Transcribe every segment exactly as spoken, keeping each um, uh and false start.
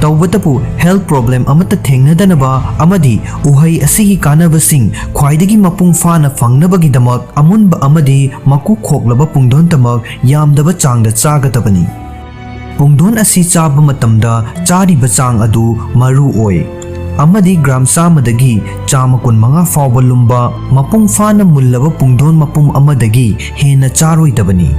ꯇꯧꯕꯇꯕꯨ health problem ꯑꯃꯠꯇ ꯊꯦꯡꯅꯗꯅꯕ ꯑꯃꯗꯤ ꯎꯍꯩ ꯑꯁꯤꯒꯤ ꯀꯥꯟꯅꯕꯁꯤꯡ ꯈ꯭ꯋꯥꯏꯗꯒꯤ ꯃꯄꯨꯡ ꯐꯥꯅ ꯐꯪꯅꯕꯒꯤꯗꯃꯛ ꯑꯃꯨꯟꯕ ꯑꯃꯗꯤ ꯃꯀꯨ ꯈꯣꯛꯂꯕ ꯄꯨꯡꯗꯣꯟꯇꯃꯛ ꯌꯥꯝꯗꯕ ꯆꯥꯡꯗ ꯆꯥꯒꯗꯕꯅꯤ꯫ ꯄꯨꯡꯗꯣꯟ ꯑꯁꯤ ꯆꯥꯕ ꯃꯇꯝꯗ ꯆꯥꯔꯤꯕ ꯆꯥꯡ ꯑꯗꯨ ꯃꯔꯨ ꯑꯣꯏ ꯑꯃꯗꯤ ꯒ꯭ꯔꯥꯝ ꯆꯥꯝꯃꯗꯒꯤ ꯆꯥꯝꯃ ꯀꯨꯟꯃꯉꯥ ꯐꯥꯎꯕ ꯂꯨꯝꯕ ꯃꯄꯨꯡ ꯐꯥꯅ ꯃꯨꯜꯂꯕ ꯄꯨꯡꯗꯣꯟ ꯃꯄꯨꯝ ꯑꯃꯗꯒꯤ ꯍꯦꯟꯅ ꯆꯥꯔꯣꯏꯗꯕꯅꯤ꯫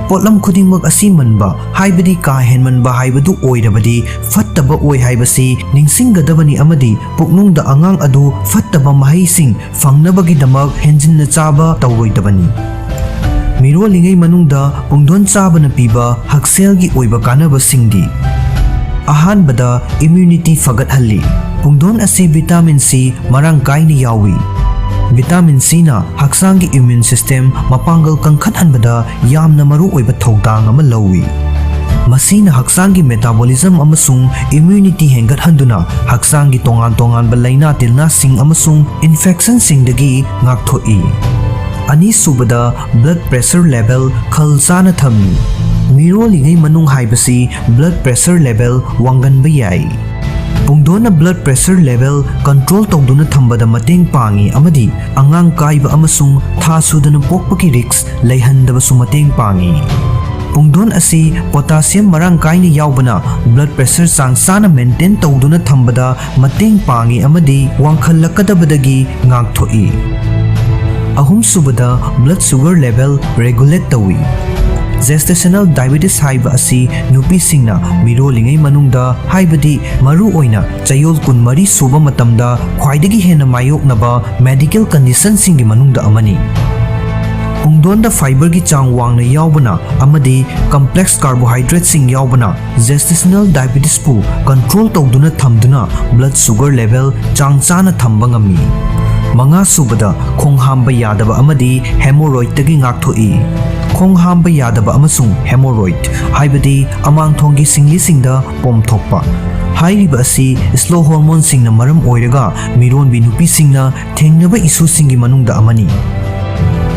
ꯄꯣꯠꯂꯝ ꯈꯨꯗꯤꯡꯃꯛ ꯑꯁꯤ ꯃꯟꯕ, ꯍꯥꯏꯕꯗꯤ ꯀꯥ ꯍꯦꯟꯃꯟꯕ ꯍꯥꯏꯕꯗꯨ ꯑꯣꯏꯔꯕꯗꯤ ꯐꯠꯇꯕ ꯑꯣꯏ ꯍꯥꯏꯕꯁꯤ ꯅꯤꯡꯁꯤꯡꯒꯗꯕꯅꯤ ꯑꯃꯗꯤ ꯄꯨꯛꯅꯨꯡꯗ ꯑꯉꯥꯡ ꯑꯗꯨ ꯐꯠꯇꯕ ꯃꯍꯩꯁꯤꯡ ꯐꯪꯅꯕꯒꯤꯗꯃꯛ ꯍꯦꯟꯖꯤꯟꯅ ꯆꯥꯕ ꯇꯧꯔꯣꯏꯗꯕꯅꯤ꯫ ꯃꯤꯔꯣꯜꯂꯤꯉꯩ ꯃꯅꯨꯡꯗ ꯄꯨꯡꯗꯣꯟ ꯆꯥꯕꯅ ꯄꯤꯕ ꯍꯛꯁꯦꯜꯒꯤ ꯑꯣꯏꯕ ꯀꯥꯟꯅꯕꯁꯤꯡꯗꯤ: ꯑꯍꯥꯟꯕꯗ, immunity ꯐꯒꯠꯍꯜꯂꯤ꯫ ꯄꯨꯡꯗꯣꯟ ꯑꯁꯤ vitamin C ꯃꯔꯥꯡ ꯀꯥꯏꯅ ꯌꯥꯎꯏ꯫ Vitamin Cꯅ ꯍꯛꯆꯥꯡꯒꯤ immune system ꯃꯄꯥꯡꯒꯜ ꯀꯟꯈꯠꯍꯟꯕꯗ ꯌꯥꯝꯅ ꯃꯔꯨꯑꯣꯏꯕ ꯊꯧꯗꯥꯡ ꯑꯃ ꯂꯧꯏ꯫ ꯃꯁꯤꯅ ꯍꯛꯆꯥꯡꯒꯤ metabolism ꯑꯃꯁꯨꯡ immunity ꯍꯦꯟꯒꯠꯍꯟꯗꯨꯅ ꯍꯛꯆꯥꯡꯒꯤ ꯇꯣꯉꯥꯟ ꯇꯣꯉꯥꯟꯕ ꯂꯥꯏꯅꯥ ꯇꯤꯜꯅꯥꯁꯤꯡ ꯑꯃꯁꯨꯡ infectionꯁꯤꯡꯗꯒꯤ ꯉꯥꯛꯊꯣꯛꯏ꯫ ꯑꯅꯤꯁꯨꯕꯗ, blood pressure level ꯈꯜ ꯆꯥꯅ ꯊꯝꯃꯤ꯫ ꯃꯤꯔꯣꯜꯂꯤꯉꯩ ꯃꯅꯨꯡ ꯍꯥꯏꯕꯁꯤ blood pressure level ꯋꯥꯡꯒꯟꯕ ꯌꯥꯏ꯫ ꯄꯨꯡꯗꯣꯟꯅ blood pressure level control ꯇꯧꯗꯨꯅ ꯊꯝꯕꯗ ꯃꯇꯦꯡ ꯄꯥꯡꯏ ꯑꯃꯗꯤ ꯑꯉꯥꯡ ꯀꯥꯏꯕ ꯑꯃꯁꯨꯡ ꯊꯥ ꯁꯨꯗꯅ ꯄꯣꯛꯄꯒꯤ risk ꯂꯩꯍꯟꯗꯕꯁꯨ ꯃꯇꯦꯡ ꯄꯥꯡꯏ꯫ ꯄꯨꯡꯗꯣꯟ ꯑꯁꯤ potassium ꯃꯔꯥꯡ ꯀꯥꯏꯅ ꯌꯥꯎꯕꯅ blood pressure ꯆꯥꯡ ꯆꯥꯅ maintain ꯇꯧꯗꯨꯅ ꯊꯝꯕꯗ ꯃꯇꯦꯡ ꯄꯥꯡꯏ ꯑꯃꯗꯤ ꯋꯥꯡꯈꯠꯂꯛꯀꯗꯕꯗꯒꯤ ꯉꯥꯛꯊꯣꯛꯏ꯫ ꯑꯍꯨꯝꯁꯨꯕꯗ, blood sugar level regulate ꯇꯧꯏ꯫ Gestational diabetes ꯍꯥꯏꯕ ꯑꯁꯤ ꯅꯨꯄꯤꯁꯤꯡꯅ ꯃꯤꯔꯣꯜꯂꯤꯉꯩ ꯃꯅꯨꯡꯗ, ꯍꯥꯏꯕꯗꯤ ꯃꯔꯨꯑꯣꯏꯅ ꯆꯌꯣꯜ ꯀꯨꯟꯃꯔꯤ ꯁꯨꯕ ꯃꯇꯝꯗ ꯈ꯭ꯋꯥꯏꯗꯒꯤ ꯍꯦꯟꯅ ꯃꯥꯌꯣꯛꯅꯕ medical conditionꯁꯤꯡꯒꯤ ꯃꯅꯨꯡꯗ ꯑꯃꯅꯤ꯫ ꯄꯨꯡꯗꯣꯟꯗ fiberꯒꯤ ꯆꯥꯡ ꯋꯥꯡꯅ ꯌꯥꯎꯕꯅ ꯑꯃꯗꯤ complex carbohydrateꯁꯤꯡ ꯌꯥꯎꯕꯅ gestational diabetesꯄꯨ control ꯇꯧꯗꯨꯅ ꯊꯝꯗꯨꯅ blood sugar level ꯆꯥꯡ ꯆꯥꯅ ꯊꯝꯕ ꯉꯝꯃꯤ꯫ ꯃꯉꯥꯁꯨꯕꯗ, ꯈꯣꯡ ꯍꯥꯝꯕ ꯌꯥꯗꯕ ꯑꯃꯗꯤ hemorrhoidꯇꯒꯤ ꯉꯥꯛꯊꯣꯛꯏ꯫ ꯈꯣꯡ ꯍꯥꯝꯕ ꯌꯥꯗꯕ ꯑꯃꯁꯨꯡ hemorrhoid, ꯍꯥꯏꯕꯗꯤ ꯑꯃꯥꯡꯊꯣꯡꯒꯤ ꯁꯤꯡꯂꯤꯁꯤꯡꯗ ꯄꯣꯝꯊꯣꯛꯄ, ꯍꯥꯏꯔꯤꯕ ꯑꯁꯤ slow hormoneꯁꯤꯡꯅ ꯃꯔꯝ ꯑꯣꯏꯔꯒ ꯃꯤꯔꯣꯟꯕꯤ ꯅꯨꯄꯤꯁꯤꯡꯅ ꯊꯦꯡꯅꯕ issueꯁꯤꯡꯒꯤ ꯃꯅꯨꯡꯗ ꯑꯃꯅꯤ꯫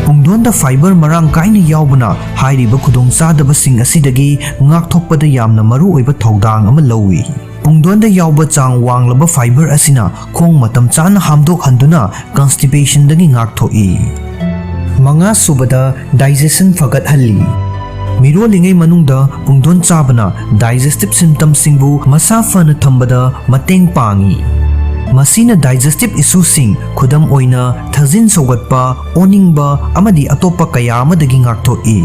ꯄꯨꯡꯗꯣꯟꯗ fiber ꯃꯔꯥꯡ ꯀꯥꯏꯅ ꯌꯥꯎꯕꯅ ꯍꯥꯏꯔꯤꯕ ꯈꯨꯗꯣꯡꯆꯥꯗꯕꯁꯤꯡ ꯑꯁꯤꯗꯒꯤ ꯉꯥꯛꯊꯣꯛꯄꯗ ꯌꯥꯝꯅ ꯃꯔꯨꯑꯣꯏꯕ ꯊꯧꯗꯥꯡ ꯑꯃ ꯂꯧꯏ꯫ ꯄꯨꯡꯗꯣꯟꯗ ꯌꯥꯎꯕ ꯆꯥꯡ ꯋꯥꯡꯂꯕ fiber ꯑꯁꯤꯅ ꯈꯣꯡ ꯃꯇꯝ ꯆꯥꯅ ꯍꯥꯝꯗꯣꯛꯍꯟꯗꯨꯅ constipation ꯗꯒꯤ ꯉꯥꯛꯊꯣꯛꯏ꯫ ꯃꯉꯥ ꯁꯨꯕꯗ, digestion ꯐꯒꯠꯍꯜꯂꯤ꯫ ꯃꯤꯔꯣꯜꯂꯤꯉꯩ ꯃꯅꯨꯡꯗ ꯄꯨꯡꯗꯣꯟ ꯆꯥꯕꯅ digestive symptom ꯁꯤꯡꯕꯨ ꯃꯁꯥ ꯐꯅ ꯊꯝꯕꯗ ꯃꯇꯦꯡ ꯄꯥꯡꯏ꯫ ꯃꯁꯤꯅ digestive issue ꯁꯤꯡ, ꯈꯨꯗꯝ ꯑꯣꯏꯅ ꯊꯥꯖꯤꯟ ꯁꯧꯒꯠꯄ, ꯑꯣꯅꯤꯡꯕ ꯑꯃꯗꯤ ꯑꯇꯣꯞꯄ ꯀꯌꯥ ꯑꯃꯗꯒꯤ ꯉꯥꯛꯊꯣꯛꯏ꯫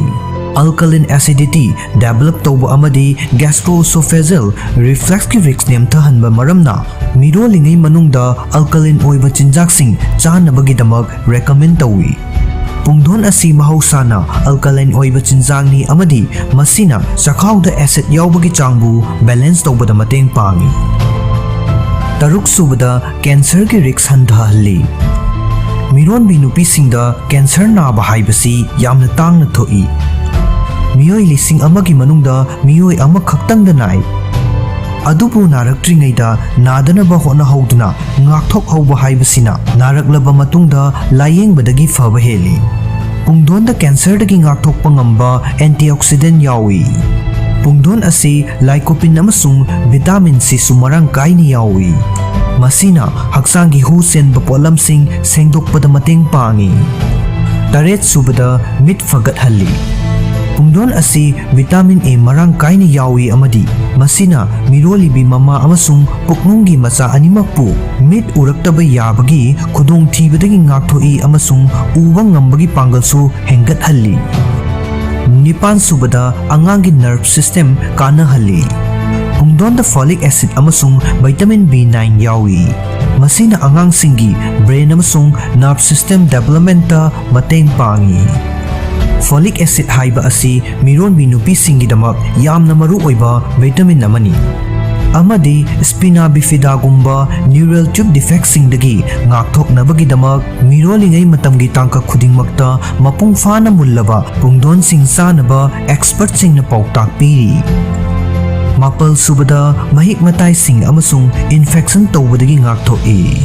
Alkaline acidity develop ꯇꯧꯕ ꯑꯃꯗꯤ gastroesophageal reflux ꯀꯤ risk ꯅꯦꯝꯊꯍꯟꯕ ꯃꯔꯝꯅ ꯃꯤꯔꯣꯜꯂꯤꯉꯩ ꯃꯅꯨꯡꯗ alkaline ꯑꯣꯏꯕ ꯆꯤꯟꯖꯥꯛꯁꯤꯡ ꯆꯥꯅꯕꯒꯤꯗꯃꯛ recommend ꯇꯧꯏ꯫ ꯄꯨꯡꯗꯣꯟ ꯑꯁꯤ ꯃꯍꯧꯁꯥꯅ alkaline ꯑꯣꯏꯕ ꯆꯤꯟꯖꯥꯛꯅꯤ ꯑꯃꯗꯤ ꯃꯁꯤꯅ ꯆꯈꯥꯎꯗ acid ꯌꯥꯎꯕꯒꯤ ꯆꯥꯡꯕꯨ balance ꯇꯧꯕꯗ ꯃꯇꯦꯡ ꯄꯥꯡꯏ꯫ ꯇꯔꯨꯛ ꯁꯨꯕꯗ, cancer ꯒꯤ risk ꯍꯟꯊꯍꯜꯂꯤ꯫ ꯃꯤꯔꯣꯟꯕꯤ ꯅꯨꯄꯤꯁꯤꯡꯗ cancer ꯅꯥꯕ ꯍꯥꯏꯕꯁꯤ ꯌꯥꯝꯅ ꯇꯥꯡꯅ ꯊꯣꯛꯏ꯫ ꯃꯤꯑꯣꯏ ꯂꯤꯁꯤꯡ ꯑꯃꯒꯤ ꯃꯅꯨꯡꯗ ꯃꯤꯑꯣꯏ ꯑꯃꯈꯛꯇꯪꯗ ꯅꯥꯏ꯫ ꯑꯗꯨꯕꯨ ꯅꯥꯔꯛꯇ꯭ꯔꯤꯉꯩꯗ ꯅꯥꯗꯅꯕ ꯍꯣꯠꯅꯍꯧꯗꯨꯅ ꯉꯥꯛꯊꯣꯛꯍꯧꯕ ꯍꯥꯏꯕꯁꯤꯅ ꯅꯥꯔꯛꯂꯕ ꯃꯇꯨꯡꯗ ꯂꯥꯌꯦꯡꯕꯗꯒꯤ ꯐꯕ ꯍꯦꯜꯂꯤ꯫ ꯄꯨꯡꯗꯣꯟꯗ cancer ꯗꯒꯤ ꯉꯥꯛꯊꯣꯛꯄ ꯉꯝꯕ antioxidant ꯌꯥꯎꯏ꯫ ꯄꯨꯡꯗꯣꯟ ꯑꯁꯤ lycopene ꯑꯃꯁꯨꯡ vitamin C ꯁꯨ ꯃꯔꯥꯡ ꯀꯥꯏꯅ ꯌꯥꯎꯏ꯫ ꯃꯁꯤꯅ ꯍꯛꯆꯥꯡꯒꯤ ꯍꯨ ꯆꯦꯟꯕ ꯄꯣꯠꯂꯝꯁꯤꯡ ꯁꯦꯡꯗꯣꯛꯄꯗ ꯃꯇꯦꯡ ꯄꯥꯡꯏ꯫ ꯇꯔꯦꯠ ꯁꯨꯕꯗ, ꯃꯤꯠ ꯐꯒꯠꯍꯜꯂꯤ꯫ ꯄꯨꯡꯗꯣꯟ ꯑꯁꯤ vitamin A ꯃꯔꯥꯡ ꯀꯥꯏꯅ ꯌꯥꯎꯏ ꯑꯃꯗꯤ ꯃꯁꯤꯅ ꯃꯤꯔꯣꯜꯂꯤꯕꯤ ꯃꯃꯥ ꯑꯃꯁꯨꯡ ꯄꯨꯛꯅꯨꯡꯒꯤ ꯃꯆꯥ ꯑꯅꯤꯃꯛꯄꯨ ꯃꯤꯠ ꯎꯔꯛꯇꯕ ꯌꯥꯕꯒꯤ ꯈꯨꯗꯣꯡꯊꯤꯕꯗꯒꯤ ꯉꯥꯛꯊꯣꯛꯏ ꯑꯃꯁꯨꯡ ꯎꯕ ꯉꯝꯕꯒꯤ ꯄꯥꯡꯒꯜꯁꯨ ꯍꯦꯟꯒꯠꯍꯜꯂꯤ꯫ ꯅꯤꯄꯥꯟ ꯁꯨꯕꯗ, ꯑꯉꯥꯡꯒꯤ nerve system ꯀꯥꯟꯅꯍꯜꯂꯤ꯫ ꯄꯨꯡꯗꯣꯟꯗ folic acid ꯑꯃꯁꯨꯡ vitamin B nine ꯌꯥꯎꯏ꯫ ꯃꯁꯤꯅ ꯑꯉꯥꯡꯁꯤꯡꯒꯤ brain ꯑꯃꯁꯨꯡ nerve system development ꯇ ꯃꯇꯦꯡ ꯄꯥꯡꯏ꯫ Folic acid ꯍꯥꯏꯕ ꯑꯁꯤ ꯃꯤꯔꯣꯟꯕꯤ ꯅꯨꯄꯤꯁꯤꯡꯒꯤꯗꯃꯛ ꯌꯥꯝꯅ ꯃꯔꯨ ꯑꯣꯏꯕ vitamin ꯑꯃꯅꯤ, ꯑꯃꯗꯤ spina bifida ꯒꯨꯝꯕ neural tube defect ꯁꯤꯡꯗꯒꯤ ꯉꯥꯛꯊꯣꯛꯅꯕꯒꯤꯗꯃꯛ ꯃꯤꯔꯣꯜꯂꯤꯉꯩ ꯃꯇꯝꯒꯤ ꯇꯥꯡꯀꯛ ꯈꯨꯗꯤꯡꯃꯛꯇ ꯃꯄꯨꯡ ꯐꯥꯅ ꯃꯨꯜꯂꯕ ꯄꯨꯡꯗꯣꯟꯁꯤꯡ ꯆꯥꯅꯕ expert ꯁꯤꯡꯅ ꯄꯥꯎꯇꯥꯛ ꯄꯤꯔꯤ꯫ ꯃꯥꯄꯜ ꯁꯨꯕꯗ, ꯃꯍꯤꯛ ꯃꯇꯥꯏꯁꯤꯡ ꯑꯃꯁꯨꯡ infection ꯇꯧꯕꯗꯒꯤ ꯉꯥꯛꯊꯣꯛꯏ꯫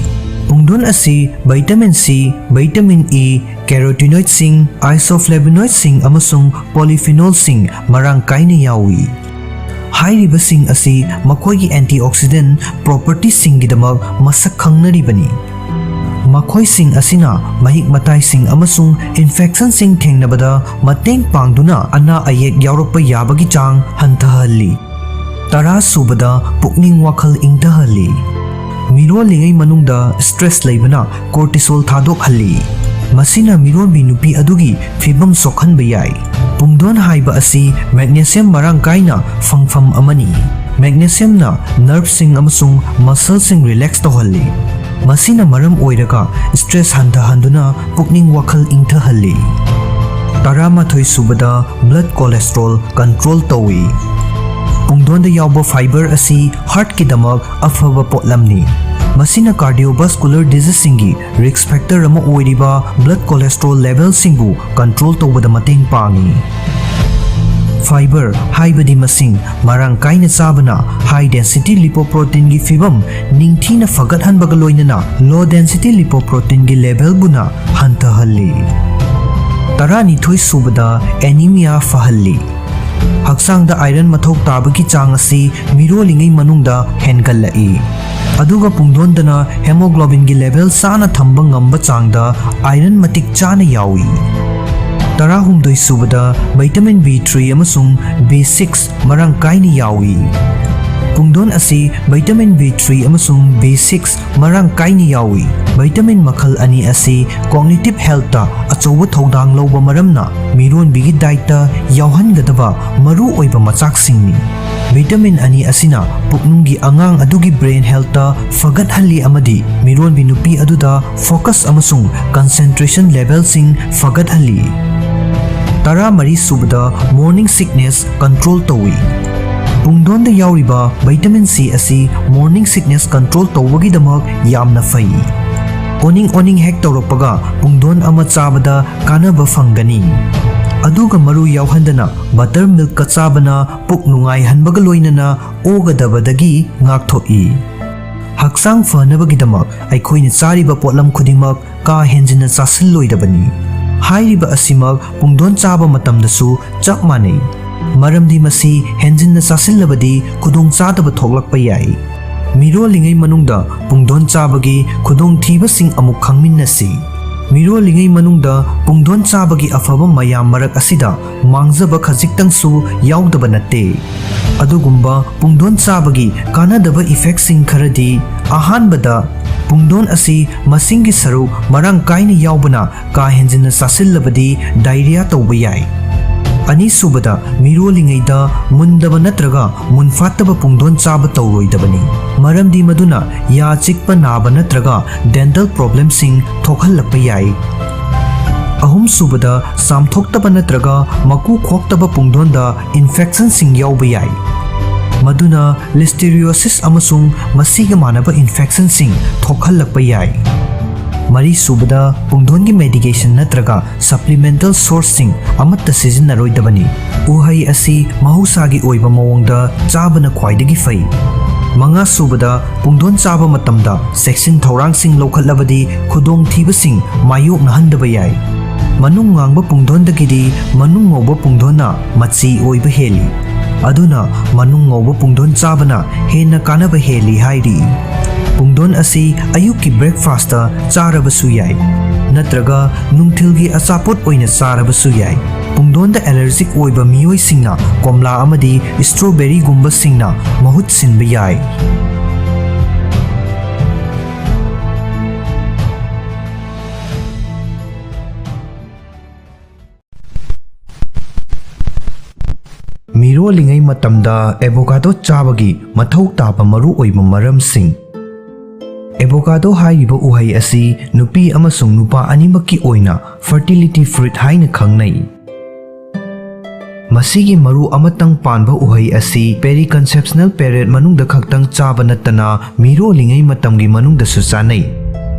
ꯄꯨꯡꯗꯣꯟ ꯑꯁꯤ vitamin C, vitamin E, carotenoid ꯁꯤꯡ, isoflavonoid ꯁꯤꯡ ꯑꯃꯁꯨꯡ polyphenol ꯁꯤꯡ ꯃꯔꯥꯡ ꯀꯥꯏꯅ ꯌꯥꯎꯏ꯫ ꯍꯥꯏꯔꯤꯕꯁꯤꯡ ꯑꯁꯤ ꯃꯈꯣꯏꯒꯤ antioxidant propertiesꯁꯤꯡꯒꯤꯗꯃꯛ ꯃꯁꯛ ꯈꯪꯅꯔꯤꯕꯅꯤ꯫ ꯃꯈꯣꯏꯁꯤꯡ ꯑꯁꯤꯅ ꯃꯍꯤꯛ ꯃꯇꯥꯏꯁꯤꯡ ꯑꯃꯁꯨꯡ infectionꯁꯤꯡ ꯊꯦꯡꯅꯕꯗ ꯃꯇꯦꯡ ꯄꯥꯡꯗꯨꯅ ꯑꯅꯥ ꯑꯌꯦꯛ ꯌꯥꯎꯔꯛꯄ ꯌꯥꯕꯒꯤ ꯆꯥꯡ ꯍꯟꯊꯍꯜꯂꯤ꯫ ꯇꯔꯥ ꯁꯨꯕꯗ, ꯄꯨꯛꯅꯤꯡ ꯋꯥꯈꯜ ꯏꯪꯊꯍꯜꯂꯤ꯫ ꯃꯤꯔꯣꯜꯂꯤꯉꯩ ꯃꯅꯨꯡꯗ stress ꯂꯩꯕꯅ cortisol ꯊꯥꯗꯣꯛꯍꯜꯂꯤ꯫ ꯃꯁꯤꯅ ꯃꯤꯔꯣꯟꯕꯤ ꯅꯨꯄꯤ ꯑꯗꯨꯒꯤ ꯐꯤꯕꯝ ꯁꯣꯛꯍꯟꯕ ꯌꯥꯏ꯫ ꯄꯨꯡꯗꯣꯟ ꯍꯥꯏꯕ ꯑꯁꯤ magnesium ꯃꯔꯥꯡ ꯀꯥꯏꯅ ꯐꯪꯐꯝ ꯑꯃꯅꯤ꯫ Magnesiumꯅ nerveꯁꯤꯡ ꯑꯃꯁꯨꯡ muscleꯁꯤꯡ relax ꯇꯧꯍꯜꯂꯤ꯫ ꯃꯁꯤꯅ ꯃꯔꯝ ꯑꯣꯏꯔꯒ stress ꯍꯟꯊꯍꯟꯗꯨꯅ ꯄꯨꯛꯅꯤꯡ ꯋꯥꯈꯜ ꯏꯪꯊꯍꯜꯂꯤ꯫ ꯇꯔꯥꯃꯥꯊꯣꯏ ꯁꯨꯕꯗ, blood cholesterol control ꯇꯧꯏ꯫ ꯄꯨꯡꯗꯣꯟꯗ ꯌꯥꯎꯕ fiber ꯑꯁꯤ heartꯀꯤꯗꯃꯛ ꯑꯐꯕ ꯄꯣꯠꯂꯝꯅꯤ꯫ ꯃꯁꯤꯅ cardiovascular diseaseꯁꯤꯡꯒꯤ risk factor ꯑꯃ ꯑꯣꯏꯔꯤꯕ blood cholesterol levelꯁꯤꯡꯕꯨ control ꯇꯧꯕꯗ ꯃꯇꯦꯡ ꯄꯥꯡꯏ꯫ Fiber ꯍꯥꯏꯕꯗꯤ ꯃꯁꯤꯡ ꯃꯔꯥꯡ ꯀꯥꯏꯅ ꯆꯥꯕꯅ high density lipoproteinꯒꯤ ꯐꯤꯕꯝ ꯅꯤꯡꯊꯤꯅ ꯐꯒꯠꯍꯟꯕꯒ ꯂꯣꯏꯅꯅ low density lipoproteinꯒꯤ levelꯕꯨꯅ ꯍꯟꯊꯍꯜꯂꯤ꯫ ꯇꯔꯥꯅꯤꯊꯣꯏ ꯁꯨꯕꯗ, anemia ꯐꯍꯜꯂꯤ꯫ ꯍꯛꯆꯥꯡꯗ iron ꯃꯊꯧ ꯇꯥꯕꯒꯤ ꯆꯥꯡ ꯑꯁꯤ ꯃꯤꯔꯣꯜꯂꯤꯉꯩ ꯃꯅꯨꯡꯗ ꯍꯦꯟꯒꯠꯂꯛꯏ꯫ ꯑꯗꯨꯒ ꯄꯨꯡꯗꯣꯟꯗꯅ hemoglobinꯒꯤ level ꯆꯥꯅ ꯊꯝꯕ ꯉꯝꯕ ꯆꯥꯡꯗ iron ꯃꯇꯤꯛ ꯆꯥꯅ ꯌꯥꯎꯏ꯫ ꯇꯔꯥꯍꯨꯝꯗꯣꯏ ꯁꯨꯕꯗ, vitamin B three ꯑꯃꯁꯨꯡ B six ꯃꯔꯥꯡ ꯀꯥꯏꯅ ꯌꯥꯎꯏ꯫ ꯄꯨꯡꯗꯣꯟ ꯑꯁꯤ vitamin B three ꯑꯃꯁꯨꯡ B six ꯃꯔꯥꯡ ꯀꯥꯏꯅ ꯌꯥꯎꯏ꯫ Vitamin ꯃꯈꯜ ꯑꯅꯤ ꯑꯁꯤ cognitive healthꯇ ꯑꯆꯧꯕ ꯊꯧꯗꯥꯡ ꯂꯧꯕ ꯃꯔꯝꯅ ꯃꯤꯔꯣꯟꯕꯤꯒꯤ dietꯇ ꯌꯥꯎꯍꯟꯒꯗꯕ ꯃꯔꯨ ꯑꯣꯏꯕ ꯃꯆꯥꯛꯁꯤꯡꯅꯤ꯫ Vitamin ꯑꯅꯤ ꯑꯁꯤꯅ ꯄꯨꯛꯅꯨꯡꯒꯤ ꯑꯉꯥꯡ ꯑꯗꯨꯒꯤ brain healthꯇ ꯐꯒꯠꯍꯜꯂꯤ ꯑꯃꯗꯤ ꯃꯤꯔꯣꯟꯕꯤ ꯅꯨꯄꯤ ꯑꯗꯨꯗ focus ꯑꯃꯁꯨꯡ concentration levelꯁꯤꯡ ꯐꯒꯠꯍꯜꯂꯤ꯫ ꯇꯔꯥꯃꯔꯤ ꯁꯨꯕꯗ, morning sickness control ꯇꯧꯏ꯫ ꯄꯨꯡꯗꯣꯟꯗ ꯌꯥꯎꯔꯤꯕ vitamin C ꯑꯁꯤ morning sickness control ꯇꯧꯕꯒꯤꯗꯃꯛ ꯌꯥꯝꯅ ꯐꯩ꯫ ꯑꯣꯅꯤꯡ ꯑꯣꯅꯤꯡ ꯍꯦꯛ ꯇꯧꯔꯛꯄꯒ ꯄꯨꯡꯗꯣꯟ ꯑꯃ ꯆꯥꯕꯗ ꯀꯥꯟꯅꯕ ꯐꯪꯒꯅꯤ꯫ ꯑꯗꯨꯒ ꯃꯔꯨ ꯌꯥꯎꯍꯟꯗꯅ buttermilkꯀ ꯆꯥꯕꯅ ꯄꯨꯛ ꯅꯨꯡꯉꯥꯏꯍꯟꯕꯒ ꯂꯣꯏꯅꯅ ꯑꯣꯒꯗꯕꯗꯒꯤ ꯉꯥꯛꯊꯣꯛꯏ꯫ ꯍꯛꯆꯥꯡ ꯐꯅꯕꯒꯤꯗꯃꯛ ꯑꯩꯈꯣꯏꯅ ꯆꯥꯔꯤꯕ ꯄꯣꯠꯂꯝ ꯈꯨꯗꯤꯡꯃꯛ ꯀꯥ ꯍꯦꯟꯖꯤꯟꯅ ꯆꯥꯁꯤꯜꯂꯣꯏꯗꯕꯅꯤ꯫ ꯍꯥꯏꯔꯤꯕ ꯑꯁꯤꯃꯛ ꯄꯨꯡꯗꯣꯟ ꯆꯥꯕ ꯃꯇꯝꯗꯁꯨ ꯆꯞ ꯃꯥꯟꯅꯩ꯫ ꯃꯔꯝꯗꯤ ꯃꯁꯤ ꯍꯦꯟꯖꯤꯟꯅ ꯆꯥꯁꯤꯜꯂꯕꯗꯤ ꯈꯨꯗꯣꯡꯆꯥꯗꯕ ꯊꯣꯛꯂꯛꯄ ꯌꯥꯏ꯫ ꯃꯤꯔꯣꯜꯂꯤꯉꯩ ꯃꯅꯨꯡꯗ ꯄꯨꯡꯗꯣꯟ ꯆꯥꯕꯒꯤ ꯈꯨꯗꯣꯡꯊꯤꯕꯁꯤꯡ ꯑꯃꯨꯛ ꯈꯪꯃꯤꯟꯅꯁꯤ꯫ ꯃꯤꯔꯣꯜꯂꯤꯉꯩ ꯃꯅꯨꯡꯗ ꯄꯨꯡꯗꯣꯟ ꯆꯥꯕꯒꯤ ꯑꯐꯕ ꯃꯌꯥꯝ ꯃꯔꯛ ꯑꯁꯤꯗ ꯃꯥꯡꯖꯕ ꯈꯖꯤꯛꯇꯪꯁꯨ ꯌꯥꯎꯗꯕ ꯅꯠꯇꯦ꯫ ꯑꯗꯨꯒꯨꯝꯕ ꯄꯨꯡꯗꯣꯟ ꯆꯥꯕꯒꯤ ꯀꯥꯟꯅꯗꯕ ꯏꯐꯦꯛꯁꯤꯡ ꯈꯔꯗꯤ, ꯑꯍꯥꯟꯕꯗ, ꯄꯨꯡꯗꯣꯟ ꯑꯁꯤ ꯃꯁꯤꯡꯒꯤ ꯁꯔꯨꯛ ꯃꯔꯥꯡ ꯀꯥꯏꯅ ꯌꯥꯎꯕꯅ ꯀꯥ ꯍꯦꯟꯖꯤꯟꯅ ꯆꯥꯁꯤꯜꯂꯕꯗꯤ ꯗꯥꯏꯔꯤꯌꯥ ꯇꯧꯕ ꯌꯥꯏ꯫ ꯑꯅꯤꯁꯨꯕꯗ, ꯃꯤꯔꯣꯜꯂꯤꯉꯩꯗ ꯃꯨꯟꯗꯕ ꯅꯠꯇ꯭ꯔꯒ ꯃꯨꯟꯐꯥꯠꯇꯕ ꯄꯨꯡꯗꯣꯟ ꯆꯥꯕ ꯇꯧꯔꯣꯏꯗꯕꯅꯤ, ꯃꯔꯝꯗꯤ ꯃꯗꯨꯅ ꯌꯥ ꯆꯤꯛꯄ ꯅꯥꯕ ꯅꯠꯇ꯭ꯔꯒ ꯗꯦꯟꯇꯜ ꯄ꯭ꯔꯣꯕ꯭ꯂꯦꯝꯁꯤꯡ ꯊꯣꯛꯍꯜꯂꯛꯄ ꯌꯥꯏ꯫ ꯑꯍꯨꯝꯁꯨꯕꯗ, ꯆꯥꯝꯊꯣꯛꯇꯕ ꯅꯠꯇ꯭ꯔꯒ ꯃꯀꯨ ꯈꯣꯛꯇꯕ ꯄꯨꯡꯗꯣꯟꯗ ꯏꯟꯐꯦꯛꯁꯟꯁꯤꯡ ꯌꯥꯎꯕ ꯌꯥꯏ, ꯃꯗꯨꯅ ꯂꯤꯁꯇꯦꯔꯤꯌꯣꯁꯤꯁ ꯑꯃꯁꯨꯡ ꯃꯁꯤꯒ ꯃꯥꯟꯅꯕ ꯏꯟꯐꯦꯛꯁꯟꯁꯤꯡ ꯊꯣꯛꯍꯜꯂꯛꯄ ꯌꯥꯏ꯫ ꯃꯔꯤꯁꯨꯕꯗ, ꯄꯨꯡꯗꯣꯟꯒꯤ ꯃꯦꯗꯤꯀꯦꯁꯟ ꯅꯠꯇ꯭ꯔꯒ ꯁꯄ꯭ꯂꯤꯃꯦꯟꯇꯦꯜ ꯁꯣꯔꯁꯁꯤꯡ ꯑꯃꯠꯇ ꯁꯤꯖꯤꯟꯅꯔꯣꯏꯗꯕꯅꯤ꯫ ꯎꯍꯩ ꯑꯁꯤ ꯃꯍꯧꯁꯥꯒꯤ ꯑꯣꯏꯕ ꯃꯑꯣꯡꯗ ꯆꯥꯕꯅ ꯈ꯭ꯋꯥꯏꯗꯒꯤ ꯐꯩ꯫ ꯃꯉꯥꯁꯨꯕꯗ, ꯄꯨꯡꯗꯣꯟ ꯆꯥꯕ ꯃꯇꯝꯗ ꯆꯦꯛꯁꯤꯟ ꯊꯧꯔꯥꯡꯁꯤꯡ ꯂꯧꯈꯠꯂꯕꯗꯤ ꯈꯨꯗꯣꯡꯊꯤꯕꯁꯤꯡ ꯃꯥꯌꯣꯛꯅꯍꯟꯗꯕ ꯌꯥꯏ꯫ ꯃꯅꯨꯡ ꯉꯥꯡꯕ ꯄꯨꯡꯗꯣꯟꯗꯒꯤꯗꯤ ꯃꯅꯨꯡ ꯉꯧꯕ ꯄꯨꯡꯗꯣꯟꯅ ꯃꯆꯤ ꯑꯣꯏꯕ ꯍꯦꯜꯂꯤ꯫ ꯑꯗꯨꯅ ꯃꯅꯨꯡ ꯉꯧꯕ ꯄꯨꯡꯗꯣꯟ ꯆꯥꯕꯅ ꯍꯦꯟꯅ ꯀꯥꯟꯅꯕ ꯍꯦꯜꯂꯤ ꯍꯥꯏꯔꯤ꯫ ꯄꯨꯡꯗꯣꯟ ꯑꯁꯤ ꯑꯌꯨꯛꯀꯤ ꯕ꯭ꯔꯦꯛꯐꯥꯁꯇ ꯆꯥꯔꯕꯁꯨ ꯌꯥꯏ, ꯅꯠꯇ꯭ꯔꯒ ꯅꯨꯡꯊꯤꯜꯒꯤ ꯑꯆꯥꯄꯣꯠ ꯑꯣꯏꯅ ꯆꯥꯔꯕꯁꯨ ꯌꯥꯏ꯫ ꯄꯨꯡꯗꯣꯟꯗ ꯑꯦꯂꯔꯖꯤꯛ ꯑꯣꯏꯕ ꯃꯤꯑꯣꯏꯁꯤꯡꯅ ꯀꯣꯝꯂꯥ ꯑꯃꯗꯤ ꯁ꯭ꯇ꯭ꯔꯣꯕꯦꯔꯤꯒꯨꯝꯕꯁꯤꯡꯅ ꯃꯍꯨꯠ ꯁꯤꯟꯕ ꯌꯥꯏ꯫ ꯃꯤꯔꯣꯜꯂꯤꯉꯩ ꯃꯇꯝꯗ ꯑꯦꯚꯣꯀꯥꯗꯣ ꯆꯥꯕꯒꯤ ꯃꯊꯧ ꯇꯥꯕ ꯃꯔꯨꯑꯣꯏꯕ ꯃꯔꯝꯁꯤꯡ꯫ ꯑꯦꯚꯣꯀꯥꯗꯣ ꯍꯥꯏꯔꯤꯕ ꯎꯍꯩ ꯑꯁꯤ ꯅꯨꯄꯤ ꯑꯃꯁꯨꯡ ꯅꯨꯄꯥ ꯑꯅꯤꯃꯛꯀꯤ ꯑꯣꯏꯅ ꯐꯔꯇꯤꯂꯤꯇꯤ ꯐ꯭ꯔꯨꯏꯠ ꯍꯥꯏꯅ ꯈꯪꯅꯩ꯫ ꯃꯁꯤꯒꯤ ꯃꯔꯨ ꯑꯃꯇꯪ ꯄꯥꯟꯕ ꯎꯍꯩ ꯑꯁꯤ ꯄꯦꯔꯤꯀꯟꯁꯦꯞꯁꯅꯦꯜ ꯄꯦꯔꯦꯠ ꯃꯅꯨꯡꯗ ꯈꯛꯇꯪ ꯆꯥꯕ ꯅꯠꯇꯅ ꯃꯤꯔꯣꯜꯂꯤꯉꯩ ꯃꯇꯝꯒꯤ ꯃꯅꯨꯡꯗꯁꯨ ꯆꯥꯅꯩ꯫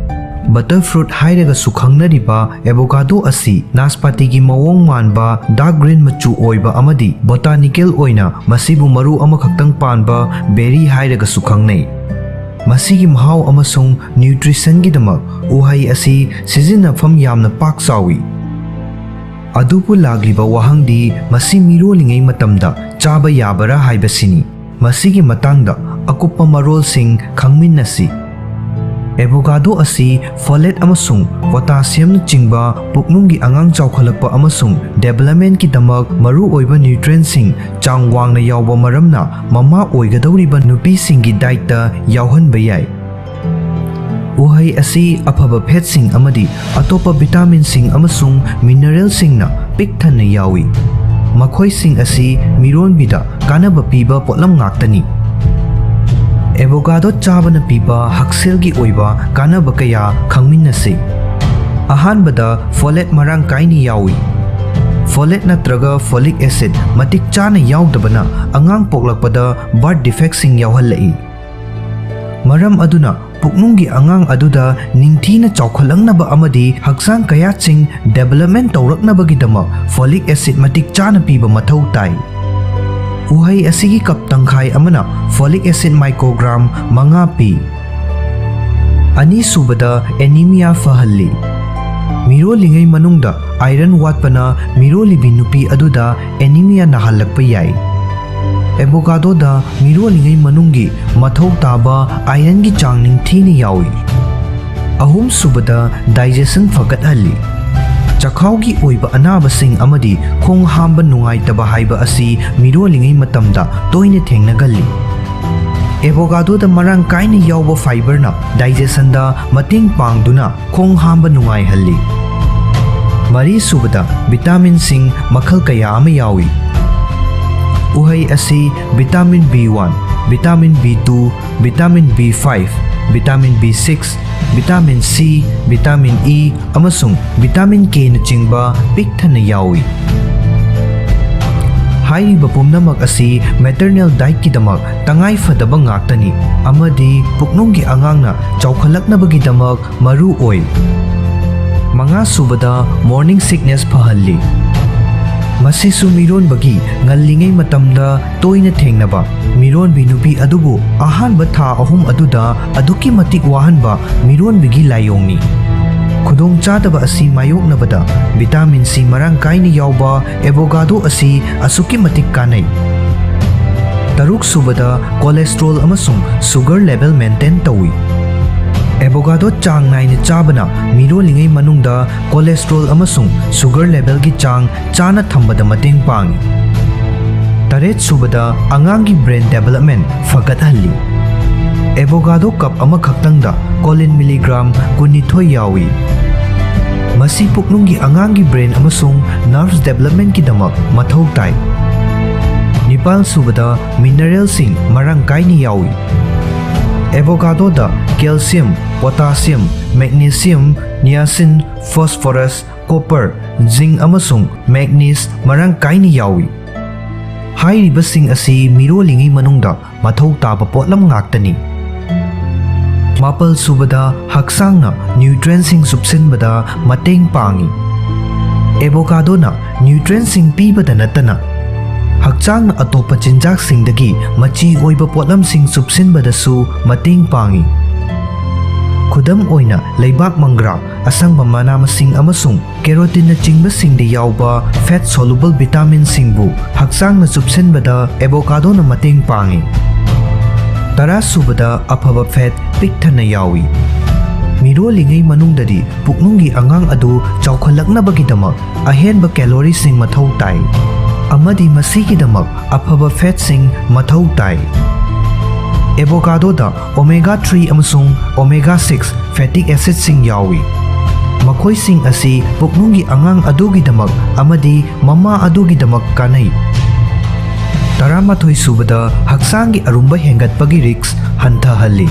ꯕꯇꯔ ꯐ꯭ꯔꯨꯠ ꯍꯥꯏꯔꯒꯁꯨ ꯈꯪꯅꯔꯤꯕ ꯑꯦꯚꯣꯀꯥꯗꯣ ꯑꯁꯤ ꯅꯥꯁꯄꯥꯇꯤꯒꯤ ꯃꯑꯣꯡ ꯃꯥꯟꯕ ꯗꯥꯔꯛ ꯒ꯭ꯔꯤꯟ ꯃꯆꯨ ꯑꯣꯏꯕ ꯑꯃꯗꯤ ꯕꯣꯇꯥꯅꯤꯀꯦꯜ ꯑꯣꯏꯅ ꯃꯁꯤꯕꯨ ꯃꯔꯨ ꯑꯃꯈꯛꯇꯪ ꯄꯥꯟꯕ ꯕꯦꯔꯤ ꯍꯥꯏꯔꯒꯁꯨ ꯈꯪꯅꯩ꯫ ꯃꯁꯤꯒꯤ ꯃꯍꯥꯎ ꯑꯃꯁꯨꯡ ꯅ꯭ꯌꯨꯇ꯭ꯔꯤꯁꯟꯒꯤꯗꯃꯛ ꯎꯍꯩ ꯑꯁꯤ ꯁꯤꯖꯤꯟꯅꯐꯝ ꯌꯥꯝꯅ ꯄꯥꯛ ꯆꯥꯎꯏ꯫ ꯑꯗꯨꯕꯨ ꯂꯥꯛꯂꯤꯕ ꯋꯥꯍꯪꯗꯤ ꯃꯁꯤ ꯃꯤꯔꯣꯜꯂꯤꯉꯩ ꯃꯇꯝꯗ ꯆꯥꯕ ꯌꯥꯕꯔꯥ ꯍꯥꯏꯕꯁꯤꯅꯤ꯫ ꯃꯁꯤꯒꯤ ꯃꯇꯥꯡꯗ ꯑꯀꯨꯞꯄ ꯃꯔꯣꯜꯁꯤꯡ ꯈꯪꯃꯤꯟꯅꯁꯤ꯫ ꯑꯦꯚꯣꯀꯥꯗꯣ ꯑꯁꯤ ꯐꯣꯂꯦꯠ ꯑꯃꯁꯨꯡ ꯄꯣꯇꯥꯁꯤꯌꯝꯅꯆꯤꯡꯕ ꯄꯨꯛꯅꯨꯡꯒꯤ ꯑꯉꯥꯡ ꯆꯥꯎꯈꯠꯂꯛꯄ ꯑꯃꯁꯨꯡ ꯗꯦꯚꯂꯞꯃꯦꯟꯠꯀꯤꯗꯃꯛ ꯃꯔꯨꯑꯣꯏꯕ ꯅ꯭ꯌꯨꯇ꯭ꯔꯤꯌꯦꯟꯠꯁꯤꯡ ꯆꯥꯡ ꯋꯥꯡꯅ ꯌꯥꯎꯕ ꯃꯔꯝꯅ ꯃꯃꯥ ꯑꯣꯏꯒꯗꯧꯔꯤꯕ ꯅꯨꯄꯤꯁꯤꯡꯒꯤ ꯗꯥꯏꯠꯇ ꯌꯥꯎꯍꯟꯕ ꯌꯥꯏ꯫ ꯎꯍꯩ ꯑꯁꯤ ꯑꯐꯕ ꯐꯦꯠꯁꯤꯡ ꯑꯃꯗꯤ ꯑꯇꯣꯞꯄ ꯚꯤꯇꯥꯃꯤꯟꯁꯤꯡ ꯑꯃꯁꯨꯡ ꯃꯤꯅꯔꯦꯜꯁꯤꯡꯅ ꯄꯤꯛ ꯊꯟꯅ ꯌꯥꯎꯏ꯫ ꯃꯈꯣꯏꯁꯤꯡ ꯑꯁꯤ ꯃꯤꯔꯣꯟꯕꯤꯗ ꯀꯥꯟꯅꯕ ꯄꯤꯕ ꯄꯣꯠꯂꯝ ꯉꯥꯛꯇꯅꯤ꯫ ꯑꯦꯚꯣꯀꯥꯗꯣ ꯆꯥꯕꯅ ꯄꯤꯕ ꯍꯛꯁꯦꯜꯒꯤ ꯑꯣꯏꯕ ꯀꯥꯟꯅꯕ ꯀꯌꯥ ꯈꯪꯃꯤꯟꯅꯁꯤ꯫ ꯑꯍꯥꯟꯕꯗ, ꯐꯣꯂꯦꯠ ꯃꯔꯥꯡ ꯀꯥꯏꯅ ꯌꯥꯎꯏ꯫ ꯐꯣꯂꯦꯠ ꯅꯠꯇ꯭ꯔꯒ ꯐꯣꯂꯤꯛ ꯑꯦꯁꯤꯗ ꯃꯇꯤꯛ ꯆꯥꯅ ꯌꯥꯎꯗꯕꯅ ꯑꯉꯥꯡ ꯄꯣꯛꯂꯛꯄꯗ ꯕꯥꯔꯊ ꯗꯤꯐꯦꯛꯁꯤꯡ ꯌꯥꯎꯍꯜꯂꯛꯏ꯫ ꯃꯔꯝ ꯑꯗꯨꯅ ꯄꯨꯛꯅꯨꯡꯒꯤ ꯑꯉꯥꯡ ꯑꯗꯨꯗ ꯅꯤꯡꯊꯤꯅ ꯆꯥꯎꯈꯠꯂꯛꯅꯕ ꯑꯃꯗꯤ ꯍꯛꯆꯥꯡ ꯀꯌꯥꯠꯁꯤꯡ ꯗꯦꯚꯂꯞꯃꯦꯟꯠ ꯇꯧꯔꯛꯅꯕꯒꯤꯗꯃꯛ ꯐꯣꯂꯤꯛ ꯑꯦꯁꯤꯗ ꯃꯇꯤꯛ ꯆꯥꯅ ꯄꯤꯕ ꯃꯊꯧ ꯇꯥꯏ꯫ ꯎꯍꯩ ꯑꯁꯤꯒꯤ ꯀꯞ ꯇꯪꯈꯥꯏ ꯑꯃꯅ ꯐꯣꯂꯤꯛ ꯑꯦꯁꯤꯗ ꯃꯥꯏꯀ꯭ꯔꯣꯒ꯭ꯔꯥꯝ ꯃꯉꯥ ꯄꯤ꯫ ꯑꯅꯤꯁꯨꯕꯗ, ꯑꯦꯅꯤꯃꯤꯌꯥ ꯐꯍꯜꯂꯤ꯫ ꯃꯤꯔꯣꯜꯂꯤꯉꯩ ꯃꯅꯨꯡꯗ ꯑꯥꯏꯔꯟ ꯋꯥꯠꯄꯅ ꯃꯤꯔꯣꯜꯂꯤꯕꯤ ꯅꯨꯄꯤ ꯑꯗꯨꯗ ꯑꯦꯅꯤꯃꯤꯌꯥ ꯅꯥꯍꯜꯂꯛꯄ ꯌꯥꯏ꯫ ꯑꯦꯚꯣꯀꯥꯗꯣꯗ ꯃꯤꯔꯣꯜꯂꯤꯉꯩ ꯃꯅꯨꯡꯒꯤ ꯃꯊꯧ ꯇꯥꯕ ꯑꯥꯏꯔꯟꯒꯤ ꯆꯥꯡ ꯅꯤꯡꯊꯤꯅ ꯌꯥꯎꯏ꯫ ꯑꯍꯨꯝꯁꯨꯕꯗ, ꯗꯥꯏꯖꯦꯁꯟ ꯐꯒꯠꯍꯜꯂꯤ꯫ ꯆꯈꯥꯎꯒꯤ ꯑꯣꯏꯕ ꯑꯅꯥꯕꯁꯤꯡ ꯑꯃꯗꯤ ꯈꯣꯡ ꯍꯥꯝꯕ ꯅꯨꯡꯉꯥꯏꯇꯕ ꯍꯥꯏꯕ ꯑꯁꯤ ꯃꯤꯔꯣꯜꯂꯤꯉꯩ ꯃꯇꯝꯗ ꯇꯣꯏꯅ ꯊꯦꯡꯅꯒꯜꯂꯤ꯫ ꯑꯦꯚꯣꯀꯥꯗꯣꯗ ꯃꯔꯥꯡ ꯀꯥꯏꯅ ꯌꯥꯎꯕ ꯐꯥꯏꯕꯔꯅ ꯗꯥꯏꯖꯦꯁꯟꯗ ꯃꯇꯦꯡ ꯄꯥꯡꯗꯨꯅ ꯈꯣꯡ ꯍꯥꯝꯕ ꯅꯨꯡꯉꯥꯏꯍꯜꯂꯤ꯫ ꯃꯔꯤꯁꯨꯕꯗ, ꯚꯤꯇꯥꯃꯤꯟꯁꯤꯡ ꯃꯈꯜ ꯀꯌꯥ ꯑꯃ ꯌꯥꯎꯏ꯫ ꯎꯍꯩ ꯑꯁꯤ vitamin B one, vitamin B two, vitamin B five, vitamin B six, vitamin C, vitamin E ꯑꯃꯁꯨꯡ ꯚꯤꯇꯥꯃꯤꯟ ꯀꯦꯅꯆꯤꯡꯕ ꯄꯤꯛ ꯊꯟꯅ ꯌꯥꯎꯏ꯫ ꯍꯥꯏꯔꯤꯕ ꯄꯨꯝꯅꯃꯛ ꯑꯁꯤ ꯃꯦꯇꯔꯅꯦꯜ ꯗꯥꯏꯠꯀꯤꯗꯃꯛ ꯇꯉꯥꯏ ꯐꯗꯕ ꯉꯥꯛꯇꯅꯤ ꯑꯃꯗꯤ ꯄꯨꯛꯅꯨꯡꯒꯤ ꯑꯉꯥꯡꯅ ꯆꯥꯎꯈꯠꯂꯛꯅꯕꯒꯤꯗꯃꯛ ꯃꯔꯨ ꯑꯣꯏ꯫ ꯃꯉꯥꯁꯨꯕꯗ, ꯃꯣꯔꯅꯤꯡ ꯁꯤꯛꯅꯦꯁ ꯐꯍꯜꯂꯤ꯫ ꯃꯁꯤꯁꯨ ꯃꯤꯔꯣꯟꯕꯒꯤ ꯉꯜꯂꯤꯉꯩ ꯃꯇꯝꯗ ꯇꯣꯏꯅ ꯊꯦꯡꯅꯕ, ꯃꯤꯔꯣꯟꯕꯤ ꯅꯨꯄꯤ ꯑꯗꯨꯕꯨ ꯑꯍꯥꯟꯕ ꯊꯥ ꯑꯍꯨꯝ ꯑꯗꯨꯗ ꯑꯗꯨꯛꯀꯤ ꯃꯇꯤꯛ ꯋꯥꯍꯟꯕ ꯃꯤꯔꯣꯟꯕꯤꯒꯤ ꯂꯥꯏꯑꯣꯡꯅꯤ꯫ ꯈꯨꯗꯣꯡꯆꯥꯗꯕ ꯑꯁꯤ ꯃꯥꯌꯣꯛꯅꯕꯗ ꯚꯤꯇꯥꯃꯤꯟ ꯁꯤ ꯃꯔꯥꯡ ꯀꯥꯏꯅ ꯌꯥꯎꯕ ꯑꯦꯕꯣꯒꯥꯗꯣ ꯑꯁꯤ ꯑꯁꯨꯛꯀꯤ ꯃꯇꯤꯛ ꯀꯥꯟꯅꯩ꯫ ꯇꯔꯨꯛ ꯁꯨꯕꯗ, cholesterol ꯑꯃꯁꯨꯡ sugar level maintain ꯇꯧꯏ꯫ ꯑꯦꯕꯣꯒꯥꯗꯣ ꯆꯥꯡ ꯅꯥꯏꯅ ꯆꯥꯕꯅ ꯃꯤꯔꯣꯜꯂꯤꯉꯩ ꯃꯅꯨꯡꯗ cholesterol ꯑꯃꯁꯨꯡ sugar levelꯒꯤ ꯆꯥꯡ ꯆꯥꯅ ꯊꯝꯕꯗ ꯃꯇꯦꯡ ꯄꯥꯡꯏ꯫ ꯇꯔꯦꯠ ꯁꯨꯕꯗ, ꯑꯉꯥꯡꯒꯤ brain development ꯐꯒꯠꯍꯜꯂꯤ꯫ ꯑꯦꯕꯣꯒꯥꯗꯣ ꯀꯞ ꯑꯃꯈꯛꯇꯪꯗ choline milligram ꯀꯨꯟꯅꯤꯊꯣꯏ ꯌꯥꯎꯏ꯫ ꯃꯁꯤ ꯄꯨꯛꯅꯨꯡꯒꯤ ꯑꯉꯥꯡꯒꯤ brain ꯑꯃꯁꯨꯡ nerves developmentꯀꯤꯗꯃꯛ ꯃꯊꯧ ꯇꯥꯏ꯫ ꯅꯤꯄꯥꯜ ꯁꯨꯕꯗ, mineralꯁꯤꯡ ꯃꯔꯥꯡ ꯀꯥꯏꯅ ꯌꯥꯎꯏ꯫ ꯑꯦꯕꯣꯒꯥꯗꯣꯗ calcium, potassium, magnesium, niacin, phosphorus, copper, zinc ꯑꯃꯁꯨꯡ manganese ꯃꯔꯥꯡ ꯀꯥꯏꯅ ꯌꯥꯎꯏ꯫ ꯍꯥꯏꯔꯤꯕꯁꯤꯡ ꯑꯁꯤ ꯃꯤꯔꯣꯜꯂꯤꯉꯩ ꯃꯅꯨꯡꯗ ꯃꯊꯧ ꯇꯥꯕ ꯄꯣꯠꯂꯝ ꯉꯥꯛꯇꯅꯤ꯫ ꯃꯥꯄꯜ ꯁꯨꯕꯗ, ꯍꯛꯆꯥꯡꯅ nutrientꯁꯤꯡ ꯆꯨꯞꯁꯤꯟꯕꯗ ꯃꯇꯦꯡ ꯄꯥꯡꯏ꯫ ꯑꯦꯕꯣꯀꯥꯗꯣꯅ nutrientꯁꯤꯡ ꯄꯤꯕꯗ ꯅꯠꯇꯅ ꯍꯛꯆꯥꯡꯅ ꯑꯇꯣꯞꯄ ꯆꯤꯟꯖꯥꯛꯁꯤꯡꯗꯒꯤ ꯃꯆꯤ ꯑꯣꯏꯕ ꯄꯣꯠꯂꯝꯁꯤꯡ ꯆꯨꯞꯁꯤꯟꯕꯗꯁꯨ ꯃꯇꯦꯡ ꯄꯥꯡꯏ꯫ ꯈꯨꯗꯝ ꯑꯣꯏꯅ, ꯂꯩꯕꯥꯛ ꯃꯪꯒ꯭ꯔꯥ, ꯑꯁꯪꯕ ꯃꯅꯥ ꯃꯁꯤꯡ ꯑꯃꯁꯨꯡ ꯀꯦꯔꯣꯇꯤꯟꯅꯆꯤꯡꯕꯁꯤꯡꯗ ꯌꯥꯎꯕ fat soluble vitaminꯁꯤꯡꯕꯨ ꯍꯛꯆꯥꯡꯅ ꯆꯨꯞꯁꯤꯟꯕꯗ ꯑꯦꯕꯣꯀꯥꯗꯣꯅ ꯃꯇꯦꯡ ꯄꯥꯡꯏ꯫ ꯇꯔꯥ ꯁꯨꯕꯗ, ꯑꯐꯕ fat ꯄꯤꯛ ꯊꯟꯅ ꯌꯥꯎꯏ꯫ ꯃꯤꯔꯣꯜꯂꯤꯉꯩ ꯃꯅꯨꯡꯗꯗꯤ ꯄꯨꯛꯅꯨꯡꯒꯤ ꯑꯉꯥꯡ ꯑꯗꯨ ꯆꯥꯎꯈꯠꯂꯛꯅꯕꯒꯤꯗꯃꯛ ꯑꯍꯦꯟꯕ calorie ꯁꯤꯡ ꯃꯊꯧ ꯇꯥꯏ, ꯑꯃꯗꯤ ꯃꯁꯤꯒꯤꯗꯃꯛ ꯑꯐꯕ fat ꯁꯤꯡ ꯃꯊꯧ ꯇꯥꯏ꯫ ꯑꯦꯕꯣꯀꯥꯗꯣꯗ omega three ꯑꯃꯁꯨꯡ omega six fatty acidꯁꯤꯡ ꯌꯥꯎꯏ꯫ ꯃꯈꯣꯏꯁꯤꯡ ꯑꯁꯤ ꯄꯨꯛꯅꯨꯡꯒꯤ ꯑꯉꯥꯡ ꯑꯗꯨꯒꯤꯗꯃꯛ ꯑꯃꯗꯤ ꯃꯃꯥ ꯑꯗꯨꯒꯤꯗꯃꯛ ꯀꯥꯟꯅꯩ꯫ ꯇꯔꯥꯃꯥꯊꯣꯏ ꯁꯨꯕꯗ, ꯍꯛꯆꯥꯡꯒꯤ ꯑꯔꯨꯝꯕ ꯍꯦꯟꯒꯠꯄꯒꯤ risk ꯍꯟꯊꯍꯜꯂꯤ꯫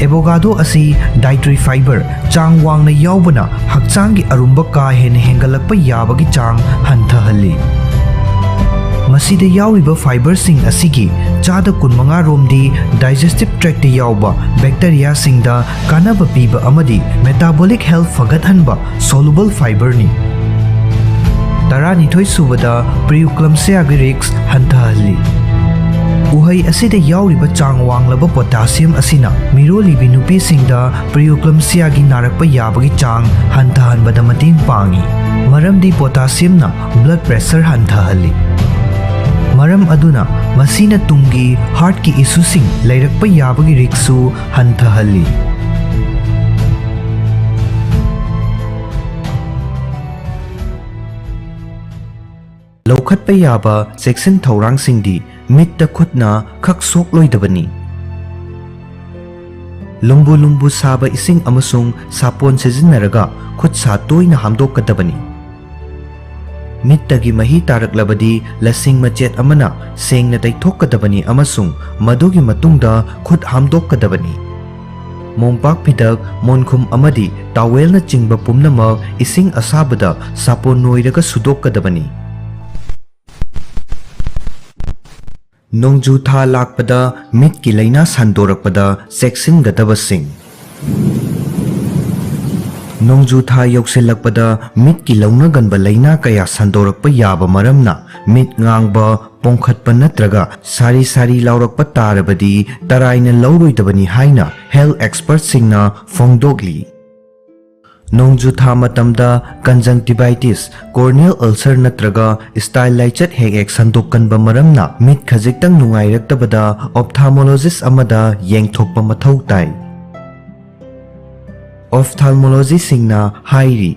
ꯑꯦꯕꯣꯀꯥꯗꯣ ꯑꯁꯤ dietary fiber ꯆꯥꯡ ꯋꯥꯡꯅ ꯌꯥꯎꯕꯅ ꯍꯛꯆꯥꯡꯒꯤ ꯑꯔꯨꯝꯕ ꯀꯥ ꯍꯦꯟꯅ ꯍꯦꯟꯒꯠꯂꯛꯄ ꯌꯥꯕꯒꯤ ꯆꯥꯡ ꯍꯟꯊꯍꯜꯂꯤ꯫ ꯃꯁꯤꯗ ꯌꯥꯎꯔꯤꯕ fiberꯁꯤꯡ ꯑꯁꯤꯒꯤ ꯆꯥꯗ ꯀꯨꯟꯃꯉꯥ ꯔꯣꯝꯗꯤ digestive tractꯇ ꯌꯥꯎꯕ bacteriaꯁꯤꯡꯗ ꯀꯥꯟꯅꯕ ꯄꯤꯕ ꯑꯃꯗꯤ metabolic health ꯐꯒꯠꯍꯟꯕ soluble fiberꯅꯤ꯫ ꯇꯔꯥꯅꯤꯊꯣꯏ ꯁꯨꯕꯗ, preeclampsiaꯒꯤ risk ꯍꯟꯊꯍꯜꯂꯤ꯫ ꯎꯍꯩ ꯑꯁꯤꯗ ꯌꯥꯎꯔꯤꯕ ꯆꯥꯡ ꯋꯥꯡꯂꯕ potassium ꯑꯁꯤꯅ ꯃꯤꯔꯣꯜꯂꯤꯕꯤ ꯅꯨꯄꯤꯁꯤꯡꯗ preeclampsiaꯒꯤ ꯅꯥꯔꯛꯄ ꯌꯥꯕꯒꯤ ꯆꯥꯡ ꯍꯟꯊꯍꯟꯕꯗ ꯃꯇꯦꯡ ꯄꯥꯡꯏ꯫ ꯃꯔꯝꯗꯤ potassiumꯅ blood pressure ꯍꯟꯊꯍꯜꯂꯤ꯫ ꯃꯔꯝ ꯑꯗꯨꯅ ꯃꯁꯤꯅ ꯇꯨꯡꯒꯤ heartꯀꯤ issueꯁꯤꯡ ꯂꯩꯔꯛꯄ ꯌꯥꯕꯒꯤ riskꯁꯨ ꯍꯟꯊꯍꯜꯂꯤ꯫ ꯂꯧꯈꯠꯄ ꯌꯥꯕ ꯆꯦꯛꯁꯤꯟ ꯊꯧꯔꯥꯡꯁꯤꯡꯗꯤ ꯃꯤꯠꯇ ꯈꯨꯠꯅ ꯈꯛ ꯁꯣꯛꯂꯣꯏꯗꯕꯅꯤ꯫ ꯂꯨꯝꯕꯨ ꯂꯨꯝꯕꯨ ꯁꯥꯕ ꯏꯁꯤꯡ ꯑꯃꯁꯨꯡ ꯁꯥꯄꯣꯟ ꯁꯤꯖꯤꯟꯅꯔꯒ ꯈꯨꯠ ꯁꯥ ꯇꯣꯏꯅ ꯍꯥꯝꯗꯣꯛꯀꯗꯕꯅꯤ꯫ ꯃꯤꯠꯇꯒꯤ ꯃꯍꯤ ꯇꯥꯔꯛꯂꯕꯗꯤ ꯂꯁꯤꯡ ꯃꯆꯦꯠ ꯑꯃꯅ ꯁꯦꯡꯅ ꯇꯩꯊꯣꯛꯀꯗꯕꯅꯤ ꯑꯃꯁꯨꯡ ꯃꯗꯨꯒꯤ ꯃꯇꯨꯡꯗ ꯈꯨꯠ ꯍꯥꯝꯗꯣꯛꯀꯗꯕꯅꯤ꯫ ꯃꯣꯝꯄꯥꯛ ꯐꯤꯗꯛ, ꯃꯣꯟꯈꯨꯝ ꯑꯃꯗꯤ towelꯅꯆꯤꯡꯕ ꯄꯨꯝꯅꯃꯛ ꯏꯁꯤꯡ ꯑꯁꯥꯕꯗ ꯁꯥꯄꯣꯟ ꯅꯣꯏꯔꯒ ꯁꯨꯗꯣꯛꯀꯗꯕꯅꯤ꯫ ꯅꯣꯡꯖꯨ ꯊꯥ ꯂꯥꯛꯄꯗ ꯃꯤꯠꯀꯤ ꯂꯥꯏꯅꯥ ꯁꯟꯗꯣꯔꯛꯄꯗ ꯆꯦꯛꯁꯤꯟꯒꯗꯕꯁꯤꯡ꯫ ꯅꯣꯡꯖꯨ ꯊꯥ ꯌꯧꯁꯤꯜꯂꯛꯄꯗ ꯃꯤꯠꯀꯤ ꯂꯧꯅꯒꯟꯕ ꯂꯥꯏꯅꯥ ꯀꯌꯥ ꯁꯟꯗꯣꯔꯛꯄ ꯌꯥꯕ ꯃꯔꯝꯅ ꯃꯤꯠ ꯉꯥꯡꯕ, ꯄꯣꯡꯈꯠꯄ ꯅꯠꯇ꯭ꯔꯒ ꯁꯥꯔꯤ ꯁꯥꯔꯤ ꯂꯥꯎꯔꯛꯄ ꯇꯥꯔꯕꯗꯤ ꯇꯔꯥꯏꯅ ꯂꯧꯔꯣꯏꯗꯕꯅꯤ ꯍꯥꯏꯅ health expertꯁꯤꯡꯅ ꯐꯣꯡꯗꯣꯛꯂꯤ꯫ ꯅꯣꯡꯖꯨ ꯊꯥ ꯃꯇꯝꯗ conjunctivitis, corneal ulcer ꯅꯠꯇ꯭ꯔꯒ style ꯂꯥꯏꯆꯠ ꯍꯦꯛ ꯍꯦꯛ ꯁꯟꯗꯣꯛꯀꯟꯕ ꯃꯔꯝꯅ ꯃꯤꯠ ꯈꯖꯤꯛꯇꯪ ꯅꯨꯡꯉꯥꯏꯔꯛꯇꯕꯗ ophthalmologist ꯑꯃꯗ ꯌꯦꯡꯊꯣꯛꯄ ꯃꯊꯧ ꯇꯥꯏ꯫ Ophthalmologistꯁꯤꯡꯅ ꯍꯥꯏꯔꯤ,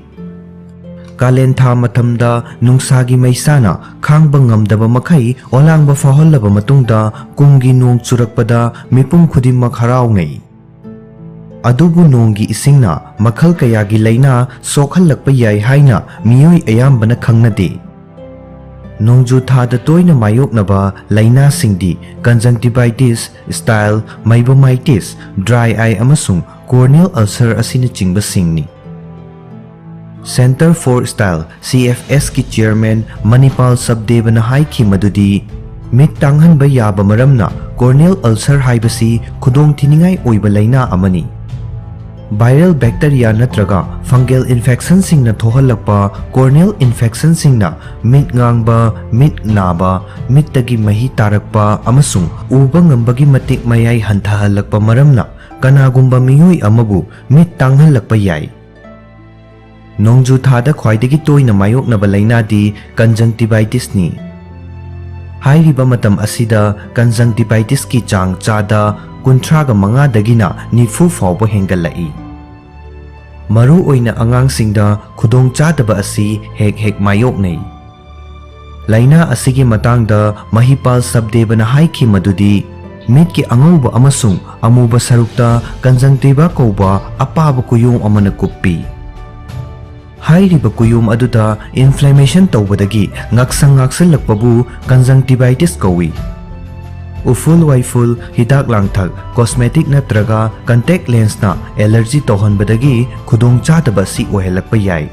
ꯀꯥꯂꯦꯟ ꯊꯥ ꯃꯇꯝꯗ ꯅꯨꯡꯁꯥꯒꯤ ꯃꯩꯁꯥꯅ ꯈꯥꯡꯕ ꯉꯝꯗꯕ ꯃꯈꯩ ꯑꯣꯂꯥꯡꯕ ꯐꯥꯎꯍꯜꯂꯕ ꯃꯇꯨꯡꯗ ꯀꯨꯝꯒꯤ ꯅꯣꯡ ꯆꯨꯔꯛꯄꯗ ꯃꯤꯄꯨꯝ ꯈꯨꯗꯤꯡꯃꯛ ꯍꯔꯥꯎꯅꯩ꯫ ꯑꯗꯨꯕꯨ ꯅꯣꯡꯒꯤ ꯏꯁꯤꯡꯅ ꯃꯈꯜ ꯀꯌꯥꯒꯤ ꯂꯥꯏꯅꯥ ꯁꯣꯛꯍꯜꯂꯛꯄ ꯌꯥꯏ ꯍꯥꯏꯅ ꯃꯤꯑꯣꯏ ꯑꯌꯥꯝꯕꯅ ꯈꯪꯅꯗꯦ꯫ ꯅꯣꯡꯖꯨ ꯊꯥꯗ ꯇꯣꯏꯅ ꯃꯥꯌꯣꯛꯅꯕ ꯂꯥꯏꯅꯥꯁꯤꯡꯗꯤ conjunctivitis, style, meibomitis, dry eye ꯑꯃꯁꯨꯡ corneal ulcer ꯑꯁꯤꯅꯆꯤꯡꯕꯁꯤꯡꯅꯤ꯫ Centre for Style, CFSꯀꯤ chairman ꯃꯅꯤꯄꯥꯜ ꯁꯕꯗꯦꯕꯅ ꯍꯥꯏꯈꯤ ꯃꯗꯨꯗꯤ ꯃꯤꯠ ꯇꯥꯡꯍꯟꯕ ꯌꯥꯕ ꯃꯔꯝꯅ corneal ulcer ꯍꯥꯏꯕꯁꯤ ꯈꯨꯗꯣꯡꯊꯤꯅꯤꯡꯉꯥꯏ ꯑꯣꯏꯕ ꯂꯥꯏꯅꯥ ꯑꯃꯅꯤ꯫ Viral bacteria ꯅꯠꯇ꯭ꯔꯒ fungal infectionꯁꯤꯡꯅ ꯊꯣꯛꯍꯜꯂꯛꯄ corneal infectionꯁꯤꯡꯅ ꯃꯤꯠ ꯉꯥꯡꯕ, ꯃꯤꯠ ꯅꯥꯕ, ꯃꯤꯠꯇꯒꯤ ꯃꯍꯤ ꯇꯥꯔꯛꯄ ꯑꯃꯁꯨꯡ ꯎꯕ ꯉꯝꯕꯒꯤ ꯃꯇꯤꯛ ꯃꯌꯥꯏ ꯍꯟꯊꯍꯜꯂꯛꯄ ꯃꯔꯝꯅ ꯀꯅꯥꯒꯨꯝꯕ ꯃꯤꯑꯣꯏ ꯑꯃꯕꯨ ꯃꯤꯠ ꯇꯥꯡꯍꯜꯂꯛꯄ ꯌꯥꯏ꯫ ꯅꯣꯡꯖꯨ ꯊꯥꯗ ꯈ꯭ꯋꯥꯏꯗꯒꯤ ꯇꯣꯏꯅ ꯃꯥꯌꯣꯛꯅꯕ ꯂꯥꯏꯅꯥꯗꯤ conjunctivitisꯅꯤ꯫ ꯍꯥꯏꯔꯤꯕ ꯃꯇꯝ ꯑꯁꯤꯗ conjunctivitisꯀꯤ ꯆꯥꯡ ꯆꯥꯗ ꯀꯨꯟꯊ꯭ꯔꯥꯒ ꯃꯉꯥꯗꯒꯤꯅ ꯅꯤꯐꯨ ꯐꯥꯎꯕ ꯍꯦꯟꯒꯠꯂꯛꯏ꯫ ꯃꯔꯨꯑꯣꯏꯅ ꯑꯉꯥꯡꯁꯤꯡꯗ ꯈꯨꯗꯣꯡꯆꯥꯗꯕ ꯑꯁꯤ ꯍꯦꯛ ꯍꯦꯛ ꯃꯥꯌꯣꯛꯅꯩ꯫ ꯂꯥꯏꯅꯥ ꯑꯁꯤꯒꯤ ꯃꯇꯥꯡꯗ ꯃꯍꯤꯄꯥꯜ ꯁꯕꯗꯦꯕꯅ ꯍꯥꯏꯈꯤ ꯃꯗꯨꯗꯤ ꯃꯤꯠꯀꯤ ꯑꯉꯧꯕ ꯑꯃꯁꯨꯡ ꯑꯃꯨꯕ ꯁꯔꯨꯛꯇ conjunctiva ꯀꯧꯕ ꯑꯄꯥꯕ ꯀꯨꯌꯣꯝ ꯑꯃꯅ ꯀꯨꯞꯄꯤ꯫ ꯍꯥꯏꯔꯤꯕ ꯀꯨꯌꯣꯝ ꯑꯗꯨꯗ inflammation ꯇꯧꯕꯗꯒꯤ ꯉꯛꯁꯪ ꯉꯥꯛꯁꯜꯂꯛꯄꯕꯨ conjunctivitis ꯀꯧꯏ꯫ ꯎꯐꯨꯜ ꯋꯥꯏꯐꯨꯜ, ꯍꯤꯗꯥꯛ ꯂꯥꯡꯊꯛ, cosmetic ꯅꯠꯇ꯭ꯔꯒ contact lensꯅ allergy ꯇꯧꯍꯟꯕꯗꯒꯤ ꯈꯨꯗꯣꯡꯆꯥꯗꯕ ꯑꯁꯤ ꯑꯣꯏꯍꯜꯂꯛꯄ ꯌꯥꯏ꯫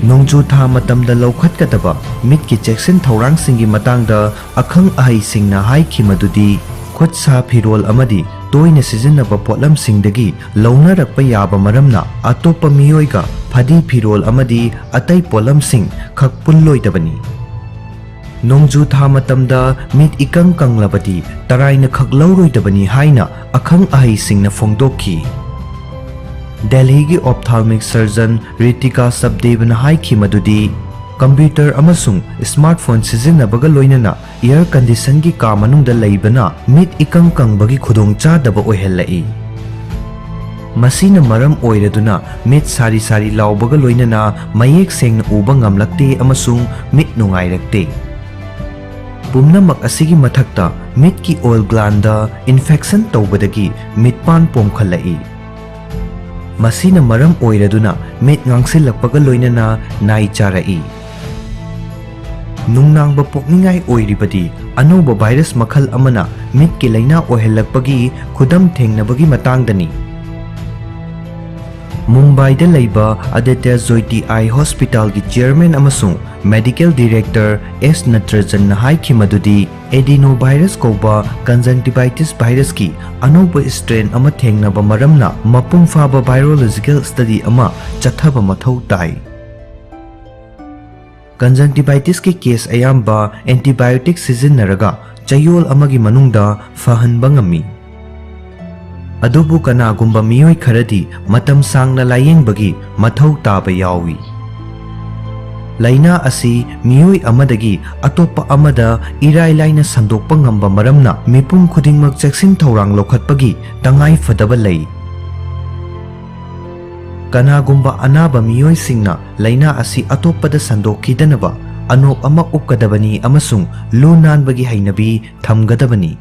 ꯅꯣꯡꯖꯨ ꯊꯥ ꯃꯇꯝꯗ ꯂꯧꯈꯠꯀꯗꯕ ꯃꯤꯠꯀꯤ ꯆꯦꯛꯁꯤꯟ ꯊꯧꯔꯥꯡꯁꯤꯡꯒꯤ ꯃꯇꯥꯡꯗ ꯑꯈꯪ ꯑꯍꯩꯁꯤꯡꯅ ꯍꯥꯏꯈꯤ ꯃꯗꯨꯗꯤ ꯈꯨꯠ ꯁꯥ ꯐꯤꯔꯣꯜ ꯑꯃꯗꯤ ꯇꯣꯏꯅ ꯁꯤꯖꯤꯟꯅꯕ ꯄꯣꯠꯂꯝꯁꯤꯡꯗꯒꯤ ꯂꯧꯅꯔꯛꯄ ꯌꯥꯕ ꯃꯔꯝꯅ ꯑꯇꯣꯞꯄ ꯃꯤꯑꯣꯏꯒ ꯐꯗꯤ ꯐꯤꯔꯣꯜ ꯑꯃꯗꯤ ꯑꯇꯩ ꯄꯣꯠꯂꯝꯁꯤꯡ ꯈꯛ ꯄꯨꯜꯂꯣꯏꯗꯕꯅꯤ꯫ ꯅꯣꯡꯖꯨ ꯊꯥ ꯃꯇꯝꯗ ꯃꯤꯠ ꯏꯀꯪ ꯀꯪꯂꯕꯗꯤ ꯇꯔꯥꯏꯅ ꯈꯛ ꯂꯧꯔꯣꯏꯗꯕꯅꯤ ꯍꯥꯏꯅ ꯑꯈꯪ ꯑꯍꯩꯁꯤꯡꯅ ꯐꯣꯡꯗꯣꯛꯈꯤ꯫ ꯗꯦꯜꯍꯤꯒꯤ ophthalmic surgeon ꯔꯤꯇꯤꯀꯥ ꯁꯕꯗꯦꯕꯅ ꯍꯥꯏꯈꯤ ꯃꯗꯨꯗꯤ computer ꯑꯃꯁꯨꯡ smartphone ꯁꯤꯖꯤꯟꯅꯕꯒ ꯂꯣꯏꯅꯅ air conditionꯒꯤ ꯀꯥ ꯃꯅꯨꯡꯗ ꯂꯩꯕꯅ ꯃꯤꯠ ꯏꯀꯪ ꯀꯪꯕꯒꯤ ꯈꯨꯗꯣꯡꯆꯥꯗꯕ ꯑꯣꯏꯍꯜꯂꯛꯏ꯫ ꯃꯁꯤꯅ ꯃꯔꯝ ꯑꯣꯏꯔꯗꯨꯅ ꯃꯤꯠ ꯁꯥꯔꯤ ꯁꯥꯔꯤ ꯂꯥꯎꯕꯒ ꯂꯣꯏꯅꯅ ꯃꯌꯦꯛ ꯁꯦꯡꯅ ꯎꯕ ꯉꯝꯂꯛꯇꯦ ꯑꯃꯁꯨꯡ ꯃꯤꯠ ꯅꯨꯡꯉꯥꯏꯔꯛꯇꯦ꯫ ꯄꯨꯝꯅꯃꯛ ꯑꯁꯤꯒꯤ ꯃꯊꯛꯇ ꯃꯤꯠꯀꯤ ꯑꯣꯏꯜ glandꯗ infection ꯇꯧꯕꯗꯒꯤ ꯃꯤꯠꯄꯥꯟ ꯄꯣꯝꯈꯠꯂꯛꯏ꯫ ꯃꯁꯤꯅ ꯃꯔꯝ ꯑꯣꯏꯔꯗꯨꯅ ꯃꯤꯠ ꯉꯥꯡꯁꯤꯜꯂꯛꯄꯒ ꯂꯣꯏꯅꯅ ꯅꯥꯏ ꯆꯥꯔꯛꯏ꯫ ꯅꯨꯡꯅꯥꯡꯕ ꯄꯣꯛꯅꯤꯡꯉꯥꯏ ꯑꯣꯏꯔꯤꯕꯗꯤ ꯑꯅꯧꯕ virus ꯃꯈꯜ ꯑꯃꯅ ꯃꯤꯠꯀꯤ ꯂꯥꯏꯅꯥ ꯑꯣꯏꯍꯜꯂꯛꯄꯒꯤ ꯈꯨꯗꯝ ꯊꯦꯡꯅꯕꯒꯤ ꯃꯇꯥꯡꯗꯅꯤ꯫ ꯃꯨꯝꯕꯥꯏꯗ ꯂꯩꯕ ꯑꯗꯤꯇ꯭ꯌ ꯖꯣꯏꯇꯤ Eye Hospitalꯒꯤ chairman ꯑꯃꯁꯨꯡ Medical Director S ꯅꯠꯇ꯭ꯔꯖꯟꯅ ꯍꯥꯏꯈꯤ ꯃꯗꯨꯗꯤ adenovirus ꯀꯧꯕ conjunctivitis virusꯀꯤ ꯑꯅꯧꯕ strain ꯑꯃ ꯊꯦꯡꯅꯕ ꯃꯔꯝꯅ ꯃꯄꯨꯡ ꯐꯥꯕ virological study ꯑꯃ ꯆꯠꯊꯕ ꯃꯊꯧ ꯇꯥꯏ꯫ Conjunctivitisꯀꯤ case ꯑꯌꯥꯝꯕ antibiotic ꯁꯤꯖꯤꯟꯅꯔꯒ ꯆꯌꯣꯜ ꯑꯃꯒꯤ ꯃꯅꯨꯡꯗ ꯐꯍꯟꯕ ꯉꯝꯃꯤ꯫ ꯑꯗꯨꯕꯨ ꯀꯅꯥꯒꯨꯝꯕ ꯃꯤꯑꯣꯏ ꯈꯔꯗꯤ ꯃꯇꯝ ꯁꯥꯡꯅ ꯂꯥꯌꯦꯡꯕꯒꯤ ꯃꯊꯧ ꯇꯥꯕ ꯌꯥꯎꯏ꯫ ꯂꯥꯏꯅꯥ ꯑꯁꯤ ꯃꯤꯑꯣꯏ ꯑꯃꯗꯒꯤ ꯑꯇꯣꯞꯄ ꯑꯃꯗ ꯏꯔꯥꯏ ꯂꯥꯏꯅ ꯁꯟꯗꯣꯛꯄ ꯉꯝꯕ ꯃꯔꯝꯅ ꯃꯤꯄꯨꯝ ꯈꯨꯗꯤꯡꯃꯛ ꯆꯦꯛꯁꯤꯟ ꯊꯧꯔꯥꯡ ꯂꯧꯈꯠꯄꯒꯤ ꯇꯉꯥꯏ ꯐꯗꯕ ꯂꯩ꯫ ꯀꯅꯥꯒꯨꯝꯕ ꯑꯅꯥꯕ ꯃꯤꯑꯣꯏꯁꯤꯡꯅ ꯂꯥꯏꯅꯥ ꯑꯁꯤ ꯑꯇꯣꯞꯄꯗ ꯁꯟꯗꯣꯛꯈꯤꯗꯅꯕ ꯑꯅꯣꯞ ꯑꯃ ꯎꯞꯀꯗꯕꯅꯤ ꯑꯃꯁꯨꯡ ꯂꯨ ꯅꯥꯟꯕꯒꯤ ꯍꯩꯅꯕꯤ ꯊꯝꯒꯗꯕꯅꯤ꯫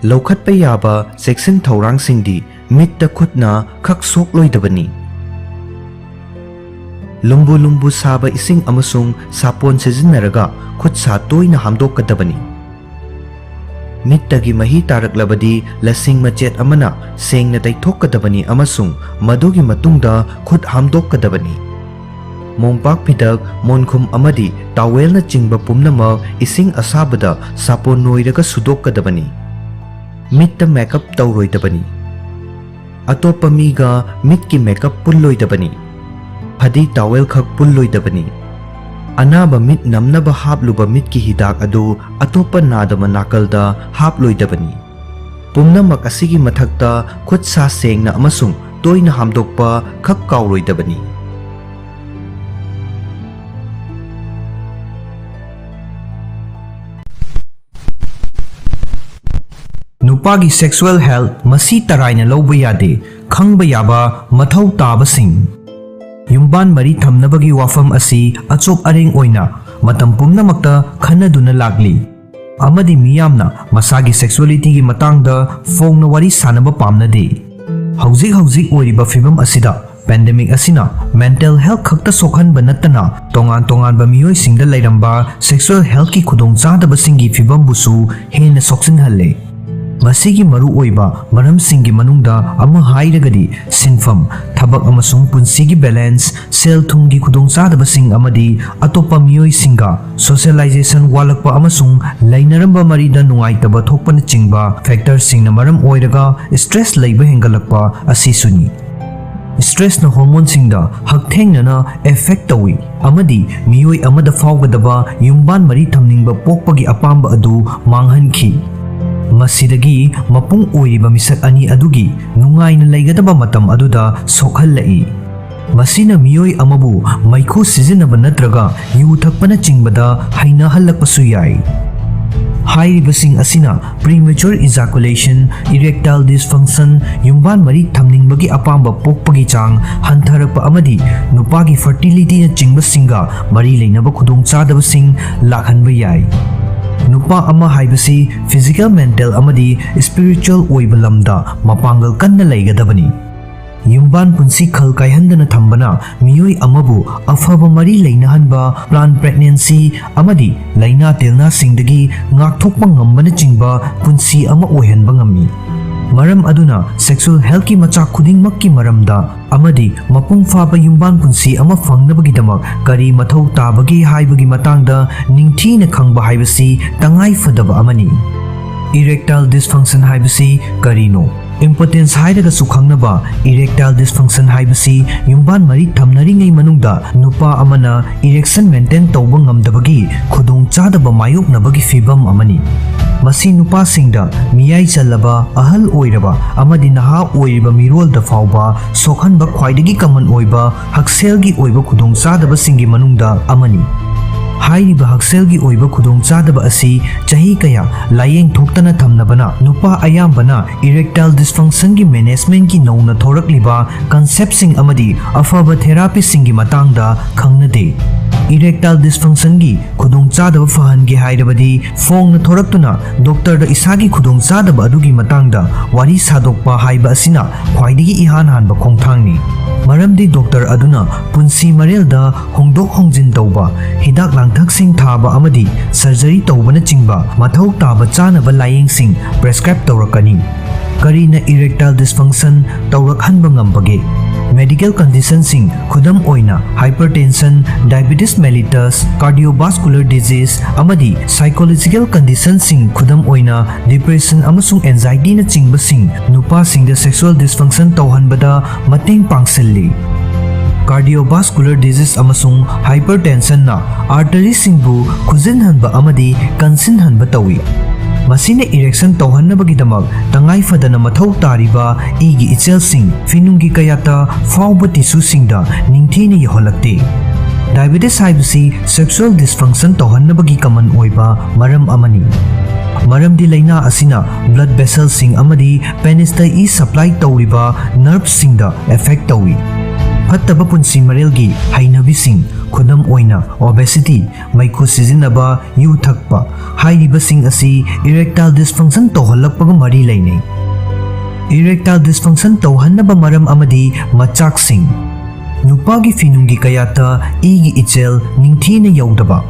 ꯂꯧꯈꯠꯄ ꯌꯥꯕ ꯆꯦꯛꯁꯤꯟ ꯊꯧꯔꯥꯡꯁꯤꯡꯗꯤ ꯃꯤꯠꯇ ꯈꯨꯠꯅ ꯈꯛ ꯁꯣꯛꯂꯣꯏꯗꯕꯅꯤ꯫ ꯂꯨꯝꯕꯨ ꯂꯨꯝꯕꯨ ꯁꯥꯕ ꯏꯁꯤꯡ ꯑꯃꯁꯨꯡ ꯁꯥꯄꯣꯟ ꯁꯤꯖꯤꯟꯅꯔꯒ ꯈꯨꯠ ꯁꯥ ꯇꯣꯏꯅ ꯍꯥꯝꯗꯣꯛꯀꯗꯕꯅꯤ꯫ ꯃꯤꯠꯇꯒꯤ ꯃꯍꯤ ꯇꯥꯔꯛꯂꯕꯗꯤ ꯂꯁꯤꯡ ꯃꯆꯦꯠ ꯑꯃꯅ ꯁꯦꯡꯅ ꯇꯩꯊꯣꯛꯀꯗꯕꯅꯤ ꯑꯃꯁꯨꯡ ꯃꯗꯨꯒꯤ ꯃꯇꯨꯡꯗ ꯈꯨꯠ ꯍꯥꯝꯗꯣꯛꯀꯗꯕꯅꯤ꯫ ꯃꯣꯝꯄꯥꯛ ꯐꯤꯗꯛ, ꯃꯣꯟꯈꯨꯝ ꯑꯃꯗꯤ ꯇꯥꯋꯦꯜꯅꯆꯤꯡꯕ ꯄꯨꯝꯅꯃꯛ ꯏꯁꯤꯡ ꯑꯁꯥꯕꯗ ꯁꯥꯄꯣꯟ ꯅꯣꯏꯔꯒ ꯁꯨꯗꯣꯛꯀꯗꯕꯅꯤ꯫ ꯃꯤꯠꯇ ꯃꯦꯀꯞ ꯇꯧꯔꯣꯏꯗꯕꯅꯤ꯫ ꯑꯇꯣꯞꯄ ꯃꯤꯒ ꯃꯤꯠꯀꯤ ꯃꯦꯀꯞ ꯄꯨꯜꯂꯣꯏꯗꯕꯅꯤ꯫ ꯐꯗꯤ ꯇꯥꯋꯦꯜ ꯈꯛ ꯄꯨꯜꯂꯣꯏꯗꯕꯅꯤ꯫ ꯑꯅꯥꯕ ꯃꯤꯠ ꯅꯝꯅꯕ ꯍꯥꯞꯂꯨꯕ ꯃꯤꯠꯀꯤ ꯍꯤꯗꯥꯛ ꯑꯗꯨ ꯑꯇꯣꯞꯄ ꯅꯥꯗꯕ ꯅꯥꯀꯜꯗ ꯍꯥꯞꯂꯣꯏꯗꯕꯅꯤ꯫ ꯄꯨꯝꯅꯃꯛ ꯑꯁꯤꯒꯤ ꯃꯊꯛꯇ ꯈꯨꯠ ꯁꯥ ꯁꯦꯡꯅ ꯑꯃꯁꯨꯡ ꯇꯣꯏꯅ ꯍꯥꯝꯗꯣꯛꯄ ꯈꯛ ꯀꯥꯎꯔꯣꯏꯗꯕꯅꯤ꯫ ꯅꯨꯄꯥꯒꯤ sexual health ꯃꯁꯤ ꯇꯔꯥꯏꯅ ꯂꯧꯕ ꯌꯥꯗꯦ꯫ ꯈꯪꯕ ꯌꯥꯕ ꯃꯊꯧ ꯇꯥꯕꯁꯤꯡ꯫ ꯌꯨꯝꯕꯥꯟ ꯃꯔꯤ ꯊꯝꯅꯕꯒꯤ ꯋꯥꯐꯝ ꯑꯁꯤ ꯑꯆꯣꯞ ꯑꯔꯦꯡ ꯑꯣꯏꯅ ꯃꯇꯝ ꯄꯨꯝꯅꯃꯛꯇ ꯈꯟꯅꯗꯨꯅ ꯂꯥꯛꯂꯤ, ꯑꯃꯗꯤ ꯃꯤꯌꯥꯝꯅ ꯃꯁꯥꯒꯤ sexualityꯒꯤ ꯃꯇꯥꯡꯗ ꯐꯣꯡꯅ ꯋꯥꯔꯤ ꯁꯥꯅꯕ ꯄꯥꯝꯅꯗꯦ꯫ ꯍꯧꯖꯤꯛ ꯍꯧꯖꯤꯛ ꯑꯣꯏꯔꯤꯕ ꯐꯤꯚꯝ ꯑꯁꯤꯗ pandemic ꯑꯁꯤꯅ mental health ꯈꯛꯇ ꯁꯣꯛꯍꯟꯕ ꯅꯠꯇꯅ ꯇꯣꯉꯥꯟ ꯇꯣꯉꯥꯟꯕ ꯃꯤꯑꯣꯏꯁꯤꯡꯗ ꯂꯩꯔꯝꯕ sexual healthꯀꯤ ꯈꯨꯗꯣꯡꯆꯥꯗꯕꯁꯤꯡꯒꯤ ꯐꯤꯚꯝꯕꯨꯁꯨ ꯍꯦꯟꯅ ꯁꯣꯛꯆꯤꯟꯍꯜꯂꯦ꯫ ꯃꯁꯤꯒꯤ ꯃꯔꯨꯑꯣꯏꯕ ꯃꯔꯝꯁꯤꯡꯒꯤ ꯃꯅꯨꯡꯗ ꯑꯃ ꯍꯥꯏꯔꯒꯗꯤ ꯁꯤꯟꯐꯝ, ꯊꯕꯛ ꯑꯃꯁꯨꯡ ꯄꯨꯟꯁꯤꯒꯤ balance, ꯁꯦꯜ ꯊꯨꯝꯒꯤ ꯈꯨꯗꯣꯡꯆꯥꯗꯕꯁꯤꯡ ꯑꯃꯗꯤ ꯑꯇꯣꯞꯄ ꯃꯤꯑꯣꯏꯁꯤꯡꯒ socialization ꯋꯥꯠꯂꯛꯄ ꯑꯃꯁꯨꯡ ꯂꯩꯅꯔꯝꯕ ꯃꯔꯤꯗ ꯅꯨꯡꯉꯥꯏꯇꯕ ꯊꯣꯛꯄꯅꯆꯤꯡꯕ factorꯁꯤꯡꯅ ꯃꯔꯝ ꯑꯣꯏꯔꯒ stress ꯂꯩꯕ ꯍꯦꯟꯒꯠꯂꯛꯄ ꯑꯁꯤꯁꯨꯅꯤ꯫ Stressꯅ hormoneꯁꯤꯡꯗ ꯍꯛꯊꯦꯡꯅꯅ effect ꯇꯧꯏ ꯑꯃꯗꯤ ꯃꯤꯑꯣꯏ ꯑꯃꯗ ꯐꯥꯎꯒꯗꯕ ꯌꯨꯝꯕꯥꯟ ꯃꯔꯤ ꯊꯝꯅꯤꯡꯕ ꯄꯣꯛꯄꯒꯤ ꯑꯄꯥꯝꯕ ꯑꯗꯨ ꯃꯥꯡꯍꯟꯈꯤ꯫ ꯃꯁꯤꯗꯒꯤ ꯃꯄꯨꯡ ꯑꯣꯏꯔꯤꯕ ꯃꯤꯁꯛ ꯑꯅꯤ ꯑꯗꯨꯒꯤ ꯅꯨꯡꯉꯥꯏꯅ ꯂꯩꯒꯗꯕ ꯃꯇꯝ ꯑꯗꯨꯗ ꯁꯣꯛꯍꯜꯂꯛꯏ꯫ ꯃꯁꯤꯅ ꯃꯤꯑꯣꯏ ꯑꯃꯕꯨ ꯃꯩꯈꯨ ꯁꯤꯖꯤꯟꯅꯕ ꯅꯠꯇ꯭ꯔꯒ ꯌꯨ ꯊꯛꯄꯅꯆꯤꯡꯕꯗ ꯍꯩꯅꯍꯜꯂꯛꯄꯁꯨ ꯌꯥꯏ꯫ ꯍꯥꯏꯔꯤꯕꯁꯤꯡ ꯑꯁꯤꯅ premature ejaculation, erectile dysfunction, ꯌꯨꯝꯕꯥꯟ ꯃꯔꯤ ꯊꯝꯅꯤꯡꯕꯒꯤ ꯑꯄꯥꯝꯕ ꯄꯣꯛꯄꯒꯤ ꯆꯥꯡ ꯍꯟꯊꯔꯛꯄ ꯑꯃꯗꯤ ꯅꯨꯄꯥꯒꯤ fertilityꯅꯆꯤꯡꯕꯁꯤꯡꯒ ꯃꯔꯤ ꯂꯩꯅꯕ ꯈꯨꯗꯣꯡꯆꯥꯗꯕꯁꯤꯡ ꯂꯥꯛꯍꯟꯕ ꯌꯥꯏ꯫ ꯅꯨꯄꯥ ꯑꯃ ꯍꯥꯏꯕꯁꯤ physical, mental ꯑꯃꯗꯤ spiritual ꯑꯣꯏꯕ ꯂꯝꯗ ꯃꯄꯥꯡꯒꯜ ꯀꯟꯅ ꯂꯩꯒꯗꯕꯅꯤ꯫ ꯌꯨꯝꯕꯥꯟ ꯄꯨꯟꯁꯤ ꯈꯜ ꯀꯥꯏꯍꯟꯗꯅ ꯊꯝꯕꯅ ꯃꯤꯑꯣꯏ ꯑꯃꯕꯨ ꯑꯐꯕ ꯃꯔꯤ ꯂꯩꯅꯍꯟꯕ, planned pregnancy ꯑꯃꯗꯤ ꯂꯥꯏꯅꯥ ꯇꯤꯜꯅꯥꯁꯤꯡꯗꯒꯤ ꯉꯥꯛꯊꯣꯛꯄ ꯉꯝꯕꯅꯆꯤꯡꯕ ꯄꯨꯟꯁꯤ ꯑꯃ ꯑꯣꯏꯍꯟꯕ ꯉꯝꯃꯤ꯫ ꯃꯔꯝ ꯑꯗꯨꯅ sexual healthꯀꯤ ꯃꯆꯥꯛ ꯈꯨꯗꯤꯡꯃꯛꯀꯤ ꯃꯔꯝꯗ ꯑꯃꯗꯤ ꯃꯄꯨꯡ ꯐꯥꯕ ꯌꯨꯝꯕꯥꯟ ꯄꯨꯟꯁꯤ ꯑꯃ ꯐꯪꯅꯕꯒꯤꯗꯃꯛ ꯀꯔꯤ ꯃꯊꯧ ꯇꯥꯕꯒꯦ ꯍꯥꯏꯕꯒꯤ ꯃꯇꯥꯡꯗ ꯅꯤꯡꯊꯤꯅ ꯈꯪꯕ ꯍꯥꯏꯕꯁꯤ ꯇꯉꯥꯏ ꯐꯗꯕ ꯑꯃꯅꯤ꯫ Erectile dysfunction ꯍꯥꯏꯕꯁꯤ ꯀꯔꯤꯅꯣ? Impotence ꯍꯥꯏꯔꯒꯁꯨ ꯈꯪꯅꯕ erectile dysfunction ꯍꯥꯏꯕꯁꯤ ꯌꯨꯝꯕꯥꯟ ꯃꯔꯤ ꯊꯝꯅꯔꯤꯉꯩ ꯃꯅꯨꯡꯗ ꯅꯨꯄꯥ ꯑꯃꯅ erection maintain ꯇꯧꯕ ꯉꯝꯗꯕꯒꯤ ꯈꯨꯗꯣꯡꯆꯥꯗꯕ ꯃꯥꯌꯣꯛꯅꯕꯒꯤ ꯐꯤꯚꯝ ꯑꯃꯅꯤ꯫ ꯃꯁꯤ ꯅꯨꯄꯥꯁꯤꯡꯗ, ꯃꯤꯌꯥꯏ ꯆꯜꯂꯕ, ꯑꯍꯜ ꯑꯣꯏꯔꯕ ꯑꯃꯗꯤ ꯅꯍꯥ ꯑꯣꯏꯔꯤꯕ ꯃꯤꯔꯣꯜꯗ ꯐꯥꯎꯕ ꯁꯣꯛꯍꯟꯕ ꯈ꯭ꯋꯥꯏꯗꯒꯤ common ꯑꯣꯏꯕ ꯍꯛꯁꯦꯜꯒꯤ ꯑꯣꯏꯕ ꯈꯨꯗꯣꯡꯆꯥꯗꯕꯁꯤꯡꯒꯤ ꯃꯅꯨꯡꯗ ꯑꯃꯅꯤ꯫ ꯍꯥꯏꯔꯤꯕ ꯍꯛꯁꯦꯜꯒꯤ ꯑꯣꯏꯕ ꯈꯨꯗꯣꯡꯆꯥꯗꯕ ꯑꯁꯤ ꯆꯍꯤ ꯀꯌꯥ ꯂꯥꯌꯦꯡ ꯊꯣꯛꯇꯅ ꯊꯝꯅꯕꯅ ꯅꯨꯄꯥ ꯑꯌꯥꯝꯕꯅ erectile dysfunctionꯒꯤ managementꯀꯤ ꯅꯧꯅ ꯊꯣꯔꯛꯂꯤꯕ conceptꯁꯤꯡ ꯑꯃꯗꯤ ꯑꯐꯕ therapyꯁꯤꯡꯒꯤ ꯃꯇꯥꯡꯗ ꯈꯪꯅꯗꯦ꯫ Erectile dysfunctionꯒꯤ ꯈꯨꯗꯣꯡꯆꯥꯗꯕ ꯐꯍꯟꯒꯦ ꯍꯥꯏꯔꯕꯗꯤ ꯐꯣꯡꯅ ꯊꯣꯔꯛꯇꯨꯅ doctorꯗ ꯏꯁꯥꯒꯤ ꯈꯨꯗꯣꯡꯆꯥꯗꯕ ꯑꯗꯨꯒꯤ ꯃꯇꯥꯡꯗ ꯋꯥꯔꯤ ꯁꯥꯗꯣꯛꯄ ꯍꯥꯏꯕ ꯑꯁꯤꯅ ꯈ꯭ꯋꯥꯏꯗꯒꯤ ꯏꯍꯥꯟ ꯍꯥꯟꯕ ꯈꯣꯡꯊꯥꯡꯅꯤ꯫ ꯃꯔꯝꯗꯤ ꯗꯣꯛꯇꯔ ꯑꯗꯨꯅ ꯄꯨꯟꯁꯤ ꯃꯔꯦꯜꯗ ꯍꯣꯡꯗꯣꯛ ꯍꯣꯡꯖꯤꯟ ꯇꯧꯕ, ꯍꯤꯗꯥꯛ ꯂꯥꯡꯊꯛꯁꯤꯡ ꯊꯥꯕ ꯑꯃꯗꯤ ꯁꯔꯖꯔꯤ ꯇꯧꯕꯅꯆꯤꯡꯕ ꯃꯊꯧ ꯇꯥꯕ ꯆꯥꯅꯕ ꯂꯥꯏꯌꯦꯡꯁꯤꯡ ꯄ꯭ꯔꯦꯁꯀ꯭ꯔꯥꯏꯕ ꯇꯧꯔꯛꯀꯅꯤ꯫ ꯀꯔꯤꯅ ꯏꯔꯦꯛꯇꯥꯏꯜ ꯗꯤꯁꯐꯪꯁꯟ ꯇꯧꯔꯛꯍꯟꯕ ꯉꯝꯕꯒꯦ? ꯃꯦꯗꯤꯀꯦꯜ ꯀꯟꯗꯤꯁꯟꯁꯤꯡ, ꯈꯨꯗꯝ ꯑꯣꯏꯅ hypertension, diabetes mellitus, cardiovascular disease, ꯑꯃꯗꯤ psychological ꯀꯟꯗꯤꯁꯟꯁꯤꯡ, ꯈꯨꯗꯝ ꯑꯣꯏꯅ depression ꯑꯃꯁꯨꯡ anxietyꯅꯆꯤꯡꯕꯁꯤꯡ, ꯅꯨꯄꯥꯁꯤꯡꯗ sexual dysfunction ꯇꯧꯍꯟꯕꯗ ꯃꯇꯦꯡ ꯄꯥꯡꯁꯤꯜꯂꯤ꯫ Cardiovascular disease ꯑꯃꯁꯨꯡ hypertensionꯅ arteryꯁꯤꯡꯕꯨ ꯈꯨꯖꯤꯟꯍꯟꯕ ꯑꯃꯗꯤ ꯀꯟꯁꯤꯟꯍꯟꯕ ꯇꯧꯏ꯫ ꯃꯁꯤꯅ erection ꯇꯧꯍꯟꯅꯕꯒꯤꯗꯃꯛ ꯇꯉꯥꯏ ꯐꯗꯅ ꯃꯊꯧ ꯇꯥꯔꯤꯕ ꯏꯒꯤ ꯏꯆꯦꯜꯁꯤꯡ ꯐꯤꯅꯨꯡꯒꯤ ꯀꯌꯥꯠꯇ ꯐꯥꯎꯕ tissueꯁꯤꯡꯗ ꯅꯤꯡꯊꯤꯅ ꯌꯧꯍꯜꯂꯛꯇꯦ꯫ Diabetes ꯍꯥꯏꯕꯁꯤ sexual dysfunction ꯇꯧꯍꯟꯅꯕꯒꯤ common ꯑꯣꯏꯕ ꯃꯔꯝ ꯑꯃꯅꯤ꯫ ꯃꯔꯝꯗꯤ ꯂꯥꯏꯅꯥ ꯑꯁꯤꯅ blood vesselꯁꯤꯡ ꯑꯃꯗꯤ penisꯇ ꯏ supply ꯇꯧꯔꯤꯕ nerveꯁꯤꯡꯗ affect ꯇꯧꯏ꯫ ꯐꯠꯇꯕ ꯄꯨꯟꯁꯤ ꯃꯔꯦꯜꯒꯤ ꯍꯩꯅꯕꯤꯁꯤꯡ, ꯈꯨꯗꯝ ꯑꯣꯏꯅ obesity, ꯃꯩꯈꯨ ꯁꯤꯖꯤꯟꯅꯕ, ꯌꯨ ꯊꯛꯄ, ꯍꯥꯏꯔꯤꯕꯁꯤꯡ ꯑꯁꯤ erectile dysfunction ꯇꯧꯍꯜꯂꯛꯄꯒ ꯃꯔꯤ ꯂꯩꯅꯩ꯫ Erectile dysfunction ꯇꯧꯍꯟꯅꯕ ꯃꯔꯝ ꯑꯃꯗꯤ ꯃꯆꯥꯛꯁꯤꯡ: ꯅꯨꯄꯥꯒꯤ ꯐꯤꯅꯨꯡꯒꯤ ꯀꯌꯥꯠꯇ ꯏꯒꯤ ꯏꯆꯦꯜ ꯅꯤꯡꯊꯤꯅ ꯌꯧꯗꯕ꯫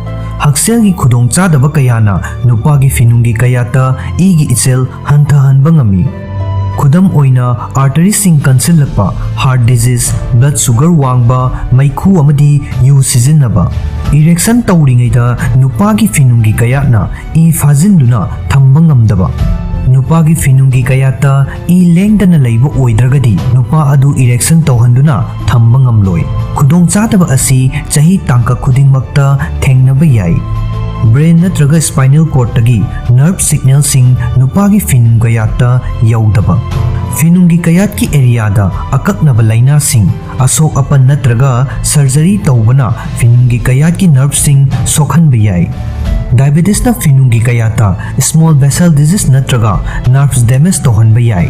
ꯍꯛꯁꯦꯜꯒꯤ ꯈꯨꯗꯣꯡꯆꯥꯗꯕ ꯀꯌꯥꯅ ꯅꯨꯄꯥꯒꯤ ꯐꯤꯅꯨꯡꯒꯤ ꯀꯌꯥꯠꯇ ꯏꯒꯤ ꯏꯆꯦꯜ ꯍꯟꯊꯍꯟꯕ ꯉꯝꯃꯤ꯫ ꯈꯨꯗꯝ ꯑꯣꯏꯅ, arteryꯁꯤꯡ ꯀꯟꯁꯤꯜꯂꯛꯄ, heart disease, blood sugar ꯋꯥꯡꯕ, ꯃꯩꯈꯨ ꯑꯃꯗꯤ ꯌꯨ ꯁꯤꯖꯤꯟꯅꯕ꯫ Erection ꯇꯧꯔꯤꯉꯩꯗ ꯅꯨꯄꯥꯒꯤ ꯐꯤꯅꯨꯡꯒꯤ ꯀꯌꯥꯠꯅ ꯏ ꯐꯥꯖꯤꯟꯗꯨꯅ ꯊꯝꯕ ꯉꯝꯗꯕ꯫ ꯅꯨꯄꯥꯒꯤ ꯐꯤꯅꯨꯡꯒꯤ ꯀꯌꯥꯠꯇ ꯏ ꯂꯦꯡꯗꯅ ꯂꯩꯕ ꯑꯣꯏꯗ꯭ꯔꯒꯗꯤ ꯅꯨꯄꯥ ꯑꯗꯨ erection ꯇꯧꯍꯟꯗꯨꯅ ꯊꯝꯕ ꯉꯝꯂꯣꯏ꯫ ꯈꯨꯗꯣꯡꯆꯥꯗꯕ ꯑꯁꯤ ꯆꯍꯤ ꯇꯥꯡꯀꯛ ꯈꯨꯗꯤꯡꯃꯛꯇ ꯊꯦꯡꯅꯕ ꯌꯥꯏ꯫ Brain ꯅꯠꯇ꯭ꯔꯒ spinal cordꯇꯒꯤ nerve signalꯁꯤꯡ ꯅꯨꯄꯥꯒꯤ ꯐꯤꯅꯨꯡ ꯀꯌꯥꯠꯇ ꯌꯧꯗꯕ꯫ ꯐꯤꯅꯨꯡꯒꯤ ꯀꯌꯥꯠꯀꯤ areaꯗ ꯑꯀꯛꯅꯕ ꯂꯥꯏꯅꯥꯁꯤꯡ, ꯑꯁꯣꯛ ꯑꯄꯟ ꯅꯠꯇ꯭ꯔꯒ surgery ꯇꯧꯕꯅ ꯐꯤꯅꯨꯡꯒꯤ ꯀꯌꯥꯠꯀꯤ nerveꯁꯤꯡ ꯁꯣꯛꯍꯟꯕ ꯌꯥꯏ꯫ Diabetesꯅ ꯐꯤꯅꯨꯡꯒꯤ ꯀꯌꯥꯠꯇ small vessel disease ꯅꯠꯇ꯭ꯔꯒ nerves damage ꯇꯧꯍꯟꯕ ꯌꯥꯏ꯫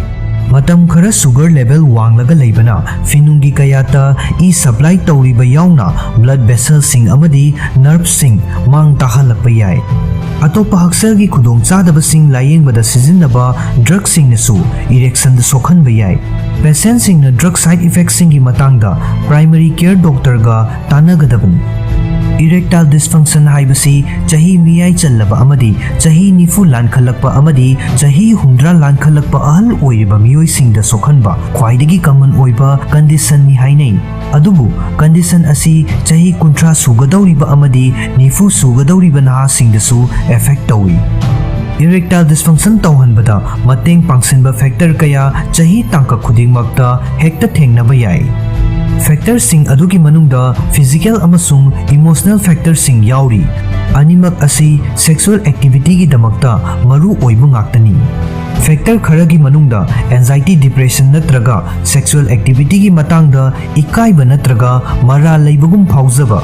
ꯃꯇꯝ ꯈꯔ sugar level ꯋꯥꯡꯂꯒ ꯂꯩꯕꯅ ꯐꯤꯅꯨꯡꯒꯤ ꯀꯌꯥꯠꯇ ꯏ supply ꯇꯧꯔꯤꯕ ꯌꯥꯎꯅ blood vesselꯁꯤꯡ ꯑꯃꯗꯤ nerveꯁꯤꯡ ꯃꯥꯡ ꯇꯥꯍꯜꯂꯛꯄ ꯌꯥꯏ꯫ ꯑꯇꯣꯞꯄ ꯍꯛꯁꯦꯜꯒꯤ ꯈꯨꯗꯣꯡꯆꯥꯗꯕꯁꯤꯡ ꯂꯥꯌꯦꯡꯕꯗ ꯁꯤꯖꯤꯟꯅꯕ drugꯁꯤꯡꯅꯁꯨ erectionꯗ ꯁꯣꯛꯍꯟꯕ ꯌꯥꯏ꯫ Patientꯁꯤꯡꯅ drug side effectꯁꯤꯡꯒꯤ ꯃꯇꯥꯡꯗ primary care doctorꯒ ꯇꯥꯟꯅꯒꯗꯕꯅꯤ꯫ Erectile dysfunction ꯍꯥꯏꯕꯁꯤ ꯆꯍꯤ ꯃꯤꯌꯥꯏ ꯆꯜꯂꯕ ꯑꯃꯗꯤ ꯆꯍꯤ ꯅꯤꯐꯨ ꯂꯥꯟꯈꯠꯂꯛꯄ ꯑꯃꯗꯤ ꯆꯍꯤ ꯍꯨꯝꯗ꯭ꯔꯥ ꯂꯥꯟꯈꯠꯂꯛꯄ ꯑꯍꯜ ꯑꯣꯏꯔꯤꯕ ꯃꯤꯑꯣꯏꯁꯤꯡꯗ ꯁꯣꯛꯍꯟꯕ ꯈ꯭ꯋꯥꯏꯗꯒꯤ common ꯑꯣꯏꯕ conditionꯅꯤ ꯍꯥꯏꯅꯩ꯫ ꯑꯗꯨꯕꯨ condition ꯑꯁꯤ ꯆꯍꯤ ꯀꯨꯟꯊ꯭ꯔꯥ ꯁꯨꯒꯗꯧꯔꯤꯕ ꯑꯃꯗꯤ ꯅꯤꯐꯨ ꯁꯨꯒꯗꯧꯔꯤꯕ ꯅꯍꯥꯁꯤꯡꯗꯁꯨ affect ꯇꯧꯏ꯫ Erectile dysfunction ꯇꯧꯍꯟꯕꯗ ꯃꯇꯦꯡ ꯄꯥꯡꯁꯤꯟꯕ factor ꯀꯌꯥ ꯆꯍꯤ ꯇꯥꯡꯀꯛ ꯈꯨꯗꯤꯡꯃꯛꯇ ꯍꯦꯛꯇ ꯊꯦꯡꯅꯕ ꯌꯥꯏ꯫ Factorꯁꯤꯡ ꯑꯗꯨꯒꯤ ꯃꯅꯨꯡꯗ physical ꯑꯃꯁꯨꯡ emotional factorꯁꯤꯡ ꯌꯥꯎꯔꯤ꯫ ꯑꯅꯤꯃꯛ ꯑꯁꯤ sexual activityꯒꯤꯗꯃꯛꯇ ꯃꯔꯨ ꯑꯣꯏꯕ ꯉꯥꯛꯇꯅꯤ꯫ Factor ꯈꯔꯒꯤ ꯃꯅꯨꯡꯗ anxiety, depression ꯅꯠꯇ꯭ꯔꯒ sexual activityꯒꯤ ꯃꯇꯥꯡꯗ ꯏꯀꯥꯏꯕ ꯅꯠꯇ꯭ꯔꯒ ꯃꯔꯥꯜ ꯂꯩꯕꯒꯨꯝ ꯐꯥꯎꯖꯕ,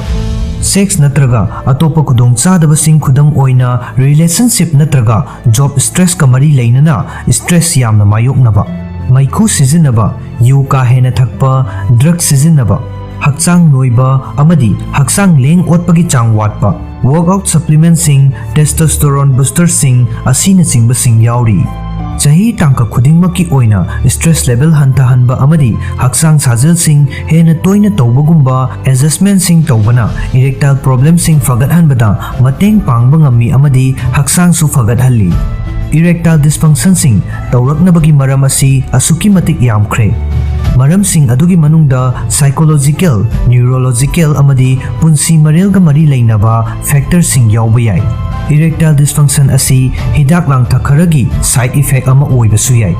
sex ꯅꯠꯇ꯭ꯔꯒ ꯑꯇꯣꯞꯄ ꯈꯨꯗꯣꯡꯆꯥꯗꯕꯁꯤꯡ, ꯈꯨꯗꯝ ꯑꯣꯏꯅ relationship ꯅꯠꯇ꯭ꯔꯒ job stressꯀ ꯃꯔꯤ ꯂꯩꯅꯅ stress ꯌꯥꯝꯅ ꯃꯥꯌꯣꯛꯅꯕ, ꯃꯩꯈꯨ ꯁꯤꯖꯤꯟꯅꯕ, ꯌꯨ ꯀꯥ ꯍꯦꯟꯅ ꯊꯛꯄ, drug ꯁꯤꯖꯤꯟꯅꯕ, ꯍꯛꯆꯥꯡ ꯅꯣꯏꯕ ꯑꯃꯗꯤ ꯍꯛꯆꯥꯡ ꯂꯦꯡ ꯑꯣꯠꯄꯒꯤ ꯆꯥꯡ ꯋꯥꯠꯄ, workout supplementꯁꯤꯡ, testosterone boosterꯁꯤꯡ ꯑꯁꯤꯅꯆꯤꯡꯕꯁꯤꯡ ꯌꯥꯎꯔꯤ꯫ ꯆꯍꯤ ꯇꯥꯡꯀꯛ ꯈꯨꯗꯤꯡꯃꯛꯀꯤ ꯑꯣꯏꯅ stress level ꯍꯟꯊꯍꯟꯕ ꯑꯃꯗꯤ ꯍꯛꯆꯥꯡ ꯁꯥꯖꯦꯜꯁꯤꯡ ꯍꯦꯟꯅ ꯇꯣꯏꯅ ꯇꯧꯕꯒꯨꯝꯕ adjustmentꯁꯤꯡ ꯇꯧꯕꯅ erectile problemꯁꯤꯡ ꯐꯒꯠꯍꯟꯕꯗ ꯃꯇꯦꯡ ꯄꯥꯡꯕ ꯉꯝꯃꯤ ꯑꯃꯗꯤ ꯍꯛꯆꯥꯡꯁꯨ ꯐꯒꯠꯍꯜꯂꯤ꯫ Erectile dysfunctionꯁꯤꯡ ꯇꯧꯔꯛꯅꯕꯒꯤ ꯃꯔꯝ ꯑꯁꯤ ꯑꯁꯨꯛꯀꯤ ꯃꯇꯤꯛ ꯌꯥꯝꯈ꯭ꯔꯦ꯫ ꯃꯔꯝꯁꯤꯡ ꯑꯗꯨꯒꯤ ꯃꯅꯨꯡꯗ psychological, neurological ꯑꯃꯗꯤ ꯄꯨꯟꯁꯤ ꯃꯔꯦꯜꯒ ꯃꯔꯤ ꯂꯩꯅꯕ factorꯁꯤꯡ ꯌꯥꯎꯕ ꯌꯥꯏ꯫ Erectile dysfunction ꯑꯁꯤ ꯍꯤꯗꯥꯛ ꯂꯥꯡꯊꯛ ꯈꯔꯒꯤ side effect ꯑꯃ ꯑꯣꯏꯕꯁꯨ ꯌꯥꯏ꯫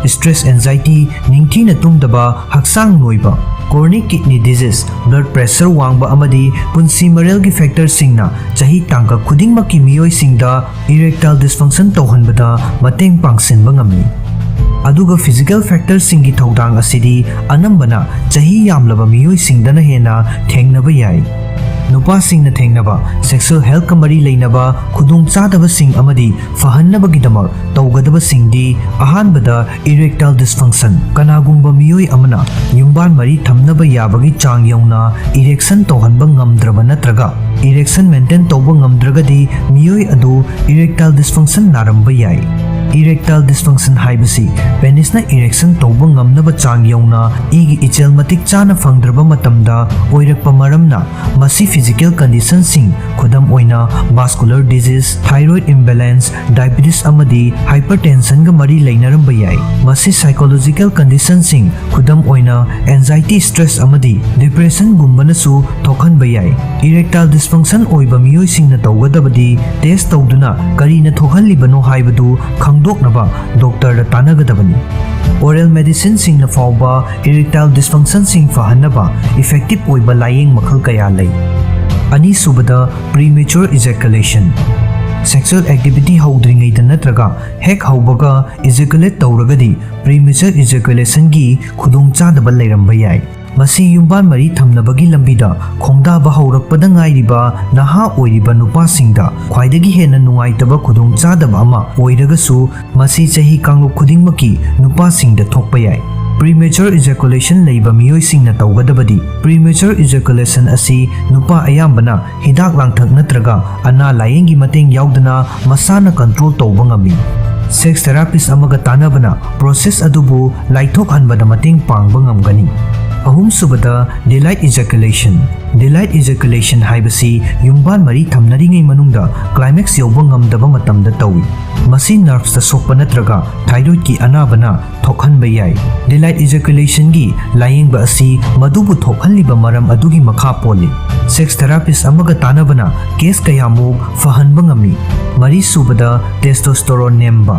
Stress, anxiety, ꯅꯤꯡꯊꯤꯅ ꯇꯨꯝꯗꯕ, ꯍꯛꯆꯥꯡ ꯅꯣꯏꯕ, chronic kidney disease, blood pressure ꯋꯥꯡꯕ ꯑꯃꯗꯤ ꯄꯨꯟꯁꯤ ꯃꯔꯦꯜꯒꯤ factorꯁꯤꯡꯅ ꯆꯍꯤ ꯇꯥꯡꯀꯛ ꯈꯨꯗꯤꯡꯃꯛꯀꯤ ꯃꯤꯑꯣꯏꯁꯤꯡꯗ erectile dysfunction ꯇꯧꯍꯟꯕꯗ ꯃꯇꯦꯡ ꯄꯥꯡꯁꯤꯟꯕ ꯉꯝꯃꯤ꯫ ꯑꯗꯨꯒ physical factorꯁꯤꯡꯒꯤ ꯊꯧꯗꯥꯡ ꯑꯁꯤꯗꯤ ꯑꯅꯝꯕꯅ ꯆꯍꯤ ꯌꯥꯝꯂꯕ ꯃꯤꯑꯣꯏꯁꯤꯡꯗꯅ ꯍꯦꯟꯅ ꯊꯦꯡꯅꯕ ꯌꯥꯏ꯫ ꯅꯨꯄꯥꯁꯤꯡꯅ ꯊꯦꯡꯅꯕ sexual healthꯀ ꯃꯔꯤ ꯂꯩꯅꯕ ꯈꯨꯗꯣꯡꯆꯥꯗꯕꯁꯤꯡ ꯑꯃꯗꯤ ꯐꯍꯟꯅꯕꯒꯤꯗꯃꯛ ꯇꯧꯒꯗꯕꯁꯤꯡꯗꯤ, ꯑꯍꯥꯟꯕꯗ, erectile dysfunction꯫ ꯀꯅꯥꯒꯨꯝꯕ ꯃꯤꯑꯣꯏ ꯑꯃꯅ ꯌꯨꯝꯕꯥꯟ ꯃꯔꯤ ꯊꯝꯅꯕ ꯌꯥꯕꯒꯤ ꯆꯥꯡ ꯌꯧꯅ erection ꯇꯧꯍꯟꯕ ꯉꯝꯗ꯭ꯔꯕ ꯅꯠꯇ꯭ꯔꯒ erection maintain ꯇꯧꯕ ꯉꯝꯗ꯭ꯔꯒꯗꯤ ꯃꯤꯑꯣꯏ ꯑꯗꯨ erectile dysfunction ꯅꯥꯔꯝꯕ ꯌꯥꯏ꯫ Erectile dysfunction ꯍꯥꯏꯕꯁꯤ penisꯅ erection ꯇꯧꯕ ꯉꯝꯅꯕ ꯆꯥꯡ ꯌꯧꯅ ꯏꯒꯤ ꯏꯆꯦꯜ ꯃꯇꯤꯛ ꯆꯥꯅ ꯐꯪꯗ꯭ꯔꯕ ꯃꯇꯝꯗ ꯑꯣꯏꯔꯛꯄ ꯃꯔꯝꯅ, ꯃꯁꯤ physical conditionꯁꯤꯡ, ꯈꯨꯗꯝ ꯑꯣꯏꯅ vascular disease, thyroid imbalance, diabetes ꯑꯃꯗꯤ hypertensionꯒ ꯃꯔꯤ ꯂꯩꯅꯔꯝꯕ ꯌꯥꯏ꯫ ꯃꯁꯤ psychological conditionꯁꯤꯡ, ꯈꯨꯗꯝ ꯑꯣꯏꯅ anxiety, stress ꯑꯃꯗꯤ depressionꯒꯨꯝꯕꯅꯁꯨ ꯊꯣꯛꯍꯟꯕ ꯌꯥꯏ꯫ Erectile dysfunction ꯑꯣꯏꯕ ꯃꯤꯑꯣꯏꯁꯤꯡꯅ ꯇꯧꯒꯗꯕꯗꯤ test ꯇꯧꯗꯨꯅ ꯀꯔꯤꯅ ꯊꯣꯛꯍꯜꯂꯤꯕꯅꯣ ꯍꯥꯏꯕꯗꯨ ꯈꯪꯗꯣꯛꯅꯕ doctorꯗ ꯇꯥꯟꯅꯒꯗꯕꯅꯤ꯫ Oral medicineꯁꯤꯡꯅ ꯐꯥꯎꯕ erectile dysfunctionꯁꯤꯡ ꯐꯍꯟꯅꯕ effective ꯑꯣꯏꯕ ꯂꯥꯌꯦꯡ ꯃꯈꯜ ꯀꯌꯥ ꯂꯩ꯫ ꯑꯅꯤꯁꯨꯕꯗ, premature ejaculation꯫ Sexual activity ꯍꯧꯗ꯭ꯔꯤꯉꯩꯗ ꯅꯠꯇ꯭ꯔꯒ ꯍꯦꯛ ꯍꯧꯕꯒ ejaculate ꯇꯧꯔꯒꯗꯤ premature ejaculationꯒꯤ ꯈꯨꯗꯣꯡꯆꯥꯗꯕ ꯂꯩꯔꯝꯕ ꯌꯥꯏ꯫ ꯃꯁꯤ ꯌꯨꯝꯕꯥꯟ ꯃꯔꯤ ꯊꯝꯅꯕꯒꯤ ꯂꯝꯕꯤꯗ ꯈꯣꯡꯗꯥꯕ ꯍꯧꯔꯛꯄꯗ ꯉꯥꯏꯔꯤꯕ ꯅꯍꯥ ꯑꯣꯏꯔꯤꯕ ꯅꯨꯄꯥꯁꯤꯡꯗ ꯈ꯭ꯋꯥꯏꯗꯒꯤ ꯍꯦꯟꯅ ꯅꯨꯡꯉꯥꯏꯇꯕ ꯈꯨꯗꯣꯡꯆꯥꯗꯕ ꯑꯃ ꯑꯣꯏꯔꯒꯁꯨ, ꯃꯁꯤ ꯆꯍꯤ ꯀꯥꯡꯂꯨꯞ ꯈꯨꯗꯤꯡꯃꯛꯀꯤ ꯅꯨꯄꯥꯁꯤꯡꯗ ꯊꯣꯛꯄ ꯌꯥꯏ꯫ Premature ejaculation ꯂꯩꯕ ꯃꯤꯑꯣꯏꯁꯤꯡꯅ ꯇꯧꯒꯗꯕꯗꯤ, premature ejaculation ꯑꯁꯤ ꯅꯨꯄꯥ ꯑꯌꯥꯝꯕꯅ ꯍꯤꯗꯥꯛ ꯂꯥꯡꯊꯛ ꯅꯠꯇ꯭ꯔꯒ ꯑꯅꯥ ꯂꯥꯌꯦꯡꯒꯤ ꯃꯇꯦꯡ ꯌꯥꯎꯗꯅ ꯃꯁꯥꯅ control ꯇꯧꯕ ꯉꯝꯃꯤ꯫ Sex therapist ꯑꯃꯒ ꯇꯥꯟꯅꯕꯅ process ꯑꯗꯨꯕꯨ ꯂꯥꯏꯊꯣꯛꯍꯟꯕꯗ ꯃꯇꯦꯡ ꯄꯥꯡꯕ ꯉꯝꯒꯅꯤ꯫ ꯑꯍꯨꯝꯁꯨꯕꯗ, delayed ejaculation꯫ Delayed ejaculation ꯍꯥꯏꯕꯁꯤ ꯌꯨꯝꯕꯥꯟ ꯃꯔꯤ ꯊꯝꯅꯔꯤꯉꯩ ꯃꯅꯨꯡꯗ climax ꯌꯧꯕ ꯉꯝꯗꯕ ꯃꯇꯝꯗ ꯇꯧꯏ꯫ ꯃꯁꯤ nervesꯇ ꯁꯣꯛꯄ ꯅꯠꯇ꯭ꯔꯒ thyroidꯀꯤ ꯑꯅꯥꯕꯅ ꯊꯣꯛꯍꯟꯕ ꯌꯥꯏ꯫ Delayed ejaculationꯒꯤ ꯂꯥꯌꯦꯡꯕ ꯑꯁꯤ ꯃꯗꯨꯕꯨ ꯊꯣꯛꯍꯜꯂꯤꯕ ꯃꯔꯝ ꯑꯗꯨꯒꯤ ꯃꯈꯥ ꯄꯣꯜꯂꯤ꯫ Sex therapist ꯑꯃꯒ ꯇꯥꯟꯅꯕꯅ case ꯀꯌꯥꯃꯨꯛ ꯐꯍꯟꯕ ꯉꯝꯃꯤ꯫ ꯃꯔꯤꯁꯨꯕꯗ, testosterone ꯅꯦꯝꯕ꯫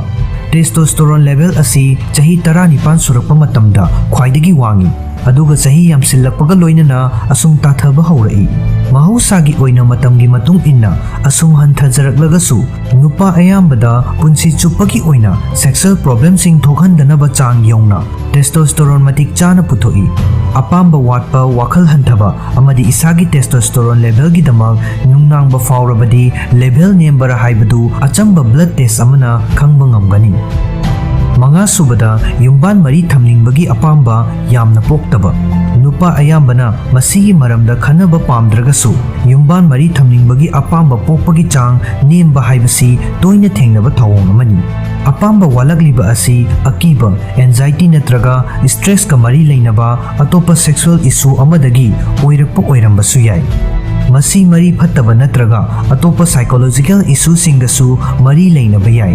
Testosterone level ꯑꯁꯤ ꯆꯍꯤ ꯇꯔꯥꯅꯤꯄꯥꯟ ꯁꯨꯔꯛꯄ ꯃꯇꯝꯗ ꯈ꯭ꯋꯥꯏꯗꯒꯤ ꯋꯥꯡꯏ, ꯑꯗꯨꯒ ꯆꯍꯤ ꯌꯥꯝꯁꯤꯜꯂꯛꯄꯒ ꯂꯣꯏꯅꯅ ꯑꯁꯨꯝ ꯇꯥꯊꯕ ꯍꯧꯔꯛꯏ꯫ ꯃꯍꯧꯁꯥꯒꯤ ꯑꯣꯏꯅ ꯃꯇꯝꯒꯤ ꯃꯇꯨꯡ ꯏꯟꯅ ꯑꯁꯨꯝ ꯍꯟꯊꯖꯔꯛꯂꯒꯁꯨ, ꯅꯨꯄꯥ ꯑꯌꯥꯝꯕꯗ ꯄꯨꯟꯁꯤ ꯆꯨꯞꯄꯒꯤ ꯑꯣꯏꯅ sexual problemꯁꯤꯡ ꯊꯣꯛꯍꯟꯗꯅꯕ ꯆꯥꯡ ꯌꯧꯅ testosterone ꯃꯇꯤꯛ ꯆꯥꯅ ꯄꯨꯊꯣꯛꯏ꯫ ꯑꯄꯥꯝꯕ ꯋꯥꯠꯄ, ꯋꯥꯈꯜ ꯍꯟꯊꯕ ꯑꯃꯗꯤ ꯏꯁꯥꯒꯤ testosterone levelꯒꯤꯗꯃꯛ ꯅꯨꯡꯅꯥꯡꯕ ꯐꯥꯎꯔꯕꯗꯤ level ꯅꯦꯝꯕꯔ ꯍꯥꯏꯕꯗꯨ ꯑꯆꯝꯕ blood test ꯑꯃꯅ ꯈꯪꯕ ꯉꯝꯒꯅꯤ꯫ ꯃꯉꯥꯁꯨꯕꯗ, ꯌꯨꯝꯕꯥꯟ ꯃꯔꯤ ꯊꯝꯅꯤꯡꯕꯒꯤ ꯑꯄꯥꯝꯕ ꯌꯥꯝꯅ ꯄꯣꯛꯇꯕ꯫ ꯅꯨꯄꯥ ꯑꯌꯥꯝꯕꯅ ꯃꯁꯤꯒꯤ ꯃꯔꯝꯗ ꯈꯟꯅꯕ ꯄꯥꯝꯗ꯭ꯔꯒꯁꯨ, ꯌꯨꯝꯕꯥꯟ ꯃꯔꯤ ꯊꯝꯅꯤꯡꯕꯒꯤ ꯑꯄꯥꯝꯕ ꯄꯣꯛꯄꯒꯤ ꯆꯥꯡ ꯅꯦꯝꯕ ꯍꯥꯏꯕꯁꯤ ꯇꯣꯏꯅ ꯊꯦꯡꯅꯕ ꯊꯧꯑꯣꯡ ꯑꯃꯅꯤ꯫ ꯑꯄꯥꯝꯕ ꯋꯥꯠꯂꯛꯂꯤꯕ ꯑꯁꯤ ꯑꯀꯤꯕ, anxiety ꯅꯠꯇ꯭ꯔꯒ stressꯀ ꯃꯔꯤ ꯂꯩꯅꯕ ꯑꯇꯣꯞꯄ sexual issue ꯑꯃꯗꯒꯤ ꯑꯣꯏꯔꯛꯄ ꯑꯣꯏꯔꯝꯕꯁꯨ ꯌꯥꯏ꯫ ꯃꯁꯤ ꯃꯔꯤ ꯐꯠꯇꯕ ꯅꯠꯇ꯭ꯔꯒ ꯑꯇꯣꯞꯄ psychological issueꯁꯤꯡꯒꯁꯨ ꯃꯔꯤ ꯂꯩꯅꯕ ꯌꯥꯏ꯫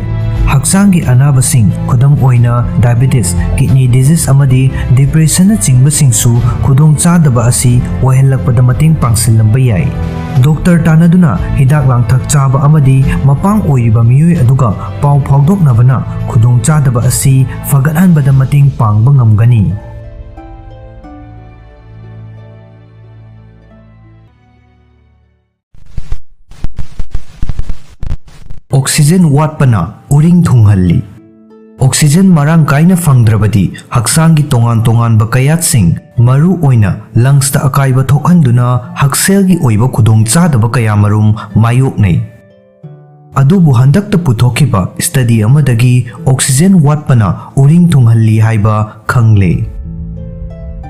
ꯍꯛꯆꯥꯡꯒꯤ ꯑꯅꯥꯕꯁꯤꯡ, ꯈꯨꯗꯝ ꯑꯣꯏꯅ diabetes, kidney disease ꯑꯃꯗꯤ depressionꯅꯆꯤꯡꯕꯁꯤꯡꯁꯨ ꯈꯨꯗꯣꯡꯆꯥꯗꯕ ꯑꯁꯤ ꯑꯣꯏꯍꯜꯂꯛꯄꯗ ꯃꯇꯦꯡ ꯄꯥꯡꯁꯤꯜꯂꯝꯕ ꯌꯥꯏ꯫ ꯗꯣꯛꯇꯔ ꯇꯥꯟꯅꯗꯨꯅ ꯍꯤꯗꯥꯛ ꯂꯥꯡꯊꯛ ꯆꯥꯕ ꯑꯃꯗꯤ ꯃꯄꯥꯡ ꯑꯣꯏꯔꯤꯕ ꯃꯤꯑꯣꯏ ꯑꯗꯨꯒ ꯄꯥꯎ ꯐꯥꯎꯗꯣꯛꯅꯕꯅ ꯈꯨꯗꯣꯡꯆꯥꯗꯕ ꯑꯁꯤ ꯐꯒꯠꯍꯟꯕꯗ ꯃꯇꯦꯡ ꯄꯥꯡꯕ ꯉꯝꯒꯅꯤ꯫ Oxygen ꯋꯥꯠꯄꯅ ꯎꯔꯤꯡ ꯊꯨꯡꯍꯜꯂꯤ꯫ Oxygen ꯃꯔꯥꯡ ꯀꯥꯏꯅ ꯐꯪꯗ꯭ꯔꯕꯗꯤ ꯍꯛꯆꯥꯡꯒꯤ ꯇꯣꯉꯥꯟ ꯇꯣꯉꯥꯟꯕ ꯀꯌꯥꯠꯁꯤꯡ, ꯃꯔꯨ ꯑꯣꯏꯅ lungsꯇ ꯑꯀꯥꯏꯕ ꯊꯣꯛꯍꯟꯗꯨꯅ ꯍꯛꯁꯦꯜꯒꯤ ꯑꯣꯏꯕ ꯈꯨꯗꯣꯡꯆꯥꯗꯕ ꯀꯌꯥꯃꯔꯨꯝ ꯃꯥꯌꯣꯛꯅꯩ꯫ ꯑꯗꯨꯕꯨ ꯍꯟꯗꯛꯇ ꯄꯨꯊꯣꯛꯈꯤꯕ study ꯑꯃꯗꯒꯤ oxygen ꯋꯥꯠꯄꯅ ꯎꯔꯤꯡ ꯊꯨꯡꯍꯜꯂꯤ ꯍꯥꯏꯕ ꯈꯪꯂꯦ꯫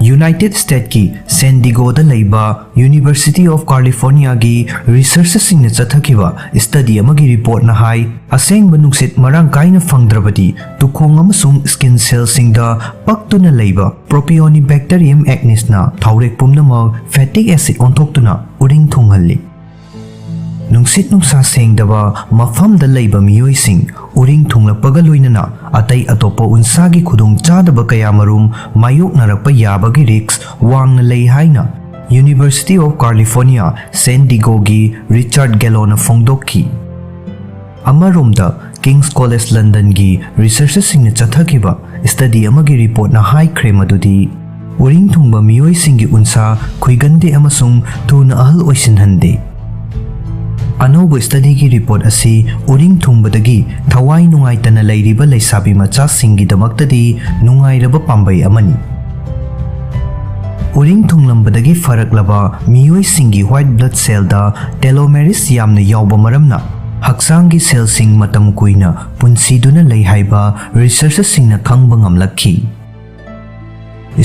United Statesꯀꯤ San Diegoꯗ ꯂꯩꯕ University of Californiaꯒꯤ researcherꯁꯤꯡꯅ ꯆꯠꯊꯈꯤꯕ study ꯑꯃꯒꯤ reportꯅ ꯍꯥꯏ, ꯑꯁꯦꯡꯕ ꯅꯨꯡꯁꯤꯠ ꯃꯔꯥꯡ ꯀꯥꯏꯅ ꯐꯪꯗ꯭ꯔꯕꯗꯤ ꯇꯨꯈꯣꯡ ꯑꯃꯁꯨꯡ skin cellꯁꯤꯡꯗ ꯄꯛꯇꯨꯅ ꯂꯩꯕ Propionibacterium acnesꯅ ꯊꯥꯎꯔꯦꯛ ꯄꯨꯝꯅꯃꯛ fatty acid ꯑꯣꯟꯊꯣꯛꯇꯨꯅ ꯎꯔꯤꯡ ꯊꯨꯡꯍꯜꯂꯤ꯫ ꯅꯨꯡꯁꯤꯠ ꯅꯨꯡꯁꯥ ꯁꯦꯡꯗꯕ ꯃꯐꯝꯗ ꯂꯩꯕ ꯃꯤꯑꯣꯏꯁꯤꯡ ꯎꯔꯤꯡ ꯊꯨꯡꯂꯛꯄꯒ ꯂꯣꯏꯅꯅ ꯑꯇꯩ ꯑꯇꯣꯞꯄ ꯎꯟꯁꯥꯒꯤ ꯈꯨꯗꯣꯡꯆꯥꯗꯕ ꯀꯌꯥꯃꯔꯨꯝ ꯃꯥꯌꯣꯛꯅꯔꯛꯄ ꯌꯥꯕꯒꯤ risk ꯋꯥꯡꯅ ꯂꯩ ꯍꯥꯏꯅ University of California San Diegoꯒꯤ Richard Galloꯅ ꯐꯣꯡꯗꯣꯛꯈꯤ꯫ ꯑꯃꯔꯣꯝꯗ, King's College Londonꯒꯤ researcherꯁꯤꯡꯅ ꯆꯠꯊꯈꯤꯕ study ꯑꯃꯒꯤ reportꯅ ꯍꯥꯏꯈ꯭ꯔꯦ ꯃꯗꯨꯗꯤ ꯎꯔꯤꯡ ꯊꯨꯡꯕ ꯃꯤꯑꯣꯏꯁꯤꯡꯒꯤ ꯎꯟꯁꯥ ꯈꯨꯏꯒꯟꯗꯦ ꯑꯃꯁꯨꯡ ꯊꯨꯅ ꯑꯍꯜ ꯑꯣꯏꯁꯤꯟꯍꯟꯗꯦ꯫ ꯑꯅꯧꯕ studyꯒꯤ report ꯑꯁꯤ ꯎꯔꯤꯡ ꯊꯨꯡꯕꯗꯒꯤ ꯊꯋꯥꯏ ꯅꯨꯡꯉꯥꯏꯇꯅ ꯂꯩꯔꯤꯕ ꯂꯩꯁꯥꯕꯤ ꯃꯆꯥꯁꯤꯡꯒꯤꯗꯃꯛꯇꯗꯤ ꯅꯨꯡꯉꯥꯏꯔꯕ ꯄꯥꯝꯕꯩ ꯑꯃꯅꯤ꯫ ꯎꯔꯤꯡ ꯊꯨꯡꯂꯝꯕꯗꯒꯤ ꯐꯔꯛꯂꯕ ꯃꯤꯑꯣꯏꯁꯤꯡꯒꯤ white blood cellꯗ telomerase ꯌꯥꯝꯅ ꯌꯥꯎꯕ ꯃꯔꯝꯅ ꯍꯛꯆꯥꯡꯒꯤ ꯁꯦꯜꯁꯤꯡ ꯃꯇꯝ ꯀꯨꯏꯅ ꯄꯨꯟꯁꯤꯗꯨꯅ ꯂꯩ ꯍꯥꯏꯕ ꯔꯤꯁꯔꯆꯔꯁꯤꯡꯅ ꯈꯪꯕ ꯉꯝꯂꯛꯈꯤ꯫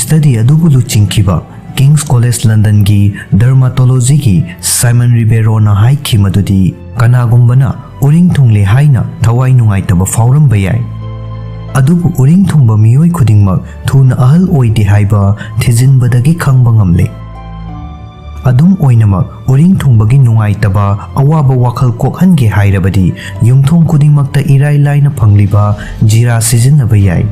ꯁ꯭ꯇꯗꯤ ꯑꯗꯨꯕꯨ ꯂꯨꯆꯤꯡꯈꯤꯕ ꯀꯤꯡꯁ ꯀꯣꯂꯦꯖ ꯂꯟꯗꯟꯒꯤ ꯗꯔꯃꯥꯇꯣꯂꯣꯖꯤꯒꯤ ꯁꯥꯏꯃꯟ ꯔꯤꯕꯦꯔꯣꯅ ꯍꯥꯏꯈꯤ ꯃꯗꯨꯗꯤ ꯀꯅꯥꯒꯨꯝꯕꯅ ꯎꯔꯤꯡ ꯊꯨꯡꯂꯦ ꯍꯥꯏꯅ ꯊꯋꯥꯏ ꯅꯨꯡꯉꯥꯏꯇꯕ ꯐꯥꯎꯔꯝꯕ ꯌꯥꯏ, ꯑꯗꯨꯕꯨ ꯎꯔꯤꯡ ꯊꯨꯡꯕ ꯃꯤꯑꯣꯏ ꯈꯨꯗꯤꯡꯃꯛ ꯊꯨꯅ ꯑꯍꯜ ꯑꯣꯏꯗꯦ ꯍꯥꯏꯕ ꯊꯤꯖꯤꯟꯕꯗꯒꯤ ꯈꯪꯕ ꯉꯝꯂꯦ꯫ ꯑꯗꯨꯝ ꯑꯣꯏꯅꯃꯛ, ꯎꯔꯤꯡ ꯊꯨꯡꯕꯒꯤ ꯅꯨꯡꯉꯥꯏꯇꯕ ꯑꯋꯥꯕ ꯋꯥꯈꯜ ꯀꯣꯛꯍꯟꯒꯦ ꯍꯥꯏꯔꯕꯗꯤ ꯌꯨꯝꯊꯣꯡ ꯈꯨꯗꯤꯡꯃꯛꯇ ꯏꯔꯥꯏ ꯂꯥꯏꯅ ꯐꯪꯂꯤꯕ ꯖꯤꯔꯥ ꯁꯤꯖꯤꯟꯅꯕ ꯌꯥꯏ꯫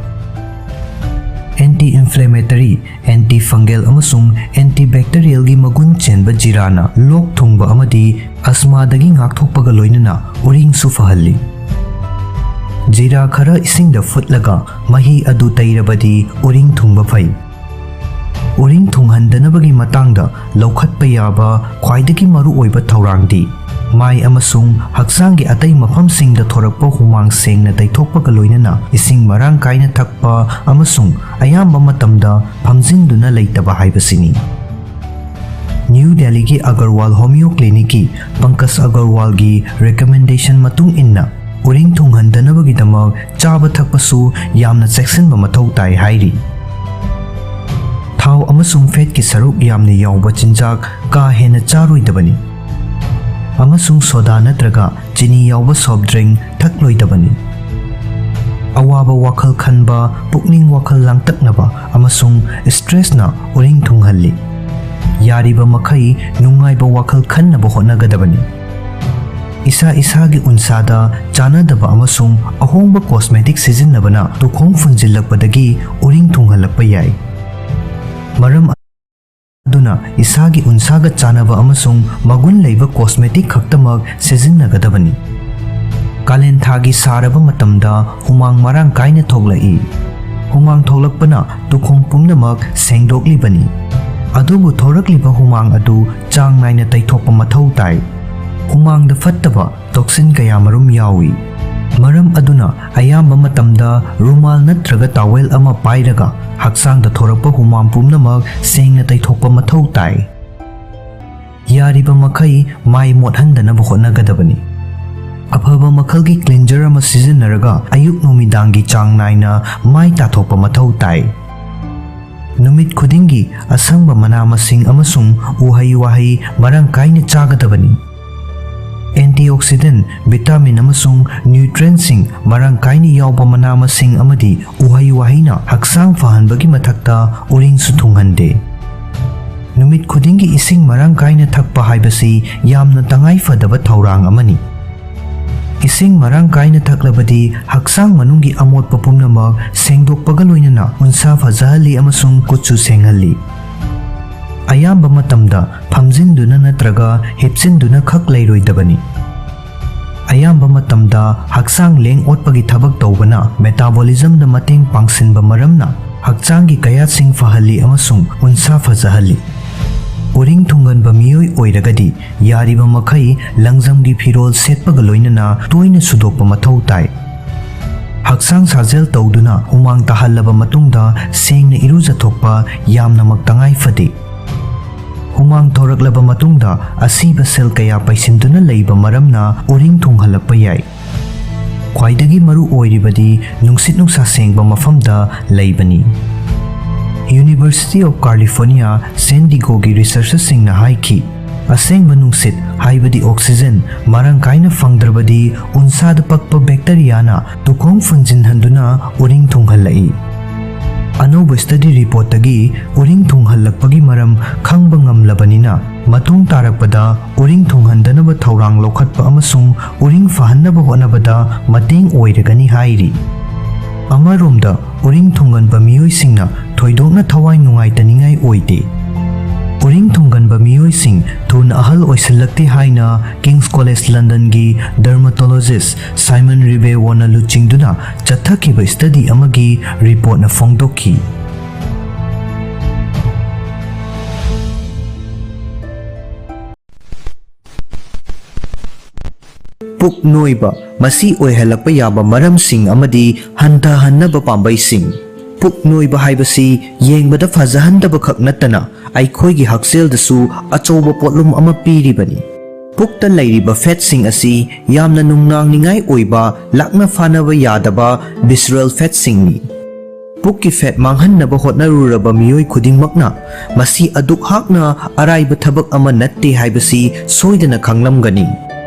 ꯑꯦꯟꯇꯤ ꯏꯟꯐ꯭ꯂꯦꯃꯦꯇꯔꯤ, ꯑꯦꯟꯇꯤ ꯐꯪꯒꯦꯜ ꯑꯃꯁꯨꯡ ꯑꯦꯟꯇꯤ ꯕꯦꯛꯇꯔꯤꯌꯦꯜꯒꯤ ꯃꯒꯨꯟ ꯆꯦꯟꯕ ꯖꯤꯔꯥꯅ ꯂꯣꯛ ꯊꯨꯡꯕ ꯑꯃꯗꯤ ꯑꯁꯃꯥꯗꯒꯤ ꯉꯥꯛꯊꯣꯛꯄꯒ ꯂꯣꯏꯅꯅ ꯎꯔꯤꯡꯁꯨ ꯐꯍꯜꯂꯤ꯫ ꯖꯤꯔꯥ ꯈꯔ ꯏꯁꯤꯡꯗ ꯐꯨꯠꯂꯒ ꯃꯍꯤ ꯑꯗꯨ ꯇꯩꯔꯕꯗꯤ ꯎꯔꯤꯡ ꯊꯨꯡꯕ ꯐꯩ꯫ ꯎꯔꯤꯡ ꯊꯨꯡꯍꯟꯗꯅꯕꯒꯤ ꯃꯇꯥꯡꯗ ꯂꯧꯈꯠꯄ ꯌꯥꯕ ꯈ꯭ꯋꯥꯏꯗꯒꯤ ꯃꯔꯨꯑꯣꯏꯕ ꯊꯧꯔꯥꯡꯗꯤ ꯃꯥꯏ ꯑꯃꯁꯨꯡ ꯍꯛꯆꯥꯡꯒꯤ ꯑꯇꯩ ꯃꯐꯝꯁꯤꯡꯗ ꯊꯣꯔꯛꯄ ꯍꯨꯃꯥꯡ ꯁꯦꯡꯅ ꯇꯩꯊꯣꯛꯄꯒ ꯂꯣꯏꯅꯅ ꯏꯁꯤꯡ ꯃꯔꯥꯡ ꯀꯥꯏꯅ ꯊꯛꯄ ꯑꯃꯁꯨꯡ ꯑꯌꯥꯝꯕ ꯃꯇꯝꯗ ꯐꯝꯖꯤꯟꯗꯨꯅ ꯂꯩꯇꯕ ꯍꯥꯏꯕꯁꯤꯅꯤ꯫ ꯅ꯭ꯌꯨ ꯗꯦꯜꯂꯤꯒꯤ ꯑꯒꯔꯋꯥꯜ ꯍꯣꯃꯤꯌꯣ ꯀ꯭ꯂꯤꯅꯤꯛꯀꯤ ꯄꯪꯀꯖ ꯑꯒꯔꯋꯥꯜꯒꯤ ꯔꯤꯀꯃꯦꯟꯗꯦꯁꯟ ꯃꯇꯨꯡ ꯏꯟꯅ, ꯎꯔꯤꯡ ꯊꯨꯡꯍꯟꯗꯅꯕꯒꯤꯗꯃꯛ ꯆꯥꯕ ꯊꯛꯄꯁꯨ ꯌꯥꯝꯅ ꯆꯦꯛꯁꯤꯟꯕ ꯃꯊꯧ ꯇꯥꯏ ꯍꯥꯏꯔꯤ꯫ ꯊꯥꯎ ꯑꯃꯁꯨꯡ ꯐꯦꯠꯀꯤ ꯁꯔꯨꯛ ꯌꯥꯝꯅ ꯌꯥꯎꯕ ꯆꯤꯟꯖꯥꯛ ꯀꯥ ꯍꯦꯟꯅ ꯆꯥꯔꯣꯏꯗꯕꯅꯤ, ꯑꯃꯁꯨꯡ ꯁꯣꯗꯥ ꯅꯠꯇ꯭ꯔꯒ ꯆꯤꯅꯤ ꯌꯥꯎꯕ ꯁꯣꯐ ꯗ꯭ꯔꯤꯡ ꯊꯛꯂꯣꯏꯗꯕꯅꯤ꯫ ꯑꯋꯥꯕ ꯋꯥꯈꯜ ꯈꯟꯕ, ꯄꯨꯛꯅꯤꯡ ꯋꯥꯈꯜ ꯂꯥꯡꯇꯛꯅꯕ ꯑꯃꯁꯨꯡ ꯁ꯭ꯇ꯭ꯔꯦꯁꯅ ꯎꯔꯤꯡ ꯊꯨꯡꯍꯜꯂꯤ꯫ ꯌꯥꯔꯤꯕ ꯃꯈꯩ ꯅꯨꯡꯉꯥꯏꯕ ꯋꯥꯈꯜ ꯈꯟꯅꯕ ꯍꯣꯠꯅꯒꯗꯕꯅꯤ꯫ ꯏꯁꯥ ꯏꯁꯥꯒꯤ ꯎꯟꯁꯥꯗ ꯆꯥꯅꯗꯕ ꯑꯃꯁꯨꯡ ꯑꯍꯣꯡꯕ ꯀꯣꯁꯃꯦꯇꯤꯛ ꯁꯤꯖꯤꯟꯅꯕꯅ ꯇꯨꯈꯣꯡ ꯐꯨꯟꯖꯤꯜꯂꯛꯄꯗꯒꯤ ꯎꯔꯤꯡ ꯊꯨꯡꯍꯜꯂꯛꯄ ꯌꯥꯏ꯫ ꯃꯔꯝ ꯑꯗꯨꯅ ꯏꯁꯥꯒꯤ ꯎꯟꯁꯥꯒ ꯆꯥꯅꯕ ꯑꯃꯁꯨꯡ ꯃꯒꯨꯟ ꯂꯩꯕ ꯀꯣꯁꯃꯦꯇꯤꯛ ꯈꯛꯇꯃꯛ ꯁꯤꯖꯤꯟꯅꯒꯗꯕꯅꯤ꯫ ꯀꯥꯂꯦꯟ ꯊꯥꯒꯤ ꯁꯥꯔꯕ ꯃꯇꯝꯗ ꯍꯨꯃꯥꯡ ꯃꯔꯥꯡ ꯀꯥꯏꯅ ꯊꯣꯛꯂꯛꯏ꯫ ꯍꯨꯃꯥꯡ ꯊꯣꯛꯂꯛꯄꯅ ꯇꯨꯈꯣꯡ ꯄꯨꯝꯅꯃꯛ ꯁꯦꯡꯗꯣꯛꯂꯤꯕꯅꯤ꯫ ꯑꯗꯨꯕꯨ ꯊꯣꯔꯛꯂꯤꯕ ꯍꯨꯃꯥꯡ ꯑꯗꯨ ꯆꯥꯡ ꯅꯥꯏꯅ ꯇꯩꯊꯣꯛꯄ ꯃꯊꯧ ꯇꯥꯏ꯫ ꯍꯨꯃꯥꯡꯗ ꯐꯠꯇꯕ ꯇꯣꯛꯁꯤꯟ ꯀꯌꯥꯃꯔꯨꯝ ꯌꯥꯎꯏ꯫ ꯃꯔꯝ ꯑꯗꯨꯅ ꯑꯌꯥꯝꯕ ꯃꯇꯝꯗ ꯔꯨꯃꯥꯜ ꯅꯠꯇ꯭ꯔꯒ ꯇꯥꯋꯦꯜ ꯑꯃ ꯄꯥꯏꯔꯒ ꯍꯛꯆꯥꯡꯗ ꯊꯣꯔꯛꯄ ꯍꯨꯃꯥꯡ ꯄꯨꯝꯅꯃꯛ ꯁꯦꯡꯅ ꯇꯩꯊꯣꯛꯄ ꯃꯊꯧ ꯇꯥꯏ꯫ ꯌꯥꯔꯤꯕ ꯃꯈꯩ ꯃꯥꯏ ꯃꯣꯠꯍꯟꯗꯅꯕ ꯍꯣꯠꯅꯒꯗꯕꯅꯤ꯫ ꯑꯐꯕ ꯃꯈꯜꯒꯤ ꯀ꯭ꯂꯤꯟꯖꯔ ꯑꯃ ꯁꯤꯖꯤꯟꯅꯔꯒ ꯑꯌꯨꯛ ꯅꯨꯃꯤꯗꯥꯡꯒꯤ ꯆꯥꯡ ꯅꯥꯏꯅ ꯃꯥꯏ ꯇꯥꯊꯣꯛꯄ ꯃꯊꯧ ꯇꯥꯏ꯫ ꯅꯨꯃꯤꯠ ꯈꯨꯗꯤꯡꯒꯤ ꯑꯁꯪꯕ ꯃꯅꯥ ꯃꯁꯤꯡ ꯑꯃꯁꯨꯡ ꯎꯍꯩ ꯋꯥꯍꯩ ꯃꯔꯥꯡ ꯀꯥꯏꯅ ꯆꯥꯒꯗꯕꯅꯤ꯫ ꯑꯦꯟꯇꯤꯑꯣꯛꯁꯤꯗꯦꯟ, ꯚꯤꯇꯥꯃꯤꯟ ꯑꯃꯁꯨꯡ ꯅ꯭ꯌꯨꯇ꯭ꯔꯦꯟꯁꯤꯡ ꯃꯔꯥꯡ ꯀꯥꯏꯅ ꯌꯥꯎꯕ ꯃꯅꯥ ꯃꯁꯤꯡ ꯑꯃꯗꯤ ꯎꯍꯩ ꯋꯥꯍꯩꯅ ꯍꯛꯆꯥꯡ ꯐꯍꯟꯕꯒꯤ ꯃꯊꯛꯇ ꯎꯔꯤꯡꯁꯨ ꯊꯨꯡꯍꯟꯗꯦ꯫ ꯅꯨꯃꯤꯠ ꯈꯨꯗꯤꯡꯒꯤ ꯏꯁꯤꯡ ꯃꯔꯥꯡ ꯀꯥꯏꯅ ꯊꯛꯄ ꯍꯥꯏꯕꯁꯤ ꯌꯥꯝꯅ ꯇꯉꯥꯏ ꯐꯗꯕ ꯊꯧꯔꯥꯡ ꯑꯃꯅꯤ꯫ ꯏꯁꯤꯡ ꯃꯔꯥꯡ ꯀꯥꯏꯅ ꯊꯛꯂꯕꯗꯤ ꯍꯛꯆꯥꯡ ꯃꯅꯨꯡꯒꯤ ꯑꯃꯣꯠꯄ ꯄꯨꯝꯅꯃꯛ ꯁꯦꯡꯗꯣꯛꯄꯒ ꯂꯣꯏꯅꯅ ꯎꯟꯁꯥ ꯐꯖꯍꯜꯂꯤ ꯑꯃꯁꯨꯡ ꯀꯨꯠꯁꯨ ꯁꯦꯡꯍꯜꯂꯤ꯫ ꯑꯌꯥꯝꯕ ꯃꯇꯝꯗ ꯐꯝꯖꯤꯟꯗꯨꯅ ꯅꯠꯇ꯭ꯔꯒ ꯍꯤꯞꯆꯤꯟꯗꯨꯅ ꯈꯛ ꯂꯩꯔꯣꯏꯗꯕꯅꯤ꯫ ꯑꯌꯥꯝꯕ ꯃꯇꯝꯗ ꯍꯛꯆꯥꯡ ꯂꯦꯡ ꯑꯣꯠꯄꯒꯤ ꯊꯕꯛ ꯇꯧꯕꯅ ꯃꯦꯇꯥꯕꯣꯂꯤꯖꯝꯗ ꯃꯇꯦꯡ ꯄꯥꯡꯁꯤꯟꯕ ꯃꯔꯝꯅ ꯍꯛꯆꯥꯡꯒꯤ ꯀꯌꯥꯠꯁꯤꯡ ꯐꯍꯜꯂꯤ ꯑꯃꯁꯨꯡ ꯎꯟꯁꯥ ꯐꯖꯍꯜꯂꯤ꯫ ꯎꯔꯤꯡ ꯊꯨꯡꯒꯟꯕ ꯃꯤꯑꯣꯏ ꯑꯣꯏꯔꯒꯗꯤ ꯌꯥꯔꯤꯕ ꯃꯈꯩ ꯂꯪꯖꯝꯒꯤ ꯐꯤꯔꯣꯜ ꯁꯦꯠꯄꯒ ꯂꯣꯏꯅꯅ ꯇꯣꯏꯅ ꯁꯨꯗꯣꯛꯄ ꯃꯊꯧ ꯇꯥꯏ꯫ ꯍꯛꯆꯥꯡ ꯁꯥꯖꯦꯜ ꯇꯧꯗꯨꯅ ꯍꯨꯃꯥꯡ ꯇꯥꯍꯜꯂꯕ ꯃꯇꯨꯡꯗ ꯁꯦꯡꯅ ꯏꯔꯨꯖꯊꯣꯛꯄ ꯌꯥꯝꯅꯃꯛ ꯇꯉꯥꯏ ꯐꯗꯦ꯫ ꯍꯨꯃꯥꯡ ꯊꯣꯔꯛꯂꯕ ꯃꯇꯨꯡꯗ ꯑꯁꯤꯕ ꯁꯦꯜ ꯀꯌꯥ ꯄꯩꯁꯤꯟꯗꯨꯅ ꯂꯩꯕ ꯃꯔꯝꯅ ꯎꯔꯤꯡ ꯊꯨꯡꯍꯜꯂꯛꯄ ꯌꯥꯏ꯫ ꯈ꯭ꯋꯥꯏꯗꯒꯤ ꯃꯔꯨ ꯑꯣꯏꯔꯤꯕꯗꯤ ꯅꯨꯡꯁꯤꯠ ꯅꯨꯡꯁꯥ ꯁꯦꯡꯕ ꯃꯐꯝꯗ ꯂꯩꯕꯅꯤ꯫ University of California San Diegoꯒꯤ ꯔꯤꯁꯔꯆꯔꯁꯤꯡꯅ ꯍꯥꯏꯈꯤ, ꯑꯁꯦꯡꯕ ꯅꯨꯡꯁꯤꯠ, ꯍꯥꯏꯕꯗꯤ ꯑꯣꯛꯁꯤꯖꯦꯟ, ꯃꯔꯥꯡ ꯀꯥꯏꯅ ꯐꯪꯗ꯭ꯔꯕꯗꯤ ꯎꯟꯁꯥꯗ ꯄꯛꯄ ꯕꯦꯛꯇꯔꯤꯌꯥꯅ ꯇꯨꯈꯣꯡ ꯐꯨꯟꯖꯤꯟꯍꯟꯗꯨꯅ ꯎꯔꯤꯡ ꯊꯨꯡꯍꯜꯂꯛꯏ꯫ ꯑꯅꯧꯕ ꯁ꯭ꯇꯗꯤ ꯔꯤꯄꯣꯔꯠꯇꯒꯤ ꯎꯔꯤꯡ ꯊꯨꯡꯍꯜꯂꯛꯄꯒꯤ ꯃꯔꯝ ꯈꯪꯕ ꯉꯝꯂꯕꯅꯤꯅ, ꯃꯇꯨꯡ ꯇꯥꯔꯛꯄꯗ ꯎꯔꯤꯡ ꯊꯨꯡꯍꯟꯗꯅꯕ ꯊꯧꯔꯥꯡ ꯂꯧꯈꯠꯄ ꯑꯃꯁꯨꯡ ꯎꯔꯤꯡ ꯐꯍꯟꯅꯕ ꯍꯣꯠꯅꯕꯗ ꯃꯇꯦꯡ ꯑꯣꯏꯔꯒꯅꯤ ꯍꯥꯏꯔꯤ꯫ ꯑꯃꯔꯣꯝꯗ, ꯎꯔꯤꯡ ꯊꯨꯡꯒꯟꯕ ꯃꯤꯑꯣꯏꯁꯤꯡꯅ ꯊꯣꯏꯗꯣꯛꯅ ꯊꯋꯥꯏ ꯅꯨꯡꯉꯥꯏꯇꯅꯤꯡꯉꯥꯏ ꯑꯣꯏꯗꯦ꯫ ꯎꯔꯤꯡ ꯊꯨꯡꯒꯟꯕ ꯃꯤꯑꯣꯏꯁꯤꯡ ꯊꯨꯅ ꯑꯍꯜ ꯑꯣꯏꯁꯤꯜꯂꯛꯇꯦ ꯍꯥꯏꯅ King's College Londonꯒꯤ dermatologist Simon Ribeauvona ꯂꯨꯆꯤꯡꯗꯨꯅ ꯆꯠꯊꯈꯤꯕ ꯁ꯭ꯇꯗꯤ ꯑꯃꯒꯤ ꯔꯤꯄꯣꯔꯠꯅ ꯐꯣꯡꯗꯣꯛꯈꯤ꯫ ꯄꯨꯛ ꯅꯣꯏꯕ, ꯃꯁꯤ ꯑꯣꯏꯍꯜꯂꯛꯄ ꯌꯥꯕ ꯃꯔꯝꯁꯤꯡ ꯑꯃꯗꯤ ꯍꯟꯊꯍꯟꯅꯕ ꯄꯥꯝꯕꯩꯁꯤꯡ꯫ ꯄꯨꯛ ꯅꯣꯏꯕ ꯍꯥꯏꯕꯁꯤ ꯌꯦꯡꯕꯗ ꯐꯖꯍꯟꯗꯕ ꯈꯛ ꯅꯠꯇꯅ ꯑꯩꯈꯣꯏꯒꯤ ꯍꯛꯁꯦꯜꯗꯁꯨ ꯑꯆꯧꯕ ꯄꯣꯠꯂꯨꯝ ꯑꯃ ꯄꯤꯔꯤꯕꯅꯤ꯫ ꯄꯨꯛꯇ ꯂꯩꯔꯤꯕ ꯐꯦꯠꯁꯤꯡ ꯑꯁꯤ ꯌꯥꯝꯅ ꯅꯨꯡꯅꯥꯡꯅꯤꯡꯉꯥꯏ ꯑꯣꯏꯕ, ꯂꯥꯛꯅ ꯐꯥꯅꯕ ꯌꯥꯗꯕ visceral ꯐꯦꯠꯁꯤꯡꯅꯤ꯫ ꯄꯨꯛꯀꯤ ꯐꯦꯠ ꯃꯥꯡꯍꯟꯅꯕ ꯍꯣꯠꯅꯔꯨꯔꯕ ꯃꯤꯑꯣꯏ ꯈꯨꯗꯤꯡꯃꯛꯅ ꯃꯁꯤ ꯑꯗꯨꯛ ꯍꯥꯛꯅ ꯑꯔꯥꯏꯕ ꯊꯕꯛ ꯑꯃ ꯅꯠꯇꯦ ꯍꯥꯏꯕꯁꯤ ꯁꯣꯏꯗꯅ ꯈꯪꯂꯝꯒꯅꯤ꯫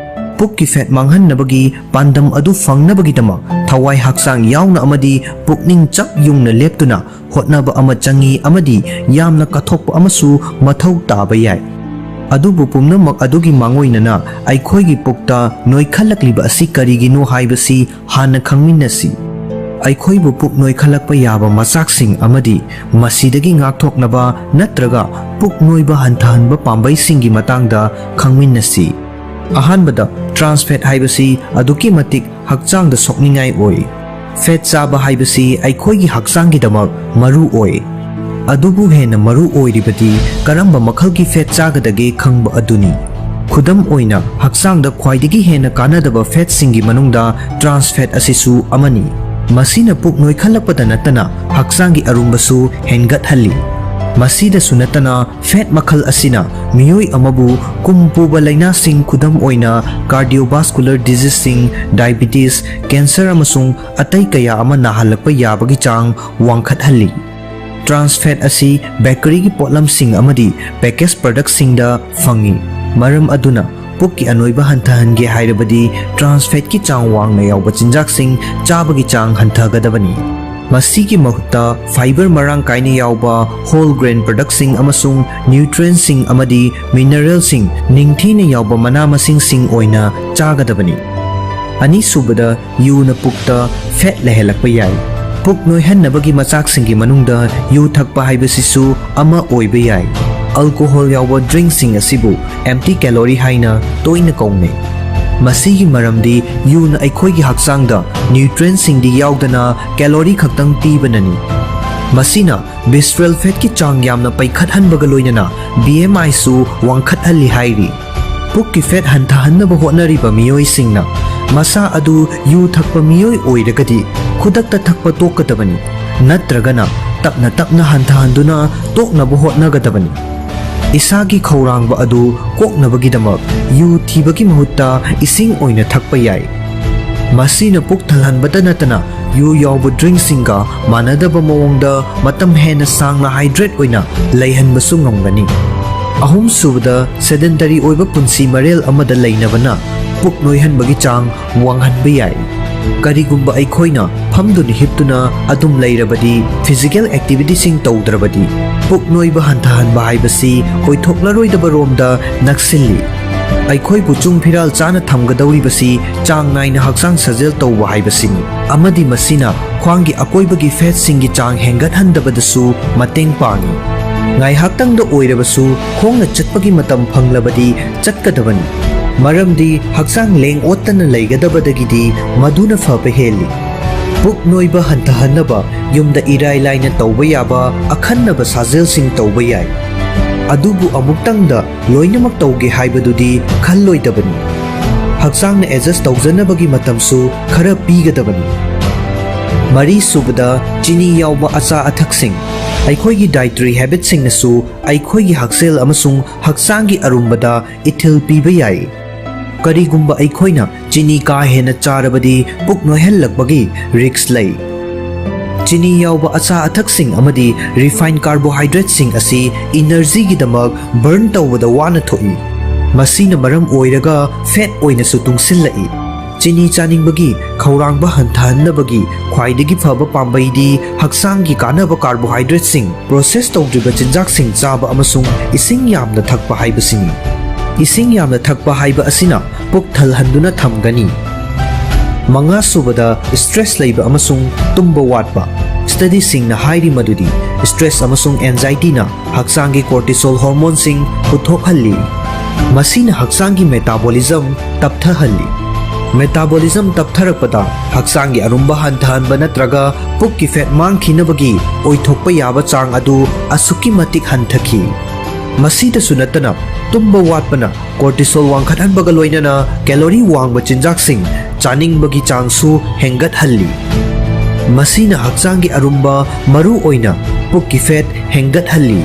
ꯄꯨꯛꯀꯤ ꯐꯦꯠ ꯃꯥꯡꯍꯟꯅꯕꯒꯤ ꯄꯥꯟꯗꯝ ꯑꯗꯨ ꯐꯪꯅꯕꯒꯤꯗꯃꯛ ꯊꯋꯥꯏ ꯍꯛꯆꯥꯡ ꯌꯥꯎꯅ ꯑꯃꯗꯤ ꯄꯨꯛꯅꯤꯡ ꯆꯞ ꯌꯨꯡꯅ ꯂꯦꯞꯇꯨꯅ ꯍꯣꯠꯅꯕ ꯑꯃ ꯆꯪꯏ ꯑꯃꯗꯤ ꯌꯥꯝꯅ ꯀꯠꯊꯣꯛꯄ ꯑꯃꯁꯨ ꯃꯊꯧ ꯇꯥꯕ ꯌꯥꯏ꯫ ꯑꯗꯨꯕꯨ ꯄꯨꯝꯅꯃꯛ ꯑꯗꯨꯒꯤ ꯃꯥꯡꯑꯣꯏꯅꯅ ꯑꯩꯈꯣꯏꯒꯤ ꯄꯨꯛꯇ ꯅꯣꯏꯈꯠꯂꯛꯂꯤꯕ ꯑꯁꯤ ꯀꯔꯤꯒꯤꯅꯣ ꯍꯥꯏꯕꯁꯤ ꯍꯥꯟꯅ ꯈꯪꯃꯤꯟꯅꯁꯤ꯫ ꯑꯩꯈꯣꯏꯕꯨ ꯄꯨꯛ ꯅꯣꯏꯈꯠꯂꯛꯄ ꯌꯥꯕ ꯃꯆꯥꯛꯁꯤꯡ ꯑꯃꯗꯤ ꯃꯁꯤꯗꯒꯤ ꯉꯥꯛꯊꯣꯛꯅꯕ ꯅꯠꯇ꯭ꯔꯒ ꯄꯨꯛ ꯅꯣꯏꯕ ꯍꯟꯊꯍꯟꯕ ꯄꯥꯝꯕꯩꯁꯤꯡꯒꯤ ꯃꯇꯥꯡꯗ ꯈꯪꯃꯤꯟꯅꯁꯤ꯫ ꯑꯍꯥꯟꯕꯗ, trans fat ꯍꯥꯏꯕꯁꯤ ꯑꯗꯨꯛꯀꯤ ꯃꯇꯤꯛ ꯍꯛꯆꯥꯡꯗ ꯁꯣꯛꯅꯤꯡꯉꯥꯏ ꯑꯣꯏ꯫ ꯐꯦꯠ ꯆꯥꯕ ꯍꯥꯏꯕꯁꯤ ꯑꯩꯈꯣꯏꯒꯤ ꯍꯛꯆꯥꯡꯒꯤꯗꯃꯛ ꯃꯔꯨ ꯑꯣꯏ꯫ ꯑꯗꯨꯕꯨ ꯍꯦꯟꯅ ꯃꯔꯨ ꯑꯣꯏꯔꯤꯕꯗꯤ ꯀꯔꯝꯕ ꯃꯈꯜꯒꯤ ꯐꯦꯠ ꯆꯥꯒꯗꯒꯦ ꯈꯪꯕ ꯑꯗꯨꯅꯤ꯫ ꯈꯨꯗꯝ ꯑꯣꯏꯅ, ꯍꯛꯆꯥꯡꯗ ꯈ꯭ꯋꯥꯏꯗꯒꯤ ꯍꯦꯟꯅ ꯀꯥꯟꯅꯗꯕ ꯐꯦꯠꯁꯤꯡꯒꯤ ꯃꯅꯨꯡꯗ trans fat ꯑꯁꯤꯁꯨ ꯑꯃꯅꯤ꯫ ꯃꯁꯤꯅ ꯄꯨꯛ ꯅꯣꯏꯈꯠꯂꯛꯄꯗ ꯅꯠꯇꯅ ꯍꯛꯆꯥꯡꯒꯤ ꯑꯔꯨꯝꯕꯁꯨ ꯍꯦꯟꯒꯠꯍꯜꯂꯤ꯫ ꯃꯁꯤꯗꯁꯨ ꯅꯠꯇꯅ, ꯐꯦꯠ ꯃꯈꯜ ꯑꯁꯤꯅ ꯃꯤꯑꯣꯏ ꯑꯃꯕꯨ ꯀꯨꯝ ꯄꯨꯕ ꯂꯥꯏꯅꯥꯁꯤꯡ, ꯈꯨꯗꯝ ꯑꯣꯏꯅ cardiovascular diseaseꯁꯤꯡ, diabetes, cancer ꯑꯃꯁꯨꯡ ꯑꯇꯩ ꯀꯌꯥ ꯑꯃ ꯅꯥꯍꯜꯂꯛꯄ ꯌꯥꯕꯒꯤ ꯆꯥꯡ ꯋꯥꯡꯈꯠꯍꯜꯂꯤ꯫ Trans fat ꯑꯁꯤ ꯕꯦꯀꯔꯤꯒꯤ ꯄꯣꯠꯂꯝꯁꯤꯡ ꯑꯃꯗꯤ package productꯁꯤꯡꯗ ꯐꯪꯏ꯫ ꯃꯔꯝ ꯑꯗꯨꯅ, ꯄꯨꯛꯀꯤ ꯑꯅꯣꯏꯕ ꯍꯟꯊꯍꯟꯒꯦ ꯍꯥꯏꯔꯕꯗꯤ trans fatꯀꯤ ꯆꯥꯡ ꯋꯥꯡꯅ ꯌꯥꯎꯕ ꯆꯤꯟꯖꯥꯛꯁꯤꯡ ꯆꯥꯕꯒꯤ ꯆꯥꯡ ꯍꯟꯊꯒꯗꯕꯅꯤ꯫ ꯃꯁꯤꯒꯤ ꯃꯍꯨꯠꯇ fiber ꯃꯔꯥꯡ ꯀꯥꯏꯅ ꯌꯥꯎꯕ whole grain productꯁꯤꯡ ꯑꯃꯁꯨꯡ nutrientsꯁꯤꯡ ꯑꯃꯗꯤ mineralꯁꯤꯡ ꯅꯤꯡꯊꯤꯅ ꯌꯥꯎꯕ ꯃꯅꯥ ꯃꯁꯤꯡꯁꯤꯡ ꯑꯣꯏꯅ ꯆꯥꯒꯗꯕꯅꯤ꯫ ꯑꯅꯤꯁꯨꯕꯗ, ꯌꯨꯅ ꯄꯨꯛꯇ ꯐꯦꯠ ꯂꯩꯍꯜꯂꯛꯄ ꯌꯥꯏ꯫ ꯄꯨꯛ ꯅꯣꯏꯍꯟꯅꯕꯒꯤ ꯃꯆꯥꯛꯁꯤꯡꯒꯤ ꯃꯅꯨꯡꯗ ꯌꯨ ꯊꯛꯄ ꯍꯥꯏꯕꯁꯤꯁꯨ ꯑꯃ ꯑꯣꯏꯕ ꯌꯥꯏ꯫ Alcohol ꯌꯥꯎꯕ drinkꯁꯤꯡ ꯑꯁꯤꯕꯨ empty calorie ꯍꯥꯏꯅ ꯇꯣꯏꯅ ꯀꯧꯅꯩ꯫ ꯃꯁꯤꯒꯤ ꯃꯔꯝꯗꯤ ꯌꯨꯅ ꯑꯩꯈꯣꯏꯒꯤ ꯍꯛꯆꯥꯡꯗ nutrientꯁꯤꯡꯗꯤ ꯌꯥꯎꯗꯅ calorie ꯈꯛꯇꯪ ꯄꯤꯕꯅꯅꯤ꯫ ꯃꯁꯤꯅ visceral fatꯀꯤ ꯆꯥꯡ ꯌꯥꯝꯅ ꯄꯩꯈꯠꯍꯟꯕꯒ ꯂꯣꯏꯅꯅ B M Iꯁꯨ ꯋꯥꯡꯈꯠꯍꯜꯂꯤ ꯍꯥꯏꯔꯤ꯫ ꯄꯨꯛꯀꯤ ꯐꯦꯠ ꯍꯟꯊꯍꯟꯅꯕ ꯍꯣꯠꯅꯔꯤꯕ ꯃꯤꯑꯣꯏꯁꯤꯡꯅ ꯃꯁꯥ ꯑꯗꯨ ꯌꯨ ꯊꯛꯄ ꯃꯤꯑꯣꯏ ꯑꯣꯏꯔꯒꯗꯤ ꯈꯨꯗꯛꯇ ꯊꯛꯄ ꯇꯣꯛꯀꯗꯕꯅꯤ, ꯅꯠꯇ꯭ꯔꯒꯅ ꯇꯞꯅ ꯇꯞꯅ ꯍꯟꯊꯍꯟꯗꯨꯅ ꯇꯣꯛꯅꯕ ꯍꯣꯠꯅꯒꯗꯕꯅꯤ꯫ ꯏꯁꯥꯒꯤ ꯈꯧꯔꯥꯡꯕ ꯑꯗꯨ ꯀꯣꯛꯅꯕꯒꯤꯗꯃꯛ ꯌꯨ ꯊꯤꯕꯒꯤ ꯃꯍꯨꯠꯇ ꯏꯁꯤꯡ ꯑꯣꯏꯅ ꯊꯛꯄ ꯌꯥꯏ꯫ ꯃꯁꯤꯅ ꯄꯨꯛ ꯊꯜꯍꯟꯕꯇ ꯅꯠꯇꯅ ꯌꯨ ꯌꯥꯎꯕ ꯗ꯭ꯔꯤꯡꯁꯤꯡꯒ ꯃꯥꯟꯅꯗꯕ ꯃꯑꯣꯡꯗ ꯃꯇꯝ ꯍꯦꯟꯅ ꯁꯥꯡꯅ ꯍꯥꯏꯗ꯭ꯔꯦꯠ ꯑꯣꯏꯅ ꯂꯩꯍꯟꯕꯁꯨ ꯉꯝꯒꯅꯤ꯫ ꯑꯍꯨꯝꯁꯨꯕꯗ, ꯁꯦꯗꯦꯟꯇꯔꯤ ꯑꯣꯏꯕ ꯄꯨꯟꯁꯤ ꯃꯔꯦꯜ ꯑꯃꯗ ꯂꯩꯅꯕꯅ ꯄꯨꯛ ꯅꯣꯏꯍꯟꯕꯒꯤ ꯆꯥꯡ ꯋꯥꯡꯍꯟꯕ ꯌꯥꯏ꯫ ꯀꯔꯤꯒꯨꯝꯕ ꯑꯩꯈꯣꯏꯅ ꯐꯝꯗꯨꯅ ꯍꯤꯞꯇꯨꯅ ꯑꯗꯨꯝ ꯂꯩꯔꯕꯗꯤ, ꯐꯤꯖꯤꯀꯦꯜ ꯑꯦꯛꯇꯤꯚꯤꯇꯤꯁꯤꯡ ꯇꯧꯗ꯭ꯔꯕꯗꯤ, ꯄꯨꯛ ꯅꯣꯏꯕ ꯍꯟꯊꯍꯟꯕ ꯍꯥꯏꯕꯁꯤ ꯑꯣꯏꯊꯣꯛꯂꯔꯣꯏꯗꯕ ꯔꯣꯝꯗ ꯅꯛꯁꯤꯜꯂꯤ꯫ ꯑꯩꯈꯣꯏꯕꯨ ꯆꯨꯡ ꯐꯤꯔꯥꯜ ꯆꯥꯅ ꯊꯝꯒꯗꯧꯔꯤꯕꯁꯤ ꯆꯥꯡ ꯅꯥꯏꯅ ꯍꯛꯆꯥꯡ ꯁꯥꯖꯦꯜ ꯇꯧꯕ ꯍꯥꯏꯕꯁꯤꯅꯤ, ꯑꯃꯗꯤ ꯃꯁꯤꯅ ꯈ꯭ꯋꯥꯡꯒꯤ ꯑꯀꯣꯏꯕꯒꯤ ꯐꯦꯠꯁꯤꯡꯒꯤ ꯆꯥꯡ ꯍꯦꯟꯒꯠꯍꯟꯗꯕꯗꯁꯨ ꯃꯇꯦꯡ ꯄꯥꯡꯏ꯫ ꯉꯥꯏꯍꯥꯛꯇꯪꯗ ꯑꯣꯏꯔꯕꯁꯨ ꯈꯣꯡꯅ ꯆꯠꯄꯒꯤ ꯃꯇꯝ ꯐꯪꯂꯕꯗꯤ ꯆꯠꯀꯗꯕꯅꯤ, ꯃꯔꯝꯗꯤ ꯍꯛꯆꯥꯡ ꯂꯦꯡ ꯑꯣꯠꯇꯅ ꯂꯩꯒꯗꯕꯗꯒꯤꯗꯤ ꯃꯗꯨꯅ ꯐꯕ ꯍꯦꯜꯂꯤ꯫ ꯄꯨꯛ ꯅꯣꯏꯕ ꯍꯟꯊꯍꯟꯅꯕ ꯌꯨꯝꯗ ꯏꯔꯥꯏ ꯂꯥꯏꯅ ꯇꯧꯕ ꯌꯥꯕ ꯑꯈꯟꯅꯕ ꯁꯥꯖꯦꯜꯁꯤꯡ ꯇꯧꯕ ꯌꯥꯏ꯫ ꯑꯗꯨꯕꯨ ꯑꯃꯨꯛꯇꯪꯗ ꯂꯣꯏꯅꯃꯛ ꯇꯧꯒꯦ ꯍꯥꯏꯕꯗꯨꯗꯤ ꯈꯜꯂꯣꯏꯗꯕꯅꯤ꯫ ꯍꯛꯆꯥꯡꯅ ꯑꯦꯗꯖꯁ ꯇꯧꯖꯅꯕꯒꯤ ꯃꯇꯝꯁꯨ ꯈꯔ ꯄꯤꯒꯗꯕꯅꯤ꯫ ꯃꯔꯤꯁꯨꯕꯗ, ꯆꯤꯅꯤ ꯌꯥꯎꯕ ꯑꯆꯥ ꯑꯊꯛꯁꯤꯡ꯫ ꯑꯩꯈꯣꯏꯒꯤ ꯗꯥꯏꯇꯔꯤ ꯍꯦꯕꯤꯠꯁꯤꯡꯅꯁꯨ ꯑꯩꯈꯣꯏꯒꯤ ꯍꯛꯁꯦꯜ ꯑꯃꯁꯨꯡ ꯍꯛꯆꯥꯡꯒꯤ ꯑꯔꯨꯝꯕꯗ ꯏꯊꯤꯜ ꯄꯤꯕ ꯌꯥꯏ꯫ ꯀꯔꯤꯒꯨꯝꯕ ꯑꯩꯈꯣꯏꯅ ꯆꯤꯅꯤ ꯀꯥ ꯍꯦꯟꯅ ꯆꯥꯔꯕꯗꯤ ꯄꯨꯛ ꯅꯣꯏꯍꯜꯂꯛꯄꯒꯤ ꯔꯤꯁ꯭ꯛ ꯂꯩ꯫ ꯆꯤꯅꯤ ꯌꯥꯎꯕ ꯑꯆꯥ ꯑꯊꯛꯁꯤꯡ ꯑꯃꯗꯤ ꯔꯤꯐꯥꯏꯟ ꯀꯥꯔꯕꯣꯍꯥꯏꯗ꯭ꯔꯦꯠꯁꯤꯡ ꯑꯁꯤ ꯏꯅꯔꯖꯤꯒꯤꯗꯃꯛ ꯕꯔꯟ ꯇꯧꯕꯗ ꯋꯥꯅ ꯊꯣꯛꯏ꯫ ꯃꯁꯤꯅ ꯃꯔꯝ ꯑꯣꯏꯔꯒ ꯐꯦꯠ ꯑꯣꯏꯅꯁꯨ ꯇꯨꯡꯁꯤꯜꯂꯛꯏ꯫ ꯆꯤꯅꯤ ꯆꯥꯅꯤꯡꯕꯒꯤ ꯈꯧꯔꯥꯡꯕ ꯍꯟꯊꯍꯟꯅꯕꯒꯤ ꯈ꯭ꯋꯥꯏꯗꯒꯤ ꯐꯕ ꯄꯥꯝꯕꯩꯗꯤ ꯍꯛꯆꯥꯡꯒꯤ ꯀꯥꯟꯅꯕ ꯀꯥꯔꯕꯣꯍꯥꯏꯗ꯭ꯔꯦꯠꯁꯤꯡ, ꯄ꯭ꯔꯣꯁꯦꯁ ꯇꯧꯗ꯭ꯔꯤꯕ ꯆꯤꯟꯖꯥꯛꯁꯤꯡ ꯆꯥꯕ ꯑꯃꯁꯨꯡ ꯏꯁꯤꯡ ꯌꯥꯝꯅ ꯊꯛꯄ ꯍꯥꯏꯕꯁꯤꯅꯤ꯫ ꯏꯁꯤꯡ ꯌꯥꯝꯅ ꯊꯛꯄ ꯍꯥꯏꯕ ꯑꯁꯤꯅ ꯄꯨꯛ ꯊꯜꯍꯟꯗꯨꯅ ꯊꯝꯒꯅꯤ꯫ ꯃꯉꯥꯁꯨꯕꯗ, ꯁ꯭ꯇ꯭ꯔꯦꯁ ꯂꯩꯕ ꯑꯃꯁꯨꯡ ꯇꯨꯝꯕ ꯋꯥꯠꯄ꯫ ꯁ꯭ꯇꯗꯤꯁꯤꯡꯅ ꯍꯥꯏꯔꯤ ꯃꯗꯨꯗꯤ ꯁ꯭ꯇ꯭ꯔꯦꯁ ꯑꯃꯁꯨꯡ ꯑꯦꯟꯖꯥꯏꯇꯤꯅ ꯍꯛꯆꯥꯡꯒꯤ ꯀꯣꯔꯇꯤꯁꯣꯜ ꯍꯣꯔꯃꯣꯟꯁꯤꯡ ꯄꯨꯊꯣꯛꯍꯜꯂꯤ꯫ ꯃꯁꯤꯅ ꯍꯛꯆꯥꯡꯒꯤ ꯃꯦꯇꯥꯕꯣꯂꯤꯖꯝ ꯇꯞꯊꯍꯜꯂꯤ꯫ ꯃꯦꯇꯥꯕꯣꯂꯤꯖꯝ ꯇꯞꯊꯔꯛꯄꯗ ꯍꯛꯆꯥꯡꯒꯤ ꯑꯔꯨꯝꯕ ꯍꯟꯊꯍꯟꯕ ꯅꯠꯇ꯭ꯔꯒ ꯄꯨꯛꯀꯤ ꯐꯦꯠ ꯃꯥꯡꯈꯤꯅꯕꯒꯤ ꯑꯣꯏꯊꯣꯛꯄ ꯌꯥꯕ ꯆꯥꯡ ꯑꯗꯨ ꯑꯁꯨꯛꯀꯤ ꯃꯇꯤꯛ ꯍꯟꯊꯈꯤ꯫ ꯃꯁꯤꯗꯁꯨ ꯅꯠꯇꯅ, ꯇꯨꯝꯕ ꯋꯥꯠꯄꯅ ꯀꯣꯔꯇꯤꯁꯣꯜ ꯋꯥꯡꯈꯠꯍꯟꯕꯒ ꯂꯣꯏꯅꯅ ꯀꯦꯂꯣꯔꯤ ꯋꯥꯡꯕ ꯆꯤꯟꯖꯥꯛꯁꯤꯡ ꯆꯥꯅꯤꯡꯕꯒꯤ ꯆꯥꯡꯁꯨ ꯍꯦꯟꯒꯠꯍꯜꯂꯤ꯫ ꯃꯁꯤꯅ ꯍꯛꯆꯥꯡꯒꯤ ꯑꯔꯨꯝꯕ, ꯃꯔꯨ ꯑꯣꯏꯅ ꯄꯨꯛꯀꯤ ꯐꯦꯠ ꯍꯦꯟꯒꯠꯍꯜꯂꯤ꯫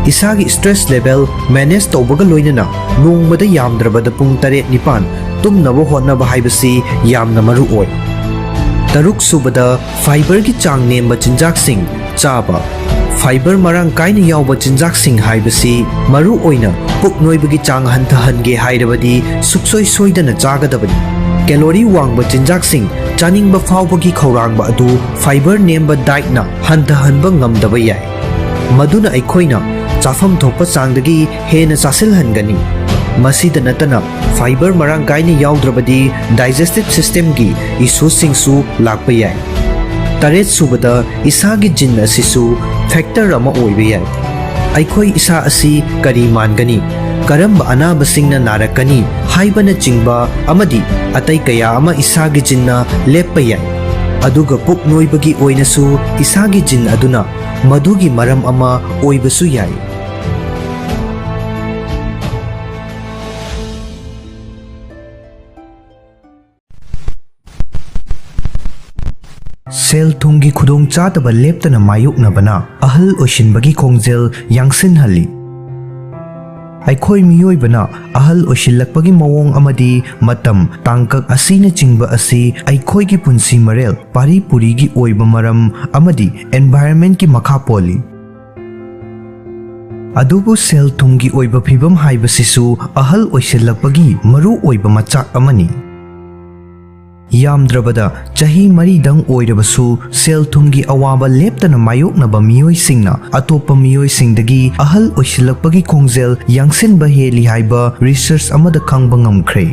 ꯏꯁꯥꯒꯤ stress level manage ꯇꯧꯕꯒ ꯂꯣꯏꯅꯅ ꯅꯣꯡꯃꯗ ꯌꯥꯝꯗ꯭ꯔꯕꯗ ꯄꯨꯡ ꯇꯔꯦꯠ ꯅꯤꯄꯥꯟ ꯇꯨꯝꯅꯕ ꯍꯣꯠꯅꯕ ꯍꯥꯏꯕꯁꯤ ꯌꯥꯝꯅ ꯃꯔꯨ ꯑꯣꯏ꯫ ꯇꯔꯨꯛ ꯁꯨꯕꯗ, fiberꯒꯤ ꯆꯥꯡ ꯅꯦꯝꯕ ꯆꯤꯟꯖꯥꯛꯁꯤꯡ ꯆꯥꯕ꯫ Fiber ꯃꯔꯥꯡ ꯀꯥꯏꯅ ꯌꯥꯎꯕ ꯆꯤꯟꯖꯥꯛꯁꯤꯡ ꯍꯥꯏꯕꯁꯤ ꯃꯔꯨ ꯑꯣꯏꯅ ꯄꯨꯛ ꯅꯣꯏꯕꯒꯤ ꯆꯥꯡ ꯍꯟꯊꯍꯟꯒꯦ ꯍꯥꯏꯔꯕꯗꯤ ꯁꯨꯛꯁꯣꯏ ꯁꯣꯏꯗꯅ ꯆꯥꯒꯗꯕꯅꯤ꯫ Calorie ꯋꯥꯡꯕ ꯆꯤꯟꯖꯥꯛꯁꯤꯡ ꯆꯥꯅꯤꯡꯕ ꯐꯥꯎꯕꯒꯤ ꯈꯧꯔꯥꯡꯕ ꯑꯗꯨ fiber ꯅꯦꯝꯕ dietꯅ ꯍꯟꯊꯍꯟꯕ ꯉꯝꯗꯕ ꯌꯥꯏ꯫ ꯃꯗꯨꯅ ꯑꯩꯈꯣꯏꯅ ꯆꯥꯐꯝ ꯊꯣꯛꯄ ꯆꯥꯡꯗꯒꯤ ꯍꯦꯟꯅ ꯆꯥꯁꯤꯜꯍꯟꯒꯅꯤ꯫ ꯃꯁꯤꯗ ꯅꯠꯇꯅ, fiber ꯃꯔꯥꯡ ꯀꯥꯏꯅ ꯌꯥꯎꯗ꯭ꯔꯕꯗꯤ digestive systemꯒꯤ issueꯁꯤꯡꯁꯨ ꯂꯥꯛꯄ ꯌꯥꯏ꯫ ꯇꯔꯦꯠ ꯁꯨꯕꯗ, ꯏꯁꯥꯒꯤ gene ꯑꯁꯤꯁꯨ factor ꯑꯃ ꯑꯣꯏꯕ ꯌꯥꯏ꯫ ꯑꯩꯈꯣꯏ ꯏꯁꯥ ꯑꯁꯤ ꯀꯔꯤ ꯃꯥꯟꯒꯅꯤ, ꯀꯔꯝꯕ ꯑꯅꯥꯕꯁꯤꯡꯅ ꯅꯥꯔꯛꯀꯅꯤ ꯍꯥꯏꯕꯅꯆꯤꯡꯕ ꯑꯃꯗꯤ ꯑꯇꯩ ꯀꯌꯥ ꯑꯃ ꯏꯁꯥꯒꯤ geneꯅ ꯂꯦꯞꯄ ꯌꯥꯏ꯫ ꯑꯗꯨꯒ ꯄꯨꯛ ꯅꯣꯏꯕꯒꯤ ꯑꯣꯏꯅꯁꯨ ꯏꯁꯥꯒꯤ gene ꯑꯗꯨꯅ ꯃꯗꯨꯒꯤ ꯃꯔꯝ ꯑꯃ ꯑꯣꯏꯕꯁꯨ ꯌꯥꯏ꯫ ꯁꯦꯜ ꯊꯨꯝꯒꯤ ꯈꯨꯗꯣꯡꯆꯥꯗꯕ ꯂꯦꯞꯇꯅ ꯃꯥꯌꯣꯛꯅꯕꯅ ꯑꯍꯜ ꯑꯣꯏꯁꯤꯟꯕꯒꯤ ꯈꯣꯡꯖꯦꯜ ꯌꯥꯡꯁꯤꯟꯍꯜꯂꯤ꯫ ꯑꯩꯈꯣꯏ ꯃꯤꯑꯣꯏꯕꯅ ꯑꯍꯜ ꯑꯣꯏꯁꯤꯜꯂꯛꯄꯒꯤ ꯃꯑꯣꯡ ꯑꯃꯗꯤ ꯃꯇꯝ, ꯇꯥꯡꯀꯛ ꯑꯁꯤꯅꯆꯤꯡꯕ ꯑꯁꯤ ꯑꯩꯈꯣꯏꯒꯤ ꯄꯨꯟꯁꯤ ꯃꯔꯦꯜ, ꯄꯥꯔꯤ ꯄꯨꯔꯤꯒꯤ ꯑꯣꯏꯕ ꯃꯔꯝ ꯑꯃꯗꯤ environmentꯀꯤ ꯃꯈꯥ ꯄꯣꯜꯂꯤ꯫ ꯑꯗꯨꯕꯨ ꯁꯦꯜ ꯊꯨꯝꯒꯤ ꯑꯣꯏꯕ ꯐꯤꯚꯝ ꯍꯥꯏꯕꯁꯤꯁꯨ ꯑꯍꯜ ꯑꯣꯏꯁꯤꯜꯂꯛꯄꯒꯤ ꯃꯔꯨ ꯑꯣꯏꯕ ꯃꯆꯥꯛ ꯑꯃꯅꯤ꯫ ꯌꯥꯝꯗ꯭ꯔꯕꯗ ꯆꯍꯤ ꯃꯔꯤꯗꯪ ꯑꯣꯏꯔꯕꯁꯨ, ꯁꯦꯜ ꯊꯨꯝꯒꯤ ꯑꯋꯥꯕ ꯂꯦꯞꯇꯅ ꯃꯥꯌꯣꯛꯅꯕ ꯃꯤꯑꯣꯏꯁꯤꯡꯅ ꯑꯇꯣꯞꯄ ꯃꯤꯑꯣꯏꯁꯤꯡꯗꯒꯤ ꯑꯍꯜ ꯑꯣꯏꯁꯤꯜꯂꯛꯄꯒꯤ ꯈꯣꯡꯖꯦꯜ ꯌꯥꯡꯁꯤꯟꯕ ꯍꯦꯜꯂꯤ ꯍꯥꯏꯕ research ꯑꯃꯗ ꯈꯪꯕ ꯉꯝꯈ꯭ꯔꯦ꯫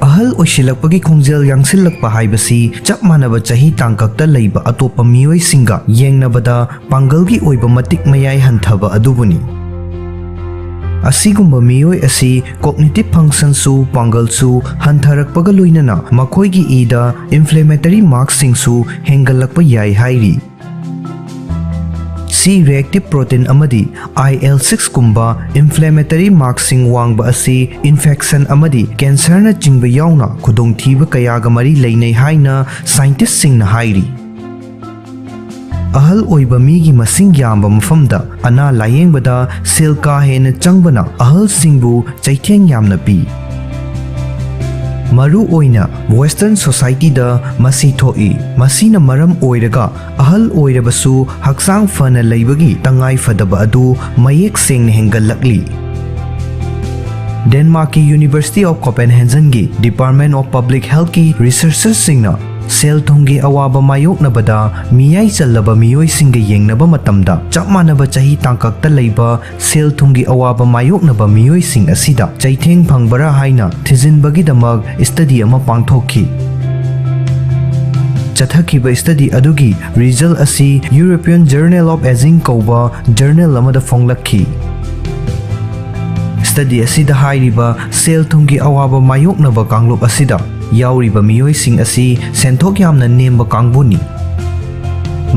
ꯑꯍꯜ ꯑꯣꯏꯁꯤꯜꯂꯛꯄꯒꯤ ꯈꯣꯡꯖꯦꯜ ꯌꯥꯡꯁꯤꯜꯂꯛꯄ ꯍꯥꯏꯕꯁꯤ ꯆꯞ ꯃꯥꯟꯅꯕ ꯆꯍꯤ ꯇꯥꯡꯀꯛꯇ ꯂꯩꯕ ꯑꯇꯣꯞꯄ ꯃꯤꯑꯣꯏꯁꯤꯡꯒ ꯌꯦꯡꯅꯕꯗ ꯄꯥꯡꯒꯜꯒꯤ ꯑꯣꯏꯕ ꯃꯇꯤꯛ ꯃꯌꯥꯏ ꯍꯟꯊꯕ ꯑꯗꯨꯕꯨꯅꯤ꯫ ꯑꯁꯤꯒꯨꯝꯕ ꯃꯤꯑꯣꯏ ꯑꯁꯤ cognitive functionꯁꯨ, ꯄꯥꯡꯒꯜꯁꯨ ꯍꯟꯊꯔꯛꯄꯒ ꯂꯣꯏꯅꯅ ꯃꯈꯣꯏꯒꯤ ꯏꯗ inflammatory markꯁꯤꯡꯁꯨ ꯍꯦꯟꯒꯠꯂꯛꯄ ꯌꯥꯏ ꯍꯥꯏꯔꯤ꯫ C reactive protein ꯑꯃꯗꯤ I L sixꯀꯨꯝꯕ inflammatory markꯁꯤꯡ ꯋꯥꯡꯕ ꯑꯁꯤ infection ꯑꯃꯗꯤ cancerꯅꯆꯤꯡꯕ ꯌꯥꯎꯅ ꯈꯨꯗꯣꯡꯊꯤꯕ ꯀꯌꯥꯒ ꯃꯔꯤ ꯂꯩꯅꯩ ꯍꯥꯏꯅ scientistꯁꯤꯡꯅ ꯍꯥꯏꯔꯤ꯫ ꯑꯍꯜ ꯑꯣꯏꯕ ꯃꯤꯒꯤ ꯃꯁꯤꯡ ꯌꯥꯝꯕ ꯃꯐꯝꯗ ꯑꯅꯥ ꯂꯥꯌꯦꯡꯕꯗ ꯁꯦꯜ ꯀꯥ ꯍꯦꯟꯅ ꯆꯪꯕꯅ ꯑꯍꯜꯁꯤꯡꯕꯨ ꯆꯩꯊꯦꯡ ꯌꯥꯝꯅ ꯄꯤ꯫ ꯃꯔꯨ ꯑꯣꯏꯅ Western societyꯗ ꯃꯁꯤ ꯊꯣꯛꯏ꯫ ꯃꯁꯤꯅ ꯃꯔꯝ ꯑꯣꯏꯔꯒ ꯑꯍꯜ ꯑꯣꯏꯔꯕꯁꯨ ꯍꯛꯆꯥꯡ ꯐꯅ ꯂꯩꯕꯒꯤ ꯇꯉꯥꯏ ꯐꯗꯕ ꯑꯗꯨ ꯃꯌꯦꯛ ꯁꯦꯡꯅ ꯍꯦꯟꯒꯠꯂꯛꯂꯤ꯫ ꯗꯦꯟꯃꯥꯔꯛꯀꯤ University of Copenhagenꯒꯤ Department of Public Healthꯀꯤ researcherꯁꯤꯡꯅ ꯁꯦꯜ ꯊꯨꯝꯒꯤ ꯑꯋꯥꯕ ꯃꯥꯌꯣꯛꯅꯕꯗ ꯃꯤꯌꯥꯏ ꯆꯜꯂꯕ ꯃꯤꯑꯣꯏꯁꯤꯡꯒ ꯌꯦꯡꯅꯕ ꯃꯇꯝꯗ, ꯆꯞ ꯃꯥꯟꯅꯕ ꯆꯍꯤ ꯇꯥꯡꯀꯛꯇ ꯂꯩꯕ ꯁꯦꯜ ꯊꯨꯝꯒꯤ ꯑꯋꯥꯕ ꯃꯥꯌꯣꯛꯅꯕ ꯃꯤꯑꯣꯏꯁꯤꯡ ꯑꯁꯤꯗ ꯆꯩꯊꯦꯡ ꯐꯪꯕꯔꯥ ꯍꯥꯏꯅ ꯊꯤꯖꯤꯟꯕꯒꯤꯗꯃꯛ study ꯑꯃ ꯄꯥꯡꯊꯣꯛꯈꯤ꯫ ꯆꯠꯊꯈꯤꯕ study ꯑꯗꯨꯒꯤ result ꯑꯁꯤ European Journal of Aging ꯀꯧꯕ journal ꯑꯃꯗ ꯐꯣꯡꯂꯛꯈꯤ꯫ Study ꯑꯁꯤꯗ ꯍꯥꯏꯔꯤꯕ ꯁꯦꯜ ꯊꯨꯝꯒꯤ ꯑꯋꯥꯕ ꯃꯥꯌꯣꯛꯅꯕ ꯀꯥꯡꯂꯨꯞ ꯑꯁꯤꯗ ꯌꯥꯎꯔꯤꯕ ꯃꯤꯑꯣꯏꯁꯤꯡ ꯑꯁꯤ ꯁꯦꯟꯊꯣꯛ ꯌꯥꯝꯅ ꯅꯦꯝꯕ ꯀꯥꯡꯕꯨꯅꯤ꯫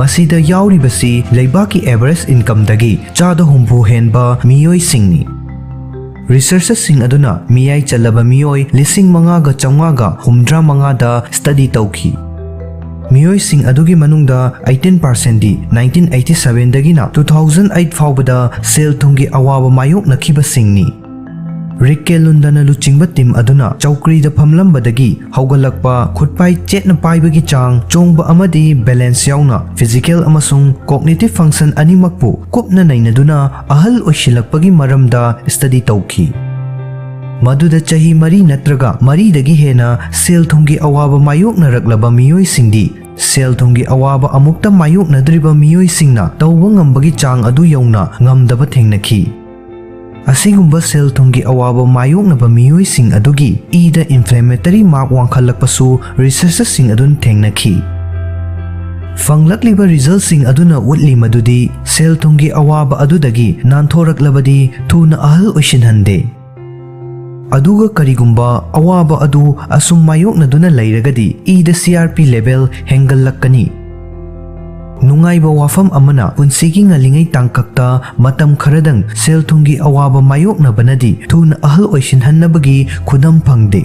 ꯃꯁꯤꯗ ꯌꯥꯎꯔꯤꯕꯁꯤ ꯂꯩꯕꯥꯛꯀꯤ average incomeꯗꯒꯤ ꯆꯥꯗ ꯍꯨꯝꯐꯨ ꯍꯦꯟꯕ ꯃꯤꯑꯣꯏꯁꯤꯡꯅꯤ꯫ Researcherꯁꯤꯡ ꯑꯗꯨꯅ ꯃꯤꯌꯥꯏ ꯆꯜꯂꯕ ꯃꯤꯑꯣꯏ ꯂꯤꯁꯤꯡ ꯃꯉꯥꯒ ꯆꯥꯝꯃꯉꯥꯒ ꯍꯨꯝꯗ꯭ꯔꯥ ꯃꯉꯥꯗ study ꯇꯧꯈꯤ꯫ ꯃꯤꯑꯣꯏꯁꯤꯡ ꯑꯗꯨꯒꯤ ꯃꯅꯨꯡꯗ eighteen percentꯗꯤ nineteen eighty sevenꯗꯒꯤꯅ two thousand eight ꯐꯥꯎꯕꯗ ꯁꯦꯜ ꯊꯨꯝꯒꯤ ꯑꯋꯥꯕ ꯃꯥꯌꯣꯛꯅꯈꯤꯕꯁꯤꯡꯅꯤ꯫ ꯔꯤꯛꯀꯦ ꯂꯨꯟꯗꯅ ꯂꯨꯆꯤꯡꯕ team ꯑꯗꯨꯅ ꯆꯧꯀ꯭ꯔꯤꯗ ꯐꯝꯂꯝꯕꯗꯒꯤ ꯍꯧꯒꯠꯂꯛꯄ, ꯈꯨꯠꯄꯥꯏ ꯆꯦꯠꯅ ꯄꯥꯏꯕꯒꯤ ꯆꯥꯡ, ꯆꯣꯡꯕ ꯑꯃꯗꯤ balance ꯌꯥꯎꯅ physical ꯑꯃꯁꯨꯡ cognitive function ꯑꯅꯤꯃꯛꯄꯨ ꯀꯨꯞꯅ ꯅꯩꯅꯗꯨꯅ ꯑꯍꯜ ꯑꯣꯏꯁꯤꯜꯂꯛꯄꯒꯤ ꯃꯔꯝꯗ study ꯇꯧꯈꯤ꯫ ꯃꯗꯨꯗ ꯆꯍꯤ ꯃꯔꯤ ꯅꯠꯇ꯭ꯔꯒ ꯃꯔꯤꯗꯒꯤ ꯍꯦꯟꯅ ꯁꯦꯜ ꯊꯨꯝꯒꯤ ꯑꯋꯥꯕ ꯃꯥꯌꯣꯛꯅꯔꯛꯂꯕ ꯃꯤꯑꯣꯏꯁꯤꯡꯗꯤ ꯁꯦꯜ ꯊꯨꯝꯒꯤ ꯑꯋꯥꯕ ꯑꯃꯨꯛꯇ ꯃꯥꯌꯣꯛꯅꯗ꯭ꯔꯤꯕ ꯃꯤꯑꯣꯏꯁꯤꯡꯅ ꯇꯧꯕ ꯉꯝꯕꯒꯤ ꯆꯥꯡ ꯑꯗꯨ ꯌꯧꯅ ꯉꯝꯗꯕ ꯊꯦꯡꯅꯈꯤ꯫ ꯑꯁꯤꯒꯨꯝꯕ ꯁꯦꯜ ꯊꯨꯝꯒꯤ ꯑꯋꯥꯕ ꯃꯥꯌꯣꯛꯅꯕ ꯃꯤꯑꯣꯏꯁꯤꯡ ꯑꯗꯨꯒꯤ ꯏꯗ inflammatory mark ꯋꯥꯡꯈꯠꯂꯛꯄꯁꯨ researcherꯁꯤꯡ ꯑꯗꯨꯅ ꯊꯦꯡꯅꯈꯤ꯫ ꯐꯪꯂꯛꯂꯤꯕ resultꯁꯤꯡ ꯑꯗꯨꯅ ꯎꯠꯂꯤ ꯃꯗꯨꯗꯤ ꯁꯦꯜ ꯊꯨꯝꯒꯤ ꯑꯋꯥꯕ ꯑꯗꯨꯗꯒꯤ ꯅꯥꯟꯊꯣꯔꯛꯂꯕꯗꯤ ꯊꯨꯅ ꯑꯍꯜ ꯑꯣꯏꯁꯤꯟꯍꯟꯗꯦ꯫ ꯑꯗꯨꯒ ꯀꯔꯤꯒꯨꯝꯕ ꯑꯋꯥꯕ ꯑꯗꯨ ꯑꯁꯨꯝ ꯃꯥꯌꯣꯛꯅꯗꯨꯅ ꯂꯩꯔꯒꯗꯤ ꯏꯗ C R P level ꯍꯦꯟꯒꯠꯂꯛꯀꯅꯤ꯫ ꯅꯨꯡꯉꯥꯏꯕ ꯋꯥꯐꯝ ꯑꯃꯅ, ꯄꯨꯟꯁꯤꯒꯤ ꯉꯜꯂꯤꯉꯩ ꯇꯥꯡꯀꯛꯇ ꯃꯇꯝ ꯈꯔꯗꯪ ꯁꯦꯜ ꯊꯨꯝꯒꯤ ꯑꯋꯥꯕ ꯃꯥꯌꯣꯛꯅꯕꯅꯗꯤ ꯊꯨꯅ ꯑꯍꯜ ꯑꯣꯏꯁꯤꯟꯍꯟꯅꯕꯒꯤ ꯈꯨꯗꯝ ꯐꯪꯗꯦ꯫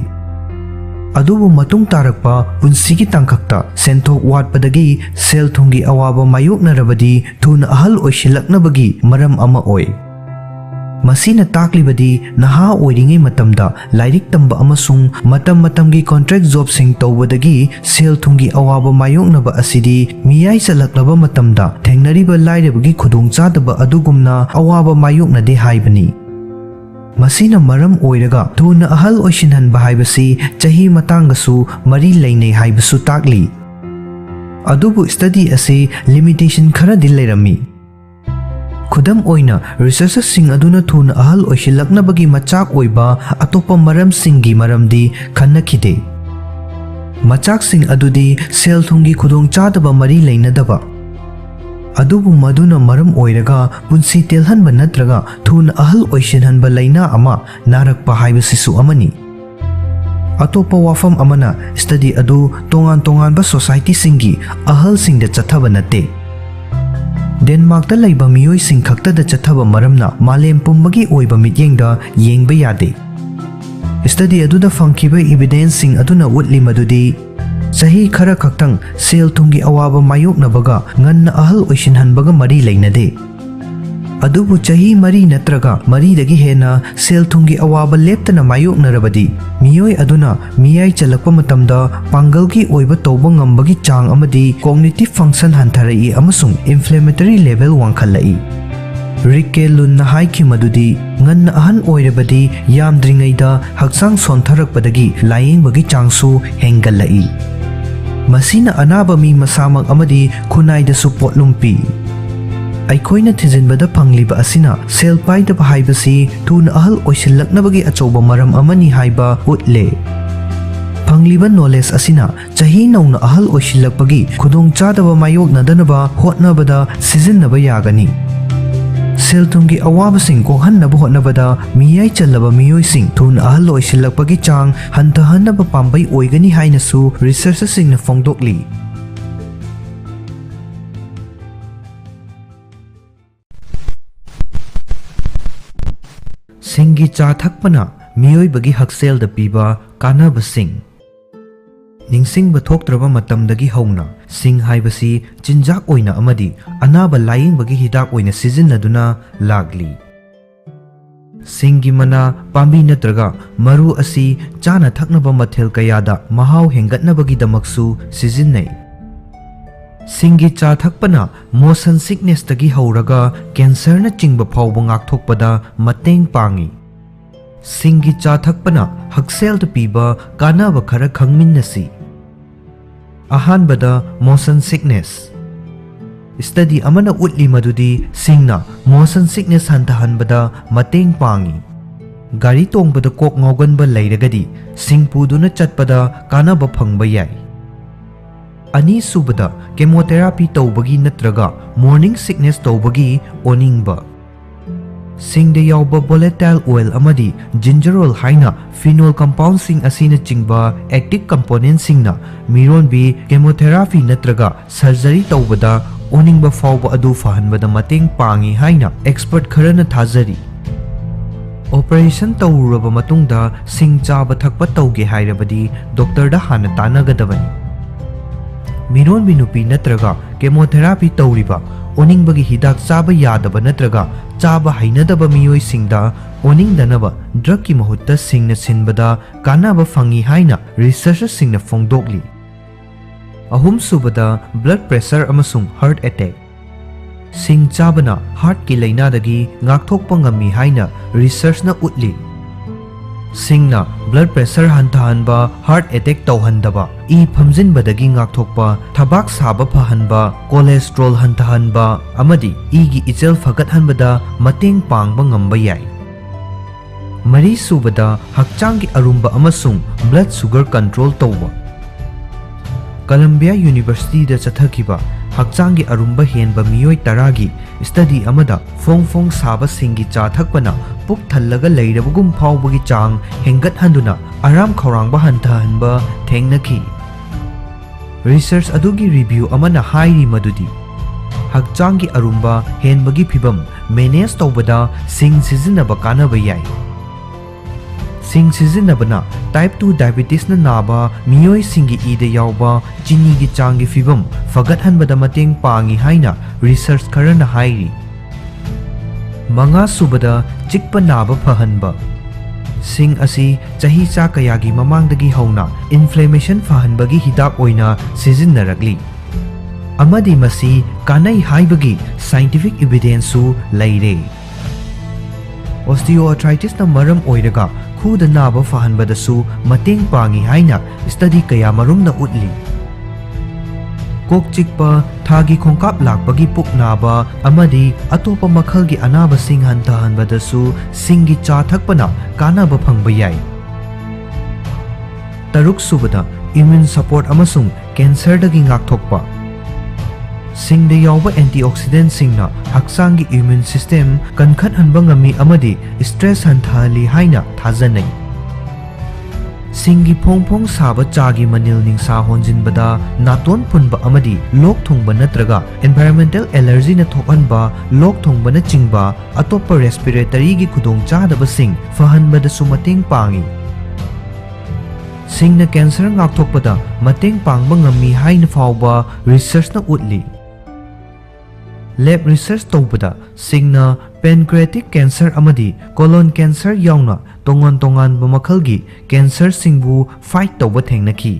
ꯑꯗꯨꯕꯨ ꯃꯇꯨꯡ ꯇꯥꯔꯛꯄ ꯄꯨꯟꯁꯤꯒꯤ ꯇꯥꯡꯀꯛꯇ ꯁꯦꯟꯊꯣꯛ ꯋꯥꯠꯄꯗꯒꯤ ꯁꯦꯜ ꯊꯨꯝꯒꯤ ꯑꯋꯥꯕ ꯃꯥꯌꯣꯛꯅꯔꯕꯗꯤ ꯊꯨꯅ ꯑꯍꯜ ꯑꯣꯏꯁꯤꯜꯂꯛꯅꯕꯒꯤ ꯃꯔꯝ ꯑꯃ ꯑꯣꯏ꯫ ꯃꯁꯤꯅ ꯇꯥꯛꯂꯤꯕꯗꯤ ꯅꯍꯥ ꯑꯣꯏꯔꯤꯉꯩ ꯃꯇꯝꯗ ꯂꯥꯏꯔꯤꯛ ꯇꯝꯕ ꯑꯃꯁꯨꯡ ꯃꯇꯝ ꯃꯇꯝꯒꯤ contract jobꯁꯤꯡ ꯇꯧꯕꯗꯒꯤ ꯁꯦꯜ ꯊꯨꯝꯒꯤ ꯑꯋꯥꯕ ꯃꯥꯌꯣꯛꯅꯕ ꯑꯁꯤꯗꯤ ꯃꯤꯌꯥꯏ ꯆꯜꯂꯛꯂꯕ ꯃꯇꯝꯗ ꯊꯦꯡꯅꯔꯤꯕ ꯂꯥꯏꯔꯕꯒꯤ ꯈꯨꯗꯣꯡꯆꯥꯗꯕ ꯑꯗꯨꯒꯨꯝꯅ ꯑꯋꯥꯕ ꯃꯥꯌꯣꯛꯅꯗꯦ ꯍꯥꯏꯕꯅꯤ꯫ ꯃꯁꯤꯅ ꯃꯔꯝ ꯑꯣꯏꯔꯒ ꯊꯨꯅ ꯑꯍꯜ ꯑꯣꯏꯁꯤꯟꯍꯟꯕ ꯍꯥꯏꯕꯁꯤ ꯆꯍꯤ ꯃꯇꯥꯡꯒꯁꯨ ꯃꯔꯤ ꯂꯩꯅꯩ ꯍꯥꯏꯕꯁꯨ ꯇꯥꯛꯂꯤ꯫ ꯑꯗꯨꯕꯨ study ꯑꯁꯤ limitation ꯈꯔꯗꯤ ꯂꯩꯔꯝꯃꯤ꯫ ꯈꯨꯗꯝ ꯑꯣꯏꯅ, researcherꯁꯤꯡ ꯑꯗꯨꯅ ꯊꯨꯅ ꯑꯍꯜ ꯑꯣꯏꯁꯤꯜꯂꯛꯅꯕꯒꯤ ꯃꯆꯥꯛ ꯑꯣꯏꯕ ꯑꯇꯣꯞꯄ ꯃꯔꯝꯁꯤꯡꯒꯤ ꯃꯔꯝꯗꯤ ꯈꯟꯅꯈꯤꯗꯦ꯫ ꯃꯆꯥꯛꯁꯤꯡ ꯑꯗꯨꯗꯤ ꯁꯦꯜ ꯊꯨꯝꯒꯤ ꯈꯨꯗꯣꯡꯆꯥꯗꯕ ꯃꯔꯤ ꯂꯩꯅꯗꯕ, ꯑꯗꯨꯕꯨ ꯃꯗꯨꯅ ꯃꯔꯝ ꯑꯣꯏꯔꯒ ꯄꯨꯟꯁꯤ ꯇꯦꯜꯍꯟꯕ ꯅꯠꯇ꯭ꯔꯒ ꯊꯨꯅ ꯑꯍꯜ ꯑꯣꯏꯁꯤꯟꯍꯟꯕ ꯂꯥꯏꯅꯥ ꯑꯃ ꯅꯥꯔꯛꯄ ꯍꯥꯏꯕꯁꯤꯁꯨ ꯑꯃꯅꯤ꯫ ꯑꯇꯣꯞꯄ ꯋꯥꯐꯝ ꯑꯃꯅ, study ꯑꯗꯨ ꯇꯣꯉꯥꯟ ꯇꯣꯉꯥꯟꯕ societyꯁꯤꯡꯒꯤ ꯑꯍꯜꯁꯤꯡꯗ ꯆꯠꯊꯕ ꯅꯠꯇꯦ꯫ ꯗꯦꯟꯃꯥꯔꯛꯇ ꯂꯩꯕ ꯃꯤꯑꯣꯏꯁꯤꯡ ꯈꯛꯇꯗ ꯆꯠꯊꯕ ꯃꯔꯝꯅ ꯃꯥꯂꯦꯝ ꯄꯨꯝꯕꯒꯤ ꯑꯣꯏꯕ ꯃꯤꯠꯌꯦꯡꯗ ꯌꯦꯡꯕ ꯌꯥꯗꯦ꯫ Study ꯑꯗꯨꯗ ꯐꯪꯈꯤꯕ evidenceꯁꯤꯡ ꯑꯗꯨꯅ ꯎꯠꯂꯤ ꯃꯗꯨꯗꯤ ꯆꯍꯤ ꯈꯔ ꯈꯛꯇꯪ ꯁꯦꯜ ꯊꯨꯝꯒꯤ ꯑꯋꯥꯕ ꯃꯥꯌꯣꯛꯅꯕꯒ ꯉꯟꯅ ꯑꯍꯜ ꯑꯣꯏꯁꯤꯟꯍꯟꯕꯒ ꯃꯔꯤ ꯂꯩꯅꯗꯦ꯫ ꯑꯗꯨꯕꯨ ꯆꯍꯤ ꯃꯔꯤ ꯅꯠꯇ꯭ꯔꯒ ꯃꯔꯤꯗꯒꯤ ꯍꯦꯟꯅ ꯁꯦꯜ ꯊꯨꯝꯒꯤ ꯑꯋꯥꯕ ꯂꯦꯞꯇꯅ ꯃꯥꯌꯣꯛꯅꯔꯕꯗꯤ, ꯃꯤꯑꯣꯏ ꯑꯗꯨꯅ ꯃꯤꯌꯥꯏ ꯆꯜꯂꯛꯄ ꯃꯇꯝꯗ ꯄꯥꯡꯒꯜꯒꯤ ꯑꯣꯏꯕ ꯇꯧꯕ ꯉꯝꯕꯒꯤ ꯆꯥꯡ ꯑꯃꯗꯤ cognitive function ꯍꯟꯊꯔꯛꯏ ꯑꯃꯁꯨꯡ inflammatory level ꯋꯥꯡꯈꯠꯂꯛꯏ꯫ ꯔꯤꯛꯀꯦ ꯂꯨꯟꯅ ꯍꯥꯏꯈꯤ ꯃꯗꯨꯗꯤ ꯉꯟꯅ ꯑꯍꯟ ꯑꯣꯏꯔꯕꯗꯤ ꯌꯥꯝꯗ꯭ꯔꯤꯉꯩꯗ ꯍꯛꯆꯥꯡ ꯁꯣꯟꯊꯔꯛꯄꯗꯒꯤ ꯂꯥꯌꯦꯡꯕꯒꯤ ꯆꯥꯡꯁꯨ ꯍꯦꯟꯒꯠꯂꯛꯏ꯫ ꯃꯁꯤꯅ ꯑꯅꯥꯕ ꯃꯤ ꯃꯁꯥꯃꯛ ꯑꯃꯗꯤ ꯈꯨꯟꯅꯥꯏꯗꯁꯨ ꯄꯣꯠꯂꯨꯝ ꯄꯤ꯫ ꯑꯩꯈꯣꯏꯅ ꯊꯤꯖꯤꯟꯕꯗ ꯐꯪꯂꯤꯕ ꯑꯁꯤꯅ ꯁꯦꯜ ꯄꯥꯏꯗꯕ ꯍꯥꯏꯕꯁꯤ ꯊꯨꯅ ꯑꯍꯜ ꯑꯣꯏꯁꯤꯜꯂꯛꯅꯕꯒꯤ ꯑꯆꯧꯕ ꯃꯔꯝ ꯑꯃꯅꯤ ꯍꯥꯏꯕ ꯎꯠꯂꯦ꯫ ꯐꯪꯂꯤꯕ knowledge ꯑꯁꯤꯅ ꯆꯍꯤ ꯅꯧꯅ ꯑꯍꯜ ꯑꯣꯏꯁꯤꯜꯂꯛꯄꯒꯤ ꯈꯨꯗꯣꯡꯆꯥꯗꯕ ꯃꯥꯌꯣꯛꯅꯗꯅꯕ ꯍꯣꯠꯅꯕꯗ ꯁꯤꯖꯤꯟꯅꯕ ꯌꯥꯒꯅꯤ꯫ ꯁꯦꯜ ꯊꯨꯝꯒꯤ ꯑꯋꯥꯕꯁꯤꯡ ꯀꯣꯛꯍꯟꯅꯕ ꯍꯣꯠꯅꯕꯗ ꯃꯤꯌꯥꯏ ꯆꯜꯂꯕ ꯃꯤꯑꯣꯏꯁꯤꯡ ꯊꯨꯅ ꯑꯍꯜ ꯑꯣꯏꯁꯤꯜꯂꯛꯄꯒꯤ ꯆꯥꯡ ꯍꯟꯊꯍꯟꯅꯕ ꯄꯥꯝꯕꯩ ꯑꯣꯏꯒꯅꯤ ꯍꯥꯏꯅꯁꯨ researcherꯁꯤꯡꯅ ꯐꯣꯡꯗꯣꯛꯂꯤ꯫ ꯁꯤꯡꯒꯤ ꯆꯥ ꯊꯛꯄꯅ ꯃꯤꯑꯣꯏꯕꯒꯤ ꯍꯛꯁꯦꯜꯗ ꯄꯤꯕ ꯀꯥꯟꯅꯕꯁꯤꯡ꯫ ꯅꯤꯡꯁꯤꯡꯕ ꯊꯣꯛꯇ꯭ꯔꯕ ꯃꯇꯝꯗꯒꯤ ꯍꯧꯅ ꯁꯤꯡ ꯍꯥꯏꯕꯁꯤ ꯆꯤꯟꯖꯥꯛ ꯑꯣꯏꯅ ꯑꯃꯗꯤ ꯑꯅꯥꯕ ꯂꯥꯌꯦꯡꯕꯒꯤ ꯍꯤꯗꯥꯛ ꯑꯣꯏꯅ ꯁꯤꯖꯤꯟꯅꯗꯨꯅ ꯂꯥꯛꯂꯤ꯫ ꯁꯤꯡꯒꯤ ꯃꯅꯥ, ꯄꯥꯝꯕꯤ ꯅꯠꯇ꯭ꯔꯒ ꯃꯔꯨ ꯑꯁꯤ ꯆꯥꯅ ꯊꯛꯅꯕ ꯃꯊꯦꯜ ꯀꯌꯥꯗ ꯃꯍꯥꯎ ꯍꯦꯟꯒꯠꯅꯕꯒꯤꯗꯃꯛꯁꯨ ꯁꯤꯖꯤꯟꯅꯩ꯫ ꯁꯤꯡꯒꯤ ꯆꯥ ꯊꯛꯄꯅ motion sicknessꯇꯒꯤ ꯍꯧꯔꯒ cancerꯅꯆꯤꯡꯕ ꯐꯥꯎꯕ ꯉꯥꯛꯊꯣꯛꯄꯗ ꯃꯇꯦꯡ ꯄꯥꯡꯏ꯫ ꯁꯤꯡꯒꯤ ꯆꯥ ꯊꯛꯄꯅ ꯍꯛꯁꯦꯜꯗ ꯄꯤꯕ ꯀꯥꯟꯅꯕ ꯈꯔ ꯈꯪꯃꯤꯟꯅꯁꯤ꯫ ꯑꯍꯥꯟꯕꯗ, motion sickness꯫ Study ꯑꯃꯅ ꯎꯠꯂꯤ ꯃꯗꯨꯗꯤ ꯁꯤꯡꯅ motion sickness ꯍꯟꯊꯍꯟꯕꯗ ꯃꯇꯦꯡ ꯄꯥꯡꯏ꯫ ꯒꯥꯔꯤ ꯇꯣꯡꯕꯗ ꯀꯣꯛ ꯉꯥꯎꯒꯟꯕ ꯂꯩꯔꯒꯗꯤ ꯁꯤꯡ ꯄꯨꯗꯨꯅ ꯆꯠꯄꯗ ꯀꯥꯟꯅꯕ ꯐꯪꯕ ꯌꯥꯏ꯫ ꯑꯅꯤꯁꯨꯕꯗ, chemotherapy ꯇꯧꯕꯒꯤ ꯅꯠꯇ꯭ꯔꯒ morning sickness ꯇꯧꯕꯒꯤ ꯑꯣꯅꯤꯡꯕ꯫ ꯁꯤꯡꯗ ꯌꯥꯎꯕ volatile oil ꯑꯃꯗꯤ ginger oil ꯍꯥꯏꯅ phenol compoundꯁꯤꯡ ꯑꯁꯤꯅꯆꯤꯡꯕ active componentꯁꯤꯡꯅ ꯃꯤꯔꯣꯟꯕꯤ chemotherapy ꯅꯠꯇ꯭ꯔꯒ surgery ꯇꯧꯕꯗ ꯑꯣꯅꯤꯡꯕ ꯐꯥꯎꯕ ꯑꯗꯨ ꯐꯍꯟꯕꯗ ꯃꯇꯦꯡ ꯄꯥꯡꯏ ꯍꯥꯏꯅ expert ꯈꯔꯅ ꯊꯥꯖꯔꯤ꯫ Operation ꯇꯧꯔꯨꯔꯕ ꯃꯇꯨꯡꯗ ꯁꯤꯡ ꯆꯥꯕ ꯊꯛꯄ ꯇꯧꯒꯦ ꯍꯥꯏꯔꯕꯗꯤ doctorꯗ ꯍꯥꯟꯅ ꯇꯥꯟꯅꯒꯗꯕꯅꯤ꯫ ꯃꯤꯔꯣꯟꯕꯤ ꯅꯨꯄꯤ ꯅꯠꯇ꯭ꯔꯒ chemotherapy ꯇꯧꯔꯤꯕ, ꯑꯣꯅꯤꯡꯕꯒꯤ ꯍꯤꯗꯥꯛ ꯆꯥꯕ ꯌꯥꯗꯕ ꯅꯠꯇ꯭ꯔꯒ ꯆꯥꯕ ꯍꯩꯅꯗꯕ ꯃꯤꯑꯣꯏꯁꯤꯡꯗ ꯑꯣꯅꯤꯡꯗꯅꯕ drugꯀꯤ ꯃꯍꯨꯠꯇ ꯁꯤꯡꯅ ꯁꯤꯟꯕꯗ ꯀꯥꯟꯅꯕ ꯐꯪꯏ ꯍꯥꯏꯅ researchꯁꯤꯡꯅ ꯐꯣꯡꯗꯣꯛꯂꯤ꯫ ꯑꯍꯨꯝꯁꯨꯕꯗ, blood pressure ꯑꯃꯁꯨꯡ heart attack꯫ ꯁꯤꯡ ꯆꯥꯕꯅ heartꯀꯤ ꯂꯥꯏꯅꯥꯗꯒꯤ ꯉꯥꯛꯊꯣꯛꯄ ꯉꯝꯃꯤ ꯍꯥꯏꯅ researchꯅ ꯎꯠꯂꯤ꯫ ꯁꯤꯡꯅ blood pressure ꯍꯟꯊꯍꯟꯕ, heart attack ꯇꯧꯍꯟꯗꯕ, ꯏ ꯐꯝꯖꯤꯟꯕꯗꯒꯤ ꯉꯥꯛꯊꯣꯛꯄ, ꯊꯕꯥꯛ ꯁꯥꯕ ꯐꯍꯟꯕ, cholesterol ꯍꯟꯊꯍꯟꯕ ꯑꯃꯗꯤ ꯏꯒꯤ ꯏꯆꯦꯜ ꯐꯒꯠꯍꯟꯕꯗ ꯃꯇꯦꯡ ꯄꯥꯡꯕ ꯉꯝꯕ ꯌꯥꯏ꯫ ꯃꯔꯤꯁꯨꯕꯗ, ꯍꯛꯆꯥꯡꯒꯤ ꯑꯔꯨꯝꯕ ꯑꯃꯁꯨꯡ blood sugar control ꯇꯧꯕ꯫ Columbia Universityꯗ ꯆꯠꯊꯈꯤꯕ ꯍꯛꯆꯥꯡꯒꯤ ꯑꯔꯨꯝꯕ ꯍꯦꯟꯕ ꯃꯤꯑꯣꯏ ꯇꯔꯥꯒꯤ study ꯑꯃꯗ ꯐꯣꯡ ꯐꯣꯡ ꯁꯥꯕ ꯁꯤꯡꯒꯤ ꯆꯥ ꯊꯛꯄꯅ ꯄꯨꯛ ꯊꯜꯂꯒ ꯂꯩꯔꯕꯒꯨꯝ ꯐꯥꯎꯕꯒꯤ ꯆꯥꯡ ꯍꯦꯟꯒꯠꯍꯟꯗꯨꯅ ꯑꯔꯥꯝ ꯈꯧꯔꯥꯡꯕ ꯍꯟꯊꯍꯟꯕ ꯊꯦꯡꯅꯈꯤ꯫ Research ꯑꯗꯨꯒꯤ review ꯑꯃꯅ ꯍꯥꯏꯔꯤ ꯃꯗꯨꯗꯤ ꯍꯛꯆꯥꯡꯒꯤ ꯑꯔꯨꯝꯕ ꯍꯦꯟꯕꯒꯤ ꯐꯤꯚꯝ manage ꯇꯧꯕꯗ ꯁꯤꯡ ꯁꯤꯖꯤꯟꯅꯕ ꯀꯥꯟꯅꯕ ꯌꯥꯏ꯫ ꯁꯤꯡ ꯁꯤꯖꯤꯟꯅꯕꯅ type two diabetesꯅ ꯅꯥꯕ ꯃꯤꯑꯣꯏꯁꯤꯡꯒꯤ ꯏꯗ ꯌꯥꯎꯕ ꯆꯤꯅꯤꯒꯤ ꯆꯥꯡꯒꯤ ꯐꯤꯕꯝ ꯐꯒꯠꯍꯟꯕꯗ ꯃꯇꯦꯡ ꯄꯥꯡꯏ ꯍꯥꯏꯅ research ꯈꯔꯅ ꯍꯥꯏꯔꯤ꯫ ꯃꯉꯥꯁꯨꯕꯗ, ꯆꯤꯛꯄ ꯅꯥꯕ ꯐꯍꯟꯕ꯫ ꯁꯤꯡ ꯑꯁꯤ ꯆꯍꯤꯆꯥ ꯀꯌꯥꯒꯤ ꯃꯃꯥꯡꯗꯒꯤ ꯍꯧꯅ inflammation ꯐꯍꯟꯕꯒꯤ ꯍꯤꯗꯥꯛ ꯑꯣꯏꯅ ꯁꯤꯖꯤꯟꯅꯔꯛꯂꯤ, ꯑꯃꯗꯤ ꯃꯁꯤ ꯀꯥꯟꯅꯩ ꯍꯥꯏꯕꯒꯤ scientific evidenceꯁꯨ ꯂꯩꯔꯦ꯫ Osteoarthritisꯅ ꯃꯔꯝ ꯑꯣꯏꯔꯒ ꯈꯨꯗ ꯅꯥꯕ ꯐꯍꯟꯕꯗꯁꯨ ꯃꯇꯦꯡ ꯄꯥꯡꯏ ꯍꯥꯏꯅ study ꯀꯌꯥꯃꯔꯨꯝꯅ ꯎꯠꯂꯤ꯫ ꯀꯣꯛ ꯆꯤꯛꯄ, ꯊꯥꯒꯤ ꯈꯣꯡꯀꯥꯞ ꯂꯥꯛꯄꯒꯤ ꯄꯨꯛ ꯅꯥꯕ ꯑꯃꯗꯤ ꯑꯇꯣꯞꯄ ꯃꯈꯜꯒꯤ ꯑꯅꯥꯕꯁꯤꯡ ꯍꯟꯊꯍꯟꯕꯗꯁꯨ ꯁꯤꯡꯒꯤ ꯆꯥ ꯊꯛꯄꯅ ꯀꯥꯟꯅꯕ ꯐꯪꯕ ꯌꯥꯏ꯫ ꯇꯔꯨꯛꯁꯨꯕꯗ, immune support ꯑꯃꯁꯨꯡ cancerꯗꯒꯤ ꯉꯥꯛꯊꯣꯛꯄ꯫ ꯁꯤꯡꯗ ꯌꯥꯎꯕ antioxidantꯁꯤꯡꯅ ꯍꯛꯆꯥꯡꯒꯤ immune system ꯀꯟꯈꯠꯍꯟꯕ ꯉꯝꯃꯤ ꯑꯃꯗꯤ stress ꯍꯟꯊꯍꯜꯂꯤ ꯍꯥꯏꯅ ꯊꯥꯖꯅꯩ꯫ ꯁꯤꯡꯒꯤ ꯐꯣꯡ ꯐꯣꯡ ꯁꯥꯕ ꯆꯥꯒꯤ ꯃꯅꯤꯜ ꯅꯤꯡꯁꯥ ꯍꯣꯟꯖꯤꯟꯕꯗ ꯅꯥꯇꯣꯟ ꯐꯨꯟꯕ ꯑꯃꯗꯤ ꯂꯣꯛ ꯊꯨꯡꯕ ꯅꯠꯇ꯭ꯔꯒ environmental allergyꯅ ꯊꯣꯛꯍꯟꯕ ꯂꯣꯛ ꯊꯨꯡꯕꯅꯆꯤꯡꯕ ꯑꯇꯣꯞꯄ respiratoryꯒꯤ ꯈꯨꯗꯣꯡꯆꯥꯗꯕꯁꯤꯡ ꯐꯍꯟꯕꯗꯁꯨ ꯃꯇꯦꯡ ꯄꯥꯡꯏ꯫ ꯁꯤꯡꯅ cancer ꯉꯥꯛꯊꯣꯛꯄꯗ ꯃꯇꯦꯡ ꯄꯥꯡꯕ ꯉꯝꯃꯤ ꯍꯥꯏꯅ ꯐꯥꯎꯕ researchꯅ ꯎꯠꯂꯤ꯫ Lab research ꯇꯧꯕꯗ ꯁꯤꯡꯅ pancreatic cancer ꯑꯃꯗꯤ colon cancer ꯌꯥꯎꯅ ꯇꯣꯉꯥꯟ ꯇꯣꯉꯥꯟꯕ ꯃꯈꯜꯒꯤ cancerꯁꯤꯡꯕꯨ fight ꯇꯧꯕ ꯊꯦꯡꯅꯈꯤ꯫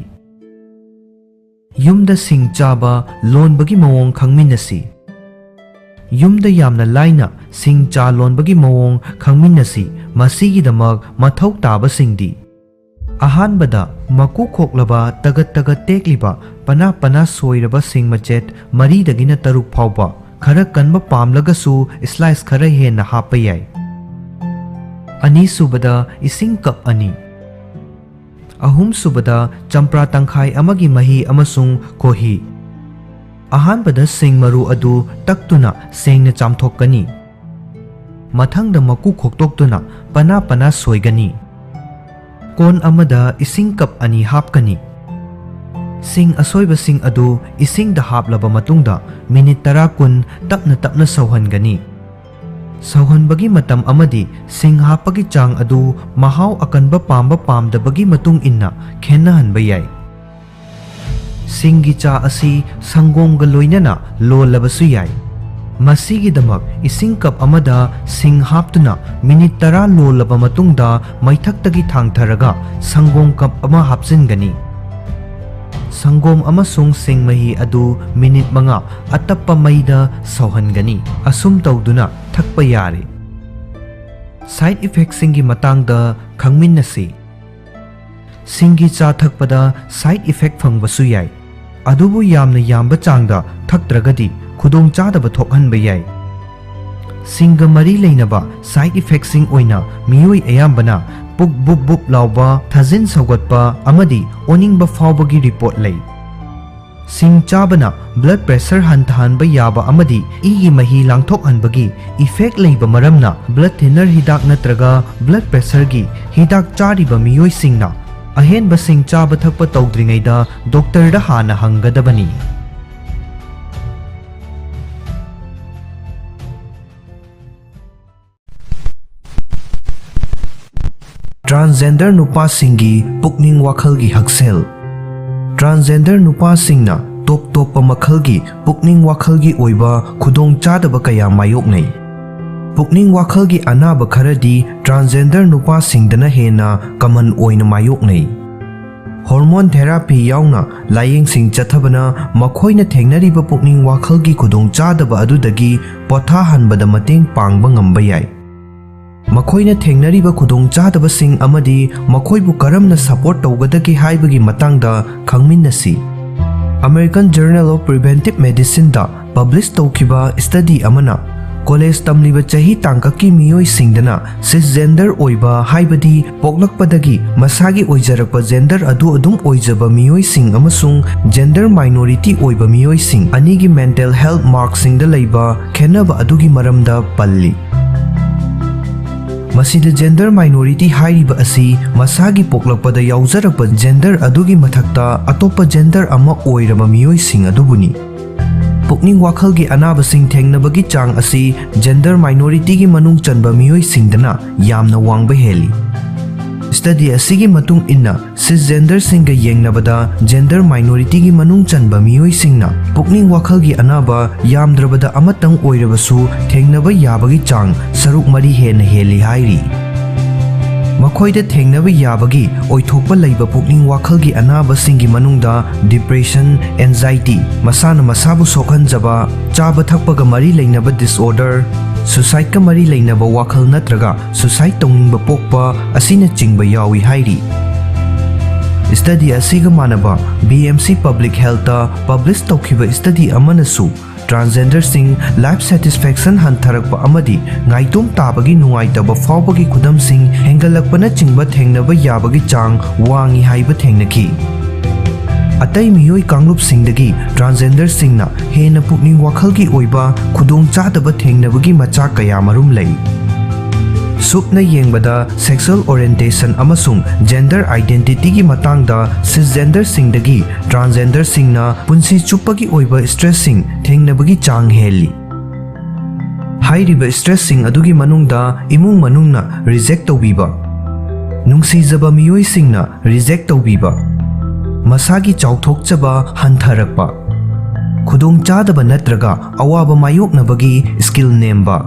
ꯌꯨꯝꯗ ꯁꯤꯡ ꯆꯥꯕ ꯂꯣꯟꯕꯒꯤ ꯃꯑꯣꯡ ꯈꯪꯃꯤꯟꯅꯁꯤ꯫ ꯌꯨꯝꯗ ꯌꯥꯝꯅ ꯂꯥꯏꯅ ꯁꯤꯡ ꯆꯥ ꯂꯣꯟꯕꯒꯤ ꯃꯑꯣꯡ ꯈꯪꯃꯤꯟꯅꯁꯤ꯫ ꯃꯁꯤꯒꯤꯗꯃꯛ ꯃꯊꯧ ꯇꯥꯕꯁꯤꯡꯗꯤ: ꯑꯍꯥꯟꯕꯗ, ꯃꯀꯨ ꯈꯣꯛꯂꯕ ꯇꯒꯠ ꯇꯒꯠ ꯇꯦꯛꯂꯤꯕ ꯄꯅꯥ ꯄꯅꯥ ꯁꯣꯏꯔꯕ ꯁꯤꯡ ꯃꯆꯦꯠ ꯃꯔꯤꯗꯒꯤꯅ ꯇꯔꯨꯛ ꯐꯥꯎꯕ, ꯈꯔ ꯀꯟꯕ ꯄꯥꯝꯂꯒꯁꯨ slice ꯈꯔ ꯍꯦꯟꯅ ꯍꯥꯞꯄ ꯌꯥꯏ꯫ ꯑꯅꯤꯁꯨꯕꯗ, ꯏꯁꯤꯡ cup ꯑꯅꯤ꯫ ꯑꯍꯨꯝꯁꯨꯕꯗ, ꯆꯝꯄ꯭ꯔꯥ ꯇꯪꯈꯥꯏ ꯑꯃꯒꯤ ꯃꯍꯤ ꯑꯃꯁꯨꯡ ꯈꯣꯍꯤ꯫ ꯑꯍꯥꯟꯕꯗ ꯁꯤꯡ ꯃꯔꯨ ꯑꯗꯨ ꯇꯛꯇꯨꯅ ꯁꯦꯡꯅ ꯆꯥꯝꯊꯣꯛꯀꯅꯤ꯫ ꯃꯊꯪꯗ ꯃꯀꯨ ꯈꯣꯛꯇꯣꯛꯇꯨꯅ ꯄꯅꯥ ꯄꯅꯥ ꯁꯣꯏꯒꯅꯤ꯫ ꯀꯣꯟ ꯑꯃꯗ ꯏꯁꯤꯡ cup ꯑꯅꯤ ꯍꯥꯞꯀꯅꯤ꯫ ꯁꯤꯡ ꯑꯁꯣꯏꯕꯁꯤꯡ ꯑꯗꯨ ꯏꯁꯤꯡꯗ ꯍꯥꯞꯂꯕ ꯃꯇꯨꯡꯗ minute ꯇꯔꯥ ꯀꯨꯟ ꯇꯞꯅ ꯇꯞꯅ ꯁꯧꯍꯟꯒꯅꯤ꯫ ꯁꯧꯍꯟꯕꯒꯤ ꯃꯇꯝ ꯑꯃꯗꯤ ꯁꯤꯡ ꯍꯥꯞꯄꯒꯤ ꯆꯥꯡ ꯑꯗꯨ ꯃꯍꯥꯎ ꯑꯀꯟꯕ ꯄꯥꯝꯕ ꯄꯥꯝꯗꯕꯒꯤ ꯃꯇꯨꯡ ꯏꯟꯅ ꯈꯦꯠꯅꯍꯟꯕ ꯌꯥꯏ꯫ ꯁꯤꯡꯒꯤ ꯆꯥ ꯑꯁꯤ ꯁꯪꯒꯣꯝꯒ ꯂꯣꯏꯅꯅ ꯂꯣꯜꯂꯕꯁꯨ ꯌꯥꯏ꯫ ꯃꯁꯤꯒꯤꯗꯃꯛ ꯏꯁꯤꯡ ꯀꯞ ꯑꯃꯗ ꯁꯤꯡ ꯍꯥꯞꯇꯨꯅ ꯃꯤꯅꯤꯠ ꯇꯔꯥ ꯂꯣꯜꯂꯕ ꯃꯇꯨꯡꯗ ꯃꯩꯊꯛꯇꯒꯤ ꯊꯥꯡꯊꯔꯒ ꯁꯪꯒꯣꯝ ꯀꯞ ꯑꯃ ꯍꯥꯞꯆꯤꯟꯒꯅꯤ꯫ ꯁꯪꯒꯣꯝ ꯑꯃꯁꯨꯡ ꯁꯤꯡ ꯃꯍꯤ ꯑꯗꯨ ꯃꯤꯅꯤꯠ ꯃꯉꯥ ꯑꯇꯞꯄ ꯃꯩꯗ ꯁꯧꯍꯟꯒꯅꯤ꯫ ꯑꯁꯨꯝ ꯇꯧꯗꯨꯅ ꯊꯛꯄ ꯌꯥꯔꯦ꯫ ꯁꯥꯏꯗ ꯏꯐꯦꯛꯁꯤꯡꯒꯤ ꯃꯇꯥꯡꯗ ꯈꯪꯃꯤꯟꯅꯁꯤ꯫ ꯁꯤꯡꯒꯤ ꯆꯥ ꯊꯛꯄꯗ ꯁꯥꯏꯗ ꯏꯐꯦꯛ ꯐꯪꯕꯁꯨ ꯌꯥꯏ, ꯑꯗꯨꯕꯨ ꯌꯥꯝꯅ ꯌꯥꯝꯕ ꯆꯥꯡꯗ ꯊꯛꯇ꯭ꯔꯒꯗꯤ ꯈꯨꯗꯣꯡꯆꯥꯗꯕ ꯊꯣꯛꯍꯟꯕ ꯌꯥꯏ꯫ ꯁꯤꯡꯒ ꯃꯔꯤ ꯂꯩꯅꯕ ꯁꯥꯏꯗ ꯏꯐꯦꯛꯁꯤꯡ ꯑꯣꯏꯅ ꯃꯤꯑꯣꯏ ꯑꯌꯥꯝꯕꯅ ꯄꯨꯛ ꯕꯨꯞ ꯕꯨꯞ ꯂꯥꯎꯕ, ꯊꯥꯖꯤꯟ ꯁꯧꯒꯠꯄ ꯑꯃꯗꯤ ꯑꯣꯅꯤꯡꯕ ꯐꯥꯎꯕꯒꯤ ꯔꯤꯄꯣꯔꯠ ꯂꯩ꯫ ꯁꯤꯡ ꯆꯥꯕꯅ ꯕ꯭ꯂꯗ ꯄ꯭ꯔꯦꯁꯔ ꯍꯟꯊꯍꯟꯕ ꯌꯥꯕ ꯑꯃꯗꯤ ꯏꯒꯤ ꯃꯍꯤ ꯂꯥꯡꯊꯣꯛꯍꯟꯕꯒꯤ ꯏꯐꯦꯛ ꯂꯩꯕ ꯃꯔꯝꯅ ꯕ꯭ꯂꯗ ꯊꯤꯟꯅꯔ ꯍꯤꯗꯥꯛ ꯅꯠꯇ꯭ꯔꯒ ꯕ꯭ꯂꯗ ꯄ꯭ꯔꯦꯁꯔꯒꯤ ꯍꯤꯗꯥꯛ ꯆꯥꯔꯤꯕ ꯃꯤꯑꯣꯏꯁꯤꯡꯅ ꯑꯍꯦꯟꯕ ꯁꯤꯡ ꯆꯥꯕ ꯊꯛꯄ ꯇꯧꯗ꯭ꯔꯤꯉꯩꯗ ꯗꯣꯛꯇꯔꯗ ꯍꯥꯟꯅ ꯍꯪꯒꯗꯕꯅꯤ꯫ ꯇ꯭ꯔꯥꯟꯁꯖꯦꯟꯗꯔ ꯅꯨꯄꯥꯁꯤꯡꯒꯤ ꯄꯨꯛꯅꯤꯡ ꯋꯥꯈꯜꯒꯤ ꯍꯛꯁꯦꯜ꯫ ꯇ꯭ꯔꯥꯟꯁꯖꯦꯟꯗꯔ ꯅꯨꯄꯥꯁꯤꯡꯅ ꯇꯣꯞ ꯇꯣꯞꯄ ꯃꯈꯜꯒꯤ ꯄꯨꯛꯅꯤꯡ ꯋꯥꯈꯜꯒꯤ ꯑꯣꯏꯕ ꯈꯨꯗꯣꯡꯆꯥꯗꯕ ꯀꯌꯥ ꯃꯥꯌꯣꯛꯅꯩ꯫ ꯄꯨꯛꯅꯤꯡ ꯋꯥꯈꯜꯒꯤ ꯑꯅꯥꯕ ꯈꯔꯗꯤ ꯇ꯭ꯔꯥꯟꯁꯖꯦꯟꯗꯔ ꯅꯨꯄꯥꯁꯤꯡꯗꯅ ꯍꯦꯟꯅ ꯀꯃꯟ ꯑꯣꯏꯅ ꯃꯥꯌꯣꯛꯅꯩ꯫ ꯍꯣꯔꯃꯣꯟ ꯊꯦꯔꯥꯄꯤ ꯌꯥꯎꯅ ꯂꯥꯌꯦꯡꯁꯤꯡ ꯆꯠꯊꯕꯅ ꯃꯈꯣꯏꯅ ꯊꯦꯡꯅꯔꯤꯕ ꯄꯨꯛꯅꯤꯡ ꯋꯥꯈꯜꯒꯤ ꯈꯨꯗꯣꯡꯆꯥꯗꯕ ꯑꯗꯨꯗꯒꯤ ꯄꯣꯊꯥꯍꯟꯕꯗ ꯃꯇꯦꯡ ꯄꯥꯡꯕ ꯉꯝꯕ ꯌꯥꯏ꯫ ꯃꯈꯣꯏꯅ ꯊꯦꯡꯅꯔꯤꯕ ꯈꯨꯗꯣꯡꯆꯥꯗꯕꯁꯤꯡ ꯑꯃꯗꯤ ꯃꯈꯣꯏꯕꯨ ꯀꯔꯝꯅ ꯁꯄꯣꯔꯠ ꯇꯧꯒꯗꯒꯦ ꯍꯥꯏꯕꯒꯤ ꯃꯇꯥꯡꯗ ꯈꯪꯃꯤꯟꯅꯁꯤ꯫ American Journal of Preventive Medicineꯗ ꯄꯕ꯭ꯂꯤꯁ ꯇꯧꯈꯤꯕ ꯁ꯭ꯇꯗꯤ ꯑꯃꯅ ꯀꯣꯂꯦꯖ ꯇꯝꯂꯤꯕ ꯆꯍꯤ ꯇꯥꯡꯀꯛꯀꯤ ꯃꯤꯑꯣꯏꯁꯤꯡꯗꯅ ꯁꯤꯁꯖꯦꯟꯗꯔ ꯑꯣꯏꯕ, ꯍꯥꯏꯕꯗꯤ ꯄꯣꯛꯂꯛꯄꯗꯒꯤ ꯃꯁꯥꯒꯤ ꯑꯣꯏꯖꯔꯛꯄ ꯖꯦꯟꯗꯔ ꯑꯗꯨ ꯑꯗꯨꯝ ꯑꯣꯏꯖꯕ ꯃꯤꯑꯣꯏꯁꯤꯡ ꯑꯃꯁꯨꯡ ꯖꯦꯟꯗꯔ ꯃꯥꯏꯅꯣꯔꯤꯇꯤ ꯑꯣꯏꯕ ꯃꯤꯑꯣꯏꯁꯤꯡ ꯑꯅꯤꯒꯤ ꯃꯦꯟꯇꯦꯜ ꯍꯦꯜꯊ ꯃꯥꯔꯛꯁꯤꯡꯗ ꯂꯩꯕ ꯈꯦꯠꯅꯕ ꯑꯗꯨꯒꯤ ꯃꯔꯝꯗ ꯄꯜꯂꯤ꯫ ꯃꯁꯤꯗ ꯖꯦꯟꯗꯔ ꯃꯥꯏꯅꯣꯔꯤꯇꯤ ꯍꯥꯏꯔꯤꯕ ꯑꯁꯤ ꯃꯁꯥꯒꯤ ꯄꯣꯛꯂꯛꯄꯗ ꯌꯥꯎꯖꯔꯛꯄ ꯖꯦꯟꯗꯔ ꯑꯗꯨꯒꯤ ꯃꯊꯛꯇ ꯑꯇꯣꯞꯄ ꯖꯦꯟꯗꯔ ꯑꯃ ꯑꯣꯏꯔꯕ ꯃꯤꯑꯣꯏꯁꯤꯡ ꯑꯗꯨꯕꯨꯅꯤ꯫ ꯄꯨꯛꯅꯤꯡ ꯋꯥꯈꯜꯒꯤ ꯑꯅꯥꯕꯁꯤꯡ ꯊꯦꯡꯅꯕꯒꯤ ꯆꯥꯡ ꯑꯁꯤ gender minorityꯒꯤ ꯃꯅꯨꯡ ꯆꯟꯕ ꯃꯤꯑꯣꯏꯁꯤꯡꯗꯅ ꯌꯥꯝꯅ ꯋꯥꯡꯕ ꯍꯦꯜꯂꯤ꯫ Study ꯑꯁꯤꯒꯤ ꯃꯇꯨꯡ ꯏꯟꯅ, cisgenderꯁꯤꯡꯒ ꯌꯦꯡꯅꯕꯗ gender minorityꯒꯤ ꯃꯅꯨꯡ ꯆꯟꯕ ꯃꯤꯑꯣꯏꯁꯤꯡꯅ ꯄꯨꯛꯅꯤꯡ ꯋꯥꯈꯜꯒꯤ ꯑꯅꯥꯕ ꯌꯥꯝꯗ꯭ꯔꯕꯗ ꯑꯃꯇꯪ ꯑꯣꯏꯔꯕꯁꯨ ꯊꯦꯡꯅꯕ ꯌꯥꯕꯒꯤ ꯆꯥꯡ ꯁꯔꯨꯛ ꯃꯔꯤ ꯍꯦꯟꯅ ꯍꯦꯜꯂꯤ ꯍꯥꯏꯔꯤ꯫ ꯃꯈꯣꯏꯗ ꯊꯦꯡꯅꯕ ꯌꯥꯕꯒꯤ ꯑꯣꯏꯊꯣꯛꯄ ꯂꯩꯕ ꯄꯨꯛꯅꯤꯡ ꯋꯥꯈꯜꯒꯤ ꯑꯅꯥꯕꯁꯤꯡꯒꯤ ꯃꯅꯨꯡꯗ depression, anxiety, ꯃꯁꯥꯅ ꯃꯁꯥꯕꯨ ꯁꯣꯛꯍꯟꯖꯕ, ꯆꯥꯕ ꯊꯛꯄꯒ ꯃꯔꯤ ꯂꯩꯅꯕ disorder, suicideꯀ ꯃꯔꯤ ꯂꯩꯅꯕ ꯋꯥꯈꯜ ꯅꯠꯇ꯭ꯔꯒ suicide ꯇꯧꯅꯤꯡꯕ ꯄꯣꯛꯄ ꯑꯁꯤꯅꯆꯤꯡꯕ ꯌꯥꯎꯏ ꯍꯥꯏꯔꯤ꯫ Study ꯑꯁꯤꯒ ꯃꯥꯟꯅꯕ BMC Public Healthꯇ publish ꯇꯧꯈꯤꯕ study ꯑꯃꯅꯁꯨ transgenderꯁꯤꯡ life satisfaction ꯍꯟꯊꯔꯛꯄ ꯑꯃꯗꯤ ꯉꯥꯏꯇꯣꯝ ꯇꯥꯕꯒꯤ ꯅꯨꯡꯉꯥꯏꯇꯕ ꯐꯥꯎꯕꯒꯤ ꯈꯨꯗꯝꯁꯤꯡ ꯍꯦꯟꯒꯠꯂꯛꯄꯅꯆꯤꯡꯕ ꯊꯦꯡꯅꯕ ꯌꯥꯕꯒꯤ ꯆꯥꯡ ꯋꯥꯡꯏ ꯍꯥꯏꯕ ꯊꯦꯡꯅꯈꯤ꯫ ꯑꯇꯩ ꯃꯤꯑꯣꯏ ꯀꯥꯡꯂꯨꯞꯁꯤꯡꯗꯒꯤ transgenderꯁꯤꯡꯅ ꯍꯦꯟꯅ ꯄꯨꯛꯅꯤꯡ ꯋꯥꯈꯜꯒꯤ ꯑꯣꯏꯕ ꯈꯨꯗꯣꯡꯆꯥꯗꯕ ꯊꯦꯡꯅꯕꯒꯤ ꯃꯆꯥꯛ ꯀꯌꯥꯃꯔꯨꯝ ꯂꯩ꯫ ꯁꯨꯞꯅ ꯌꯦꯡꯕꯗ, sexual orientation ꯑꯃꯁꯨꯡ gender identityꯒꯤ ꯃꯇꯥꯡꯗ cisgenderꯁꯤꯡꯗꯒꯤ transgenderꯁꯤꯡꯅ ꯄꯨꯟꯁꯤ ꯆꯨꯞꯄꯒꯤ ꯑꯣꯏꯕ stressꯁꯤꯡ ꯊꯦꯡꯅꯕꯒꯤ ꯆꯥꯡ ꯍꯦꯜꯂꯤ꯫ ꯍꯥꯏꯔꯤꯕ stressꯁꯤꯡ ꯑꯗꯨꯒꯤ ꯃꯅꯨꯡꯗ ꯏꯃꯨꯡ ꯃꯅꯨꯡꯅ reject ꯇꯧꯕꯤꯕ, ꯅꯨꯡꯁꯤꯖꯕ ꯃꯤꯑꯣꯏꯁꯤꯡꯅ reject ꯇꯧꯕꯤꯕ, ꯃꯁꯥꯒꯤ ꯆꯥꯎꯊꯣꯛꯆꯕ ꯍꯟꯊꯔꯛꯄ, ꯈꯨꯗꯣꯡꯆꯥꯗꯕ ꯅꯠꯇ꯭ꯔꯒ ꯑꯋꯥꯕ ꯃꯥꯌꯣꯛꯅꯕꯒꯤ skill ꯅꯦꯝꯕ,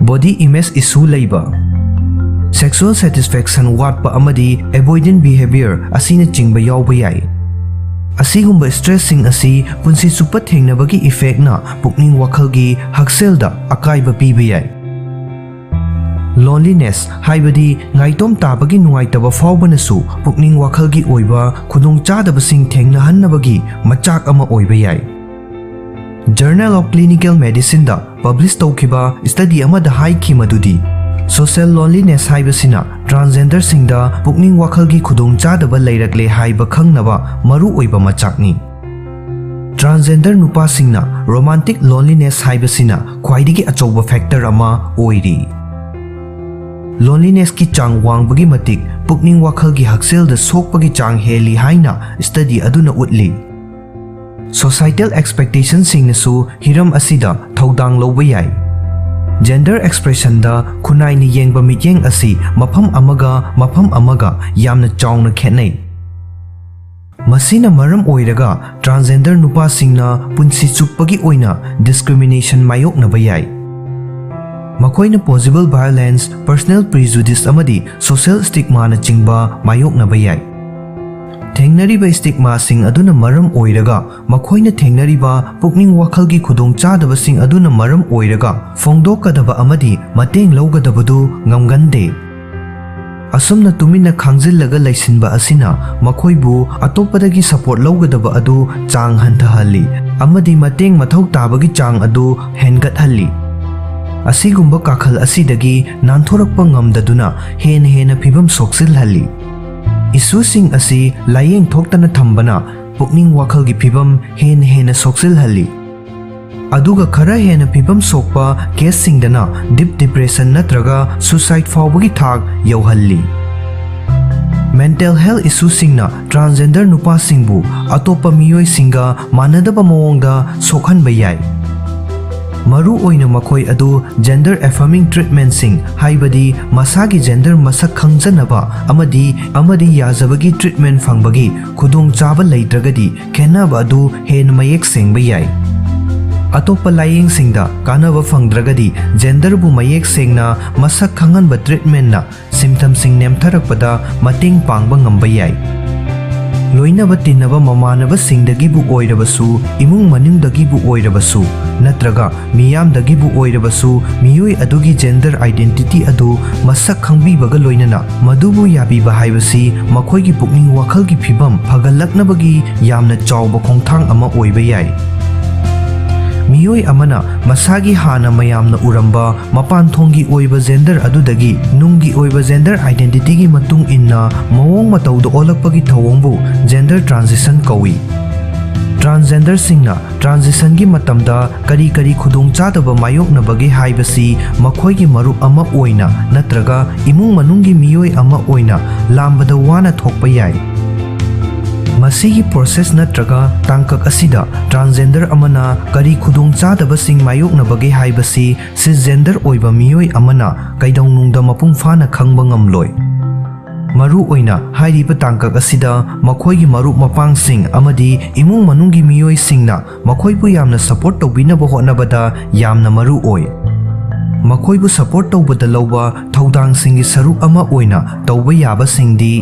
body image issue ꯂꯩꯕ, sexual satisfaction ꯋꯥꯠꯄ ꯑꯃꯗꯤ avoidant behavior ꯑꯁꯤꯅꯆꯤꯡꯕ ꯌꯥꯎꯕ ꯌꯥꯏ꯫ ꯑꯁꯤꯒꯨꯝꯕ stressꯁꯤꯡ ꯑꯁꯤ ꯄꯨꯟꯁꯤ ꯆꯨꯞꯄ ꯊꯦꯡꯅꯕꯒꯤ effectꯅ ꯄꯨꯛꯅꯤꯡ ꯋꯥꯈꯜꯒꯤ ꯍꯛꯁꯦꯜꯗ ꯑꯀꯥꯏꯕ ꯄꯤꯕ ꯌꯥꯏ꯫ Loneliness ꯍꯥꯏꯕꯗꯤ ꯉꯥꯏꯇꯣꯝ ꯇꯥꯕꯒꯤ ꯅꯨꯡꯉꯥꯏꯇꯕ ꯐꯥꯎꯕꯅꯁꯨ ꯄꯨꯛꯅꯤꯡ ꯋꯥꯈꯜꯒꯤ ꯑꯣꯏꯕ ꯈꯨꯗꯣꯡꯆꯥꯗꯕꯁꯤꯡ ꯊꯦꯡꯅꯍꯟꯅꯕꯒꯤ ꯃꯆꯥꯛ ꯑꯃ ꯑꯣꯏꯕ ꯌꯥꯏ꯫ Journal of Clinical Medicineꯗ publish ꯇꯧꯈꯤꯕ study ꯑꯃꯗ ꯍꯥꯏꯈꯤ ꯃꯗꯨꯗꯤ, social loneliness ꯍꯥꯏꯕꯁꯤꯅ transgenderꯁꯤꯡꯗ ꯄꯨꯛꯅꯤꯡ ꯋꯥꯈꯜꯒꯤ ꯈꯨꯗꯣꯡꯆꯥꯗꯕ ꯂꯩꯔꯛꯂꯦ ꯍꯥꯏꯕ ꯈꯪꯅꯕ ꯃꯔꯨꯑꯣꯏꯕ ꯃꯆꯥꯛꯅꯤ꯫ Transgender ꯅꯨꯄꯥꯁꯤꯡꯅ romantic loneliness ꯍꯥꯏꯕꯁꯤꯅ ꯈ꯭ꯋꯥꯏꯗꯒꯤ ꯑꯆꯧꯕ factor ꯑꯃ ꯑꯣꯏꯔꯤ꯫ Lonelinessꯀꯤ ꯆꯥꯡ ꯋꯥꯡꯕꯒꯤ ꯃꯇꯤꯛ ꯄꯨꯛꯅꯤꯡ ꯋꯥꯈꯜꯒꯤ ꯍꯛꯁꯦꯜꯗ ꯁꯣꯛꯄꯒꯤ ꯆꯥꯡ ꯍꯦꯜꯂꯤ ꯍꯥꯏꯅ study ꯑꯗꯨꯅ ꯎꯠꯂꯤ꯫ Societal expectationꯁꯤꯡꯅꯁꯨ ꯍꯤꯔꯝ ꯑꯁꯤꯗ ꯊꯧꯗꯥꯡ ꯂꯧꯕ ꯌꯥꯏ꯫ Gender expressionꯗ ꯈꯨꯟꯅꯥꯏꯅ ꯌꯦꯡꯕ ꯃꯤꯠꯌꯦꯡ ꯑꯁꯤ ꯃꯐꯝ ꯑꯃꯒ ꯃꯐꯝ ꯑꯃꯒ ꯌꯥꯝꯅ ꯆꯥꯎꯅ ꯈꯦꯠꯅꯩ꯫ ꯃꯁꯤꯅ ꯃꯔꯝ ꯑꯣꯏꯔꯒ transgender ꯅꯨꯄꯥꯁꯤꯡꯅ ꯄꯨꯟꯁꯤ ꯆꯨꯞꯄꯒꯤ ꯑꯣꯏꯅ discrimination ꯃꯥꯌꯣꯛꯅꯕ ꯌꯥꯏ꯫ ꯃꯈꯣꯏꯅ possible violence, personal prejudice ꯑꯃꯗꯤ social stigmaꯅꯆꯤꯡꯕ ꯃꯥꯌꯣꯛꯅꯕ ꯌꯥꯏ꯫ ꯊꯦꯡꯅꯔꯤꯕ stigmaꯁꯤꯡ ꯑꯗꯨꯅ ꯃꯔꯝ ꯑꯣꯏꯔꯒ ꯃꯈꯣꯏꯅ ꯊꯦꯡꯅꯔꯤꯕ ꯄꯨꯛꯅꯤꯡ ꯋꯥꯈꯜꯒꯤ ꯈꯨꯗꯣꯡꯆꯥꯗꯕꯁꯤꯡ ꯑꯗꯨꯅ ꯃꯔꯝ ꯑꯣꯏꯔꯒ ꯐꯣꯡꯗꯣꯛꯀꯗꯕ ꯑꯃꯗꯤ ꯃꯇꯦꯡ ꯂꯧꯒꯗꯕꯗꯨ ꯉꯝꯒꯟꯗꯦ꯫ ꯑꯁꯨꯝꯅ ꯇꯨꯃꯤꯟꯅ ꯈꯥꯡꯖꯤꯜꯂꯒ ꯂꯩꯁꯤꯟꯕ ꯑꯁꯤꯅ ꯃꯈꯣꯏꯕꯨ ꯑꯇꯣꯞꯄꯗꯒꯤ support ꯂꯧꯒꯗꯕ ꯑꯗꯨ ꯆꯥꯡ ꯍꯟꯊꯍꯜꯂꯤ ꯑꯃꯗꯤ ꯃꯇꯦꯡ ꯃꯊꯧ ꯇꯥꯕꯒꯤ ꯆꯥꯡ ꯑꯗꯨ ꯍꯦꯟꯒꯠꯍꯜꯂꯤ꯫ ꯑꯁꯤꯒꯨꯝꯕ ꯀꯥꯈꯜ ꯑꯁꯤꯗꯒꯤ ꯅꯥꯟꯊꯣꯔꯛꯄ ꯉꯝꯗꯗꯨꯅ ꯍꯦꯟꯅ ꯍꯦꯟꯅ ꯐꯤꯕꯝ ꯁꯣꯛꯆꯤꯜꯍꯜꯂꯤ꯫ Issueꯁꯤꯡ ꯑꯁꯤ ꯂꯥꯏꯌꯦꯡ ꯊꯣꯛꯇꯅ ꯊꯝꯕꯅ ꯄꯨꯛꯅꯤꯡ ꯋꯥꯈꯜꯒꯤ ꯐꯤꯕꯝ ꯍꯦꯟꯅ ꯍꯦꯟꯅ ꯁꯣꯛꯆꯤꯜꯍꯜꯂꯤ꯫ ꯑꯗꯨꯒ ꯈꯔ ꯍꯦꯟꯅ ꯐꯤꯕꯝ ꯁꯣꯛꯄ caseꯁꯤꯡꯗꯅ deep depression ꯅꯠꯇ꯭ꯔꯒ suicide ꯐꯥꯎꯕꯒꯤ ꯊꯥꯛ ꯌꯧꯍꯜꯂꯤ꯫ Mental health issueꯁꯤꯡꯅ transgender ꯅꯨꯄꯥꯁꯤꯡꯕꯨ ꯑꯇꯣꯞꯄ ꯃꯤꯑꯣꯏꯁꯤꯡꯒ ꯃꯥꯟꯅꯗꯕ ꯃꯑꯣꯡꯗ ꯁꯣꯛꯍꯟꯕ ꯌꯥꯏ꯫ ꯃꯔꯨ ꯑꯣꯏꯅ ꯃꯈꯣꯏ ꯑꯗꯨ gender affirming treatmentꯁꯤꯡ, ꯍꯥꯏꯕꯗꯤ ꯃꯁꯥꯒꯤ gender ꯃꯁꯛ ꯈꯪꯖꯅꯕ ꯑꯃꯗꯤ, ꯑꯃꯗꯤ ꯌꯥꯖꯕꯒꯤ treatment ꯐꯪꯕꯒꯤ ꯈꯨꯗꯣꯡꯆꯥꯕ ꯂꯩꯇ꯭ꯔꯒꯗꯤ, ꯈꯦꯠꯅꯕ ꯑꯗꯨ ꯍꯦꯟꯅ ꯃꯌꯦꯛ ꯁꯦꯡꯕ ꯌꯥꯏ꯫ ꯑꯇꯣꯞꯄ ꯂꯥꯏꯌꯦꯡꯁꯤꯡꯗ ꯀꯥꯟꯅꯕ ꯐꯪꯗ꯭ꯔꯒꯗꯤ, genderꯕꯨ ꯃꯌꯦꯛ ꯁꯦꯡꯅ ꯃꯁꯛ ꯈꯪꯍꯟꯕ treatmentꯅ symptomꯁꯤꯡ ꯅꯦꯝꯊꯔꯛꯄꯗ ꯃꯇꯦꯡ ꯄꯥꯡꯕ ꯉꯝꯕ ꯌꯥꯏ꯫ ꯂꯣꯏꯅꯕ ꯇꯤꯟꯅꯕ ꯃꯃꯥꯟꯅꯕꯁꯤꯡꯗꯒꯤꯕꯨ ꯑꯣꯏꯔꯕꯁꯨ, ꯏꯃꯨꯡ ꯃꯅꯨꯡꯗꯒꯤꯕꯨ ꯑꯣꯏꯔꯕꯁꯨ, ꯅꯠꯇ꯭ꯔꯒ ꯃꯤꯌꯥꯝꯗꯒꯤꯕꯨ ꯑꯣꯏꯔꯕꯁꯨ, ꯃꯤꯑꯣꯏ ꯑꯗꯨꯒꯤ gender identity ꯑꯗꯨ ꯃꯁꯛ ꯈꯪꯕꯤꯕꯒ ꯂꯣꯏꯅꯅ ꯃꯗꯨꯕꯨ ꯌꯥꯕꯤꯕ ꯍꯥꯏꯕꯁꯤ ꯃꯈꯣꯏꯒꯤ ꯄꯨꯛꯅꯤꯡ ꯋꯥꯈꯜꯒꯤ ꯐꯤꯕꯝ ꯐꯒꯠꯂꯛꯅꯕꯒꯤ ꯌꯥꯝꯅ ꯆꯥꯎꯕ ꯈꯣꯡꯊꯥꯡ ꯑꯃ ꯑꯣꯏꯕ ꯌꯥꯏ꯫ ꯃꯤꯑꯣꯏ ꯑꯃꯅ ꯃꯁꯥꯒꯤ ꯍꯥꯟꯅ ꯃꯌꯥꯝꯅ ꯎꯔꯝꯕ ꯃꯄꯥꯟ ꯊꯣꯡꯒꯤ ꯑꯣꯏꯕ gender ꯑꯗꯨꯗꯒꯤ ꯅꯨꯡꯒꯤ ꯑꯣꯏꯕ gender identityꯒꯤ ꯃꯇꯨꯡ ꯏꯟꯅ ꯃꯑꯣꯡ ꯃꯇꯧꯗ ꯑꯣꯜꯂꯛꯄꯒꯤ ꯊꯧꯑꯣꯡꯕꯨ gender transition ꯀꯧꯏ꯫ Transgenderꯁꯤꯡꯅ transitionꯒꯤ ꯃꯇꯝꯗ ꯀꯔꯤ ꯀꯔꯤ ꯈꯨꯗꯣꯡꯆꯥꯗꯕ ꯃꯥꯌꯣꯛꯅꯕꯒꯦ ꯍꯥꯏꯕꯁꯤ ꯃꯈꯣꯏꯒꯤ ꯃꯔꯨꯞ ꯑꯃ ꯑꯣꯏꯅ ꯅꯠꯇ꯭ꯔꯒ ꯏꯃꯨꯡ ꯃꯅꯨꯡꯒꯤ ꯃꯤꯑꯣꯏ ꯑꯃ ꯑꯣꯏꯅ ꯂꯥꯝꯕꯗ ꯋꯥꯅ ꯊꯣꯛꯄ ꯌꯥꯏ꯫ ꯃꯁꯤꯒꯤ ꯄ꯭ꯔꯣꯁꯦꯁ ꯅꯠꯇ꯭ꯔꯒ ꯇꯥꯡꯀꯛ ꯑꯁꯤꯗ ꯇ꯭ꯔꯥꯟꯁꯖꯦꯟꯗꯔ ꯑꯃꯅ ꯀꯔꯤ ꯈꯨꯗꯣꯡꯆꯥꯗꯕꯁꯤꯡ ꯃꯥꯌꯣꯛꯅꯕꯒꯦ ꯍꯥꯏꯕꯁꯤ ꯁꯤꯁꯖꯦꯟꯗꯔ ꯑꯣꯏꯕ ꯃꯤꯑꯣꯏ ꯑꯃꯅ ꯀꯩꯗꯧꯅꯨꯡꯗ ꯃꯄꯨꯡ ꯐꯥꯅ ꯈꯪꯕ ꯉꯝꯂꯣꯏ꯫ ꯃꯔꯨ ꯑꯣꯏꯅ ꯍꯥꯏꯔꯤꯕ ꯇꯥꯡꯀꯛ ꯑꯁꯤꯗ ꯃꯈꯣꯏꯒꯤ ꯃꯔꯨꯞ ꯃꯄꯥꯡꯁꯤꯡ ꯑꯃꯗꯤ ꯏꯃꯨꯡ ꯃꯅꯨꯡꯒꯤ ꯃꯤꯑꯣꯏꯁꯤꯡꯅ ꯃꯈꯣꯏꯕꯨ ꯌꯥꯝꯅ ꯁꯄꯣꯔꯠ ꯇꯧꯕꯤꯅꯕ ꯍꯣꯠꯅꯕꯗ ꯌꯥꯝꯅ ꯃꯔꯨ ꯑꯣꯏ꯫ ꯃꯈꯣꯏꯕꯨ ꯁꯄꯣꯔꯠ ꯇꯧꯕꯗ ꯂꯧꯕ ꯊꯧꯗꯥꯡꯁꯤꯡꯒꯤ ꯁꯔꯨꯛ ꯑꯃ ꯑꯣꯏꯅ ꯇꯧꯕ ꯌꯥꯕꯁꯤꯡꯗꯤ: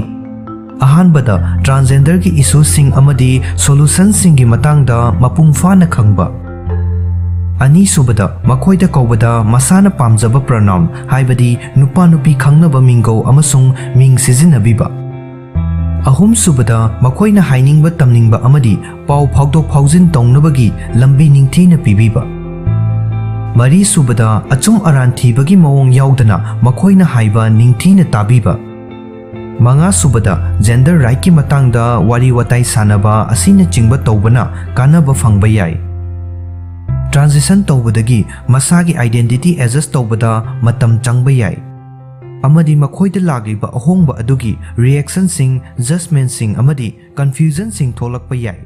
ꯑꯍꯥꯟꯕꯗ, ꯇ꯭ꯔꯥꯟꯁꯖꯦꯟꯗꯔꯒꯤ ꯏꯁꯨꯁꯤꯡ ꯑꯃꯗꯤ ꯁꯣꯂꯨꯁꯟꯁꯤꯡꯒꯤ ꯃꯇꯥꯡꯗ ꯃꯄꯨꯡ ꯐꯥꯅ ꯈꯪꯕ꯫ ꯑꯅꯤꯁꯨꯕꯗ, ꯃꯈꯣꯏꯗ ꯀꯧꯕꯗ ꯃꯁꯥꯅ ꯄꯥꯝꯖꯕ ꯄ꯭ꯔꯣꯅꯥꯎꯟ, ꯍꯥꯏꯕꯗꯤ ꯅꯨꯄꯥ ꯅꯨꯄꯤ ꯈꯪꯅꯕ ꯃꯤꯡꯒꯧ ꯑꯃꯁꯨꯡ ꯃꯤꯡ ꯁꯤꯖꯤꯟꯅꯕꯤꯕ꯫ ꯑꯍꯨꯝꯁꯨꯕꯗ, ꯃꯈꯣꯏꯅ ꯍꯥꯏꯅꯤꯡꯕ ꯇꯝꯅꯤꯡꯕ ꯑꯃꯗꯤ ꯄꯥꯎ ꯐꯥꯎꯗꯣꯛ ꯐꯥꯎꯖꯤꯟ ꯇꯧꯅꯕꯒꯤ ꯂꯝꯕꯤ ꯅꯤꯡꯊꯤꯅ ꯄꯤꯕꯤꯕ꯫ ꯃꯔꯤꯁꯨꯕꯗ, ꯑꯆꯨꯝ ꯑꯔꯥꯟ ꯊꯤꯕꯒꯤ ꯃꯑꯣꯡ ꯌꯥꯎꯗꯅ ꯃꯈꯣꯏꯅ ꯍꯥꯏꯕ ꯅꯤꯡꯊꯤꯅ ꯇꯥꯕꯤꯕ꯫ ꯃꯉꯥꯁꯨꯕꯗ, ꯖꯦꯟꯗꯔ ꯔꯥꯏꯠꯀꯤ ꯃꯇꯥꯡꯗ ꯋꯥꯔꯤ ꯋꯥꯇꯥꯏ ꯁꯥꯟꯅꯕ ꯑꯁꯤꯅꯆꯤꯡꯕ ꯇꯧꯕꯅ ꯀꯥꯟꯅꯕ ꯐꯪꯕ ꯌꯥꯏ꯫ ꯇ꯭ꯔꯥꯟꯖꯤꯁꯟ ꯇꯧꯕꯗꯒꯤ ꯃꯁꯥꯒꯤ ꯑꯥꯏꯗꯦꯟꯇꯤꯇꯤ ꯑꯦꯗꯖꯁ ꯇꯧꯕꯗ ꯃꯇꯝ ꯆꯪꯕ ꯌꯥꯏ, ꯑꯃꯗꯤ ꯃꯈꯣꯏꯗ ꯂꯥꯛꯂꯤꯕ ꯑꯍꯣꯡꯕ ꯑꯗꯨꯒꯤ ꯔꯤꯑꯦꯛꯁꯟꯁꯤꯡ, ꯖꯖꯃꯦꯟꯁꯤꯡ ꯑꯃꯗꯤ ꯀꯟꯐ꯭ꯌꯨꯖꯟꯁꯤꯡ ꯊꯣꯛꯂꯛꯄ ꯌꯥꯏ꯫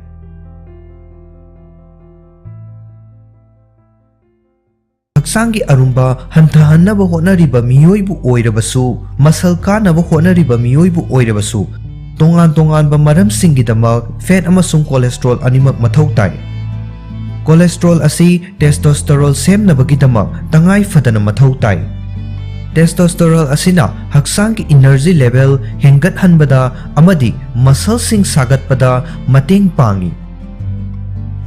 ꯍꯛꯆꯥꯡꯒꯤ ꯑꯔꯨꯝꯕ ꯍꯟꯊꯍꯟꯅꯕ ꯍꯣꯠꯅꯔꯤꯕ ꯃꯤꯑꯣꯏꯕꯨ ꯑꯣꯏꯔꯕꯁꯨ, ꯃꯁꯜ ꯀꯥꯅꯕ ꯍꯣꯠꯅꯔꯤꯕ ꯃꯤꯑꯣꯏꯕꯨ ꯑꯣꯏꯔꯕꯁꯨ, ꯇꯣꯉꯥꯟ ꯇꯣꯉꯥꯟꯕ ꯃꯔꯝꯁꯤꯡꯒꯤꯗꯃꯛ ꯐꯦꯠ ꯑꯃꯁꯨꯡ ꯀꯣꯂꯦꯁꯇ꯭ꯔꯣꯜ ꯑꯅꯤꯃꯛ ꯃꯊꯧ ꯇꯥꯏ꯫ ꯀꯣꯂꯦꯁꯇ꯭ꯔꯣꯜ ꯑꯁꯤ ꯇꯦꯁꯇꯣꯁꯇꯦꯔꯣꯜ ꯁꯦꯝꯅꯕꯒꯤꯗꯃꯛ ꯇꯉꯥꯏ ꯐꯗꯅ ꯃꯊꯧ ꯇꯥꯏ꯫ ꯇꯦꯁꯇꯣꯁꯇꯦꯔꯣꯜ ꯑꯁꯤꯅ ꯍꯛꯆꯥꯡꯒꯤ ꯏꯅꯔꯖꯤ ꯂꯦꯚꯦꯜ ꯍꯦꯟꯒꯠꯍꯟꯕꯗ ꯑꯃꯗꯤ ꯃꯁꯜꯁꯤꯡ ꯁꯥꯒꯠꯄꯗ ꯃꯇꯦꯡ ꯄꯥꯡꯏ꯫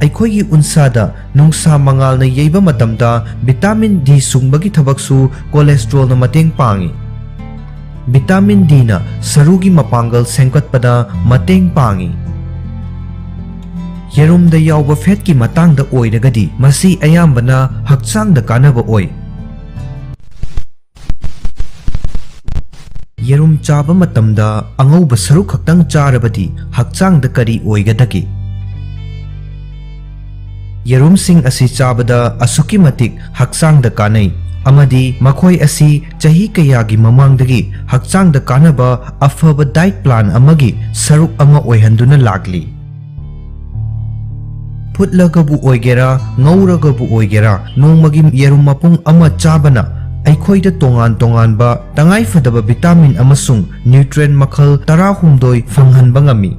ꯑꯩꯈꯣꯏꯒꯤ ꯎꯟꯁꯥꯗ ꯅꯨꯡꯁꯥ ꯃꯉꯥꯜꯅ ꯌꯩꯕ ꯃꯇꯝꯗ ꯚꯤꯇꯥꯃꯤꯟ ꯗꯤ ꯁꯨꯡꯕꯒꯤ ꯊꯕꯛꯁꯨ ꯀꯣꯂꯦꯁꯇ꯭ꯔꯣꯜꯅ ꯃꯇꯦꯡ ꯄꯥꯡꯏ꯫ ꯚꯤꯇꯥꯃꯤꯟ ꯗꯤꯅ ꯁꯔꯨꯒꯤ ꯃꯄꯥꯡꯒꯜ ꯁꯦꯝꯒꯠꯄꯗ ꯃꯇꯦꯡ ꯄꯥꯡꯏ꯫ ꯌꯦꯔꯨꯝꯗ ꯌꯥꯎꯕ ꯐꯦꯠꯀꯤ ꯃꯇꯥꯡꯗ ꯑꯣꯏꯔꯒꯗꯤ, ꯃꯁꯤ ꯑꯌꯥꯝꯕꯅ ꯍꯛꯆꯥꯡꯗ ꯀꯥꯟꯅꯕ ꯑꯣꯏ꯫ ꯌꯦꯔꯨꯝ ꯆꯥꯕ ꯃꯇꯝꯗ ꯑꯉꯧꯕ ꯁꯔꯨꯛ ꯈꯛꯇꯪ ꯆꯥꯔꯕꯗꯤ ꯍꯛꯆꯥꯡꯗ ꯀꯔꯤ ꯑꯣꯏꯒꯗꯒꯦ? ꯌꯦꯔꯨꯝꯁꯤꯡ ꯑꯁꯤ ꯆꯥꯕꯗ ꯑꯁꯨꯛꯀꯤ ꯃꯇꯤꯛ ꯍꯛꯆꯥꯡꯗ ꯀꯥꯟꯅꯩ꯫ ꯑꯃꯗꯤ ꯃꯈꯣꯏ ꯑꯁꯤ ꯆꯍꯤ ꯀꯌꯥꯒꯤ ꯃꯃꯥꯡꯗꯒꯤ ꯍꯛꯆꯥꯡꯗ ꯀꯥꯟꯅꯕ ꯑꯐꯕ diet plan ꯑꯃꯒꯤ ꯁꯔꯨꯛ ꯑꯃ ꯑꯣꯏꯍꯟꯗꯨꯅ ꯂꯥꯛꯂꯤ꯫ ꯐꯨꯠꯂꯒꯕꯨ ꯑꯣꯏꯒꯦꯔꯥ, ꯉꯧꯔꯒꯕꯨ ꯑꯣꯏꯒꯦꯔꯥ, ꯅꯣꯡꯃꯒꯤ ꯌꯦꯔꯨꯝ ꯃꯄꯨꯝ ꯑꯃ ꯆꯥꯕꯅ ꯑꯩꯈꯣꯏꯗ ꯇꯣꯉꯥꯟ ꯇꯣꯉꯥꯟꯕ ꯇꯉꯥꯏꯐꯗꯕ vitamin ꯑꯃꯁꯨꯡ nutrient ꯃꯈꯜ ꯇꯔꯥꯍꯨꯝꯗꯣꯏ ꯐꯪꯍꯟꯕ ꯉꯝꯃꯤ꯫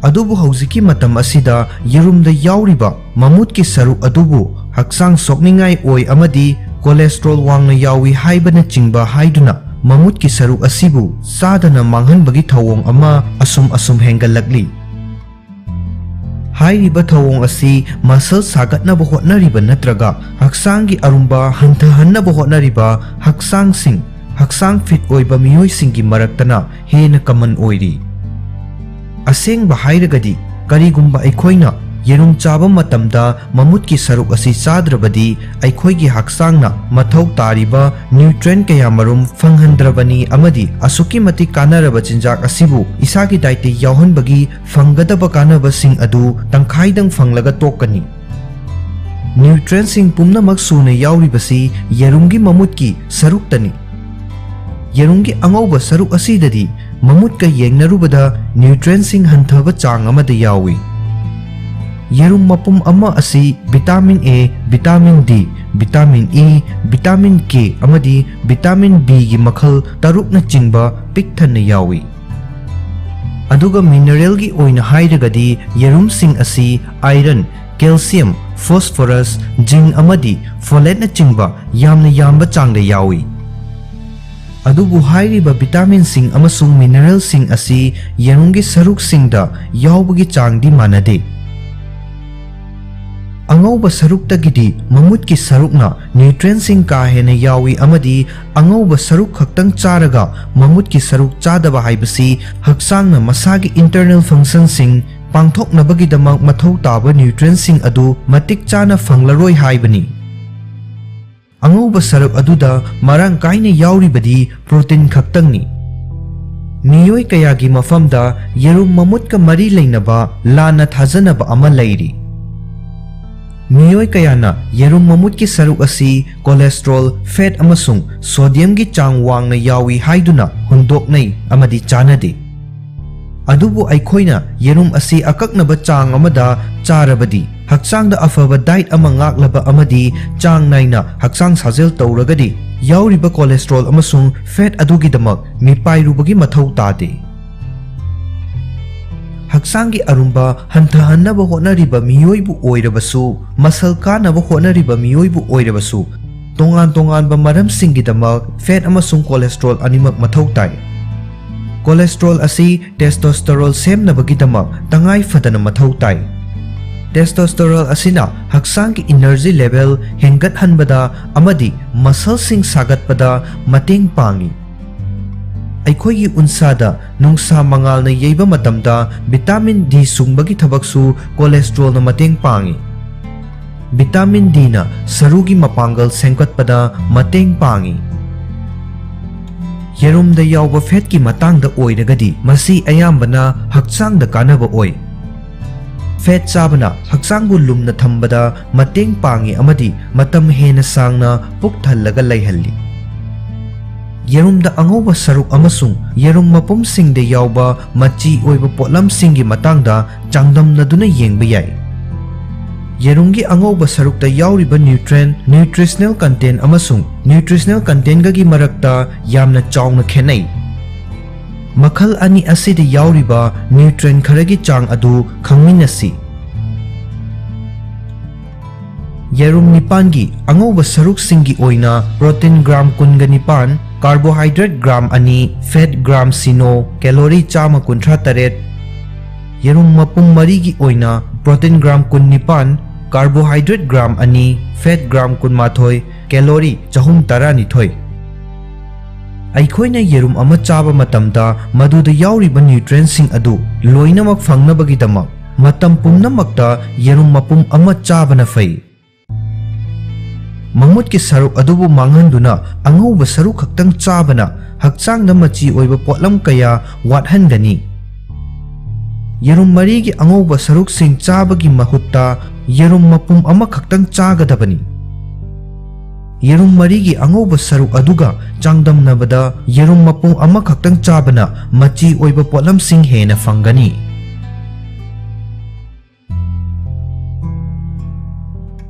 ꯑꯗꯨꯕꯨ ꯍꯧꯖꯤꯛꯀꯤ ꯃꯇꯝ ꯑꯁꯤꯗ ꯌꯦꯔꯨꯝꯗ ꯌꯥꯎꯔꯤꯕ ꯃꯃꯨꯠꯀꯤ ꯁꯔꯨꯛ ꯑꯗꯨꯕꯨ ꯍꯛꯆꯥꯡ ꯁꯣꯛꯅꯤꯡꯉꯥꯏ ꯑꯣꯏ ꯑꯃꯗꯤ cholesterol ꯋꯥꯡꯅ ꯌꯥꯎꯏ ꯍꯥꯏꯕꯅꯆꯤꯡꯕ ꯍꯥꯏꯗꯨꯅ ꯃꯃꯨꯠꯀꯤ ꯁꯔꯨꯛ ꯑꯁꯤꯕꯨ ꯆꯥꯗꯅ ꯃꯥꯡꯍꯟꯕꯒꯤ ꯊꯧꯑꯣꯡ ꯑꯃ ꯑꯁꯨꯝ ꯑꯁꯨꯝ ꯍꯦꯟꯒꯠꯂꯛꯂꯤ꯫ ꯍꯥꯏꯔꯤꯕ ꯊꯧꯑꯣꯡ ꯑꯁꯤ muscle ꯁꯥꯒꯠꯅꯕ ꯍꯣꯠꯅꯔꯤꯕ ꯅꯠꯇ꯭ꯔꯒ ꯍꯛꯆꯥꯡꯒꯤ ꯑꯔꯨꯝꯕ ꯍꯟꯊꯍꯟꯅꯕ ꯍꯣꯠꯅꯔꯤꯕ ꯍꯛꯆꯥꯡꯁꯤꯡ, ꯍꯛꯆꯥꯡ fit ꯑꯣꯏꯕ ꯃꯤꯑꯣꯏꯁꯤꯡꯒꯤ ꯃꯔꯛꯇꯅ ꯍꯦꯟꯅ common ꯑꯣꯏꯔꯤ꯫ ꯑꯁꯦꯡꯕ ꯍꯥꯏꯔꯒꯗꯤ, ꯀꯔꯤꯒꯨꯝꯕ ꯑꯩꯈꯣꯏꯅ ꯌꯦꯔꯨꯝ ꯆꯥꯕ ꯃꯇꯝꯗ ꯃꯃꯨꯠꯀꯤ ꯁꯔꯨꯛ ꯑꯁꯤ ꯆꯥꯗ꯭ꯔꯕꯗꯤ, ꯑꯩꯈꯣꯏꯒꯤ ꯍꯛꯆꯥꯡꯅ ꯃꯊꯧ ꯇꯥꯔꯤꯕ nutrient ꯀꯌꯥꯃꯔꯨꯝ ꯐꯪꯍꯟꯗ꯭ꯔꯕꯅꯤ ꯑꯃꯗꯤ ꯑꯁꯨꯛꯀꯤ ꯃꯇꯤꯛ ꯀꯥꯟꯅꯔꯕ ꯆꯤꯟꯖꯥꯛ ꯑꯁꯤꯕꯨ ꯏꯁꯥꯒꯤ dietꯇ ꯌꯥꯎꯍꯟꯕꯒꯤ ꯐꯪꯒꯗꯕ ꯀꯥꯟꯅꯕꯁꯤꯡ ꯑꯗꯨ ꯇꯪꯈꯥꯏꯗꯪ ꯐꯪꯂꯒ ꯇꯣꯛꯀꯅꯤ꯫ Nutrientꯁꯤꯡ ꯄꯨꯝꯅꯃꯛ ꯁꯨꯅ ꯌꯥꯎꯔꯤꯕꯁꯤ ꯌꯦꯔꯨꯝꯒꯤ ꯃꯃꯨꯠꯀꯤ ꯁꯔꯨꯛꯇꯅꯤ꯫ ꯌꯦꯔꯨꯝꯒꯤ ꯑꯉꯧꯕ ꯁꯔꯨꯛ ꯑꯁꯤꯗꯗꯤ ꯃꯃꯨꯠꯀ ꯌꯦꯡꯅꯔꯨꯕꯗ nutrientꯁꯤꯡ ꯍꯟꯊꯕ ꯆꯥꯡ ꯑꯃꯗ ꯌꯥꯎꯏ꯫ ꯌꯦꯔꯨꯝ ꯃꯄꯨꯝ ꯑꯃ ꯑꯁꯤ vitamin A, vitamin D, vitamin E, vitamin K ꯑꯃꯗꯤ vitamin Bꯒꯤ ꯃꯈꯜ ꯇꯔꯨꯛꯅꯆꯤꯡꯕ ꯄꯤꯛ ꯊꯟꯅ ꯌꯥꯎꯏ꯫ ꯑꯗꯨꯒ mineralꯒꯤ ꯑꯣꯏꯅ ꯍꯥꯏꯔꯒꯗꯤ ꯌꯦꯔꯨꯝꯁꯤꯡ ꯑꯁꯤ iron, calcium, phosphorus, zinc ꯑꯃꯗꯤ folatesꯅꯆꯤꯡꯕ ꯌꯥꯝꯅ ꯌꯥꯝꯕ ꯆꯥꯡꯗ ꯌꯥꯎꯏ꯫ ꯑꯗꯨꯕꯨ ꯍꯥꯏꯔꯤꯕ vitaminꯁꯤꯡ ꯑꯃꯁꯨꯡ mineralꯁꯤꯡ ꯑꯁꯤ ꯌꯦꯔꯨꯝꯒꯤ ꯁꯔꯨꯛꯁꯤꯡꯗ ꯌꯥꯎꯕꯒꯤ ꯆꯥꯡꯗꯤ ꯃꯥꯟꯅꯗꯦ꯫ ꯑꯉꯧꯕ ꯁꯔꯨꯛꯇꯒꯤꯗꯤ ꯃꯃꯨꯠꯀꯤ ꯁꯔꯨꯛꯅ nutrientꯁꯤꯡ ꯀꯥ ꯍꯦꯟꯅ ꯌꯥꯎꯏ ꯑꯃꯗꯤ ꯑꯉꯧꯕ ꯁꯔꯨꯛ ꯈꯛꯇꯪ ꯆꯥꯔꯒ ꯃꯃꯨꯠꯀꯤ ꯁꯔꯨꯛ ꯆꯥꯗꯕ ꯍꯥꯏꯕꯁꯤ ꯍꯛꯆꯥꯡꯅ ꯃꯁꯥꯒꯤ internal functionꯁꯤꯡ ꯄꯥꯡꯊꯣꯛꯅꯕꯒꯤꯗꯃꯛ ꯃꯊꯧ ꯇꯥꯕ nutrientꯁꯤꯡ ꯑꯗꯨ ꯃꯇꯤꯛ ꯆꯥꯅ ꯐꯪꯂꯔꯣꯏ ꯍꯥꯏꯕꯅꯤ꯫ ꯑꯉꯧꯕ ꯁꯔꯨꯛ ꯑꯗꯨꯗ ꯃꯔꯥꯡ ꯀꯥꯏꯅ ꯌꯥꯎꯔꯤꯕꯗꯤ protein ꯈꯛꯇꯪꯅꯤ꯫ ꯃꯤꯑꯣꯏ ꯀꯌꯥꯒꯤ ꯃꯐꯝꯗ ꯌꯦꯔꯨꯝ ꯃꯃꯨꯠꯀ ꯃꯔꯤ ꯂꯩꯅꯕ ꯂꯥꯟꯅ ꯊꯥꯖꯅꯕ ꯑꯃ ꯂꯩꯔꯤ꯫ ꯃꯤꯑꯣꯏ ꯀꯌꯥꯅ ꯌꯦꯔꯨꯝ ꯃꯃꯨꯠꯀꯤ ꯁꯔꯨꯛ ꯑꯁꯤ cholesterol, fat ꯑꯃꯁꯨꯡ sodiumꯒꯤ ꯆꯥꯡ ꯋꯥꯡꯅ ꯌꯥꯎꯏ ꯍꯥꯏꯗꯨꯅ ꯍꯨꯟꯗꯣꯛꯅꯩ ꯑꯃꯗꯤ ꯆꯥꯅꯗꯦ꯫ ꯑꯗꯨꯕꯨ ꯑꯩꯈꯣꯏꯅ ꯌꯦꯔꯨꯝ ꯑꯁꯤ ꯑꯀꯛꯅꯕ ꯆꯥꯡ ꯑꯃꯗ ꯆꯥꯔꯕꯗꯤ, ꯍꯛꯆꯥꯡꯗ ꯑꯐꯕ diet ꯑꯃ ꯉꯥꯛꯂꯕ ꯑꯃꯗꯤ ꯆꯥꯡ ꯅꯥꯏꯅ ꯍꯛꯆꯥꯡ ꯁꯥꯖꯦꯜ ꯇꯧꯔꯒꯗꯤ, ꯌꯥꯎꯔꯤꯕ cholesterol ꯑꯃꯁꯨꯡ fat ꯑꯗꯨꯒꯤꯗꯃꯛ ꯃꯤꯄꯥꯏꯔꯨꯕꯒꯤ ꯃꯊꯧ ꯇꯥꯗꯦ꯫ ꯍꯛꯆꯥꯡꯒꯤ ꯑꯔꯨꯝꯕ ꯍꯟꯊꯍꯟꯅꯕ ꯍꯣꯠꯅꯔꯤꯕ ꯃꯤꯑꯣꯏꯕꯨ ꯑꯣꯏꯔꯕꯁꯨ, muscle ꯀꯥꯅꯕ ꯍꯣꯠꯅꯔꯤꯕ ꯃꯤꯑꯣꯏꯕꯨ ꯑꯣꯏꯔꯕꯁꯨ, ꯇꯣꯉꯥꯟ ꯇꯣꯉꯥꯟꯕ ꯃꯔꯝꯁꯤꯡꯒꯤꯗꯃꯛ fat ꯑꯃꯁꯨꯡ cholesterol ꯑꯅꯤꯃꯛ ꯃꯊꯧ ꯇꯥꯏ꯫ Cholesterol ꯑꯁꯤ testosterone ꯁꯦꯝꯅꯕꯒꯤꯗꯃꯛ ꯇꯉꯥꯏ ꯐꯗꯅ ꯃꯊꯧ ꯇꯥꯏ꯫ Testosterone ꯑꯁꯤꯅ ꯍꯛꯆꯥꯡꯒꯤ energy level ꯍꯦꯟꯒꯠꯍꯟꯕꯗ ꯑꯃꯗꯤ muscleꯁꯤꯡ ꯁꯥꯒꯠꯄꯗ ꯃꯇꯦꯡ ꯄꯥꯡꯏ꯫ ꯑꯩꯈꯣꯏꯒꯤ ꯎꯟꯁꯥꯗ ꯅꯨꯡꯁꯥ ꯃꯉꯥꯜꯅ ꯌꯩꯕ ꯃꯇꯝꯗ vitamin D ꯁꯨꯡꯕꯒꯤ ꯊꯕꯛꯁꯨ cholesterolꯅ ꯃꯇꯦꯡ ꯄꯥꯡꯏ꯫ Vitamin Dꯅ ꯁꯔꯨꯒꯤ ꯃꯄꯥꯡꯒꯜ ꯁꯦꯝꯒꯠꯄꯗ ꯃꯇꯦꯡ ꯄꯥꯡꯏ꯫ ꯌꯦꯔꯨꯝꯗ ꯌꯥꯎꯕ fatꯀꯤ ꯃꯇꯥꯡꯗ ꯑꯣꯏꯔꯒꯗꯤ, ꯃꯁꯤ ꯑꯌꯥꯝꯕꯅ ꯍꯛꯆꯥꯡꯗ ꯀꯥꯟꯅꯕ ꯑꯣꯏ꯫ Fat ꯆꯥꯕꯅ ꯍꯛꯆꯥꯡꯕꯨ ꯂꯨꯝꯅ ꯊꯝꯕꯗ ꯃꯇꯦꯡ ꯄꯥꯡꯏ ꯑꯃꯗꯤ ꯃꯇꯝ ꯍꯦꯟꯅ ꯁꯥꯡꯅ ꯄꯨꯛ ꯊꯜꯂꯒ ꯂꯩꯍꯜꯂꯤ꯫ ꯌꯦꯔꯨꯝꯗ ꯑꯉꯧꯕ ꯁꯔꯨꯛ ꯑꯃꯁꯨꯡ ꯌꯦꯔꯨꯝ ꯃꯄꯨꯝꯁꯤꯡꯗ ꯌꯥꯎꯕ ꯃꯆꯤ ꯑꯣꯏꯕ ꯄꯣꯠꯂꯝꯁꯤꯡꯒꯤ ꯃꯇꯥꯡꯗ ꯆꯥꯡꯗꯝꯅꯗꯨꯅ ꯌꯦꯡꯕ ꯌꯥꯏ꯫ ꯌꯦꯔꯨꯝꯒꯤ ꯑꯉꯧꯕ ꯁꯔꯨꯛꯇ ꯌꯥꯎꯔꯤꯕ nutrient, nutritional content ꯑꯃꯁꯨꯡ nutritional contentꯒꯒꯤ ꯃꯔꯛꯇ ꯌꯥꯝꯅ ꯆꯥꯎꯅ ꯈꯦꯠꯅꯩ꯫ ꯃꯈꯜ ꯑꯅꯤ ꯑꯁꯤꯗ ꯌꯥꯎꯔꯤꯕ nutrient ꯈꯔꯒꯤ ꯆꯥꯡ ꯑꯗꯨ ꯈꯪꯃꯤꯟꯅꯁꯤ꯫ ꯌꯦꯔꯨꯝ ꯅꯤꯄꯥꯟꯒꯤ ꯑꯉꯧꯕ ꯁꯔꯨꯛꯁꯤꯡꯒꯤ ꯑꯣꯏꯅ protein gram ꯀꯨꯟꯒ ꯅꯤꯄꯥꯟ, carbohydrate gram ꯑꯅꯤ, fat gram ꯁꯤꯅꯣ, calorie ꯆꯥꯝꯃ ꯀꯨꯟꯊ꯭ꯔꯥ ꯇꯔꯦꯠ꯫ ꯌꯦꯔꯨꯝ ꯃꯄꯨꯝ ꯃꯔꯤꯒꯤ ꯑꯣꯏꯅ protein gram ꯀꯨꯟꯅꯤꯄꯥꯟ, carbohydrate gram ꯑꯅꯤ, fat gram ꯀꯨꯟꯃꯥꯊꯣꯏ, calorie ꯆꯍꯨꯝ ꯇꯔꯥꯅꯤꯊꯣꯏ꯫ ꯑꯩꯈꯣꯏꯅ ꯌꯦꯔꯨꯝ ꯑꯃ ꯆꯥꯕ ꯃꯇꯝꯗ ꯃꯗꯨꯗ ꯌꯥꯎꯔꯤꯕ nutrientꯁꯤꯡ ꯑꯗꯨ ꯂꯣꯏꯅꯃꯛ ꯐꯪꯅꯕꯒꯤꯗꯃꯛ ꯃꯇꯝ ꯄꯨꯝꯅꯃꯛꯇ ꯌꯦꯔꯨꯝ ꯃꯄꯨꯝ ꯑꯃ ꯆꯥꯕꯅ ꯐꯩ꯫ ꯃꯃꯨꯠꯀꯤ ꯁꯔꯨꯛ ꯑꯗꯨꯕꯨ ꯃꯥꯡꯍꯟꯗꯨꯅ ꯑꯉꯧꯕ ꯁꯔꯨꯛ ꯈꯛꯇꯪ ꯆꯥꯕꯅ ꯍꯛꯆꯥꯡꯗ ꯃꯆꯤ ꯑꯣꯏꯕ ꯄꯣꯠꯂꯝ ꯀꯌꯥ ꯋꯥꯠꯍꯟꯒꯅꯤ꯫ ꯌꯦꯔꯨꯝ ꯃꯔꯤꯒꯤ ꯑꯉꯧꯕ ꯁꯔꯨꯛꯁꯤꯡ ꯆꯥꯕꯒꯤ ꯃꯍꯨꯠꯇ ꯌꯦꯔꯨꯝ ꯃꯄꯨꯝ ꯑꯃꯈꯛꯇꯪ ꯆꯥꯒꯗꯕꯅꯤ꯫ ꯌꯦꯔꯨꯝ ꯃꯔꯤꯒꯤ ꯑꯉꯧꯕ ꯁꯔꯨꯛ ꯑꯗꯨꯒ ꯆꯥꯡꯗꯝꯅꯕꯗ ꯌꯦꯔꯨꯝ ꯃꯄꯨꯝ ꯑꯃꯈꯛꯇꯪ ꯆꯥꯕꯅ ꯃꯆꯤ ꯑꯣꯏꯕ ꯄꯣꯠꯂꯝꯁꯤꯡ ꯍꯦꯟꯅ ꯐꯪꯒꯅꯤ꯫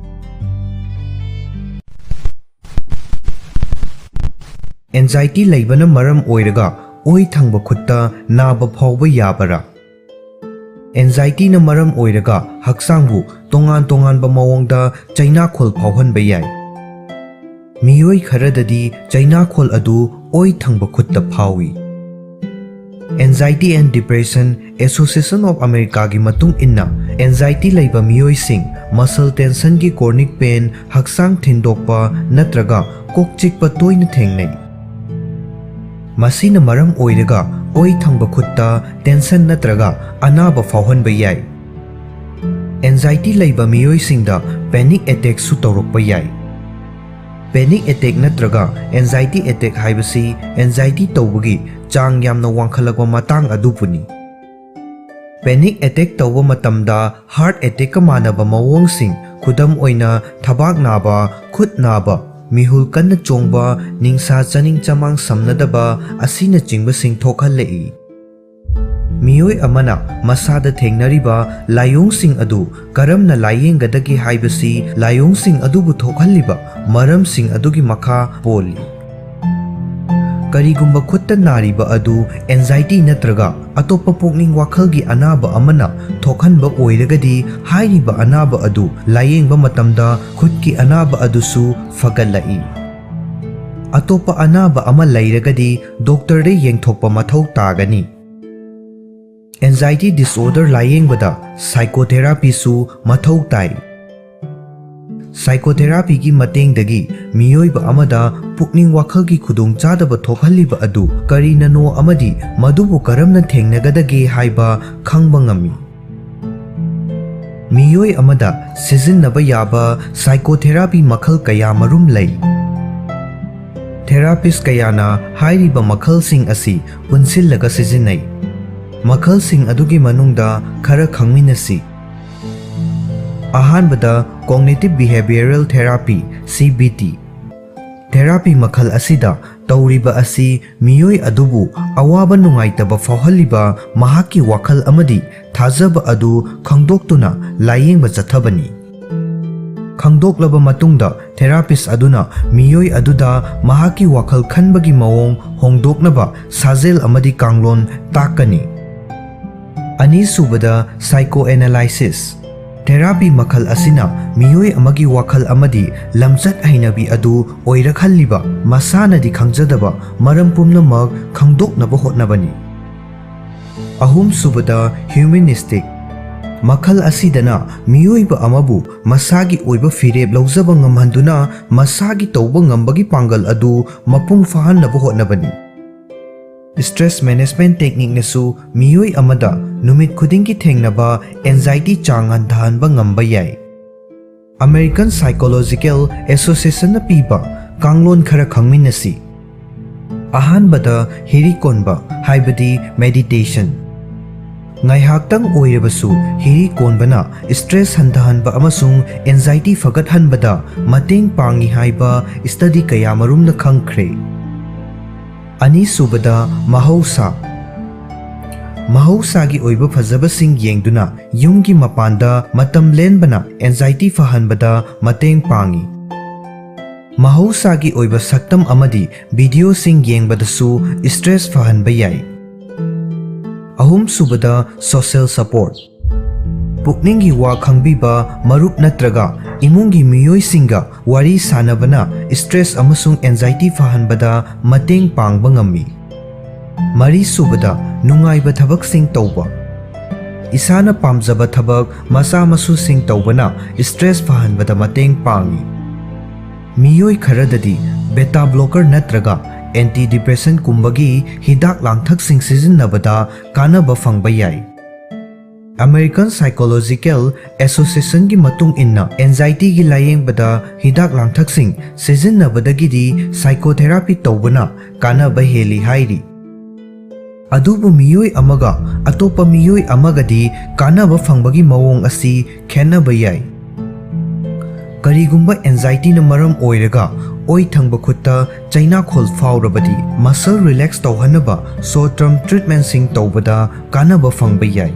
ꯑꯦꯟꯖꯥꯏꯇꯤ ꯂꯩꯕꯅ ꯃꯔꯝ ꯑꯣꯏꯔꯒ ꯑꯣꯏ ꯊꯪꯕ ꯈꯨꯠꯇ ꯅꯥꯕ ꯐꯥꯎꯕ ꯌꯥꯕꯔꯥ? ꯑꯦꯟꯖꯥꯏꯇꯤꯅ ꯃꯔꯝ ꯑꯣꯏꯔꯒ ꯍꯛꯆꯥꯡꯕꯨ ꯇꯣꯉꯥꯟ ꯇꯣꯉꯥꯟꯕ ꯃꯑꯣꯡꯗ ꯆꯩꯅꯥꯈꯣꯜ ꯐꯥꯎꯍꯟꯕ ꯌꯥꯏ꯫ ꯃꯤꯑꯣꯏ ꯈꯔꯗꯗꯤ ꯆꯩꯅꯥꯈꯣꯜ ꯑꯗꯨ ꯑꯣꯏ ꯊꯪꯕ ꯈꯨꯠꯇ ꯐꯥꯎꯏ꯫ Anxiety and Depression Association of Americaꯒꯤ ꯃꯇꯨꯡ ꯏꯟꯅ, ꯑꯦꯟꯖꯥꯏꯇꯤ ꯂꯩꯕ ꯃꯤꯑꯣꯏꯁꯤꯡ muscle tensionꯒꯤ chronic pain, ꯍꯛꯆꯥꯡ ꯊꯤꯟꯗꯣꯛꯄ ꯅꯠꯇ꯭ꯔꯒ ꯀꯣꯛ ꯆꯤꯛꯄ ꯇꯣꯏꯅ ꯊꯦꯡꯅꯩ꯫ ꯃꯁꯤꯅ ꯃꯔꯝ ꯑꯣꯏꯔꯒ ꯑꯣꯏ ꯊꯪꯕ ꯈꯨꯠꯇ tension ꯅꯠꯇ꯭ꯔꯒ ꯑꯅꯥꯕ ꯐꯥꯎꯍꯟꯕ ꯌꯥꯏ꯫ ꯑꯦꯟꯖꯥꯏꯇꯤ ꯂꯩꯕ ꯃꯤꯑꯣꯏꯁꯤꯡꯗ panic attackꯁꯨ ꯇꯧꯔꯛꯄ ꯌꯥꯏ꯫ Panic attack ꯅꯠꯇ꯭ꯔꯒ anxiety attack ꯍꯥꯏꯕꯁꯤ ꯑꯦꯟꯖꯥꯏꯇꯤ ꯇꯧꯕꯒꯤ ꯆꯥꯡ ꯌꯥꯝꯅ ꯋꯥꯡꯈꯠꯂꯛꯄ ꯃꯇꯥꯡ ꯑꯗꯨꯕꯨꯅꯤ꯫ Panic attack ꯇꯧꯕ ꯃꯇꯝꯗ heart attackꯀ ꯃꯥꯟꯅꯕ ꯃꯑꯣꯡꯁꯤꯡ, ꯈꯨꯗꯝ ꯑꯣꯏꯅ ꯊꯕꯥꯛ ꯅꯥꯕ, ꯈꯨꯠ ꯅꯥꯕ, ꯃꯤꯍꯨꯜ ꯀꯟꯅ ꯆꯣꯡꯕ, ꯅꯤꯡꯁꯥ ꯆꯥꯅꯤꯡ ꯆꯃꯥꯡ ꯁꯝꯅꯗꯕ ꯑꯁꯤꯅꯆꯤꯡꯕꯁꯤꯡ ꯊꯣꯛꯍꯜꯂꯛꯏ꯫ ꯃꯤꯑꯣꯏ ꯑꯃꯅ ꯃꯁꯥꯗ ꯊꯦꯡꯅꯔꯤꯕ ꯂꯥꯏꯑꯣꯡꯁꯤꯡ ꯑꯗꯨ ꯀꯔꯝꯅ ꯂꯥꯏꯌꯦꯡꯒꯗꯒꯦ ꯍꯥꯏꯕꯁꯤ ꯂꯥꯏꯑꯣꯡꯁꯤꯡ ꯑꯗꯨꯕꯨ ꯊꯣꯛꯍꯜꯂꯤꯕ ꯃꯔꯝꯁꯤꯡ ꯑꯗꯨꯒꯤ ꯃꯈꯥ ꯄꯣꯜꯂꯤ꯫ ꯀꯔꯤꯒꯨꯝꯕ ꯈꯨꯠꯇ ꯅꯥꯔꯤꯕ ꯑꯗꯨ ꯑꯦꯟꯖꯥꯏꯇꯤ ꯅꯠꯇ꯭ꯔꯒ ꯑꯇꯣꯞꯄ ꯄꯨꯛꯅꯤꯡ ꯋꯥꯈꯜꯒꯤ ꯑꯅꯥꯕ ꯑꯃꯅ ꯊꯣꯛꯍꯟꯕ ꯑꯣꯏꯔꯒꯗꯤ, ꯍꯥꯏꯔꯤꯕ ꯑꯅꯥꯕ ꯑꯗꯨ ꯂꯥꯏꯌꯦꯡꯕ ꯃꯇꯝꯗ ꯈꯨꯠꯀꯤ ꯑꯅꯥꯕ ꯑꯗꯨꯁꯨ ꯐꯒꯠꯂꯛꯏ꯫ ꯑꯇꯣꯞꯄ ꯑꯅꯥꯕ ꯑꯃ ꯂꯩꯔꯒꯗꯤ ꯗꯣꯛꯇꯔꯗ ꯌꯦꯡꯊꯣꯛꯄ ꯃꯊꯧ ꯇꯥꯒꯅꯤ꯫ Anxiety disorder ꯂꯥꯏꯌꯦꯡꯕꯗ psychotherapyꯁꯨ ꯃꯊꯧ ꯇꯥꯏ꯫ Psychotherapyꯒꯤ ꯃꯇꯦꯡꯗꯒꯤ ꯃꯤꯑꯣꯏꯕ ꯑꯃꯗ ꯄꯨꯛꯅꯤꯡ ꯋꯥꯈꯜꯒꯤ ꯈꯨꯗꯣꯡꯆꯥꯗꯕ ꯊꯣꯛꯍꯜꯂꯤꯕ ꯑꯗꯨ ꯀꯔꯤꯅꯅꯣ ꯑꯃꯗꯤ ꯃꯗꯨꯕꯨ ꯀꯔꯝꯅ ꯊꯦꯡꯅꯒꯗꯒꯦ ꯍꯥꯏꯕ ꯈꯪꯕ ꯉꯝꯃꯤ꯫ ꯃꯤꯑꯣꯏ ꯑꯃꯗ ꯁꯤꯖꯤꯟꯅꯕ ꯌꯥꯕ psychotherapy ꯃꯈꯜ ꯀꯌꯥ ꯃꯔꯨꯝ ꯂꯩ꯫ Therapist ꯀꯌꯥꯅ ꯍꯥꯏꯔꯤꯕ ꯃꯈꯜꯁꯤꯡ ꯑꯁꯤ ꯄꯨꯟꯁꯤꯜꯂꯒ ꯁꯤꯖꯤꯟꯅꯩ꯫ ꯃꯈꯜꯁꯤꯡ ꯑꯗꯨꯒꯤ ꯃꯅꯨꯡꯗ ꯈꯔ ꯈꯪꯃꯤꯟꯅꯁꯤ꯫ ꯑꯍꯥꯟꯕꯗ, Cognitive Behavioral Therapy, C B T꯫ Therapy ꯃꯈꯜ ꯑꯁꯤꯗ ꯇꯧꯔꯤꯕ ꯑꯁꯤ ꯃꯤꯑꯣꯏ ꯑꯗꯨꯕꯨ ꯑꯋꯥꯕ ꯅꯨꯡꯉꯥꯏꯇꯕ ꯐꯥꯎꯍꯜꯂꯤꯕ ꯃꯍꯥꯛꯀꯤ ꯋꯥꯈꯜ ꯑꯃꯗꯤ ꯊꯥꯖꯕ ꯑꯗꯨ ꯈꯪꯗꯣꯛꯇꯨꯅ ꯂꯥꯌꯦꯡꯕ ꯆꯠꯊꯕꯅꯤ꯫ ꯈꯪꯗꯣꯛꯂꯕ ꯃꯇꯨꯡꯗ, ꯊꯦꯔꯥꯄꯤꯁ ꯑꯗꯨꯅ ꯃꯤꯑꯣꯏ ꯑꯗꯨꯗ ꯃꯍꯥꯛꯀꯤ ꯋꯥꯈꯜ ꯈꯟꯕꯒꯤ ꯃꯑꯣꯡ ꯍꯣꯡꯗꯣꯛꯅꯕ ꯁꯥꯖꯦꯜ ꯑꯃꯗꯤ ꯀꯥꯡꯂꯣꯟ ꯇꯥꯛꯀꯅꯤ꯫ ꯑꯅꯤꯁꯨꯕꯗ, Psychoanalysis꯫ Therapy ꯃꯈꯜ ꯑꯁꯤꯅ ꯃꯤꯑꯣꯏ ꯑꯃꯒꯤ ꯋꯥꯈꯜ ꯑꯃꯗꯤ ꯂꯝꯆꯠ ꯍꯩꯅꯕꯤ ꯑꯗꯨ ꯑꯣꯏꯔꯛꯍꯜꯂꯤꯕ ꯃꯁꯥꯅꯗꯤ ꯈꯪꯖꯗꯕ ꯃꯔꯝ ꯄꯨꯝꯅꯃꯛ ꯈꯪꯗꯣꯛꯅꯕ ꯍꯣꯠꯅꯕꯅꯤ꯫ ꯑꯍꯨꯝꯁꯨꯕꯗ, Humanistic꯫ ꯃꯈꯜ ꯑꯁꯤꯗꯅ ꯃꯤꯑꯣꯏꯕ ꯑꯃꯕꯨ ꯃꯁꯥꯒꯤ ꯑꯣꯏꯕ ꯐꯤꯔꯦꯞ ꯂꯧꯖꯕ ꯉꯝꯍꯟꯗꯨꯅ ꯃꯁꯥꯒꯤ ꯇꯧꯕ ꯉꯝꯕꯒꯤ ꯄꯥꯡꯒꯜ ꯑꯗꯨ ꯃꯄꯨꯡ ꯐꯥꯍꯟꯅꯕ ꯍꯣꯠꯅꯕꯅꯤ꯫ Stress Management Technique ꯅꯁꯨ ꯃꯤꯑꯣꯏ ꯑꯃꯗ ꯅꯨꯃꯤꯠ ꯈꯨꯗꯤꯡꯒꯤ ꯊꯦꯡꯅꯕ anxiety ꯆꯥꯡ ꯍꯟꯊꯍꯟꯕ ꯉꯝꯕ ꯌꯥꯏ꯫ American Psychological Association ꯅ ꯄꯤꯕ ꯀꯥꯡꯂꯣꯟ ꯈꯔ ꯈꯪꯃꯤꯟꯅꯁꯤ꯫ ꯑꯍꯥꯟꯕꯗ, ꯍꯤꯔꯤ ꯀꯣꯟꯕ, ꯍꯥꯏꯕꯗꯤ meditation꯫ ꯉꯥꯏꯍꯥꯛꯇꯪ ꯑꯣꯏꯔꯕꯁꯨ ꯍꯤꯔꯤ ꯀꯣꯟꯕꯅ stress ꯍꯟꯊꯍꯟꯕ ꯑꯃꯁꯨꯡ anxiety ꯐꯒꯠꯍꯟꯕꯗ ꯃꯇꯦꯡ ꯄꯥꯡꯏ ꯍꯥꯏꯕ study ꯀꯌꯥꯃꯔꯨꯝꯅ ꯈꯪꯈ꯭ꯔꯦ꯫ ꯑꯅꯤꯁꯨꯕꯗ, ꯃꯍꯧꯁꯥ꯫ ꯃꯍꯧꯁꯥꯒꯤ ꯑꯣꯏꯕ ꯐꯖꯕꯁꯤꯡ ꯌꯦꯡꯗꯨꯅ ꯌꯨꯝꯒꯤ ꯃꯄꯥꯟꯗ ꯃꯇꯝ ꯂꯦꯟꯕꯅ anxiety ꯐꯍꯟꯕꯗ ꯃꯇꯦꯡ ꯄꯥꯡꯏ꯫ ꯃꯍꯧꯁꯥꯒꯤ ꯑꯣꯏꯕ ꯁꯛꯇꯝ ꯑꯃꯗꯤ videoꯁꯤꯡ ꯌꯦꯡꯕꯗꯁꯨ stress ꯐꯍꯟꯕ ꯌꯥꯏ꯫ ꯑꯍꯨꯝꯁꯨꯕꯗ, social support꯫ ꯄꯨꯛꯅꯤꯡꯒꯤ ꯋꯥ ꯈꯪꯕꯤꯕ ꯃꯔꯨꯞ ꯅꯠꯇ꯭ꯔꯒ ꯏꯃꯨꯡꯒꯤ ꯃꯤꯑꯣꯏꯁꯤꯡꯒ ꯋꯥꯔꯤ ꯁꯥꯅꯕꯅ stress ꯑꯃꯁꯨꯡ anxiety ꯐꯍꯟꯕꯗ ꯃꯇꯦꯡ ꯄꯥꯡꯕ ꯉꯝꯃꯤ꯫ ꯃꯔꯤꯁꯨꯕꯗ, ꯅꯨꯡꯉꯥꯏꯕ ꯊꯕꯛꯁꯤꯡ ꯇꯧꯕ꯫ ꯏꯁꯥꯅ ꯄꯥꯝꯖꯕ ꯊꯕꯛ ꯃꯆꯥ ꯃꯁꯨꯁꯤꯡ ꯇꯧꯕꯅ stress ꯐꯍꯟꯕꯗ ꯃꯇꯦꯡ ꯄꯥꯡꯏ꯫ ꯃꯤꯑꯣꯏ ꯈꯔꯗꯗꯤ beta blocker ꯅꯠꯇ꯭ꯔꯒ antidepressant ꯀꯨꯝꯕꯒꯤ ꯍꯤꯗꯥꯛ ꯂꯥꯡꯊꯛꯁꯤꯡ ꯁꯤꯖꯤꯟꯅꯕꯗ ꯀꯥꯟꯅꯕ ꯐꯪꯕ ꯌꯥꯏ꯫ American Psychological Association ꯒꯤ ꯃꯇꯨꯡ ꯏꯟꯅ, anxiety ꯒꯤ ꯂꯥꯌꯦꯡꯕꯗ ꯍꯤꯗꯥꯛ ꯂꯥꯡꯊꯛꯁꯤꯡ ꯁꯤꯖꯤꯟꯅꯕꯗꯒꯤꯗꯤ psychotherapy ꯇꯧꯕꯅ ꯀꯥꯟꯅꯕ ꯍꯦꯜꯂꯤ ꯍꯥꯏꯔꯤ꯫ ꯑꯗꯨꯕꯨ ꯃꯤꯑꯣꯏ ꯑꯃꯒ ꯑꯇꯣꯞꯄ ꯃꯤꯑꯣꯏ ꯑꯃꯒꯗꯤ ꯀꯥꯟꯅꯕ ꯐꯪꯕꯒꯤ ꯃꯑꯣꯡ ꯑꯁꯤ ꯈꯦꯠꯅꯕ ꯌꯥꯏ꯫ ꯀꯔꯤꯒꯨꯝꯕ anxietyꯅ ꯃꯔꯝ ꯑꯣꯏꯔꯒ ꯑꯣꯏ ꯊꯪꯕ ꯈꯨꯠꯇ ꯆꯩꯅꯥꯈꯣꯜ ꯐꯥꯎꯔꯕꯗꯤ, muscle relax ꯇꯧꯍꯟꯅꯕ short term treatmentꯁꯤꯡ ꯇꯧꯕꯗ ꯀꯥꯟꯅꯕ ꯐꯪꯕ ꯌꯥꯏ꯫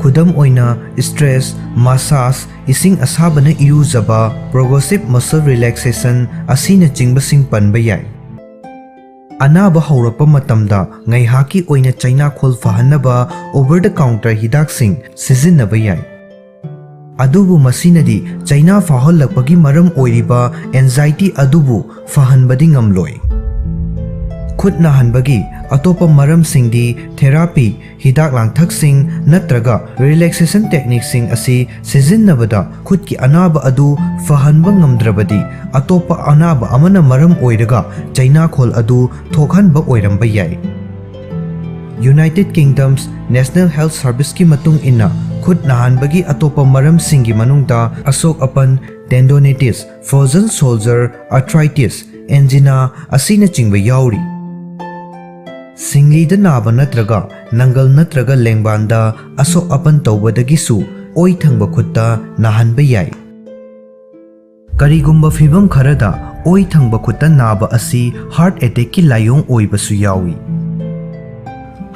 ꯈꯨꯗꯝ ꯑꯣꯏꯅ, stress, massage, ꯏꯁꯤꯡ ꯑꯁꯥꯕꯅ ꯏꯔꯨꯖꯕ, progressive muscle relaxation ꯑꯁꯤꯅꯆꯤꯡꯕꯁꯤꯡ ꯄꯟꯕ ꯌꯥꯏ꯫ ꯑꯅꯥꯕ ꯍꯧꯔꯛꯄ ꯃꯇꯝꯗ ꯉꯥꯏꯍꯥꯛꯀꯤ ꯑꯣꯏꯅ ꯆꯩꯅꯥꯈꯣꯜ ꯐꯍꯟꯅꯕ over the counter ꯍꯤꯗꯥꯛꯁꯤꯡ ꯁꯤꯖꯤꯟꯅꯕ ꯌꯥꯏ꯫ ꯑꯗꯨꯕꯨ ꯃꯁꯤꯅꯗꯤ ꯆꯩꯅꯥ ꯐꯥꯎꯍꯜꯂꯛꯄꯒꯤ ꯃꯔꯝ ꯑꯣꯏꯔꯤꯕ anxiety ꯑꯗꯨꯕꯨ ꯐꯍꯟꯕꯗꯤ ꯉꯝꯂꯣꯏ꯫ ꯈꯨꯠ ꯅꯥꯍꯟꯕꯒꯤ ꯑꯇꯣꯞꯄ ꯃꯔꯝꯁꯤꯡꯗꯤ therapy, ꯍꯤꯗꯥꯛ ꯂꯥꯡꯊꯛꯁꯤꯡ ꯅꯠꯇ꯭ꯔꯒ relaxation techniqueꯁꯤꯡ ꯑꯁꯤ ꯁꯤꯖꯤꯟꯅꯕꯗ ꯈꯨꯠꯀꯤ ꯑꯅꯥꯕ ꯑꯗꯨ ꯐꯍꯟꯕ ꯉꯝꯗ꯭ꯔꯕꯗꯤ, ꯑꯇꯣꯞꯄ ꯑꯅꯥꯕ ꯑꯃꯅ ꯃꯔꯝ ꯑꯣꯏꯔꯒ ꯆꯩꯅꯥꯈꯣꯜ ꯑꯗꯨ ꯊꯣꯛꯍꯟꯕ ꯑꯣꯏꯔꯝꯕ ꯌꯥꯏ꯫ United Kingdom's National Health Serviceꯀꯤ ꯃꯇꯨꯡ ꯏꯟꯅ, ꯈꯨꯠ ꯅꯥꯍꯟꯕꯒꯤ ꯑꯇꯣꯞꯄ ꯃꯔꯝꯁꯤꯡꯒꯤ ꯃꯅꯨꯡꯗ ꯑꯁꯣꯛ ꯑꯄꯟ, tendonitis, frozen shoulder, arthritis, angina ꯑꯁꯤꯅꯆꯤꯡꯕ ꯌꯥꯎꯔꯤ꯫ ꯁꯤꯡꯂꯤꯗ ꯅꯥꯕ ꯅꯠꯇ꯭ꯔꯒ ꯅꯪꯒꯜ ꯅꯠꯇ꯭ꯔꯒ ꯂꯦꯡꯕꯥꯟꯗ ꯑꯁꯣꯛ ꯑꯄꯟ ꯇꯧꯕꯗꯒꯤꯁꯨ ꯑꯣꯏ ꯊꯪꯕ ꯈꯨꯠꯇ ꯅꯥꯍꯟꯕ ꯌꯥꯏ꯫ ꯀꯔꯤꯒꯨꯝꯕ ꯐꯤꯚꯝ ꯈꯔꯗ ꯑꯣꯏ ꯊꯪꯕ ꯈꯨꯠꯇ ꯅꯥꯕ ꯑꯁꯤ heart attackꯀꯤ ꯂꯥꯏꯑꯣꯡ ꯑꯣꯏꯕꯁꯨ ꯌꯥꯎꯏ꯫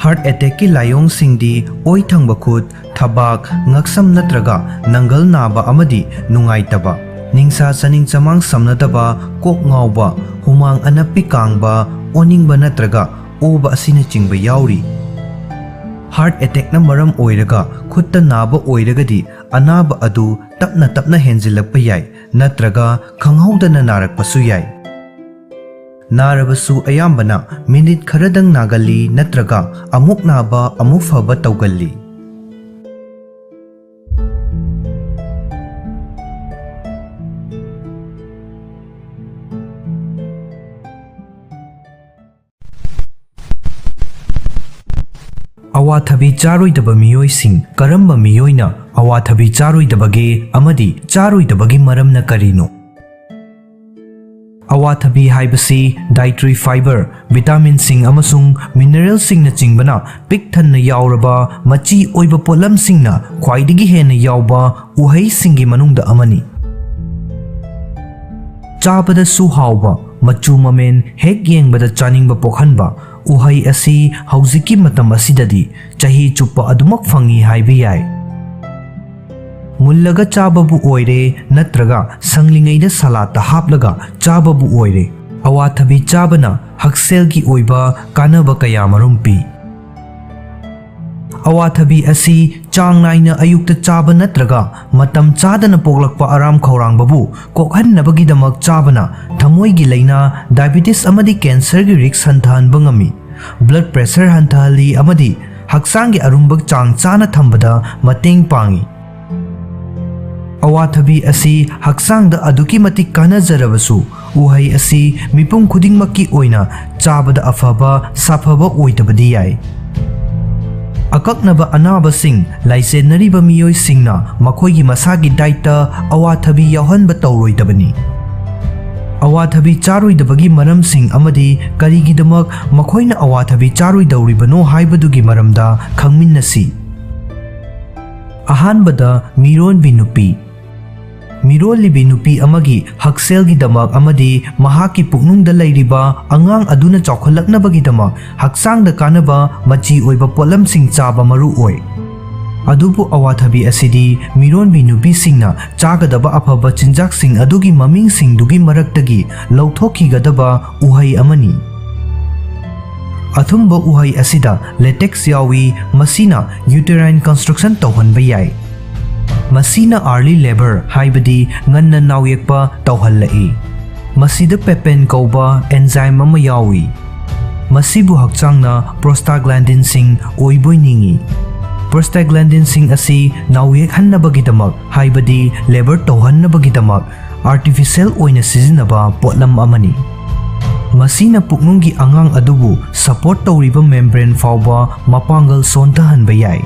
Heart attackꯀꯤ ꯂꯥꯏꯑꯣꯡꯁꯤꯡꯗꯤ ꯑꯣꯏ ꯊꯪꯕ ꯈꯨꯠ, ꯊꯕꯥꯛ, ꯉꯛꯁꯝ ꯅꯠꯇ꯭ꯔꯒ ꯅꯪꯒꯜ ꯅꯥꯕ ꯑꯃꯗꯤ ꯅꯨꯡꯉꯥꯏꯇꯕ, ꯅꯤꯡꯁꯥ ꯆꯥꯅꯤꯡ ꯆꯃꯥꯡ ꯁꯝꯅꯗꯕ, ꯀꯣꯛ ꯉꯥꯎꯕ, ꯍꯨꯃꯥꯡ ꯑꯅꯞꯄꯤ ꯀꯥꯡꯕ, ꯑꯣꯅꯤꯡꯕ ꯅꯠꯇ꯭ꯔꯒ ꯑꯣꯕ ꯑꯁꯤꯅꯆꯤꯡꯕ ꯌꯥꯎꯔꯤ꯫ Heart attackꯅ ꯃꯔꯝ ꯑꯣꯏꯔꯒ ꯈꯨꯠꯇ ꯅꯥꯕ ꯑꯣꯏꯔꯒꯗꯤ, ꯑꯅꯥꯕ ꯑꯗꯨ ꯇꯞꯅ ꯇꯞꯅ ꯍꯦꯟꯖꯤꯜꯂꯛꯄ ꯌꯥꯏ ꯅꯠꯇ꯭ꯔꯒ ꯈꯪꯍꯧꯗꯅ ꯅꯥꯔꯛꯄꯁꯨ ꯌꯥꯏ꯫ ꯅꯥꯔꯕꯁꯨ ꯑꯌꯥꯝꯕꯅ ꯃꯤꯅꯤꯠ ꯈꯔꯗꯪ ꯅꯥꯒꯜꯂꯤ ꯅꯠꯇ꯭ꯔꯒ ꯑꯃꯨꯛ ꯅꯥꯕ ꯑꯃꯨꯛ ꯐꯕ ꯇꯧꯒꯜꯂꯤ꯫ ꯑꯋꯥꯊꯕꯤ ꯆꯥꯔꯣꯏꯗꯕ ꯃꯤꯑꯣꯏꯁꯤꯡ꯫ ꯀꯔꯝꯕ ꯃꯤꯑꯣꯏꯅ ꯑꯋꯥꯊꯕꯤ ꯆꯥꯔꯣꯏꯗꯕꯒꯦ ꯑꯃꯗꯤ ꯆꯥꯔꯣꯏꯗꯕꯒꯤ ꯃꯔꯝꯅ ꯀꯔꯤꯅꯣ? ꯑꯋꯥꯊꯕꯤ ꯍꯥꯏꯕꯁꯤ dietary fiber, vitaminꯁꯤꯡ ꯑꯃꯁꯨꯡ mineralꯁꯤꯡꯅꯆꯤꯡꯕꯅ ꯄꯤꯛ ꯊꯟꯅ ꯌꯥꯎꯔꯕ ꯃꯆꯤ ꯑꯣꯏꯕ ꯄꯣꯠꯂꯝꯁꯤꯡꯅ ꯈ꯭ꯋꯥꯏꯗꯒꯤ ꯍꯦꯟꯅ ꯌꯥꯎꯕ ꯎꯍꯩꯁꯤꯡꯒꯤ ꯃꯅꯨꯡꯗ ꯑꯃꯅꯤ꯫ ꯆꯥꯕꯗꯁꯨ ꯍꯥꯎꯕ, ꯃꯆꯨ ꯃꯃꯦꯟ ꯍꯦꯛ ꯌꯦꯡꯕꯗ ꯆꯥꯅꯤꯡꯕ ꯄꯣꯛꯍꯟꯕ ꯎꯍꯩ ꯑꯁꯤ ꯍꯧꯖꯤꯛꯀꯤ ꯃꯇꯝ ꯑꯁꯤꯗꯗꯤ ꯆꯍꯤ ꯆꯨꯞꯄ ꯑꯗꯨꯃꯛ ꯐꯪꯏ ꯍꯥꯏꯕ ꯌꯥꯏ꯫ ꯃꯨꯜꯂꯒ ꯆꯥꯕꯕꯨ ꯑꯣꯏꯔꯦ ꯅꯠꯇ꯭ꯔꯒ ꯁꯪꯂꯤꯉꯩꯗ ꯁꯂꯥꯠꯇ ꯍꯥꯞꯂꯒ ꯆꯥꯕꯕꯨ ꯑꯣꯏꯔꯦ, ꯑꯋꯥꯊꯕꯤ ꯆꯥꯕꯅ ꯍꯛꯁꯦꯜꯒꯤ ꯑꯣꯏꯕ ꯀꯥꯟꯅꯕ ꯀꯌꯥ ꯃꯔꯨꯝ ꯄꯤ꯫ ꯑꯋꯥꯊꯕꯤ ꯑꯁꯤ ꯆꯥꯡ ꯅꯥꯏꯅ ꯑꯌꯨꯛꯇ ꯆꯥꯕ ꯅꯠꯇ꯭ꯔꯒ ꯃꯇꯝ ꯆꯥꯗꯅ ꯄꯣꯛꯂꯛꯄ ꯑꯔꯥꯝ ꯈꯧꯔꯥꯡꯕꯕꯨ ꯀꯣꯛꯍꯟꯅꯕꯒꯤꯗꯃꯛ ꯆꯥꯕꯅ ꯊꯃꯣꯏꯒꯤ ꯂꯥꯏꯅꯥ, diabetes ꯑꯃꯗꯤ cancerꯒꯤ risk ꯍꯟꯊꯍꯟꯕ ꯉꯝꯃꯤ꯫ Blood pressure ꯍꯟꯊꯍꯜꯂꯤ ꯑꯃꯗꯤ ꯍꯛꯆꯥꯡꯒꯤ ꯑꯔꯨꯝꯕ ꯆꯥꯡ ꯆꯥꯅ ꯊꯝꯕꯗ ꯃꯇꯦꯡ ꯄꯥꯡꯏ꯫ ꯑꯋꯥꯊꯕꯤ ꯑꯁꯤ ꯍꯛꯆꯥꯡꯗ ꯑꯗꯨꯛꯀꯤ ꯃꯇꯤꯛ ꯀꯥꯟꯅꯖꯔꯕꯁꯨ, ꯎꯍꯩ ꯑꯁꯤ ꯃꯤꯄꯨꯝ ꯈꯨꯗꯤꯡꯃꯛꯀꯤ ꯑꯣꯏꯅ ꯆꯥꯕꯗ ꯑꯐꯕ ꯁꯥꯐꯕ ꯑꯣꯏꯗꯕꯗꯤ ꯌꯥꯏ꯫ ꯑꯀꯛꯅꯕ ꯑꯅꯥꯕꯁꯤꯡ ꯂꯥꯏꯆꯦꯟꯅꯔꯤꯕ ꯃꯤꯑꯣꯏꯁꯤꯡꯅ ꯃꯈꯣꯏꯒꯤ ꯃꯁꯥꯒꯤ dietꯇ ꯑꯋꯥꯊꯕꯤ ꯌꯥꯎꯍꯟꯕ ꯇꯧꯔꯣꯏꯗꯕꯅꯤ꯫ ꯑꯋꯥꯊꯕꯤ ꯆꯥꯔꯣꯏꯗꯕꯒꯤ ꯃꯔꯝꯁꯤꯡ ꯑꯃꯗꯤ ꯀꯔꯤꯒꯤꯗꯃꯛ ꯃꯈꯣꯏꯅ ꯑꯋꯥꯊꯕꯤ ꯆꯥꯔꯣꯏꯗꯧꯔꯤꯕꯅꯣ ꯍꯥꯏꯕꯗꯨꯒꯤ ꯃꯔꯝꯗ ꯈꯪꯃꯤꯟꯅꯁꯤ꯫ ꯑꯍꯥꯟꯕꯗ, ꯃꯤꯔꯣꯟꯕꯤ ꯅꯨꯄꯤ꯫ ꯃꯤꯔꯣꯜꯂꯤꯕꯤ ꯅꯨꯄꯤ ꯑꯃꯒꯤ ꯍꯛꯁꯦꯜꯒꯤꯗꯃꯛ ꯑꯃꯗꯤ ꯃꯍꯥꯛꯀꯤ ꯄꯨꯛꯅꯨꯡꯗ ꯂꯩꯔꯤꯕ ꯑꯉꯥꯡ ꯑꯗꯨꯅ ꯆꯥꯎꯈꯠꯂꯛꯅꯕꯒꯤꯗꯃꯛ ꯍꯛꯆꯥꯡꯗ ꯀꯥꯟꯅꯕ ꯃꯆꯤ ꯑꯣꯏꯕ ꯄꯣꯠꯂꯝꯁꯤꯡ ꯆꯥꯕ ꯃꯔꯨ ꯑꯣꯏ꯫ ꯑꯗꯨꯕꯨ ꯑꯋꯥꯊꯕꯤ ꯑꯁꯤꯗꯤ ꯃꯤꯔꯣꯟꯕꯤ ꯅꯨꯄꯤꯁꯤꯡꯅ ꯆꯥꯒꯗꯕ ꯑꯐꯕ ꯆꯤꯟꯖꯥꯛꯁꯤꯡ ꯑꯗꯨꯒꯤ ꯃꯃꯤꯡꯁꯤꯡꯗꯨꯒꯤ ꯃꯔꯛꯇꯒꯤ ꯂꯧꯊꯣꯛꯈꯤꯒꯗꯕ ꯎꯍꯩ ꯑꯃꯅꯤ꯫ ꯑꯊꯨꯝꯕ ꯎꯍꯩ ꯑꯁꯤꯗ latex ꯌꯥꯎꯏ, ꯃꯁꯤꯅ uterine construction ꯇꯧꯍꯟꯕ ꯌꯥꯏ꯫ ꯃꯁꯤꯅ early labour, ꯍꯥꯏꯕꯗꯤ ꯉꯟꯅ ꯅꯥꯎꯌꯦꯛꯄ ꯇꯧꯍꯜꯂꯛꯏ꯫ ꯃꯁꯤꯗ papain ꯀꯧꯕ enzyme ꯑꯃ ꯌꯥꯎꯏ꯫ ꯃꯁꯤꯕꯨ ꯍꯛꯆꯥꯡꯅ prostaglandinꯁꯤꯡ ꯑꯣꯏꯕꯣꯏ ꯅꯤꯡꯏ꯫ Prostaglandinꯁꯤꯡ ꯑꯁꯤ ꯅꯥꯎꯌꯦꯛꯍꯟꯅꯕꯒꯤꯗꯃꯛ, ꯍꯥꯏꯕꯗꯤ labour ꯇꯧꯍꯟꯅꯕꯒꯤꯗꯃꯛ, artificial ꯑꯣꯏꯅ ꯁꯤꯖꯤꯟꯅꯕ ꯄꯣꯠꯂꯝ ꯑꯃꯅꯤ꯫ ꯃꯁꯤꯅ ꯄꯨꯛꯅꯨꯡꯒꯤ ꯑꯉꯥꯡ ꯑꯗꯨꯕꯨ support ꯇꯧꯔꯤꯕ membrane ꯐꯥꯎꯕ ꯃꯄꯥꯡꯒꯜ ꯁꯣꯟꯊꯍꯟꯕ ꯌꯥꯏ꯫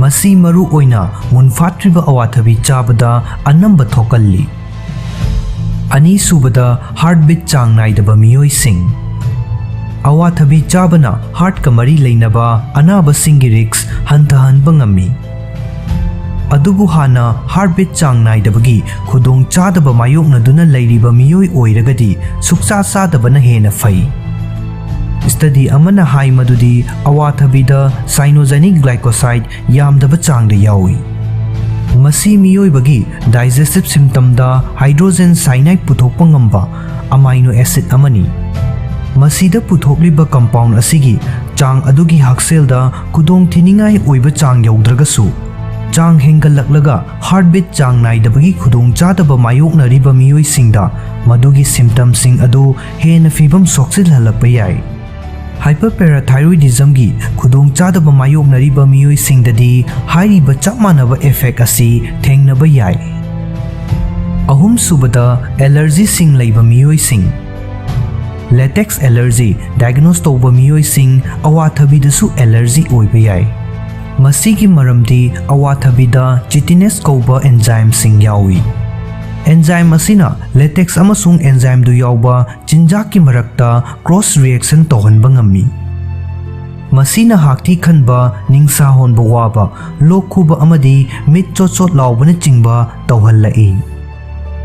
ꯃꯁꯤ ꯃꯔꯨ ꯑꯣꯏꯅ ꯃꯨꯟꯐꯥꯠꯇ꯭ꯔꯤꯕ ꯑꯋꯥꯊꯕꯤ ꯆꯥꯕꯗ ꯑꯅꯝꯕ ꯊꯣꯛꯀꯜꯂꯤ꯫ ꯑꯅꯤꯁꯨꯕꯗ, heartbeat ꯆꯥꯡ ꯅꯥꯏꯗꯕ ꯃꯤꯑꯣꯏꯁꯤꯡ꯫ ꯑꯋꯥꯊꯕꯤ ꯆꯥꯕꯅ heartꯀ ꯃꯔꯤ ꯂꯩꯅꯕ ꯑꯅꯥꯕꯁꯤꯡꯒꯤ risk ꯍꯟꯊꯍꯟꯕ ꯉꯝꯃꯤ꯫ ꯑꯗꯨꯕꯨ ꯍꯥꯟꯅ heartbeat ꯆꯥꯡ ꯅꯥꯏꯗꯕꯒꯤ ꯈꯨꯗꯣꯡꯆꯥꯗꯕ ꯃꯥꯌꯣꯛꯅꯗꯨꯅ ꯂꯩꯔꯤꯕ ꯃꯤꯑꯣꯏ ꯑꯣꯏꯔꯒꯗꯤ ꯁꯨꯛꯆꯥ ꯆꯥꯗꯕꯅ ꯍꯦꯟꯅ ꯐꯩ꯫ Study ꯑꯃꯅ ꯍꯥꯏ ꯃꯗꯨꯗꯤ ꯑꯋꯥꯊꯕꯤꯗ cyanogenic glycoside ꯌꯥꯝꯗꯕ ꯆꯥꯡꯗ ꯌꯥꯎꯏ꯫ ꯃꯁꯤ ꯃꯤꯑꯣꯏꯕꯒꯤ digestive systemꯗ hydrogen cyanide ꯄꯨꯊꯣꯛꯄ ꯉꯝꯕ amino acid ꯑꯃꯅꯤ꯫ ꯃꯁꯤꯗ ꯄꯨꯊꯣꯛꯂꯤꯕ compound ꯑꯁꯤꯒꯤ ꯆꯥꯡ ꯑꯗꯨꯒꯤ ꯍꯛꯁꯦꯜꯗ ꯈꯨꯗꯣꯡꯊꯤꯅꯤꯡꯉꯥꯏ ꯑꯣꯏꯕ ꯆꯥꯡ ꯌꯧꯗ꯭ꯔꯒꯁꯨ, ꯆꯥꯡ ꯍꯦꯟꯒꯠꯂꯛꯂꯒ heartbeat ꯆꯥꯡ ꯅꯥꯏꯗꯕꯒꯤ ꯈꯨꯗꯣꯡꯆꯥꯗꯕ ꯃꯥꯌꯣꯛꯅꯔꯤꯕ ꯃꯤꯑꯣꯏꯁꯤꯡꯗ ꯃꯗꯨꯒꯤ symptomꯁꯤꯡ ꯑꯗꯨ ꯍꯦꯟꯅ ꯐꯤꯚꯝ ꯁꯣꯛꯆꯤꯜꯍꯜꯂꯛꯄ ꯌꯥꯏ꯫ Hyperparathyroidismꯒꯤ ꯈꯨꯗꯣꯡꯆꯥꯗꯕ ꯃꯥꯌꯣꯛꯅꯔꯤꯕ ꯃꯤꯑꯣꯏꯁꯤꯡꯗꯗꯤ ꯍꯥꯏꯔꯤꯕ ꯆꯞ ꯃꯥꯟꯅꯕ effect ꯑꯁꯤ ꯊꯦꯡꯅꯕ ꯌꯥꯏ꯫ ꯑꯍꯨꯝꯁꯨꯕꯗ, allergyꯁꯤꯡ ꯂꯩꯕ ꯃꯤꯑꯣꯏꯁꯤꯡ꯫ Latex allergy diagnose ꯇꯧꯕ ꯃꯤꯑꯣꯏꯁꯤꯡ ꯑꯋꯥꯊꯕꯤꯗꯁꯨ allergy ꯑꯣꯏꯕ ꯌꯥꯏ꯫ ꯃꯁꯤꯒꯤ ꯃꯔꯝꯗꯤ ꯑꯋꯥꯊꯕꯤꯗ chitinase ꯀꯧꯕ enzymeꯁꯤꯡ ꯌꯥꯎꯏ꯫ Enzyme ꯑꯁꯤꯅ latex ꯑꯃꯁꯨꯡ enzymeꯗꯨ ꯌꯥꯎꯕ ꯆꯤꯟꯖꯥꯛꯀꯤ ꯃꯔꯛꯇ cross reaction ꯇꯧꯍꯟꯕ ꯉꯝꯃꯤ꯫ ꯃꯁꯤꯅ ꯍꯥꯛꯊꯤ ꯈꯟꯕ, ꯅꯤꯡꯁꯥ ꯍꯣꯟꯕ ꯋꯥꯕ, ꯂꯣꯛ ꯈꯨꯕ ꯑꯃꯗꯤ ꯃꯤꯠ ꯆꯣꯠ ꯆꯣꯠ ꯂꯥꯎꯕꯅꯆꯤꯡꯕ ꯇꯧꯍꯜꯂꯛꯏ꯫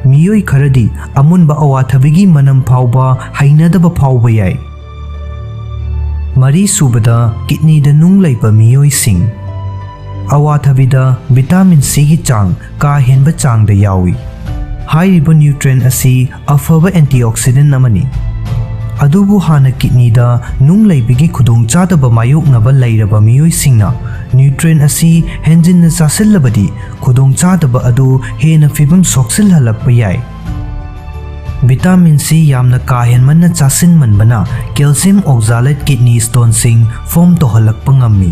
ꯃꯤꯑꯣꯏ ꯈꯔꯗꯤ ꯑꯃꯨꯟꯕ ꯑꯋꯥꯊꯕꯤꯒꯤ ꯃꯅꯝ ꯐꯥꯎꯕ ꯍꯩꯅꯗꯕ ꯐꯥꯎꯕ ꯌꯥꯏ꯫ ꯃꯔꯤꯁꯨꯕꯗ, kidneyꯗ ꯅꯨꯡ ꯂꯩꯕ ꯃꯤꯑꯣꯏꯁꯤꯡ꯫ ꯑꯋꯥꯊꯕꯤꯗ vitamin Cꯒꯤ ꯆꯥꯡ ꯀꯥ ꯍꯦꯟꯕ ꯆꯥꯡꯗ ꯌꯥꯎꯏ꯫ ꯍꯥꯏꯔꯤꯕ nutrient ꯑꯁꯤ ꯑꯐꯕ antioxidant ꯑꯃꯅꯤ꯫ ꯑꯗꯨꯕꯨ ꯍꯥꯟꯅ kidneyꯗ ꯅꯨꯡ ꯂꯩꯕꯒꯤ ꯈꯨꯗꯣꯡꯆꯥꯗꯕ ꯃꯥꯌꯣꯛꯅꯕ ꯂꯩꯔꯕ ꯃꯤꯑꯣꯏꯁꯤꯡꯅ nutrient ꯑꯁꯤ ꯍꯦꯟꯖꯤꯟꯅ ꯆꯥꯁꯤꯜꯂꯕꯗꯤ ꯈꯨꯗꯣꯡꯆꯥꯗꯕ ꯑꯗꯨ ꯍꯦꯟꯅ ꯐꯤꯚꯝ ꯁꯣꯛꯆꯤꯜꯍꯜꯂꯛꯄ ꯌꯥꯏ꯫ Vitamin C ꯌꯥꯝꯅ ꯀꯥ ꯍꯦꯟꯃꯟꯅ ꯆꯥꯁꯤꯟꯃꯟꯕꯅ calcium oxalate kidney stoneꯁꯤꯡ form ꯇꯧꯍꯜꯂꯛꯄ ꯉꯝꯃꯤ꯫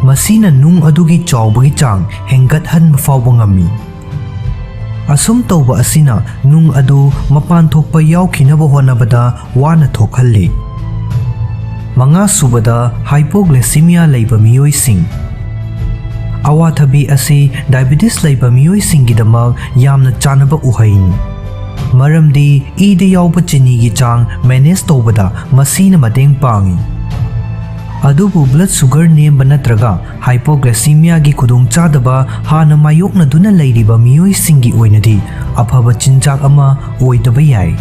ꯃꯁꯤꯅ ꯅꯨꯡ ꯑꯗꯨꯒꯤ ꯆꯥꯎꯕꯒꯤ ꯆꯥꯡ ꯍꯦꯟꯒꯠꯍꯟꯕ ꯐꯥꯎꯕ ꯉꯝꯃꯤ꯫ ꯑꯁꯨꯝ ꯇꯧꯕ ꯑꯁꯤꯅ ꯅꯨꯡ ꯑꯗꯨ ꯃꯄꯥꯟ ꯊꯣꯛꯄ ꯌꯥꯎꯈꯤꯅꯕ ꯍꯣꯠꯅꯕꯗ ꯋꯥꯅ ꯊꯣꯛꯍꯜꯂꯤ꯫ ꯃꯉꯥꯁꯨꯕꯗ, hypoglycemia ꯂꯩꯕ ꯃꯤꯑꯣꯏꯁꯤꯡ꯫ ꯑꯋꯥꯊꯕꯤ ꯑꯁꯤ diabetes ꯂꯩꯕ ꯃꯤꯑꯣꯏꯁꯤꯡꯒꯤꯗꯃꯛ ꯌꯥꯝꯅ ꯆꯥꯅꯕ ꯎꯍꯩꯅꯤ꯫ ꯃꯔꯝꯗꯤ ꯏꯗ ꯌꯥꯎꯕ ꯆꯤꯅꯤꯒꯤ ꯆꯥꯡ ꯃꯦꯅꯦꯖ ꯇꯧꯕꯗ ꯃꯁꯤꯅ ꯃꯇꯦꯡ ꯄꯥꯡꯏ꯫ ꯑꯗꯨꯕꯨ ꯕ꯭ꯂꯗ ꯁꯨꯒꯔ ꯅꯦꯝꯕ ꯅꯠꯇ꯭ꯔꯒ ꯍꯥꯏꯄꯣꯒ꯭ꯂꯥꯏꯁꯤꯃꯤꯌꯥꯒꯤ ꯈꯨꯗꯣꯡꯆꯥꯗꯕ ꯍꯥꯟꯅ ꯃꯥꯌꯣꯛꯅꯗꯨꯅ ꯂꯩꯔꯤꯕ ꯃꯤꯑꯣꯏꯁꯤꯡꯒꯤ ꯑꯣꯏꯅꯗꯤ ꯑꯐꯕ ꯆꯤꯟꯖꯥꯛ ꯑꯃ ꯑꯣꯏꯗꯕ ꯌꯥꯏ꯫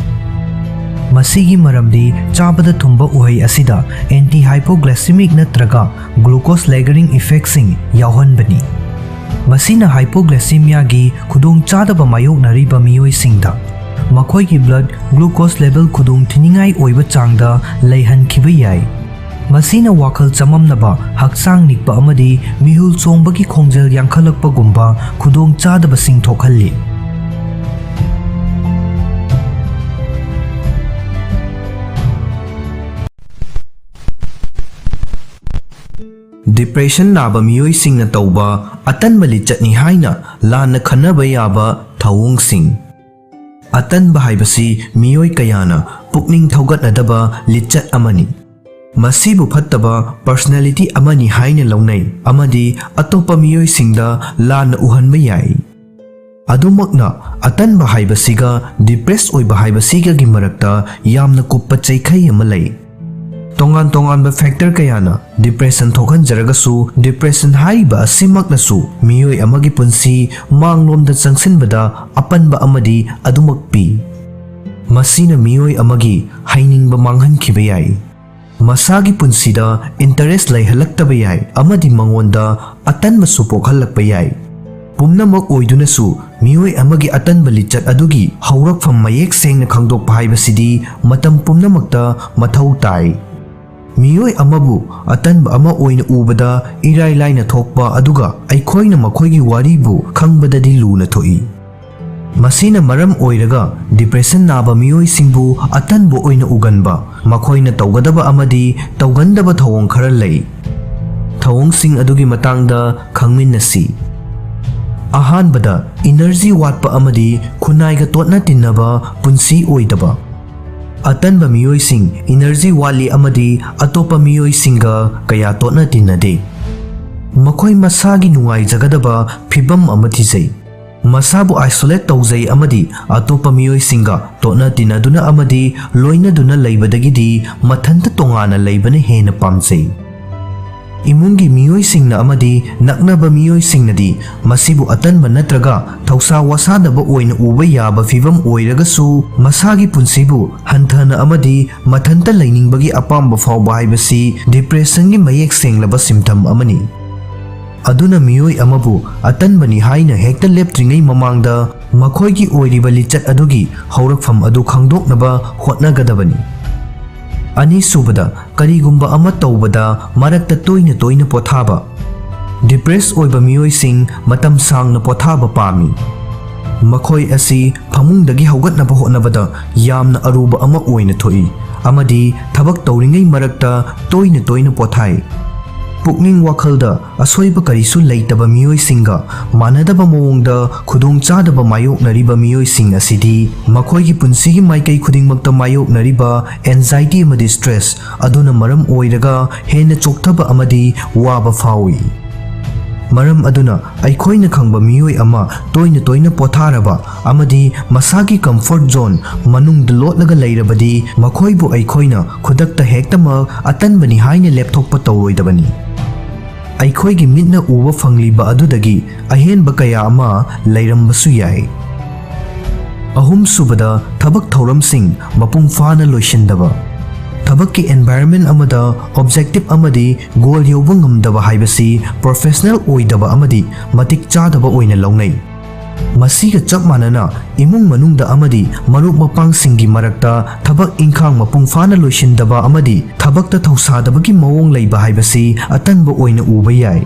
ꯃꯁꯤꯒꯤ ꯃꯔꯝꯗꯤ ꯆꯥꯕꯗ ꯊꯨꯝꯕ ꯎꯍꯩ ꯑꯁꯤꯗ ꯑꯦꯟꯇꯤ ꯍꯥꯏꯄꯣꯒ꯭ꯂꯥꯏꯁꯤꯃꯤꯛ ꯅꯠꯇ꯭ꯔꯒ ꯒ꯭ꯂꯨꯀꯣꯁ ꯂꯦꯒꯔꯤꯡ ꯏꯐꯦꯛꯁꯤꯡ ꯌꯥꯎꯍꯟꯕꯅꯤ꯫ ꯃꯁꯤꯅ ꯍꯥꯏꯄꯣꯒ꯭ꯂꯥꯏꯁꯤꯃꯤꯌꯥꯒꯤ ꯈꯨꯗꯣꯡꯆꯥꯗꯕ ꯃꯥꯌꯣꯛꯅꯔꯤꯕ ꯃꯤꯑꯣꯏꯁꯤꯡꯗ ꯃꯈꯣꯏꯒꯤ ꯕ꯭ꯂꯗ ꯒ꯭ꯂꯨꯀꯣꯁ ꯂꯦꯚꯦꯜ ꯈꯨꯗꯣꯡꯊꯤꯅꯤꯡꯉꯥꯏ ꯑꯣꯏꯕ ꯆꯥꯡꯗ ꯂꯩꯍꯟꯈꯤꯕ ꯌꯥꯏ꯫ ꯃꯁꯤꯅ ꯋꯥꯈꯜ ꯆꯃꯝꯅꯕ, ꯍꯛꯆꯥꯡ ꯅꯤꯛꯄ ꯑꯃꯗꯤ ꯃꯤꯍꯨꯜ ꯆꯣꯡꯕꯒꯤ ꯈꯣꯡꯖꯦꯜ ꯌꯥꯡꯈꯠꯂꯛꯄꯒꯨꯝꯕ ꯈꯨꯗꯣꯡꯆꯥꯗꯕꯁꯤꯡ ꯊꯣꯛꯍꯜꯂꯤ꯫ ꯗꯤꯄ꯭ꯔꯦꯁꯟ ꯅꯥꯕ ꯃꯤꯑꯣꯏꯁꯤꯡꯅ ꯇꯧꯕ ꯑꯇꯟꯕ ꯂꯤꯆꯠꯅꯤ ꯍꯥꯏꯅ ꯂꯥꯟꯅ ꯈꯟꯅꯕ ꯌꯥꯕ ꯊꯧꯑꯣꯡꯁꯤꯡ꯫ ꯑꯇꯟꯕ ꯍꯥꯏꯕꯁꯤ ꯃꯤꯑꯣꯏ ꯀꯌꯥꯅ ꯄꯨꯛꯅꯤꯡ ꯊꯧꯒꯠꯅꯗꯕ ꯂꯤꯆꯠ ꯑꯃꯅꯤ꯫ ꯃꯁꯤꯕꯨ ꯐꯠꯇꯕ ꯄꯔꯁꯅꯦꯂꯤꯇꯤ ꯑꯃꯅꯤ ꯍꯥꯏꯅ ꯂꯧꯅꯩ ꯑꯃꯗꯤ ꯑꯇꯣꯞꯄ ꯃꯤꯑꯣꯏꯁꯤꯡꯗ ꯂꯥꯟꯅ ꯎꯍꯟꯕ ꯌꯥꯏ꯫ ꯑꯗꯨꯃꯛꯅ, ꯑꯇꯟꯕ ꯍꯥꯏꯕꯁꯤꯒ ꯗꯤꯄ꯭ꯔꯦꯁ ꯑꯣꯏꯕ ꯍꯥꯏꯕꯁꯤꯒꯒꯤ ꯃꯔꯛꯇ ꯌꯥꯝꯅ ꯀꯨꯞꯄ ꯆꯩꯈꯩ ꯑꯃ ꯂꯩ꯫ ꯇꯣꯉꯥꯟ ꯇꯣꯉꯥꯟꯕ ꯐꯦꯛꯇꯔ ꯀꯌꯥꯅ ꯗꯤꯄ꯭ꯔꯦꯁꯟ ꯊꯣꯛꯍꯟꯖꯔꯒꯁꯨ, ꯗꯤꯄ꯭ꯔꯦꯁꯟ ꯍꯥꯏꯔꯤꯕ ꯑꯁꯤꯃꯛꯅꯁꯨ ꯃꯤꯑꯣꯏ ꯑꯃꯒꯤ ꯄꯨꯟꯁꯤ ꯃꯥꯡꯂꯣꯝꯗ ꯆꯪꯁꯤꯟꯕꯗ ꯑꯄꯟꯕ ꯑꯃꯗꯤ ꯑꯗꯨꯃꯛ ꯄꯤ꯫ ꯃꯁꯤꯅ ꯃꯤꯑꯣꯏ ꯑꯃꯒꯤ ꯍꯩꯅꯤꯡꯕ ꯃꯥꯡꯍꯟꯈꯤꯕ ꯌꯥꯏ, ꯃꯁꯥꯒꯤ ꯄꯨꯟꯁꯤꯗ ꯏꯟꯇꯔꯦꯁ ꯂꯩꯍꯜꯂꯛꯇꯕ ꯌꯥꯏ ꯑꯃꯗꯤ ꯃꯉꯣꯟꯗ ꯑꯇꯟꯕꯁꯨ ꯄꯣꯛꯍꯜꯂꯛꯄ ꯌꯥꯏ꯫ ꯄꯨꯝꯅꯃꯛ ꯑꯣꯏꯗꯨꯅꯁꯨ, ꯃꯤꯑꯣꯏ ꯑꯃꯒꯤ ꯑꯇꯟꯕ ꯂꯤꯆꯠ ꯑꯗꯨꯒꯤ ꯍꯧꯔꯛꯐꯝ ꯃꯌꯦꯛ ꯁꯦꯡꯅ ꯈꯪꯗꯣꯛꯄ ꯍꯥꯏꯕꯁꯤꯗꯤ ꯃꯇꯝ ꯄꯨꯝꯅꯃꯛꯇ ꯃꯊꯧ ꯇꯥꯏ꯫ ꯃꯤꯑꯣꯏ ꯑꯃꯕꯨ ꯑꯇꯟꯕ ꯑꯃ ꯑꯣꯏꯅ ꯎꯕꯗ ꯏꯔꯥꯏ ꯂꯥꯏꯅ ꯊꯣꯛꯄ, ꯑꯗꯨꯒ ꯑꯩꯈꯣꯏꯅ ꯃꯈꯣꯏꯒꯤ ꯋꯥꯔꯤꯕꯨ ꯈꯪꯕꯗꯗꯤ ꯂꯨꯅ ꯊꯣꯛꯏ꯫ ꯃꯁꯤꯅ ꯃꯔꯝ ꯑꯣꯏꯔꯒ ꯗꯤꯄ꯭ꯔꯦꯁꯟ ꯅꯥꯕ ꯃꯤꯑꯣꯏꯁꯤꯡꯕꯨ ꯑꯇꯟꯕ ꯑꯣꯏꯅ ꯎꯒꯟꯕ, ꯃꯈꯣꯏꯅ ꯇꯧꯒꯗꯕ ꯑꯃꯗꯤ ꯇꯧꯒꯟꯗꯕ ꯊꯧꯑꯣꯡ ꯈꯔ ꯂꯩ꯫ ꯊꯧꯑꯣꯡꯁꯤꯡ ꯑꯗꯨꯒꯤ ꯃꯇꯥꯡꯗ ꯈꯪꯃꯤꯟꯅꯁꯤ꯫ ꯑꯍꯥꯟꯕꯗ, ꯏꯅꯔꯖꯤ ꯋꯥꯠꯄ ꯑꯃꯗꯤ ꯈꯨꯟꯅꯥꯏꯒ ꯇꯣꯠꯅ ꯇꯤꯟꯅꯕ ꯄꯨꯟꯁꯤ ꯑꯣꯏꯗꯕ꯫ ꯑꯇꯟꯕ ꯃꯤꯑꯣꯏꯁꯤꯡ ꯏꯅꯔꯖꯤ ꯋꯥꯠꯂꯤ ꯑꯃꯗꯤ ꯑꯇꯣꯞꯄ ꯃꯤꯑꯣꯏꯁꯤꯡꯒ ꯀꯌꯥ ꯇꯣꯠꯅ ꯇꯤꯟꯅꯗꯦ꯫ ꯃꯈꯣꯏ ꯃꯁꯥꯒꯤ ꯅꯨꯡꯉꯥꯏꯖꯒꯗꯕ ꯐꯤꯚꯝ ꯑꯃ ꯊꯤꯖꯩ꯫ ꯃꯁꯥꯕꯨ isolate ꯇꯧꯖꯩ ꯑꯃꯗꯤ ꯑꯇꯣꯞꯄ ꯃꯤꯑꯣꯏꯁꯤꯡꯒ ꯇꯣꯠꯅ ꯇꯤꯟꯅꯗꯨꯅ ꯑꯃꯗꯤ ꯂꯣꯏꯅꯗꯨꯅ ꯂꯩꯕꯗꯒꯤꯗꯤ ꯃꯊꯟꯇ ꯇꯣꯉꯥꯟꯅ ꯂꯩꯕꯅ ꯍꯦꯟꯅ ꯄꯥꯝꯖꯩ꯫ ꯏꯃꯨꯡꯒꯤ ꯃꯤꯑꯣꯏꯁꯤꯡꯅ ꯑꯃꯗꯤ ꯅꯛꯅꯕ ꯃꯤꯑꯣꯏꯁꯤꯡꯅꯗꯤ ꯃꯁꯤꯕꯨ ꯑꯇꯟꯕ ꯅꯠꯇ꯭ꯔꯒ ꯊꯧꯁꯥ ꯋꯥꯁꯥꯗꯕ ꯑꯣꯏꯅ ꯎꯕ ꯌꯥꯕ ꯐꯤꯚꯝ ꯑꯣꯏꯔꯒꯁꯨ, ꯃꯁꯥꯒꯤ ꯄꯨꯟꯁꯤꯕꯨ ꯍꯟꯊꯅ ꯑꯃꯗꯤ ꯃꯊꯟꯇ ꯂꯩꯅꯤꯡꯕꯒꯤ ꯑꯄꯥꯝꯕ ꯐꯥꯎꯕ ꯍꯥꯏꯕꯁꯤ depressionꯒꯤ ꯃꯌꯦꯛ ꯁꯦꯡꯂꯕ symptom ꯑꯃꯅꯤ꯫ ꯑꯗꯨꯅ ꯃꯤꯑꯣꯏ ꯑꯃꯕꯨ ꯑꯇꯟꯕꯅꯤ ꯍꯥꯏꯅ ꯍꯦꯛꯇ ꯂꯦꯞꯇ꯭ꯔꯤꯉꯩ ꯃꯃꯥꯡꯗ ꯃꯈꯣꯏꯒꯤ ꯑꯣꯏꯔꯤꯕ ꯂꯤꯆꯠ ꯑꯗꯨꯒꯤ ꯍꯧꯔꯛꯐꯝ ꯑꯗꯨ ꯈꯪꯗꯣꯛꯅꯕ ꯍꯣꯠꯅꯒꯗꯕꯅꯤ꯫ ꯑꯅꯤꯁꯨꯕꯗ, ꯀꯔꯤꯒꯨꯝꯕ ꯑꯃ ꯇꯧꯕꯗ ꯃꯔꯛꯇ ꯇꯣꯏꯅ ꯇꯣꯏꯅ ꯄꯣꯊꯥꯕ꯫ Depress ꯑꯣꯏꯕ ꯃꯤꯑꯣꯏꯁꯤꯡ ꯃꯇꯝ ꯁꯥꯡꯅ ꯄꯣꯊꯥꯕ ꯄꯥꯝꯃꯤ꯫ ꯃꯈꯣꯏ ꯑꯁꯤ ꯐꯃꯨꯡꯗꯒꯤ ꯍꯧꯒꯠꯅꯕ ꯍꯣꯠꯅꯕꯗ ꯌꯥꯝꯅ ꯑꯔꯨꯕ ꯑꯃ ꯑꯣꯏꯅ ꯊꯣꯛꯏ ꯑꯃꯗꯤ ꯊꯕꯛ ꯇꯧꯔꯤꯉꯩ ꯃꯔꯛꯇ ꯇꯣꯏꯅ ꯇꯣꯏꯅ ꯄꯣꯊꯥꯏ꯫ ꯄꯨꯛꯅꯤꯡ ꯋꯥꯈꯜꯗ ꯑꯁꯣꯏꯕ ꯀꯔꯤꯁꯨ ꯂꯩꯇꯕ ꯃꯤꯑꯣꯏꯁꯤꯡꯒ ꯃꯥꯟꯅꯗꯕ ꯃꯑꯣꯡꯗ ꯈꯨꯗꯣꯡꯆꯥꯗꯕ ꯃꯥꯌꯣꯛꯅꯔꯤꯕ ꯃꯤꯑꯣꯏꯁꯤꯡ ꯑꯁꯤꯗꯤ ꯃꯈꯣꯏꯒꯤ ꯄꯨꯟꯁꯤꯒꯤ ꯃꯥꯏꯀꯩ ꯈꯨꯗꯤꯡꯃꯛꯇ ꯃꯥꯌꯣꯛꯅꯔꯤꯕ anxiety ꯑꯃꯗꯤ stress ꯑꯗꯨꯅ ꯃꯔꯝ ꯑꯣꯏꯔꯒ ꯍꯦꯟꯅ ꯆꯣꯛꯊꯕ ꯑꯃꯗꯤ ꯋꯥꯕ ꯐꯥꯎꯏ꯫ ꯃꯔꯝ ꯑꯗꯨꯅ, ꯑꯩꯈꯣꯏꯅ ꯈꯪꯕ ꯃꯤꯑꯣꯏ ꯑꯃ ꯇꯣꯏꯅ ꯇꯣꯏꯅ ꯄꯣꯊꯥꯔꯕ ꯑꯃꯗꯤ ꯃꯁꯥꯒꯤ comfort zone ꯃꯅꯨꯡꯗ ꯂꯣꯠꯂꯒ ꯂꯩꯔꯕꯗꯤ, ꯃꯈꯣꯏꯕꯨ ꯑꯩꯈꯣꯏꯅ ꯈꯨꯗꯛꯇ ꯍꯦꯛꯇꯃꯛ ꯑꯇꯟꯕꯅꯤ ꯍꯥꯏꯅ ꯂꯦꯞꯊꯣꯛꯄ ꯇꯧꯔꯣꯏꯗꯕꯅꯤ꯫ ꯑꯩꯈꯣꯏꯒꯤ ꯃꯤꯠꯅ ꯎꯕ ꯐꯪꯂꯤꯕ ꯑꯗꯨꯗꯒꯤ ꯑꯍꯦꯟꯕ ꯀꯌꯥ ꯑꯃ ꯂꯩꯔꯝꯕꯁꯨ ꯌꯥꯏ꯫ ꯑꯍꯨꯝꯁꯨꯕꯗ, ꯊꯕꯛ ꯊꯧꯔꯝꯁꯤꯡ ꯃꯄꯨꯡ ꯐꯥꯅ ꯂꯣꯏꯁꯤꯟꯗꯕ꯫ ꯊꯕꯛꯀꯤ environment ꯑꯃꯗ objective ꯑꯃꯗꯤ goal ꯌꯧꯕ ꯉꯝꯗꯕ ꯍꯥꯏꯕꯁꯤ professional ꯑꯣꯏꯗꯕ ꯑꯃꯗꯤ ꯃꯇꯤꯛ ꯆꯥꯗꯕ ꯑꯣꯏꯅ ꯂꯧꯅꯩ꯫ ꯃꯁꯤꯒ ꯆꯞ ꯃꯥꯟꯅꯅ, ꯏꯃꯨꯡ ꯃꯅꯨꯡꯗ ꯑꯃꯗꯤ ꯃꯔꯨꯞ ꯃꯄꯥꯡꯁꯤꯡꯒꯤ ꯃꯔꯛꯇ ꯊꯕꯛ ꯏꯪꯈꯥꯡ ꯃꯄꯨꯡ ꯐꯥꯅ ꯂꯣꯏꯁꯤꯟꯗꯕ ꯑꯃꯗꯤ ꯊꯕꯛꯇ ꯊꯧꯁꯥꯗꯕꯒꯤ ꯃꯑꯣꯡ ꯂꯩꯕ ꯍꯥꯏꯕꯁꯤ ꯑꯇꯟꯕ ꯑꯣꯏꯅ ꯎꯕ ꯌꯥꯏ꯫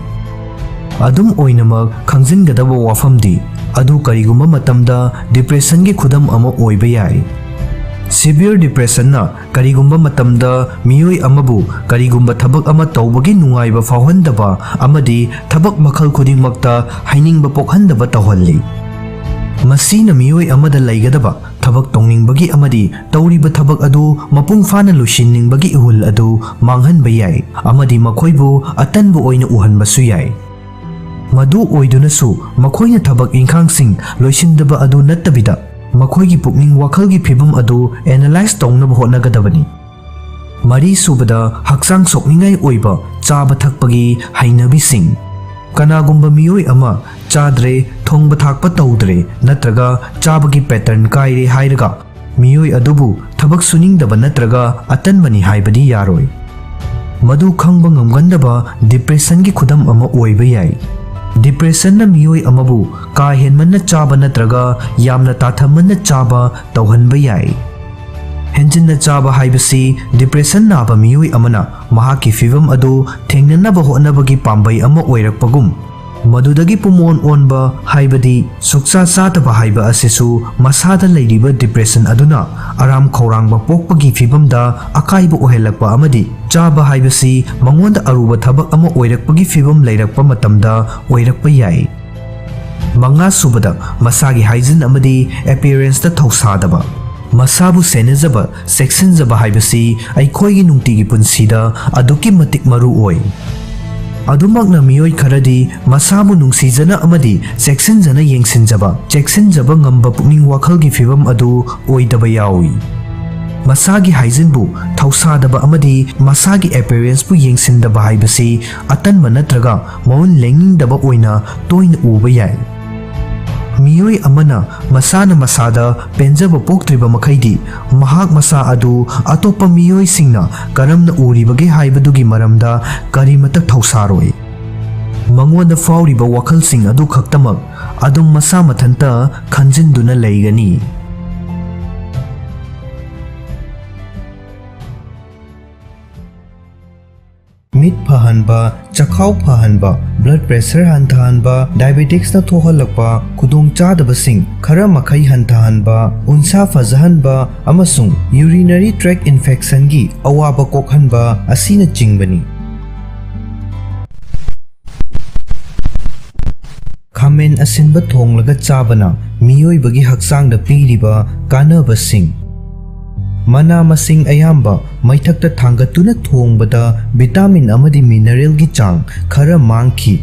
ꯑꯗꯨꯝ ꯑꯣꯏꯅꯃꯛ, ꯈꯪꯖꯤꯟꯒꯗꯕ ꯋꯥꯐꯝꯗꯤ, ꯑꯗꯨ ꯀꯔꯤꯒꯨꯝꯕ ꯃꯇꯝꯗ depressionꯒꯤ ꯈꯨꯗꯝ ꯑꯃ ꯑꯣꯏꯕ ꯌꯥꯏ꯫ Severe depressionꯅ ꯀꯔꯤꯒꯨꯝꯕ ꯃꯇꯝꯗ ꯃꯤꯑꯣꯏ ꯑꯃꯕꯨ ꯀꯔꯤꯒꯨꯝꯕ ꯊꯕꯛ ꯑꯃ ꯇꯧꯕꯒꯤ ꯅꯨꯡꯉꯥꯏꯕ ꯐꯥꯎꯍꯟꯗꯕ ꯑꯃꯗꯤ ꯊꯕꯛ ꯃꯈꯜ ꯈꯨꯗꯤꯡꯃꯛꯇ ꯍꯩꯅꯤꯡꯕ ꯄꯣꯛꯍꯟꯗꯕ ꯇꯧꯍꯜꯂꯤ꯫ ꯃꯁꯤꯅ ꯃꯤꯑꯣꯏ ꯑꯃꯗ ꯂꯩꯒꯗꯕ ꯊꯕꯛ ꯇꯧꯅꯤꯡꯕꯒꯤ ꯑꯃꯗꯤ ꯇꯧꯔꯤꯕ ꯊꯕꯛ ꯑꯗꯨ ꯃꯄꯨꯡ ꯐꯥꯅ ꯂꯣꯏꯁꯤꯟꯅꯤꯡꯕꯒꯤ ꯏꯍꯨꯜ ꯑꯗꯨ ꯃꯥꯡꯍꯟꯕ ꯌꯥꯏ ꯑꯃꯗꯤ ꯃꯈꯣꯏꯕꯨ ꯑꯇꯟꯕ ꯑꯣꯏꯅ ꯎꯍꯟꯕꯁꯨ ꯌꯥꯏ꯫ ꯃꯗꯨ ꯑꯣꯏꯗꯨꯅꯁꯨ ꯃꯈꯣꯏꯅ ꯊꯕꯛ ꯏꯪꯈꯥꯡꯁꯤꯡ ꯂꯣꯏꯁꯤꯟꯗꯕ ꯑꯗꯨ ꯅꯠꯇꯕꯤꯗ ꯃꯈꯣꯏꯒꯤ ꯄꯨꯛꯅꯤꯡ ꯋꯥꯈꯜꯒꯤ ꯐꯤꯕꯝ ꯑꯗꯨ analyze ꯇꯧꯅꯕ ꯍꯣꯠꯅꯒꯗꯕꯅꯤ꯫ ꯃꯔꯤꯁꯨꯕꯗ, ꯍꯛꯆꯥꯡ ꯁꯣꯛꯅꯤꯡꯉꯥꯏ ꯑꯣꯏꯕ ꯆꯥꯕ ꯊꯛꯄꯒꯤ ꯍꯩꯅꯕꯤꯁꯤꯡ꯫ ꯀꯅꯥꯒꯨꯝꯕ ꯃꯤꯑꯣꯏ ꯑꯃ ꯆꯥꯗ꯭ꯔꯦ, ꯊꯣꯡꯕ ꯊꯥꯛꯄ ꯇꯧꯗ꯭ꯔꯦ ꯅꯠꯇ꯭ꯔꯒ ꯆꯥꯕꯒꯤ pattern ꯀꯥꯏꯔꯦ ꯍꯥꯏꯔꯒ ꯃꯤꯑꯣꯏ ꯑꯗꯨꯕꯨ ꯊꯕꯛ ꯁꯨꯅꯤꯡꯗꯕ ꯅꯠꯇ꯭ꯔꯒ ꯑꯇꯟꯕꯅꯤ ꯍꯥꯏꯕꯗꯤ ꯌꯥꯔꯣꯏ꯫ ꯃꯗꯨ ꯈꯪꯕ ꯉꯝꯒꯟꯗꯕ depressionꯒꯤ ꯈꯨꯗꯝ ꯑꯃ ꯑꯣꯏꯕ ꯌꯥꯏ꯫ Depressionꯅ ꯃꯤꯑꯣꯏ ꯑꯃꯕꯨ ꯀꯥ ꯍꯦꯟꯃꯟꯅ ꯆꯥꯕ ꯅꯠꯇ꯭ꯔꯒ ꯌꯥꯝꯅ ꯇꯥꯊꯃꯟꯅ ꯆꯥꯕ ꯇꯧꯍꯟꯕ ꯌꯥꯏ꯫ ꯍꯦꯟꯖꯤꯟꯅ ꯆꯥꯕ ꯍꯥꯏꯕꯁꯤ depression ꯅꯥꯕ ꯃꯤꯑꯣꯏ ꯑꯃꯅ ꯃꯍꯥꯛꯀꯤ ꯐꯤꯚꯝ ꯑꯗꯨ ꯊꯦꯡꯅꯅꯕ ꯍꯣꯠꯅꯕꯒꯤ ꯄꯥꯝꯕꯩ ꯑꯃ ꯑꯣꯏꯔꯛꯄꯒꯨꯝ, ꯃꯗꯨꯗꯒꯤ ꯄꯨꯝꯑꯣꯟ ꯑꯣꯟꯕ ꯍꯥꯏꯕꯗꯤ ꯁꯨꯛꯆꯥ ꯆꯥꯗꯕ ꯍꯥꯏꯕ ꯑꯁꯤꯁꯨ ꯃꯁꯥꯗ ꯂꯩꯔꯤꯕ depression ꯑꯗꯨꯅ ꯑꯔꯥꯝ ꯈꯧꯔꯥꯡꯕ ꯄꯣꯛꯄꯒꯤ ꯐꯤꯚꯝꯗ ꯑꯀꯥꯏꯕ ꯑꯣꯏꯍꯜꯂꯛꯄ ꯑꯃꯗꯤ ꯆꯥꯕ ꯍꯥꯏꯕꯁꯤ ꯃꯉꯣꯟꯗ ꯑꯔꯨꯕ ꯊꯕꯛ ꯑꯃ ꯑꯣꯏꯔꯛꯄꯒꯤ ꯐꯤꯚꯝ ꯂꯩꯔꯛꯄ ꯃꯇꯝꯗ ꯑꯣꯏꯔꯛꯄ ꯌꯥꯏ꯫ ꯃꯉꯥꯁꯨꯕꯗ, ꯃꯁꯥꯒꯤ hygiene ꯑꯃꯗꯤ appearanceꯇ ꯊꯧꯁꯥꯗꯕ꯫ ꯃꯁꯥꯕꯨ ꯁꯦꯟꯅꯖꯕ, ꯆꯦꯛꯁꯤꯟꯖꯕ ꯍꯥꯏꯕꯁꯤ ꯑꯩꯈꯣꯏꯒꯤ ꯅꯨꯡꯇꯤꯒꯤ ꯄꯨꯟꯁꯤꯗ ꯑꯗꯨꯛꯀꯤ ꯃꯇꯤꯛ ꯃꯔꯨ ꯑꯣꯏ꯫ ꯑꯗꯨꯃꯛꯅ ꯃꯤꯑꯣꯏ ꯈꯔꯗꯤ ꯃꯁꯥꯕꯨ ꯅꯨꯡꯁꯤꯖꯅ ꯑꯃꯗꯤ ꯆꯦꯛꯁꯤꯟꯖꯅ ꯌꯦꯡꯁꯤꯟꯖꯕ, ꯆꯦꯛꯁꯤꯟꯖꯕ ꯉꯝꯕ ꯄꯨꯛꯅꯤꯡ ꯋꯥꯈꯜꯒꯤ ꯐꯤꯚꯝ ꯑꯗꯨ ꯑꯣꯏꯗꯕ ꯌꯥꯎꯏ꯫ ꯃꯁꯥꯒꯤ hygieneꯕꯨ ꯊꯧꯁꯥꯗꯕ ꯑꯃꯗꯤ ꯃꯁꯥꯒꯤ appearanceꯄꯨ ꯌꯦꯡꯁꯤꯟꯗꯕ ꯍꯥꯏꯕꯁꯤ ꯑꯇꯟꯕ ꯅꯠꯇ꯭ꯔꯒ ꯃꯑꯣꯡ ꯂꯦꯡꯅꯤꯡꯗꯕ ꯑꯣꯏꯅ ꯇꯣꯏꯅ ꯎꯕ ꯌꯥꯏ꯫ ꯃꯤꯑꯣꯏ ꯑꯃꯅ ꯃꯁꯥꯅ ꯃꯁꯥꯗ ꯄꯦꯟꯖꯕ ꯄꯣꯛꯇ꯭ꯔꯤꯕ ꯃꯈꯩꯗꯤ, ꯃꯍꯥꯛ ꯃꯁꯥ ꯑꯗꯨ ꯑꯇꯣꯞꯄ ꯃꯤꯑꯣꯏꯁꯤꯡꯅ ꯀꯔꯝꯅ ꯎꯔꯤꯕꯒꯦ ꯍꯥꯏꯕꯗꯨꯒꯤ ꯃꯔꯝꯗ ꯀꯔꯤꯃꯠꯇ ꯊꯧꯁꯥꯔꯣꯏ꯫ ꯃꯉꯣꯟꯗ ꯐꯥꯎꯔꯤꯕ ꯋꯥꯈꯜꯁꯤꯡ ꯑꯗꯨ ꯈꯛꯇꯃꯛ ꯑꯗꯨꯝ ꯃꯁꯥ ꯃꯊꯟꯇ ꯈꯟꯖꯤꯟꯗꯨꯅ ꯂꯩꯒꯅꯤ꯫ ꯃꯤꯠ ꯐꯍꯟꯕ, ꯆꯈꯥꯎ ꯐꯍꯟꯕ, blood pressure ꯍꯟꯊꯍꯟꯕ, diabeticsꯅ ꯊꯣꯛꯍꯜꯂꯛꯄ ꯈꯨꯗꯣꯡꯆꯥꯗꯕꯁꯤꯡ ꯈꯔ ꯃꯈꯩ ꯍꯟꯊꯍꯟꯕ, ꯎꯟꯁꯥ ꯐꯖꯍꯟꯕ ꯑꯃꯁꯨꯡ urinary tract infectionꯒꯤ ꯑꯋꯥꯕ ꯀꯣꯛꯍꯟꯕ ꯑꯁꯤꯅꯆꯤꯡꯕꯅꯤ꯫ ꯈꯥꯃꯦꯟ ꯑꯁꯤꯟꯕ ꯊꯣꯡꯂꯒ ꯆꯥꯕꯅ ꯃꯤꯑꯣꯏꯕꯒꯤ ꯍꯛꯆꯥꯡꯗ ꯄꯤꯔꯤꯕ ꯀꯥꯟꯅꯕꯁꯤꯡ꯫ ꯃꯅꯥ ꯃꯁꯤꯡ ꯑꯌꯥꯝꯕ ꯃꯩꯊꯛꯇ ꯊꯥꯡꯒꯠꯇꯨꯅ ꯊꯣꯡꯕꯗ vitamin ꯑꯃꯗꯤ mineralꯒꯤ ꯆꯥꯡ ꯈꯔ ꯃꯥꯡꯈꯤ꯫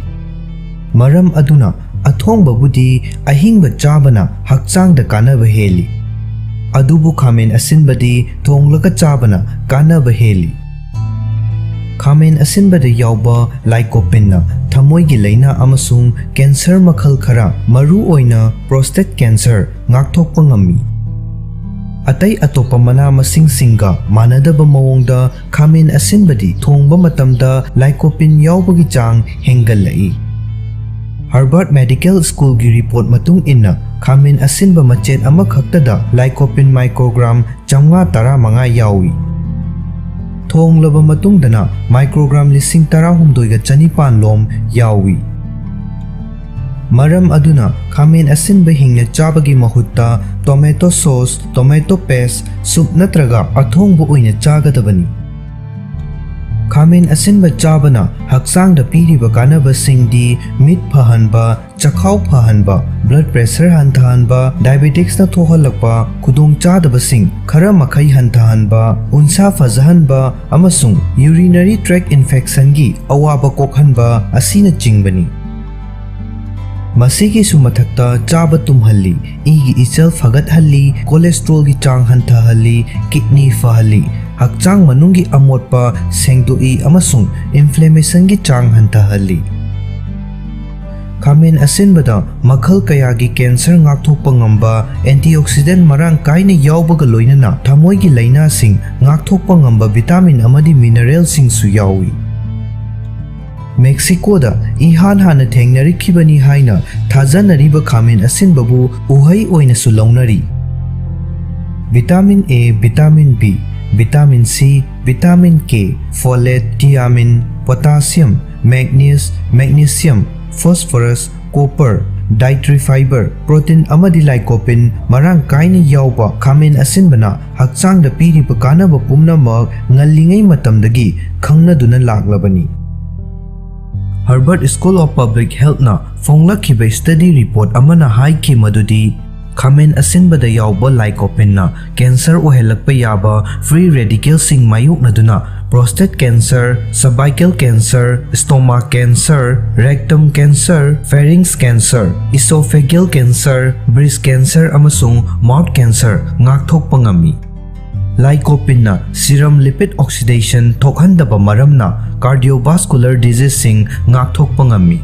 ꯃꯔꯝ ꯑꯗꯨꯅ ꯑꯊꯣꯡꯕꯕꯨꯗꯤ ꯑꯍꯤꯡꯕ ꯆꯥꯕꯅ ꯍꯛꯆꯥꯡꯗ ꯀꯥꯟꯅꯕ ꯍꯦꯜꯂꯤ, ꯑꯗꯨꯕꯨ ꯈꯥꯃꯦꯟ ꯑꯁꯤꯟꯕꯗꯤ ꯊꯣꯡꯂꯒ ꯆꯥꯕꯅ ꯀꯥꯟꯅꯕ ꯍꯦꯜꯂꯤ꯫ ꯈꯥꯃꯦꯟ ꯑꯁꯤꯟꯕꯗ ꯌꯥꯎꯕ ꯂꯥꯏꯀꯣꯄꯤꯟꯅ ꯊꯃꯣꯏꯒꯤ ꯂꯥꯏꯅꯥ ꯑꯃꯁꯨꯡ ꯀꯦꯟꯁꯔ ꯃꯈꯜ ꯈꯔ, ꯃꯔꯨꯑꯣꯏꯅ ꯄ꯭ꯔꯣꯁꯇꯦꯠ ꯀꯦꯟꯁꯔ, ꯉꯥꯛꯊꯣꯛꯄ ꯉꯝꯃꯤ꯫ ꯑꯇꯩ ꯑꯇꯣꯞꯄ ꯃꯅꯥ ꯃꯁꯤꯡꯁꯤꯡꯒ ꯃꯥꯟꯅꯗꯕ ꯃꯑꯣꯡꯗ ꯈꯥꯃꯦꯟ ꯑꯁꯤꯟꯕꯗꯤ ꯊꯣꯡꯕ ꯃꯇꯝꯗ ꯂꯥꯏꯀꯣꯄꯤꯟ ꯌꯥꯎꯕꯒꯤ ꯆꯥꯡ ꯍꯦꯟꯒꯠꯂꯛꯏ꯫ ꯍꯥꯔꯕꯔꯠ ꯃꯦꯗꯤꯀꯦꯜ ꯁ꯭ꯀꯨꯜꯒꯤ ꯔꯤꯄꯣꯔꯠ ꯃꯇꯨꯡ ꯏꯟꯅ, ꯈꯥꯃꯦꯟ ꯑꯁꯤꯟꯕ ꯃꯆꯦꯠ ꯑꯃꯈꯛꯇꯗ ꯂꯥꯏꯀꯣꯄꯤꯟ ꯃꯥꯏꯀ꯭ꯔꯣꯒ꯭ꯔꯥꯝ ꯆꯥꯝꯃꯉꯥ ꯇꯔꯥꯃꯉꯥ ꯌꯥꯎꯏ꯫ ꯊꯣꯡꯂꯕ ꯃꯇꯨꯡꯗꯅ ꯃꯥꯏꯀ꯭ꯔꯣꯒ꯭ꯔꯥꯝ ꯂꯤꯁꯤꯡ ꯇꯔꯥꯍꯨꯝꯗꯣꯏꯒ ꯆꯅꯤꯄꯥꯟ ꯂꯣꯝ ꯌꯥꯎꯏ꯫ ꯃꯔꯝ ꯑꯗꯨꯅ ꯈꯥꯃꯦꯟ ꯑꯁꯤꯟꯕ ꯍꯤꯡꯅ ꯆꯥꯕꯒꯤ ꯃꯍꯨꯠꯇ tomato sauce, tomato paste, soup ꯅꯠꯇ꯭ꯔꯒ ꯑꯊꯣꯡꯕ ꯑꯣꯏꯅ ꯆꯥꯒꯗꯕꯅꯤ꯫ ꯈꯥꯃꯦꯟ ꯑꯁꯤꯟꯕ ꯆꯥꯕꯅ ꯍꯛꯆꯥꯡꯗ ꯄꯤꯔꯤꯕ ꯀꯥꯟꯅꯕꯁꯤꯡꯗꯤ ꯃꯤꯠ ꯐꯍꯟꯕ, ꯆꯈꯥꯎ ꯐꯍꯟꯕ, ꯕ꯭ꯂꯗ ꯄ꯭ꯔꯦꯁꯔ ꯍꯟꯊꯍꯟꯕ, ꯗꯥꯏꯕꯦꯇꯤꯛꯁꯅ ꯊꯣꯛꯍꯜꯂꯛꯄ ꯈꯨꯗꯣꯡꯆꯥꯗꯕꯁꯤꯡ ꯈꯔ ꯃꯈꯩ ꯍꯟꯊꯍꯟꯕ, ꯎꯟꯁꯥ ꯐꯖꯍꯟꯕ ꯑꯃꯁꯨꯡ ꯌꯨꯔꯤꯅꯔꯤ ꯇ꯭ꯔꯦꯛ ꯏꯟꯐꯦꯛꯁꯟꯒꯤ ꯑꯋꯥꯕ ꯀꯣꯛꯍꯟꯕ ꯑꯁꯤꯅꯆꯤꯡꯕꯅꯤ꯫ ꯃꯁꯤꯒꯤꯁꯨ ꯃꯊꯛꯇ ꯆꯥꯕ ꯇꯨꯝꯍꯜꯂꯤ, ꯏꯒꯤ ꯏꯆꯦꯜ ꯐꯒꯠꯍꯜꯂꯤ, ꯀꯣꯂꯦꯁꯇ꯭ꯔꯣꯜꯒꯤ ꯆꯥꯡ ꯍꯟꯊꯍꯜꯂꯤ, ꯀꯤꯗꯅꯤ ꯐꯍꯜꯂꯤ, ꯍꯛꯆꯥꯡ ꯃꯅꯨꯡꯒꯤ ꯑꯃꯣꯠꯄ ꯁꯦꯡꯗꯣꯛꯏ ꯑꯃꯁꯨꯡ ꯏꯟꯐ꯭ꯂꯦꯃꯦꯁꯟꯒꯤ ꯆꯥꯡ ꯍꯟꯊꯍꯜꯂꯤ꯫ ꯈꯥꯃꯦꯟ ꯑꯁꯤꯟꯕꯗ ꯃꯈꯜ ꯀꯌꯥꯒꯤ ꯀꯦꯟꯁꯔ ꯉꯥꯛꯊꯣꯛꯄ ꯉꯝꯕ ꯑꯦꯟꯇꯤꯑꯣꯛꯁꯤꯗꯦꯟ ꯃꯔꯥꯡ ꯀꯥꯏꯅ ꯌꯥꯎꯕꯒ ꯂꯣꯏꯅꯅ ꯊꯃꯣꯏꯒꯤ ꯂꯥꯏꯅꯥꯁꯤꯡ ꯉꯥꯛꯊꯣꯛꯄ ꯉꯝꯕ ꯚꯤꯇꯥꯃꯤꯟ ꯑꯃꯗꯤ ꯃꯤꯅꯔꯦꯜꯁꯤꯡꯁꯨ ꯌꯥꯎꯏ꯫ ꯃꯦꯛꯁꯤꯀꯣꯗ ꯏꯍꯥꯟ ꯍꯥꯟꯅ ꯊꯦꯡꯅꯔꯛꯈꯤꯕꯅꯤ ꯍꯥꯏꯅ ꯊꯥꯖꯅꯔꯤꯕ ꯈꯥꯃꯦꯟ ꯑꯁꯤꯟꯕꯕꯨ ꯎꯍꯩ ꯑꯣꯏꯅꯁꯨ ꯂꯧꯅꯔꯤ꯫ Vitamin A, vitamin B, vitamin C, vitamin K, folate, thiamine, potassium, manganese, magnesium, phosphorus, copper, dietary fibre, protein ꯑꯃꯗꯤ ꯂꯥꯏꯀꯣꯄꯤꯟ ꯃꯔꯥꯡ ꯀꯥꯏꯅ ꯌꯥꯎꯕ ꯈꯥꯃꯦꯟ ꯑꯁꯤꯟꯕꯅ ꯍꯛꯆꯥꯡꯗ ꯄꯤꯔꯤꯕ ꯀꯥꯟꯅꯕ ꯄꯨꯝꯅꯃꯛ ꯉꯜꯂꯤꯉꯩ ꯃꯇꯝꯗꯒꯤ ꯈꯪꯅꯗꯨꯅ ꯂꯥꯛꯂꯕꯅꯤ꯫ ꯍꯔꯕꯔꯠ ꯁ꯭ꯀꯨꯜ ꯑꯣꯐ ꯄꯕ꯭ꯂꯤꯛ ꯍꯦꯜꯊꯅ ꯐꯣꯡꯂꯛꯈꯤꯕ ꯁ꯭ꯇꯗꯤ ꯔꯤꯄꯣꯔꯠ ꯑꯃꯅ ꯍꯥꯏꯈꯤ ꯃꯗꯨꯗꯤ ꯈꯥꯃꯦꯟ ꯑꯁꯤꯟꯕꯗ ꯌꯥꯎꯕ ꯂꯥꯏꯀꯣꯄꯤꯟꯅ ꯀꯦꯟꯁꯔ ꯑꯣꯏꯍꯜꯂꯛꯄ ꯌꯥꯕ free ꯔꯦꯗꯤꯀꯦꯜꯁꯤꯡ ꯃꯥꯌꯣꯛꯅꯗꯨꯅ prostate cancer, cervical cancer, stomach cancer, rectum cancer, pharynx cancer, esophageal cancer, breast cancer, ꯑꯃꯁꯨꯡ mouth cancer ꯉꯥꯛꯊꯣꯛꯄ ꯉꯝꯃꯤ꯫ Lycopeneꯅ serum lipid oxidation ꯊꯣꯛꯍꯟꯗꯕ ꯃꯔꯝꯅ cardiovascular diseaseꯁꯤꯡ ꯉꯥꯛꯊꯣꯛꯄ ꯉꯝꯃꯤ꯫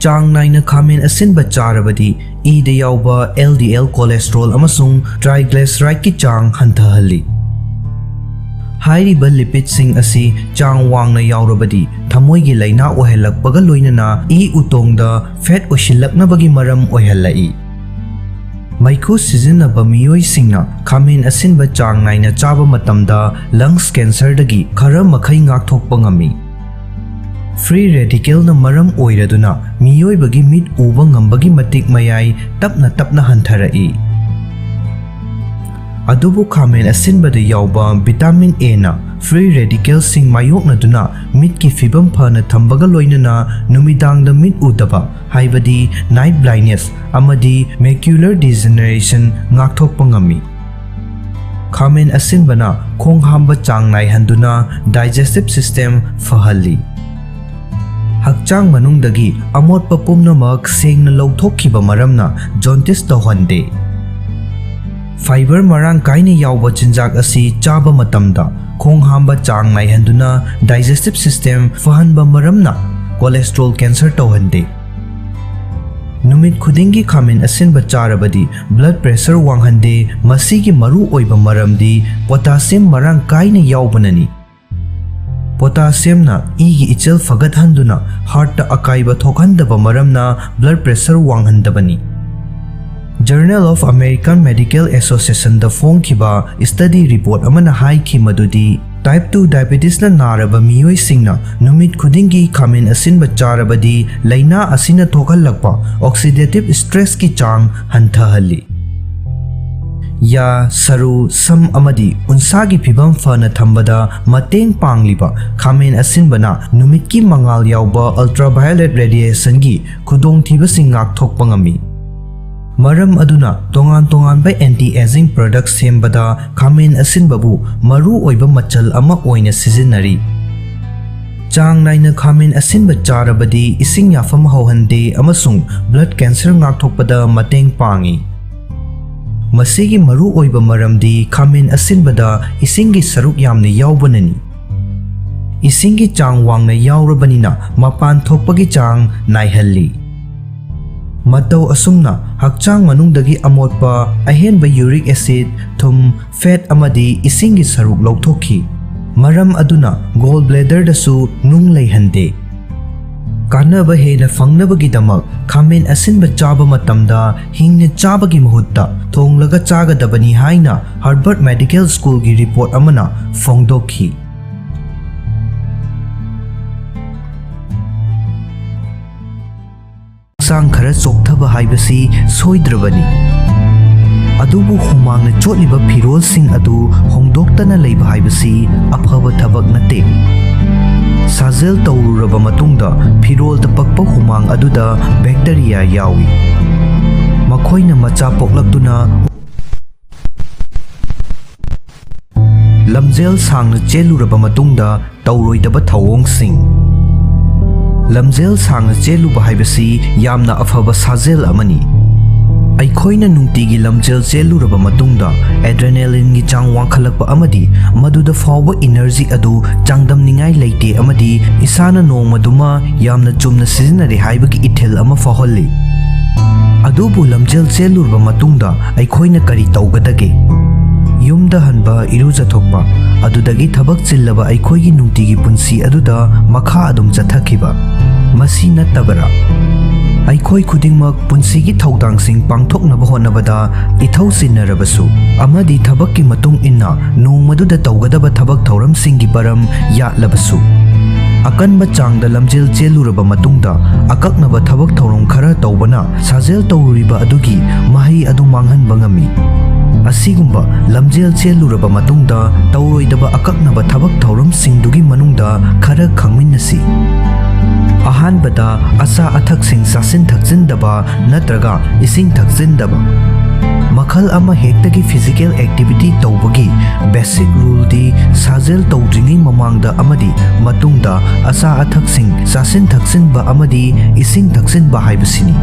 ꯆꯥꯡ ꯅꯥꯏꯅ ꯈꯥꯃꯦꯟ ꯑꯁꯤꯟꯕ ꯆꯥꯔꯕꯗꯤ ꯏꯗ ꯌꯥꯎꯕ L D L cholesterol ꯑꯃꯁꯨꯡ triglycerideꯀꯤ ꯆꯥꯡ ꯍꯟꯊꯍꯜꯂꯤ꯫ ꯍꯥꯏꯔꯤꯕ lipidꯁꯤꯡ ꯑꯁꯤ ꯆꯥꯡ ꯋꯥꯡꯅ ꯌꯥꯎꯔꯕꯗꯤ ꯊꯃꯣꯏꯒꯤ ꯂꯥꯏꯅꯥ ꯑꯣꯏꯍꯜꯂꯛꯄꯒ ꯂꯣꯏꯅꯅ ꯏ ꯎꯇꯣꯡꯗ fat ꯑꯣꯏꯁꯤꯜꯂꯛꯅꯕꯒꯤ ꯃꯔꯝ ꯑꯣꯏꯍꯜꯂꯛꯏ꯫ ꯃꯩꯈꯨ ꯁꯤꯖꯤꯟꯅꯕ ꯃꯤꯑꯣꯏꯁꯤꯡꯅ ꯈꯥꯃꯦꯟ ꯑꯁꯤꯟꯕ ꯆꯥꯡ ꯅꯥꯏꯅ ꯆꯥꯕ ꯃꯇꯝꯗ lungs cancerꯗꯒꯤ ꯈꯔ ꯃꯈꯩ ꯉꯥꯛꯊꯣꯛꯄ ꯉꯝꯃꯤ꯫ Free radicalꯅ ꯃꯔꯝ ꯑꯣꯏꯔꯗꯨꯅ ꯃꯤꯑꯣꯏꯕꯒꯤ ꯃꯤꯠ ꯎꯕ ꯉꯝꯕꯒꯤ ꯃꯇꯤꯛ ꯃꯌꯥꯏ ꯇꯞꯅ ꯇꯞꯅ ꯍꯟꯊꯔꯛꯏ꯫ ꯑꯗꯨꯕꯨ ꯈꯥꯃꯦꯟ ꯑꯁꯤꯟꯕꯗ ꯌꯥꯎꯕ vitamin Aꯅ free radicalꯁꯤꯡ ꯃꯥꯌꯣꯛꯅꯗꯨꯅ ꯃꯤꯠꯀꯤ ꯐꯤꯕꯝ ꯐꯅ ꯊꯝꯕꯒ ꯂꯣꯏꯅꯅ ꯅꯨꯃꯤꯗꯥꯡꯗ ꯃꯤꯠ ꯎꯗꯕ, ꯍꯥꯏꯕꯗꯤ night blindness ꯑꯃꯗꯤ macular degeneration ꯉꯥꯛꯊꯣꯛꯄ ꯉꯝꯃꯤ꯫ ꯈꯥꯃꯦꯟ ꯑꯁꯤꯟꯕꯅ ꯈꯣꯡ ꯍꯥꯝꯕ ꯆꯥꯡ ꯅꯥꯏꯍꯟꯗꯨꯅ digestive system ꯐꯍꯜꯂꯤ꯫ ꯍꯛꯆꯥꯡ ꯃꯅꯨꯡꯗꯒꯤ ꯑꯃꯣꯠꯄ ꯄꯨꯝꯅꯃꯛ ꯁꯦꯡꯅ ꯂꯧꯊꯣꯛꯈꯤꯕ ꯃꯔꯝꯅ jaundice ꯇꯧꯍꯟꯗꯦ꯫ Fiber ꯃꯔꯥꯡ ꯀꯥꯏꯅ ꯌꯥꯎꯕ ꯆꯤꯟꯖꯥꯛ ꯑꯁꯤ ꯆꯥꯕ ꯃꯇꯝꯗ ꯈꯣꯡ ꯍꯥꯝꯕ ꯆꯥꯡ ꯅꯥꯏꯍꯟꯗꯨꯅ digestive system ꯐꯍꯟꯕ ꯃꯔꯝꯅ cholesterol cancer ꯇꯧꯍꯟꯗꯦ꯫ ꯅꯨꯃꯤꯠ ꯈꯨꯗꯤꯡꯒꯤ ꯈꯥꯃꯦꯟ ꯑꯁꯤꯟꯕ ꯆꯥꯔꯕꯗꯤ blood pressure ꯋꯥꯡꯍꯟꯗꯦ꯫ ꯃꯁꯤꯒꯤ ꯃꯔꯨ ꯑꯣꯏꯕ ꯃꯔꯝꯗꯤ potassium ꯃꯔꯥꯡ ꯀꯥꯏꯅ ꯌꯥꯎꯕꯅꯅꯤ꯫ Potassiumꯅ ꯏꯒꯤ ꯏꯆꯦꯜ ꯐꯒꯠꯍꯟꯗꯨꯅ heartꯇ ꯑꯀꯥꯏꯕ ꯊꯣꯛꯍꯟꯗꯕ ꯃꯔꯝꯅ blood pressure ꯋꯥꯡꯍꯟꯗꯕꯅꯤ꯫ Journal of American Medical Associationꯗ ꯐꯣꯡꯈꯤꯕ study report ꯑꯃꯅ ꯍꯥꯏꯈꯤ ꯃꯗꯨꯗꯤ type two diabetesꯅ ꯅꯥꯔꯕ ꯃꯤꯑꯣꯏꯁꯤꯡꯅ ꯅꯨꯃꯤꯠ ꯈꯨꯗꯤꯡꯒꯤ ꯈꯥꯃꯦꯟ ꯑꯁꯤꯟꯕ ꯆꯥꯔꯕꯗꯤ ꯂꯥꯏꯅꯥ ꯑꯁꯤꯅ ꯊꯣꯛꯍꯜꯂꯛꯄ oxidative stressꯀꯤ ꯆꯥꯡ ꯍꯟꯊꯍꯜꯂꯤ꯫ ꯌꯥ, ꯁꯔꯨ, ꯁꯝ ꯑꯃꯗꯤ ꯎꯟꯁꯥꯒꯤ ꯐꯤꯕꯝ ꯐꯅ ꯊꯝꯕꯗ ꯃꯇꯦꯡ ꯄꯥꯡꯂꯤꯕ ꯈꯥꯃꯦꯟ ꯑꯁꯤꯟꯕꯅ ꯅꯨꯃꯤꯠꯀꯤ ꯃꯉꯥꯜ ꯌꯥꯎꯕ ultraviolet radiationꯒꯤ ꯈꯨꯗꯣꯡꯊꯤꯕꯁꯤꯡ ꯉꯥꯛꯊꯣꯛꯄ ꯉꯝꯃꯤ꯫ ꯃꯔꯝ ꯑꯗꯨꯅ ꯇꯣꯉꯥꯟ ꯇꯣꯉꯥꯟꯕ anti aging product ꯁꯦꯝꯕꯗ ꯈꯥꯃꯦꯟ ꯑꯁꯤꯟꯕꯕꯨ ꯃꯔꯨ ꯑꯣꯏꯕ ꯃꯆꯜ ꯑꯃ ꯑꯣꯏꯅ ꯁꯤꯖꯤꯟꯅꯔꯤ꯫ ꯆꯥꯡ ꯅꯥꯏꯅ ꯈꯥꯃꯦꯟ ꯑꯁꯤꯟꯕ ꯆꯥꯔꯕꯗꯤ ꯏꯁꯤꯡ ꯌꯥꯐꯝ ꯍꯧꯍꯟꯗꯦ ꯑꯃꯁꯨꯡ blood cancer ꯉꯥꯛꯊꯣꯛꯄꯗ ꯃꯇꯦꯡ ꯄꯥꯡꯏ꯫ ꯃꯁꯤꯒꯤ ꯃꯔꯨ ꯑꯣꯏꯕ ꯃꯔꯝꯗꯤ ꯈꯥꯃꯦꯟ ꯑꯁꯤꯟꯕꯗ ꯏꯁꯤꯡꯒꯤ ꯁꯔꯨꯛ ꯌꯥꯝꯅ ꯌꯥꯎꯕꯅꯅꯤ꯫ ꯏꯁꯤꯡꯒꯤ ꯆꯥꯡ ꯋꯥꯡꯅ ꯌꯥꯎꯔꯕꯅꯤꯅ ꯃꯄꯥꯟ ꯊꯣꯛꯄꯒꯤ ꯆꯥꯡ ꯅꯥꯏꯍꯜꯂꯤ꯫ ꯃꯇꯧ ꯑꯁꯨꯝꯅ ꯍꯛꯆꯥꯡ ꯃꯅꯨꯡꯗꯒꯤ ꯑꯃꯣꯠꯄ, ꯑꯍꯦꯟꯕ uric acid, ꯊꯨꯝ, fat ꯑꯃꯗꯤ ꯏꯁꯤꯡꯒꯤ ꯁꯔꯨꯛ ꯂꯧꯊꯣꯛꯈꯤ꯫ ꯃꯔꯝ ꯑꯗꯨꯅ gall bladderꯗꯁꯨ ꯅꯨꯡ ꯂꯩꯍꯟꯗꯦ꯫ ꯀꯥꯟꯅꯕ ꯍꯦꯟꯅ ꯐꯪꯅꯕꯒꯤꯗꯃꯛ ꯈꯥꯃꯦꯟ ꯑꯁꯤꯟꯕ ꯆꯥꯕ ꯃꯇꯝꯗ ꯍꯤꯡꯅ ꯆꯥꯕꯒꯤ ꯃꯍꯨꯠꯇ ꯊꯣꯡꯂꯒ ꯆꯥꯒꯗꯕꯅꯤ ꯍꯥꯏꯅ Harvard Medical Schoolꯒꯤ report ꯑꯃꯅ ꯐꯣꯡꯗꯣꯛꯈꯤ꯫ ꯍꯛꯆꯥꯡ ꯈꯔ ꯆꯣꯛꯊꯕ ꯍꯥꯏꯕꯁꯤ ꯁꯣꯏꯗ꯭ꯔꯕꯅꯤ, ꯑꯗꯨꯕꯨ ꯍꯨꯃꯥꯡꯅ ꯆꯣꯠꯂꯤꯕ ꯐꯤꯔꯣꯜꯁꯤꯡ ꯑꯗꯨ ꯍꯣꯡꯗꯣꯛꯇꯅ ꯂꯩꯕ ꯍꯥꯏꯕꯁꯤ ꯑꯐꯕ ꯊꯕꯛ ꯅꯠꯇꯦ꯫ ꯁꯥꯖꯦꯜ ꯇꯧꯔꯨꯔꯕ ꯃꯇꯨꯡꯗ ꯐꯤꯔꯣꯜꯗ ꯄꯛꯄ ꯍꯨꯃꯥꯡ ꯑꯗꯨꯗ bacteria ꯌꯥꯎꯏ꯫ ꯃꯈꯣꯏꯅ ꯃꯆꯥ ꯄꯣꯛꯂꯛꯇꯨꯅ ꯂꯝꯖꯦꯜ ꯁꯥꯡꯅ ꯆꯦꯜꯂꯨꯔꯕ ꯃꯇꯨꯡꯗ ꯇꯧꯔꯣꯏꯗꯕ ꯊꯧꯑꯣꯡꯁꯤꯡ꯫ ꯂꯝꯖꯦꯜ ꯁꯥꯡꯅ ꯆꯦꯜꯂꯨꯕ ꯍꯥꯏꯕꯁꯤ ꯌꯥꯝꯅ ꯑꯐꯕ ꯁꯥꯖꯦꯜ ꯑꯃꯅꯤ꯫ ꯑꯩꯈꯣꯏꯅ ꯅꯨꯡꯇꯤꯒꯤ ꯂꯝꯖꯦꯜ ꯆꯦꯜꯂꯨꯔꯕ ꯃꯇꯨꯡꯗ adrenalineꯒꯤ ꯆꯥꯡ ꯋꯥꯡꯈꯠꯂꯛꯄ ꯑꯃꯗꯤ ꯃꯗꯨꯗ ꯐꯥꯎꯕ energy ꯑꯗꯨ ꯆꯥꯡꯗꯝꯅꯤꯡꯉꯥꯏ ꯂꯩꯇꯦ ꯑꯃꯗꯤ ꯏꯁꯥꯅ ꯅꯣꯡꯃꯗꯨꯃ ꯌꯥꯝꯅ ꯆꯨꯝꯅ ꯁꯤꯖꯤꯟꯅꯔꯦ ꯍꯥꯏꯕꯒꯤ ꯏꯊꯤꯜ ꯑꯃ ꯐꯥꯎꯍꯜꯂꯤ꯫ ꯑꯗꯨꯕꯨ ꯂꯝꯖꯦꯜ ꯆꯦꯜꯂꯨꯔꯕ ꯃꯇꯨꯡꯗ ꯑꯩꯈꯣꯏꯅ ꯀꯔꯤ ꯇꯧꯒꯗꯒꯦ? ꯌꯨꯝꯗ ꯍꯟꯕ, ꯏꯔꯨꯖꯊꯣꯛꯄ, ꯑꯗꯨꯗꯒꯤ ꯊꯕꯛ ꯆꯤꯜꯂꯕ ꯑꯩꯈꯣꯏꯒꯤ ꯅꯨꯡꯇꯤꯒꯤ ꯄꯨꯟꯁꯤ ꯑꯗꯨꯗ ꯃꯈꯥ ꯑꯗꯨꯝ ꯆꯠꯊꯈꯤꯕ꯫ ꯃꯁꯤ ꯅꯠꯇꯕꯔꯥ? ꯑꯩꯈꯣꯏ ꯈꯨꯗꯤꯡꯃꯛ ꯄꯨꯟꯁꯤꯒꯤ ꯊꯧꯗꯥꯡꯁꯤꯡ ꯄꯥꯡꯊꯣꯛꯅꯕ ꯍꯣꯠꯅꯕꯗ ꯏꯊꯧ ꯆꯤꯟꯅꯔꯕꯁꯨ ꯑꯃꯗꯤ ꯊꯕꯛꯀꯤ ꯃꯇꯨꯡ ꯏꯟꯅ ꯅꯣꯡꯃꯗꯨꯗ ꯇꯧꯒꯗꯕ ꯊꯕꯛ ꯊꯧꯔꯝꯁꯤꯡꯒꯤ ꯄꯔꯝ ꯌꯥꯠꯂꯕꯁꯨ, ꯑꯀꯟꯕ ꯆꯥꯡꯗ ꯂꯝꯖꯦꯜ ꯆꯦꯜꯂꯨꯔꯕ ꯃꯇꯨꯡꯗ ꯑꯀꯛꯅꯕ ꯊꯕꯛ ꯊꯧꯔꯝ ꯈꯔ ꯇꯧꯕꯅ ꯁꯥꯖꯦꯜ ꯇꯧꯔꯨꯔꯤꯕ ꯑꯗꯨꯒꯤ ꯃꯍꯩ ꯑꯗꯨ ꯃꯥꯡꯍꯟꯕ ꯉꯝꯃꯤ꯫ ꯑꯁꯤꯒꯨꯝꯕ ꯂꯝꯖꯦꯜ ꯆꯦꯜꯂꯨꯔꯕ ꯃꯇꯨꯡꯗ ꯇꯧꯔꯣꯏꯗꯕ ꯑꯀꯛꯅꯕ ꯊꯕꯛ ꯊꯧꯔꯝꯁꯤꯡꯗꯨꯒꯤ ꯃꯅꯨꯡꯗ ꯈꯔ ꯈꯪꯃꯤꯟꯅꯁꯤ꯫ ꯑꯍꯥꯟꯕꯗ, ꯑꯆꯥ ꯑꯊꯛꯁꯤꯡ ꯆꯥꯁꯤꯟ ꯊꯛꯆꯤꯟꯗꯕ ꯅꯠꯇ꯭ꯔꯒ ꯏꯁꯤꯡ ꯊꯛꯆꯤꯟꯗꯕ꯫ ꯃꯈꯜ ꯑꯃ ꯍꯦꯛꯇꯒꯤ physical activity ꯇꯧꯕꯒꯤ basic ruleꯗꯤ ꯁꯥꯖꯦꯜ ꯇꯧꯗ꯭ꯔꯤꯉꯩ ꯃꯃꯥꯡꯗ ꯑꯃꯗꯤ ꯃꯇꯨꯡꯗ ꯑꯆꯥ ꯑꯊꯛꯁꯤꯡ ꯆꯥꯁꯤꯟ ꯊꯛꯆꯤꯟꯕ ꯑꯃꯗꯤ ꯏꯁꯤꯡ ꯊꯛꯆꯤꯟꯕ ꯍꯥꯏꯕꯁꯤꯅꯤ꯫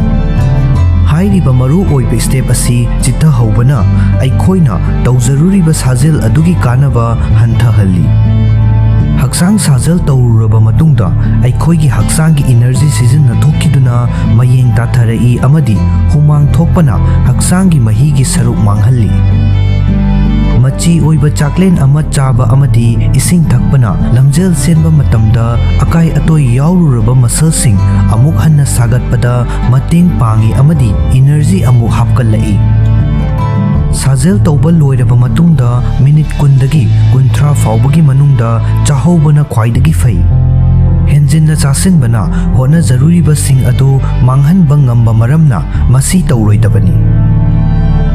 ꯍꯥꯏꯔꯤꯕ ꯃꯔꯨ ꯑꯣꯏꯕ step ꯑꯁꯤ ꯆꯤꯠꯊꯍꯧꯕꯅ ꯑꯩꯈꯣꯏꯅ ꯇꯧꯖꯔꯨꯔꯤꯕ ꯁꯥꯖꯦꯜ ꯑꯗꯨꯒꯤ ꯀꯥꯟꯅꯕ ꯍꯟꯊꯍꯜꯂꯤ꯫ ꯍꯛꯆꯥꯡ ꯁꯥꯖꯦꯜ ꯇꯧꯔꯨꯔꯕ ꯃꯇꯨꯡꯗ ꯑꯩꯈꯣꯏꯒꯤ ꯍꯛꯆꯥꯡꯒꯤ energy ꯁꯤꯖꯤꯟꯅꯊꯣꯛꯈꯤꯗꯨꯅ ꯃꯌꯦꯡ ꯇꯥꯊꯔꯛꯏ ꯑꯃꯗꯤ ꯍꯨꯃꯥꯡ ꯊꯣꯛꯄꯅ ꯍꯛꯆꯥꯡꯒꯤ ꯃꯍꯤꯒꯤ ꯁꯔꯨꯛ ꯃꯥꯡꯍꯜꯂꯤ꯫ ꯃꯆꯤ ꯑꯣꯏꯕ ꯆꯥꯛꯂꯦꯟ ꯑꯃ ꯆꯥꯕ ꯑꯃꯗꯤ ꯏꯁꯤꯡ ꯊꯛꯄꯅ ꯂꯝꯖꯦꯜ ꯆꯦꯟꯕ ꯃꯇꯝꯗ ꯑꯀꯥꯏ ꯑꯇꯣꯏ ꯌꯥꯎꯔꯨꯔꯕ muscleꯁꯤꯡ ꯑꯃꯨꯛ ꯍꯟꯅ ꯁꯥꯒꯠꯄꯗ ꯃꯇꯦꯡ ꯄꯥꯡꯏ ꯑꯃꯗꯤ energy ꯑꯃꯨꯛ ꯍꯥꯞꯀꯠꯂꯛꯏ꯫ ꯁꯥꯖꯦꯜ ꯇꯧꯕ ꯂꯣꯏꯔꯕ ꯃꯇꯨꯡꯗ minute ꯀꯨꯟꯗꯒꯤ ꯀꯨꯟꯊ꯭ꯔꯥ ꯐꯥꯎꯕꯒꯤ ꯃꯅꯨꯡꯗ ꯆꯥꯍꯧꯕꯅ ꯈ꯭ꯋꯥꯏꯗꯒꯤ ꯐꯩ꯫ ꯍꯦꯟꯖꯤꯟꯅ ꯆꯥꯁꯤꯟꯕꯅ ꯍꯣꯠꯅꯖꯔꯨꯔꯤꯕꯁꯤꯡ ꯑꯗꯨ ꯃꯥꯡꯍꯟꯕ ꯉꯝꯕ ꯃꯔꯝꯅ ꯃꯁꯤ ꯇꯧꯔꯣꯏꯗꯕꯅꯤ꯫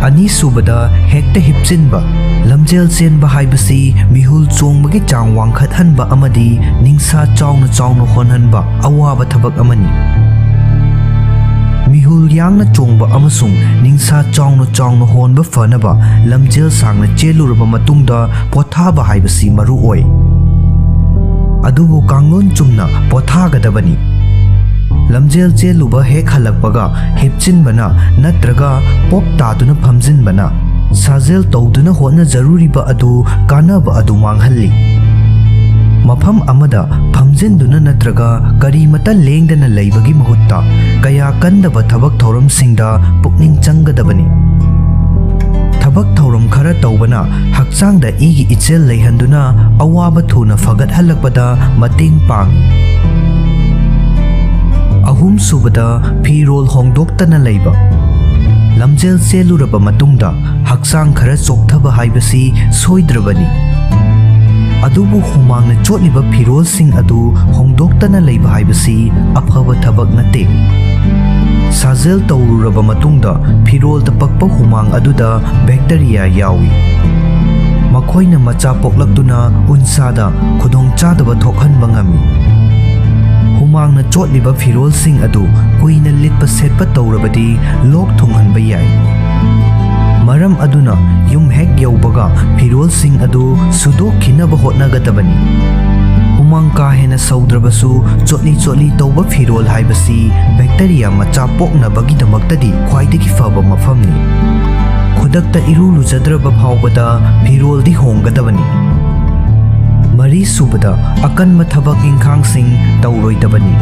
ꯑꯅꯤꯁꯨꯕꯗ, ꯍꯦꯛꯇ ꯍꯤꯞꯆꯤꯟꯕ꯫ ꯂꯝꯖꯦꯜ ꯆꯦꯟꯕ ꯍꯥꯏꯕꯁꯤ ꯃꯤꯍꯨꯜ ꯆꯣꯡꯕꯒꯤ ꯆꯥꯡ ꯋꯥꯡꯈꯠꯍꯟꯕ ꯑꯃꯗꯤ ꯅꯤꯡꯁꯥ ꯆꯥꯎꯅ ꯆꯥꯎꯅ ꯍꯣꯟꯍꯟꯕ ꯑꯋꯥꯕ ꯊꯕꯛ ꯑꯃꯅꯤ꯫ ꯃꯤꯍꯨꯜ ꯌꯥꯡꯅ ꯆꯣꯡꯕ ꯑꯃꯁꯨꯡ ꯅꯤꯡꯁꯥ ꯆꯥꯎꯅ ꯆꯥꯎꯅ ꯍꯣꯟꯕ ꯐꯅꯕ ꯂꯝꯖꯦꯜ ꯁꯥꯡꯅ ꯆꯦꯜꯂꯨꯔꯕ ꯃꯇꯨꯡꯗ ꯄꯣꯊꯥꯕ ꯍꯥꯏꯕꯁꯤ ꯃꯔꯨ ꯑꯣꯏ꯫ ꯑꯗꯨꯕꯨ ꯀꯥꯡꯂꯣꯟ ꯆꯨꯝꯅ ꯄꯣꯊꯥꯒꯗꯕꯅꯤ꯫ ꯂꯝꯖꯦꯜ ꯆꯦꯜꯂꯨꯕ ꯍꯦꯛ ꯍꯜꯂꯛꯄꯒ ꯍꯤꯞꯆꯤꯟꯕꯅ ꯅꯠꯇ꯭ꯔꯒ ꯄꯣꯞ ꯇꯥꯗꯨꯅ ꯐꯝꯖꯤꯟꯕꯅ ꯁꯥꯖꯦꯜ ꯇꯧꯗꯨꯅ ꯍꯣꯠꯅꯖꯔꯨꯔꯤꯕ ꯑꯗꯨ ꯀꯥꯟꯅꯕ ꯑꯗꯨ ꯃꯥꯡꯍꯜꯂꯤ꯫ ꯃꯐꯝ ꯑꯃꯗ ꯐꯝꯖꯤꯟꯗꯨꯅ ꯅꯠꯇ꯭ꯔꯒ ꯀꯔꯤꯃꯇ ꯂꯦꯡꯗꯅ ꯂꯩꯕꯒꯤ ꯃꯍꯨꯠꯇ ꯀꯌꯥ ꯀꯟꯗꯕ ꯊꯕꯛ ꯊꯧꯔꯝꯁꯤꯡꯗ ꯄꯨꯛꯅꯤꯡ ꯆꯪꯒꯗꯕꯅꯤ꯫ ꯊꯕꯛ ꯊꯧꯔꯝ ꯈꯔ ꯇꯧꯕꯅ ꯍꯛꯆꯥꯡꯗ ꯏꯒꯤ ꯏꯆꯦꯜ ꯂꯩꯍꯟꯗꯨꯅ ꯑꯋꯥꯕ ꯊꯨꯅ ꯐꯒꯠꯍꯜꯂꯛꯄꯗ ꯃꯇꯦꯡ ꯄꯥꯡꯏ꯫ ꯑꯍꯨꯝꯁꯨꯕꯗ, ꯐꯤꯔꯣꯜ ꯍꯣꯡꯗꯣꯛꯇꯅ ꯂꯩꯕ꯫ ꯂꯝꯖꯦꯜ ꯆꯦꯜꯂꯨꯔꯕ ꯃꯇꯨꯡꯗ ꯍꯛꯆꯥꯡ ꯈꯔ ꯆꯣꯛꯊꯕ ꯍꯥꯏꯕꯁꯤ ꯁꯣꯏꯗ꯭ꯔꯕꯅꯤ꯫ ꯑꯗꯨꯕꯨ ꯍꯨꯃꯥꯡꯅ ꯆꯣꯠꯂꯤꯕ ꯐꯤꯔꯣꯜꯁꯤꯡ ꯑꯗꯨ ꯍꯣꯡꯗꯣꯛꯇꯅ ꯂꯩꯕ ꯍꯥꯏꯕꯁꯤ ꯑꯐꯕ ꯊꯕꯛ ꯅꯠꯇꯦ꯫ ꯁꯥꯖꯦꯜ ꯇꯧꯔꯨꯔꯕ ꯃꯇꯨꯡꯗ ꯐꯤꯔꯣꯜꯗ ꯄꯛꯄ ꯍꯨꯃꯥꯡ ꯑꯗꯨꯗ bacteria ꯌꯥꯎꯏ꯫ ꯃꯈꯣꯏꯅ ꯃꯆꯥ ꯄꯣꯛꯂꯛꯇꯨꯅ ꯎꯟꯁꯥꯗ ꯈꯨꯗꯣꯡꯆꯥꯗꯕ ꯊꯣꯛꯍꯟꯕ ꯉꯝꯃꯤ꯫ ꯍꯨꯃꯥꯡꯅ ꯆꯣꯠꯂꯤꯕ ꯐꯤꯔꯣꯜꯁꯤꯡ ꯑꯗꯨ ꯀꯨꯏꯅ ꯂꯤꯠꯄ ꯁꯦꯠꯄ ꯇꯧꯔꯕꯗꯤ ꯂꯣꯛ ꯊꯨꯡꯍꯟꯕ ꯌꯥꯏ꯫ ꯃꯔꯝ ꯑꯗꯨꯅ ꯌꯨꯝ ꯍꯦꯛ ꯌꯧꯕꯒ ꯐꯤꯔꯣꯜꯁꯤꯡ ꯑꯗꯨ ꯁꯨꯗꯣꯛꯈꯤꯅꯕ ꯍꯣꯠꯅꯒꯗꯕꯅꯤ꯫ ꯍꯨꯃꯥꯡ ꯀꯥ ꯍꯦꯟꯅ ꯁꯧꯗ꯭ꯔꯕꯁꯨ, ꯆꯣꯠꯂꯤ ꯆꯣꯠꯂꯤ ꯇꯧꯕ ꯐꯤꯔꯣꯜ ꯍꯥꯏꯕꯁꯤ bacteria ꯃꯆꯥ ꯄꯣꯛꯅꯕꯒꯤꯗꯃꯛꯇꯗꯤ ꯈ꯭ꯋꯥꯏꯗꯒꯤ ꯐꯕ ꯃꯐꯝꯅꯤ꯫ ꯈꯨꯗꯛꯇ ꯏꯔꯨ ꯂꯨꯖꯗ꯭ꯔꯕ ꯐꯥꯎꯕꯗ ꯐꯤꯔꯣꯜꯗꯤ ꯍꯣꯡꯒꯗꯕꯅꯤ꯫ ꯃꯔꯤ ꯁꯨꯕꯗ, ꯑꯀꯟꯕ ꯊꯕꯛ ꯏꯪꯈꯥꯡꯁꯤꯡ ꯇꯧꯔꯣꯏꯗꯕꯅꯤ꯫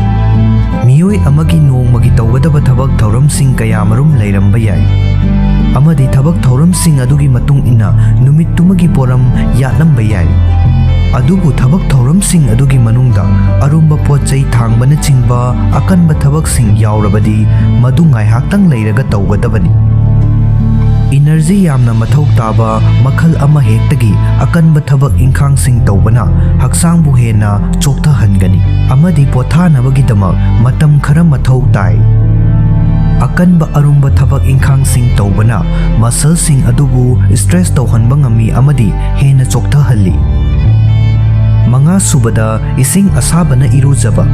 ꯃꯤꯑꯣꯏ ꯑꯃꯒꯤ ꯅꯣꯡꯃꯒꯤ ꯇꯧꯒꯗꯕ ꯊꯕꯛ ꯊꯧꯔꯝꯁꯤꯡ ꯀꯌꯥꯃꯔꯨꯝ ꯂꯩꯔꯝꯕ ꯌꯥꯏ, ꯑꯃꯗꯤ ꯊꯕꯛ ꯊꯧꯔꯝꯁꯤꯡ ꯑꯗꯨꯒꯤ ꯃꯇꯨꯡ ꯏꯟꯅ ꯅꯨꯃꯤꯠꯇꯨꯃꯒꯤ ꯄꯣꯔꯝ ꯌꯥꯠꯂꯝꯕ ꯌꯥꯏ꯫ ꯑꯗꯨꯕꯨ ꯊꯕꯛ ꯊꯧꯔꯝꯁꯤꯡ ꯑꯗꯨꯒꯤ ꯃꯅꯨꯡꯗ ꯑꯔꯨꯝꯕ ꯄꯣꯠ ꯆꯩ ꯊꯥꯡꯕꯅꯆꯤꯡꯕ ꯑꯀꯟꯕ ꯊꯕꯛꯁꯤꯡ ꯌꯥꯎꯔꯕꯗꯤ, ꯃꯗꯨ ꯉꯥꯏꯍꯥꯛꯇꯪ ꯂꯩꯔꯒ ꯇꯧꯒꯗꯕꯅꯤ꯫ Energy ꯌꯥꯝꯅ ꯃꯊꯧ ꯇꯥꯕ ꯃꯈꯜ ꯑꯃꯍꯦꯛꯇꯒꯤ ꯑꯀꯟꯕ ꯊꯕꯛ ꯏꯪꯈꯥꯡꯁꯤꯡ ꯇꯧꯕꯅ ꯍꯛꯆꯥꯡꯕꯨ ꯍꯦꯟꯅ ꯆꯣꯛꯊꯍꯟꯒꯅꯤ ꯑꯃꯗꯤ ꯄꯣꯊꯥꯅꯕꯒꯤꯗꯃꯛ ꯃꯇꯝ ꯈꯔ ꯃꯊꯧ ꯇꯥꯏ꯫ ꯑꯀꯟꯕ ꯑꯔꯨꯝꯕ ꯊꯕꯛ ꯏꯪꯈꯥꯡꯁꯤꯡ ꯇꯧꯕꯅ muscleꯁꯤꯡ ꯑꯗꯨꯕꯨ stress ꯇꯧꯍꯟꯕ ꯉꯝꯃꯤ ꯑꯃꯗꯤ ꯍꯦꯟꯅ ꯆꯣꯛꯊꯍꯜꯂꯤ꯫ ꯃꯉꯥ ꯁꯨꯕꯗ, ꯏꯁꯤꯡ ꯑꯁꯥꯕꯅ ꯏꯔꯨꯖꯕ꯫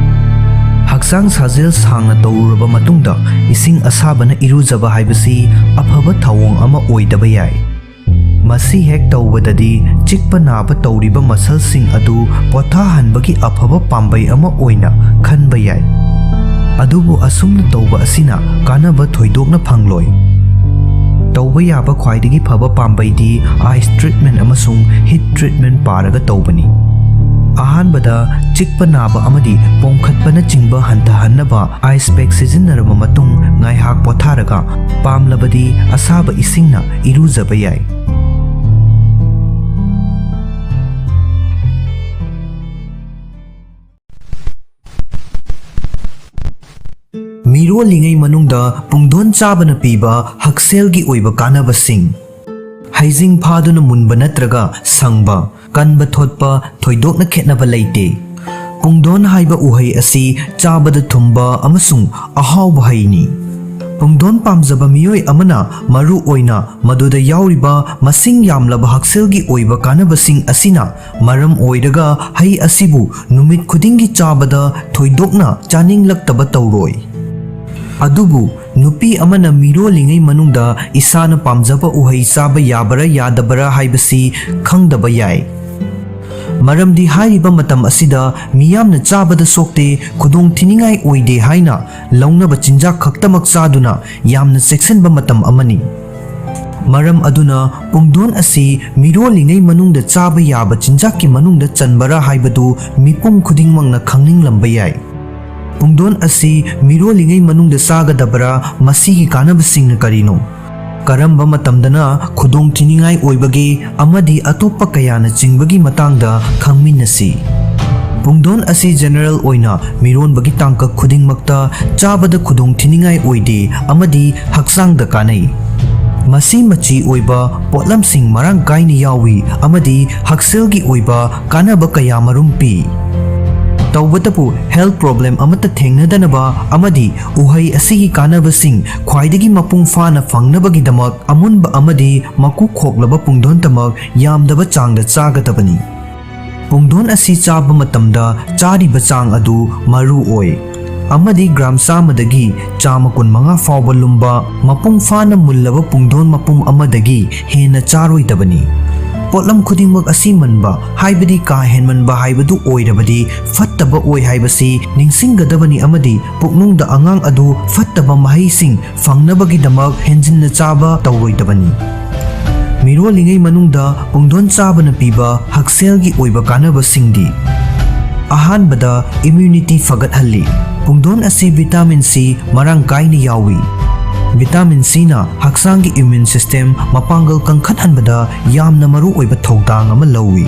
ꯍꯛꯆꯥꯡ ꯁꯥꯖꯦꯜ ꯁꯥꯡꯅ ꯇꯧꯔꯨꯔꯕ ꯃꯇꯨꯡꯗ ꯏꯁꯤꯡ ꯑꯁꯥꯕꯅ ꯏꯔꯨꯖꯕ ꯍꯥꯏꯕꯁꯤ ꯑꯐꯕ ꯊꯧꯑꯣꯡ ꯑꯃ ꯑꯣꯏꯗꯕ ꯌꯥꯏ꯫ ꯃꯁꯤ ꯍꯦꯛ ꯇꯧꯕꯗꯗꯤ ꯆꯤꯛꯄ ꯅꯥꯕ ꯇꯧꯔꯤꯕ muscleꯁꯤꯡ ꯑꯗꯨ ꯄꯣꯊꯥꯍꯟꯕꯒꯤ ꯑꯐꯕ ꯄꯥꯝꯕꯩ ꯑꯃ ꯑꯣꯏꯅ ꯈꯟꯕ ꯌꯥꯏ꯫ ꯑꯗꯨꯕꯨ ꯑꯁꯨꯝꯅ ꯇꯧꯕ ꯑꯁꯤꯅ ꯀꯥꯟꯅꯕ ꯊꯣꯏꯗꯣꯛꯅ ꯐꯪꯂꯣꯏ꯫ ꯇꯧꯕ ꯌꯥꯕ ꯈ꯭ꯋꯥꯏꯗꯒꯤ ꯐꯕ ꯄꯥꯝꯕꯩꯗꯤ ice treatment ꯑꯃꯁꯨꯡ heat treatment ꯄꯥꯔꯒ ꯇꯧꯕꯅꯤ꯫ ꯑꯍꯥꯟꯕꯗ, ꯆꯤꯛꯄ ꯅꯥꯕ ꯑꯃꯗꯤ ꯄꯣꯝꯈꯠꯄꯅꯆꯤꯡꯕ ꯍꯟꯊꯍꯟꯅꯕ ice pack ꯁꯤꯖꯤꯟꯅꯔꯕ ꯃꯇꯨꯡ ꯉꯥꯏꯍꯥꯛ ꯄꯣꯊꯥꯔꯒ, ꯄꯥꯝꯂꯕꯗꯤ ꯑꯁꯥꯕ ꯏꯁꯤꯡꯅ ꯏꯔꯨꯖꯕ ꯌꯥꯏ꯫ ꯃꯤꯔꯣꯜꯂꯤꯉꯩ ꯃꯅꯨꯡꯗ ꯄꯨꯡꯗꯣꯟ ꯆꯥꯕꯅ ꯄꯤꯕ ꯍꯛꯁꯦꯜꯒꯤ ꯑꯣꯏꯕ ꯀꯥꯟꯅꯕꯁꯤꯡ꯫ ꯍꯩꯖꯤꯡ ꯐꯥꯗꯨꯅ ꯃꯨꯟꯕ ꯅꯠꯇ꯭ꯔꯒ ꯁꯪꯕ, ꯀꯟꯕ ꯊꯣꯠꯄ ꯊꯣꯏꯗꯣꯛꯅ ꯈꯦꯠꯅꯕ ꯂꯩꯇꯦ꯫ ꯄꯨꯡꯗꯣꯟ ꯍꯥꯏꯕ ꯎꯍꯩ ꯑꯁꯤ ꯆꯥꯕꯗ ꯊꯨꯝꯕ ꯑꯃꯁꯨꯡ ꯑꯍꯥꯎꯕ ꯍꯩꯅꯤ꯫ ꯄꯨꯡꯗꯣꯟ ꯄꯥꯝꯖꯕ ꯃꯤꯑꯣꯏ ꯑꯃꯅ ꯃꯔꯨ ꯑꯣꯏꯅ ꯃꯗꯨꯗ ꯌꯥꯎꯔꯤꯕ ꯃꯁꯤꯡ ꯌꯥꯝꯂꯕ ꯍꯛꯁꯦꯜꯒꯤ ꯑꯣꯏꯕ ꯀꯥꯟꯅꯕꯁꯤꯡ ꯑꯁꯤꯅ ꯃꯔꯝ ꯑꯣꯏꯔꯒ ꯍꯩ ꯑꯁꯤꯕꯨ ꯅꯨꯃꯤꯠ ꯈꯨꯗꯤꯡꯒꯤ ꯆꯥꯕꯗ ꯊꯣꯏꯗꯣꯛꯅ ꯆꯥꯅꯤꯡꯂꯛꯇꯕ ꯇꯧꯔꯣꯏ꯫ ꯑꯗꯨꯕꯨ ꯅꯨꯄꯤ ꯑꯃꯅ ꯃꯤꯔꯣꯜꯂꯤꯉꯩ ꯃꯅꯨꯡꯗ ꯏꯁꯥꯅ ꯄꯥꯝꯖꯕ ꯎꯍꯩ ꯆꯥꯕ ꯌꯥꯕꯔꯥ ꯌꯥꯗꯕꯔꯥ ꯍꯥꯏꯕꯁꯤ ꯈꯪꯗꯕ ꯌꯥꯏ꯫ ꯃꯔꯝꯗꯤ ꯍꯥꯏꯔꯤꯕ ꯃꯇꯝ ꯑꯁꯤꯗ ꯃꯤꯌꯥꯝꯅ ꯆꯥꯕꯗ ꯁꯣꯛꯇꯦ, ꯈꯨꯗꯣꯡ ꯊꯤꯅꯤꯡꯉꯥꯏ ꯑꯣꯏꯗꯦ ꯍꯥꯏꯅ ꯂꯧꯅꯕ ꯆꯤꯟꯖꯥꯛ ꯈꯛꯇꯃꯛ ꯆꯥꯗꯨꯅ ꯌꯥꯝꯅ ꯆꯦꯛꯁꯤꯟꯕ ꯃꯇꯝ ꯑꯃꯅꯤ꯫ ꯃꯔꯝ ꯑꯗꯨꯅ ꯄꯨꯡꯗꯣꯟ ꯑꯁꯤ ꯃꯤꯔꯣꯜꯂꯤꯉꯩ ꯃꯅꯨꯡꯗ ꯆꯥꯕ ꯌꯥꯕ ꯆꯤꯟꯖꯥꯛꯀꯤ ꯃꯅꯨꯡꯗ ꯆꯟꯕꯔꯥ ꯍꯥꯏꯕꯗꯨ ꯃꯤꯄꯨꯝ ꯈꯨꯗꯤꯡꯃꯛꯅ ꯈꯪꯅꯤꯡꯂꯝꯕ ꯌꯥꯏ꯫ ꯄꯨꯡꯗꯣꯟ ꯑꯁꯤ ꯃꯤꯔꯣꯜꯂꯤꯉꯩ ꯃꯅꯨꯡꯗ ꯆꯥꯒꯗꯕꯔꯥ? ꯃꯁꯤꯒꯤ ꯀꯥꯟꯅꯕꯁꯤꯡꯅ ꯀꯔꯤꯅꯣ? ꯀꯔꯝꯕ ꯃꯇꯝꯗꯅ ꯈꯨꯗꯣꯡ ꯊꯤꯅꯤꯡꯉꯥꯏ ꯑꯣꯏꯕꯒꯦ ꯑꯃꯗꯤ ꯑꯇꯣꯞꯄ ꯀꯌꯥꯅ ꯆꯤꯡꯕꯒꯤ ꯃꯇꯥꯡꯗ ꯈꯪꯃꯤꯟꯅꯁꯤ꯫ ꯄꯨꯡꯗꯣꯟ ꯑꯁꯤ ꯖꯦꯅꯔꯦꯜ ꯑꯣꯏꯅ ꯃꯤꯔꯣꯟꯕꯒꯤ ꯇꯥꯡꯀꯛ ꯈꯨꯗꯤꯡꯃꯛꯇ ꯆꯥꯕꯗ ꯈꯨꯗꯣꯡ ꯊꯤꯅꯤꯡꯉꯥꯏ ꯑꯣꯏꯗꯦ ꯑꯃꯗꯤ ꯍꯛꯆꯥꯡꯗ ꯀꯥꯟꯅꯩ꯫ ꯃꯁꯤ ꯃꯆꯤ ꯑꯣꯏꯕ ꯄꯣꯠꯂꯝꯁꯤꯡ ꯃꯔꯥꯡ ꯀꯥꯏꯅ ꯌꯥꯎꯏ ꯑꯃꯗꯤ ꯍꯛꯁꯦꯜꯒꯤ ꯑꯣꯏꯕ ꯀꯥꯟꯅꯕ ꯀꯌꯥ ꯃꯔꯨꯝ ꯄꯤ꯫ ꯇꯧꯕꯇꯕꯨ health problem ꯑꯃꯠꯇ ꯊꯦꯡꯅꯗꯅꯕ ꯑꯃꯗꯤ ꯎꯍꯩ ꯑꯁꯤꯒꯤ ꯀꯥꯟꯅꯕꯁꯤꯡ ꯈ꯭ꯋꯥꯏꯗꯒꯤ ꯃꯄꯨꯡ ꯐꯥꯅ ꯐꯪꯅꯕꯒꯤꯗꯃꯛ ꯑꯃꯨꯟꯕ ꯑꯃꯗꯤ ꯃꯀꯨ ꯈꯣꯛꯂꯕ ꯄꯨꯡꯗꯣꯟꯇꯃꯛ ꯌꯥꯝꯗꯕ ꯆꯥꯡꯗ ꯆꯥꯒꯗꯕꯅꯤ꯫ ꯄꯨꯡꯗꯣꯟ ꯑꯁꯤ ꯆꯥꯕ ꯃꯇꯝꯗ ꯆꯥꯔꯤꯕ ꯆꯥꯡ ꯑꯗꯨ ꯃꯔꯨ ꯑꯣꯏ ꯑꯃꯗꯤ ꯒ꯭ꯔꯥꯝ ꯆꯥꯝꯃꯗꯒꯤ ꯆꯥꯝꯃ ꯀꯨꯟꯃꯉꯥ ꯐꯥꯎꯕ ꯂꯨꯝꯕ ꯃꯄꯨꯡ ꯐꯥꯅ ꯃꯨꯜꯂꯕ ꯄꯨꯡꯗꯣꯟ ꯃꯄꯨꯝ ꯑꯃꯗꯒꯤ ꯍꯦꯟꯅ ꯆꯥꯔꯣꯏꯗꯕꯅꯤ꯫ ꯄꯣꯠꯂꯝ ꯈꯨꯗꯤꯡꯃꯛ ꯑꯁꯤ ꯃꯟꯕ, ꯍꯥꯏꯕꯗꯤ ꯀꯥ ꯍꯦꯟꯃꯟꯕ ꯍꯥꯏꯕꯗꯨ ꯑꯣꯏꯔꯕꯗꯤ ꯐꯠꯇꯕ ꯑꯣꯏ ꯍꯥꯏꯕꯁꯤ ꯅꯤꯡꯁꯤꯡꯒꯗꯕꯅꯤ ꯑꯃꯗꯤ ꯄꯨꯛꯅꯨꯡꯗ ꯑꯉꯥꯡ ꯑꯗꯨ ꯐꯠꯇꯕ ꯃꯍꯩꯁꯤꯡ ꯐꯪꯅꯕꯒꯤꯗꯃꯛ ꯍꯦꯟꯖꯤꯟꯅ ꯆꯥꯕ ꯇꯧꯔꯣꯏꯗꯕꯅꯤ꯫ ꯃꯤꯔꯣꯜꯂꯤꯉꯩ ꯃꯅꯨꯡꯗ ꯄꯨꯡꯗꯣꯟ ꯆꯥꯕꯅ ꯄꯤꯕ ꯍꯛꯁꯦꯜꯒꯤ ꯑꯣꯏꯕ ꯀꯥꯟꯅꯕꯁꯤꯡꯗꯤ: ꯑꯍꯥꯟꯕꯗ, immunity ꯐꯒꯠꯍꯜꯂꯤ꯫ ꯄꯨꯡꯗꯣꯟ ꯑꯁꯤ vitamin C ꯃꯔꯥꯡ ꯀꯥꯏꯅ ꯌꯥꯎꯏ꯫ Vitamin Cꯅ ꯍꯛꯆꯥꯡꯒꯤ immune system ꯃꯄꯥꯡꯒꯜ ꯀꯟꯈꯠꯍꯟꯕꯗ ꯌꯥꯝꯅ ꯃꯔꯨ ꯑꯣꯏꯕ ꯊꯧꯗꯥꯡ ꯑꯃ ꯂꯧꯏ꯫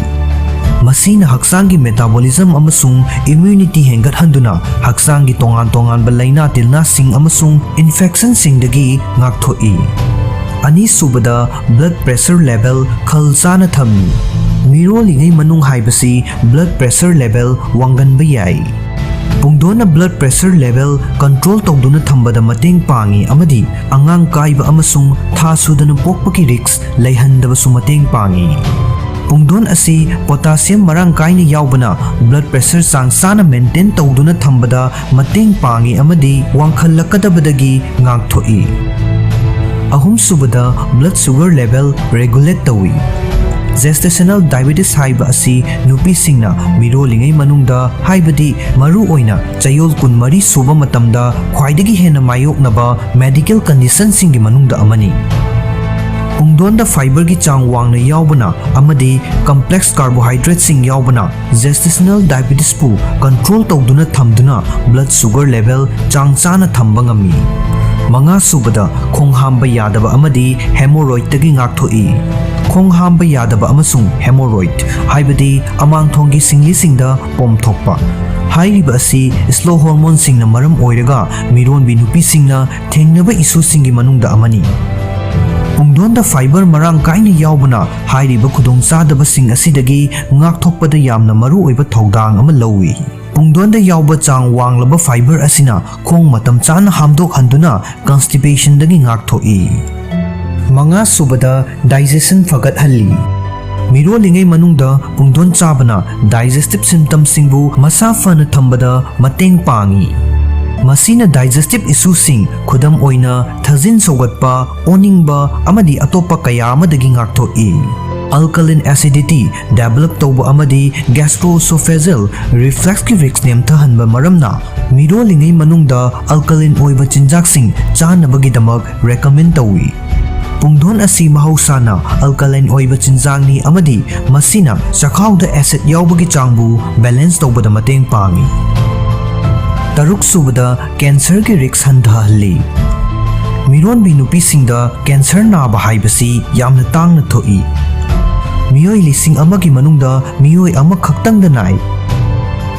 ꯃꯁꯤꯅ ꯍꯛꯆꯥꯡꯒꯤ metabolism ꯑꯃꯁꯨꯡ immunity ꯍꯦꯟꯒꯠꯍꯟꯗꯨꯅ ꯍꯛꯆꯥꯡꯒꯤ ꯇꯣꯉꯥꯟ ꯇꯣꯉꯥꯟꯕ ꯂꯥꯏꯅꯥ ꯇꯤꯜꯅꯥꯁꯤꯡ ꯑꯃꯁꯨꯡ infectionꯁꯤꯡꯗꯒꯤ ꯉꯥꯛꯊꯣꯛꯏ꯫ ꯑꯅꯤꯁꯨꯕꯗ, blood pressure level ꯈꯜ ꯆꯥꯅ ꯊꯝꯃꯤ꯫ ꯃꯤꯔꯣꯜꯂꯤꯉꯩ ꯃꯅꯨꯡ ꯍꯥꯏꯕꯁꯤ blood pressure level ꯋꯥꯡꯒꯟꯕ ꯌꯥꯏ꯫ ꯄꯨꯡꯗꯣꯟꯅ blood pressure level control ꯇꯧꯗꯨꯅ ꯊꯝꯕꯗ ꯃꯇꯦꯡ ꯄꯥꯡꯏ ꯑꯃꯗꯤ ꯑꯉꯥꯡ ꯀꯥꯏꯕ ꯑꯃꯁꯨꯡ ꯊꯥ ꯁꯨꯗꯅ ꯄꯣꯛꯄꯒꯤ risk ꯂꯩꯍꯟꯗꯕꯁꯨ ꯃꯇꯦꯡ ꯄꯥꯡꯏ꯫ ꯄꯨꯡꯗꯣꯟ ꯑꯁꯤ potassium ꯃꯔꯥꯡ ꯀꯥꯏꯅ ꯌꯥꯎꯕꯅ blood pressure ꯆꯥꯡ ꯆꯥꯅ maintain ꯇꯧꯗꯨꯅ ꯊꯝꯕꯗ ꯃꯇꯦꯡ ꯄꯥꯡꯏ ꯑꯃꯗꯤ ꯋꯥꯡꯈꯠꯂꯛꯀꯗꯕꯗꯒꯤ ꯉꯥꯛꯊꯣꯛꯏ꯫ ꯑꯍꯨꯝꯁꯨꯕꯗ, blood sugar level regulate ꯇꯧꯏ꯫ Gestational diabetes ꯍꯥꯏꯕ ꯑꯁꯤ ꯅꯨꯄꯤꯁꯤꯡꯅ ꯃꯤꯔꯣꯜꯂꯤꯉꯩ ꯃꯅꯨꯡꯗ, ꯍꯥꯏꯕꯗꯤ ꯃꯔꯨ ꯑꯣꯏꯅ ꯆꯌꯣꯜ ꯀꯨꯟꯃꯔꯤ ꯁꯨꯕ ꯃꯇꯝꯗ ꯈ꯭ꯋꯥꯏꯗꯒꯤ ꯍꯦꯟꯅ ꯃꯥꯌꯣꯛꯅꯕ medical conditionꯁꯤꯡꯒꯤ ꯃꯅꯨꯡꯗ ꯑꯃꯅꯤ꯫ ꯄꯨꯡꯗꯣꯟꯗ fiberꯒꯤ ꯆꯥꯡ ꯋꯥꯡꯅ ꯌꯥꯎꯕꯅ ꯑꯃꯗꯤ complex carbohydrateꯁꯤꯡ ꯌꯥꯎꯕꯅ gestational diabetesꯄꯨ control ꯇꯧꯗꯨꯅ ꯊꯝꯗꯨꯅ blood sugar level ꯆꯥꯡ ꯆꯥꯅ ꯊꯝꯕ ꯉꯝꯃꯤ꯫ ꯃꯉꯥꯁꯨꯕꯗ, ꯈꯣꯡ ꯍꯥꯝꯕ ꯌꯥꯗꯕ ꯑꯃꯗꯤ hemorrhoidꯇꯒꯤ ꯉꯥꯛꯊꯣꯛꯏ꯫ ꯈꯣꯡ ꯍꯥꯝꯕ ꯌꯥꯗꯕ ꯑꯃꯁꯨꯡ hemorrhoid, ꯍꯥꯏꯕꯗꯤ ꯑꯃꯥꯡꯊꯣꯡꯒꯤ ꯁꯤꯡꯂꯤꯁꯤꯡꯗ ꯄꯣꯝꯊꯣꯛꯄ, ꯍꯥꯏꯔꯤꯕ ꯑꯁꯤ slow hormoneꯁꯤꯡꯅ ꯃꯔꯝ ꯑꯣꯏꯔꯒ ꯃꯤꯔꯣꯟꯕꯤ ꯅꯨꯄꯤꯁꯤꯡꯅ ꯊꯦꯡꯅꯕ issueꯁꯤꯡꯒꯤ ꯃꯅꯨꯡꯗ ꯑꯃꯅꯤ꯫ ꯄꯨꯡꯗꯣꯟꯗ fiber ꯃꯔꯥꯡ ꯀꯥꯏꯅ ꯌꯥꯎꯕꯅ ꯍꯥꯏꯔꯤꯕ ꯈꯨꯗꯣꯡꯆꯥꯗꯕꯁꯤꯡ ꯑꯁꯤꯗꯒꯤ ꯉꯥꯛꯊꯣꯛꯄꯗ ꯌꯥꯝꯅ ꯃꯔꯨꯑꯣꯏꯕ ꯊꯧꯗꯥꯡ ꯑꯃ ꯂꯧꯏ꯫ ꯄꯨꯡꯗꯣꯟꯗ ꯌꯥꯎꯕ ꯆꯥꯡ ꯋꯥꯡꯂꯕ fiber ꯑꯁꯤꯅ ꯈꯣꯡ ꯃꯇꯝ ꯆꯥꯅ ꯍꯥꯝꯗꯣꯛꯍꯟꯗꯨꯅ constipationꯗꯒꯤ ꯉꯥꯛꯊꯣꯛꯏ꯫ ꯃꯉꯥꯁꯨꯕꯗ, digestion ꯐꯒꯠꯍꯜꯂꯤ꯫ ꯃꯤꯔꯣꯜꯂꯤꯉꯩ ꯃꯅꯨꯡꯗ ꯄꯨꯡꯗꯣꯟ ꯆꯥꯕꯅ digestive symptomꯁꯤꯡꯕꯨ ꯃꯁꯥ ꯐꯅ ꯊꯝꯕꯗ ꯃꯇꯦꯡ ꯄꯥꯡꯏ꯫ ꯃꯁꯤꯅ digestive issueꯁꯤꯡ, ꯈꯨꯗꯝ ꯑꯣꯏꯅ ꯊꯥꯖꯤꯟ ꯁꯧꯒꯠꯄ, ꯑꯣꯅꯤꯡꯕ ꯑꯃꯗꯤ ꯑꯇꯣꯞꯄ ꯀꯌꯥ ꯑꯃꯗꯒꯤ ꯉꯥꯛꯊꯣꯛꯏ꯫ Alkaline acidity develop ꯇꯧꯕ ꯑꯃꯗꯤ gastroesophageal refluxꯀꯤ risk ꯅꯦꯝꯊꯍꯟꯕ ꯃꯔꯝꯅ ꯃꯤꯔꯣꯜꯂꯤꯉꯩ ꯃꯅꯨꯡꯗ alkaline ꯑꯣꯏꯕ ꯆꯤꯟꯖꯥꯛꯁꯤꯡ ꯆꯥꯅꯕꯒꯤꯗꯃꯛ recommend ꯇꯧꯏ꯫ ꯄꯨꯡꯗꯣꯟ ꯑꯁꯤ ꯃꯍꯧꯁꯥꯅ alkaline ꯑꯣꯏꯕ ꯆꯤꯟꯖꯥꯛꯅꯤ ꯑꯃꯗꯤ ꯃꯁꯤꯅ ꯆꯈꯥꯎꯗ acid ꯌꯥꯎꯕꯒꯤ ꯆꯥꯡꯕꯨ balance ꯇꯧꯕꯗ ꯃꯇꯦꯡ ꯄꯥꯡꯏ꯫ ꯇꯔꯨꯛꯁꯨꯕꯗ, cancerꯒꯤ risk ꯍꯟꯊꯍꯜꯂꯤ꯫ ꯃꯤꯔꯣꯟꯕꯤ ꯅꯨꯄꯤꯁꯤꯡꯗ cancer ꯅꯥꯕ ꯍꯥꯏꯕꯁꯤ ꯌꯥꯝꯅ ꯇꯥꯡꯅ ꯊꯣꯛꯏ꯫ ꯃꯤꯑꯣꯏ ꯂꯤꯁꯤꯡ ꯑꯃꯒꯤ ꯃꯅꯨꯡꯗ ꯃꯤꯑꯣꯏ ꯑꯃꯈꯛꯇꯪꯗ ꯅꯥꯏ꯫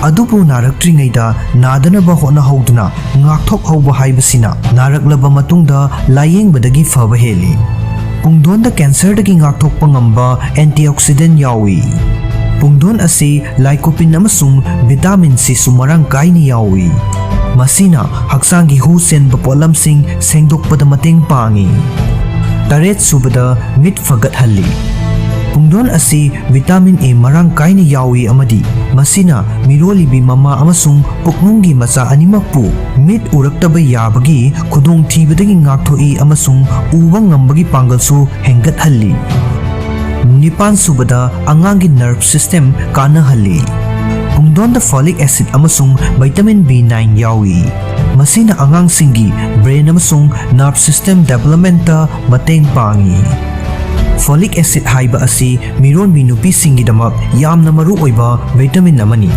ꯑꯗꯨꯕꯨ ꯅꯥꯔꯛꯇ꯭ꯔꯤꯉꯩꯗ ꯅꯥꯗꯅꯕ ꯍꯣꯠꯅꯍꯧꯗꯨꯅ ꯉꯥꯛꯊꯣꯛꯍꯧꯕ ꯍꯥꯏꯕꯁꯤꯅ ꯅꯥꯔꯛꯂꯕ ꯃꯇꯨꯡꯗ ꯂꯥꯌꯦꯡꯕꯗꯒꯤ ꯐꯕ ꯍꯦꯜꯂꯤ꯫ ꯄꯨꯡꯗꯣꯟꯗ cancerꯗꯒꯤ ꯉꯥꯛꯊꯣꯛꯄ ꯉꯝꯕ antioxidant ꯌꯥꯎꯏ꯫ ꯄꯨꯡꯗꯣꯟ ꯑꯁꯤ ꯂꯥꯏꯀꯣꯄꯤꯟ ꯑꯃꯁꯨꯡ ꯚꯤꯇꯥꯃꯤꯟ ꯁꯤꯁꯨ ꯃꯔꯥꯡ ꯀꯥꯏꯅ ꯌꯥꯎꯏ꯫ ꯃꯁꯤꯅ ꯍꯛꯆꯥꯡꯒꯤ ꯍꯨ ꯆꯦꯟꯕ ꯄꯣꯠꯂꯝꯁꯤꯡ ꯁꯦꯡꯗꯣꯛꯄꯗ ꯃꯇꯦꯡ ꯄꯥꯡꯏ꯫ ꯇꯔꯦꯠ ꯁꯨꯕꯗ, ꯃꯤꯠ ꯐꯒꯠꯍꯜꯂꯤ꯫ ꯄꯨꯡꯗꯣꯟ ꯑꯁꯤ ꯚꯤꯇꯥꯃꯤꯟ ꯑꯦ ꯃꯔꯥꯡ ꯀꯥꯏꯅ ꯌꯥꯎꯏ ꯑꯃꯗꯤ ꯃꯁꯤꯅ ꯃꯤꯔꯣꯜꯂꯤꯕꯤ ꯃꯃꯥ ꯑꯃꯁꯨꯡ ꯄꯨꯛꯅꯨꯡꯒꯤ ꯃꯆꯥ ꯑꯅꯤꯃꯛꯄꯨ ꯃꯤꯠ ꯎꯔꯛꯇꯕ ꯌꯥꯕꯒꯤ ꯈꯨꯗꯣꯡꯊꯤꯕꯗꯒꯤ ꯉꯥꯛꯊꯣꯛꯏ ꯑꯃꯁꯨꯡ ꯎꯕ ꯉꯝꯕꯒꯤ ꯄꯥꯡꯒꯜꯁꯨ ꯍꯦꯟꯒꯠꯍꯜꯂꯤ꯫ ꯅꯤꯄꯥꯟ ꯁꯨꯕꯗ, ꯑꯉꯥꯡꯒꯤ ꯅꯔꯚ ꯁꯤꯁꯇꯦꯝ ꯀꯥꯟꯅꯍꯜꯂꯤ꯫ ꯄꯨꯡꯗꯣꯟꯗ ꯐꯣꯂꯤꯛ ꯑꯦꯁꯤꯗ ꯑꯃꯁꯨꯡ ꯚꯤꯇꯥꯃꯤꯟ ꯕꯤ ꯅꯥꯏꯟ ꯌꯥꯎꯏ꯫ ꯃꯁꯤꯅ ꯑꯉꯥꯡꯁꯤꯡꯒꯤ ꯕ꯭ꯔꯦꯟ ꯑꯃꯁꯨꯡ ꯅꯔꯚ ꯁꯤꯁꯇꯦꯝ ꯗꯦꯚꯂꯞꯃꯦꯟꯇ ꯃꯇꯦꯡ ꯄꯥꯡꯏ꯫ ꯐꯣꯂꯤꯛ ꯑꯦꯁꯤꯗ ꯍꯥꯏꯕ ꯑꯁꯤ ꯃꯤꯔꯣꯟꯕꯤ ꯅꯨꯄꯤꯁꯤꯡꯒꯤꯗꯃꯛ ꯌꯥꯝꯅ ꯃꯔꯨ ꯑꯣꯏꯕ ꯚꯤꯇꯥꯃꯤꯟ ꯑꯃꯅꯤ,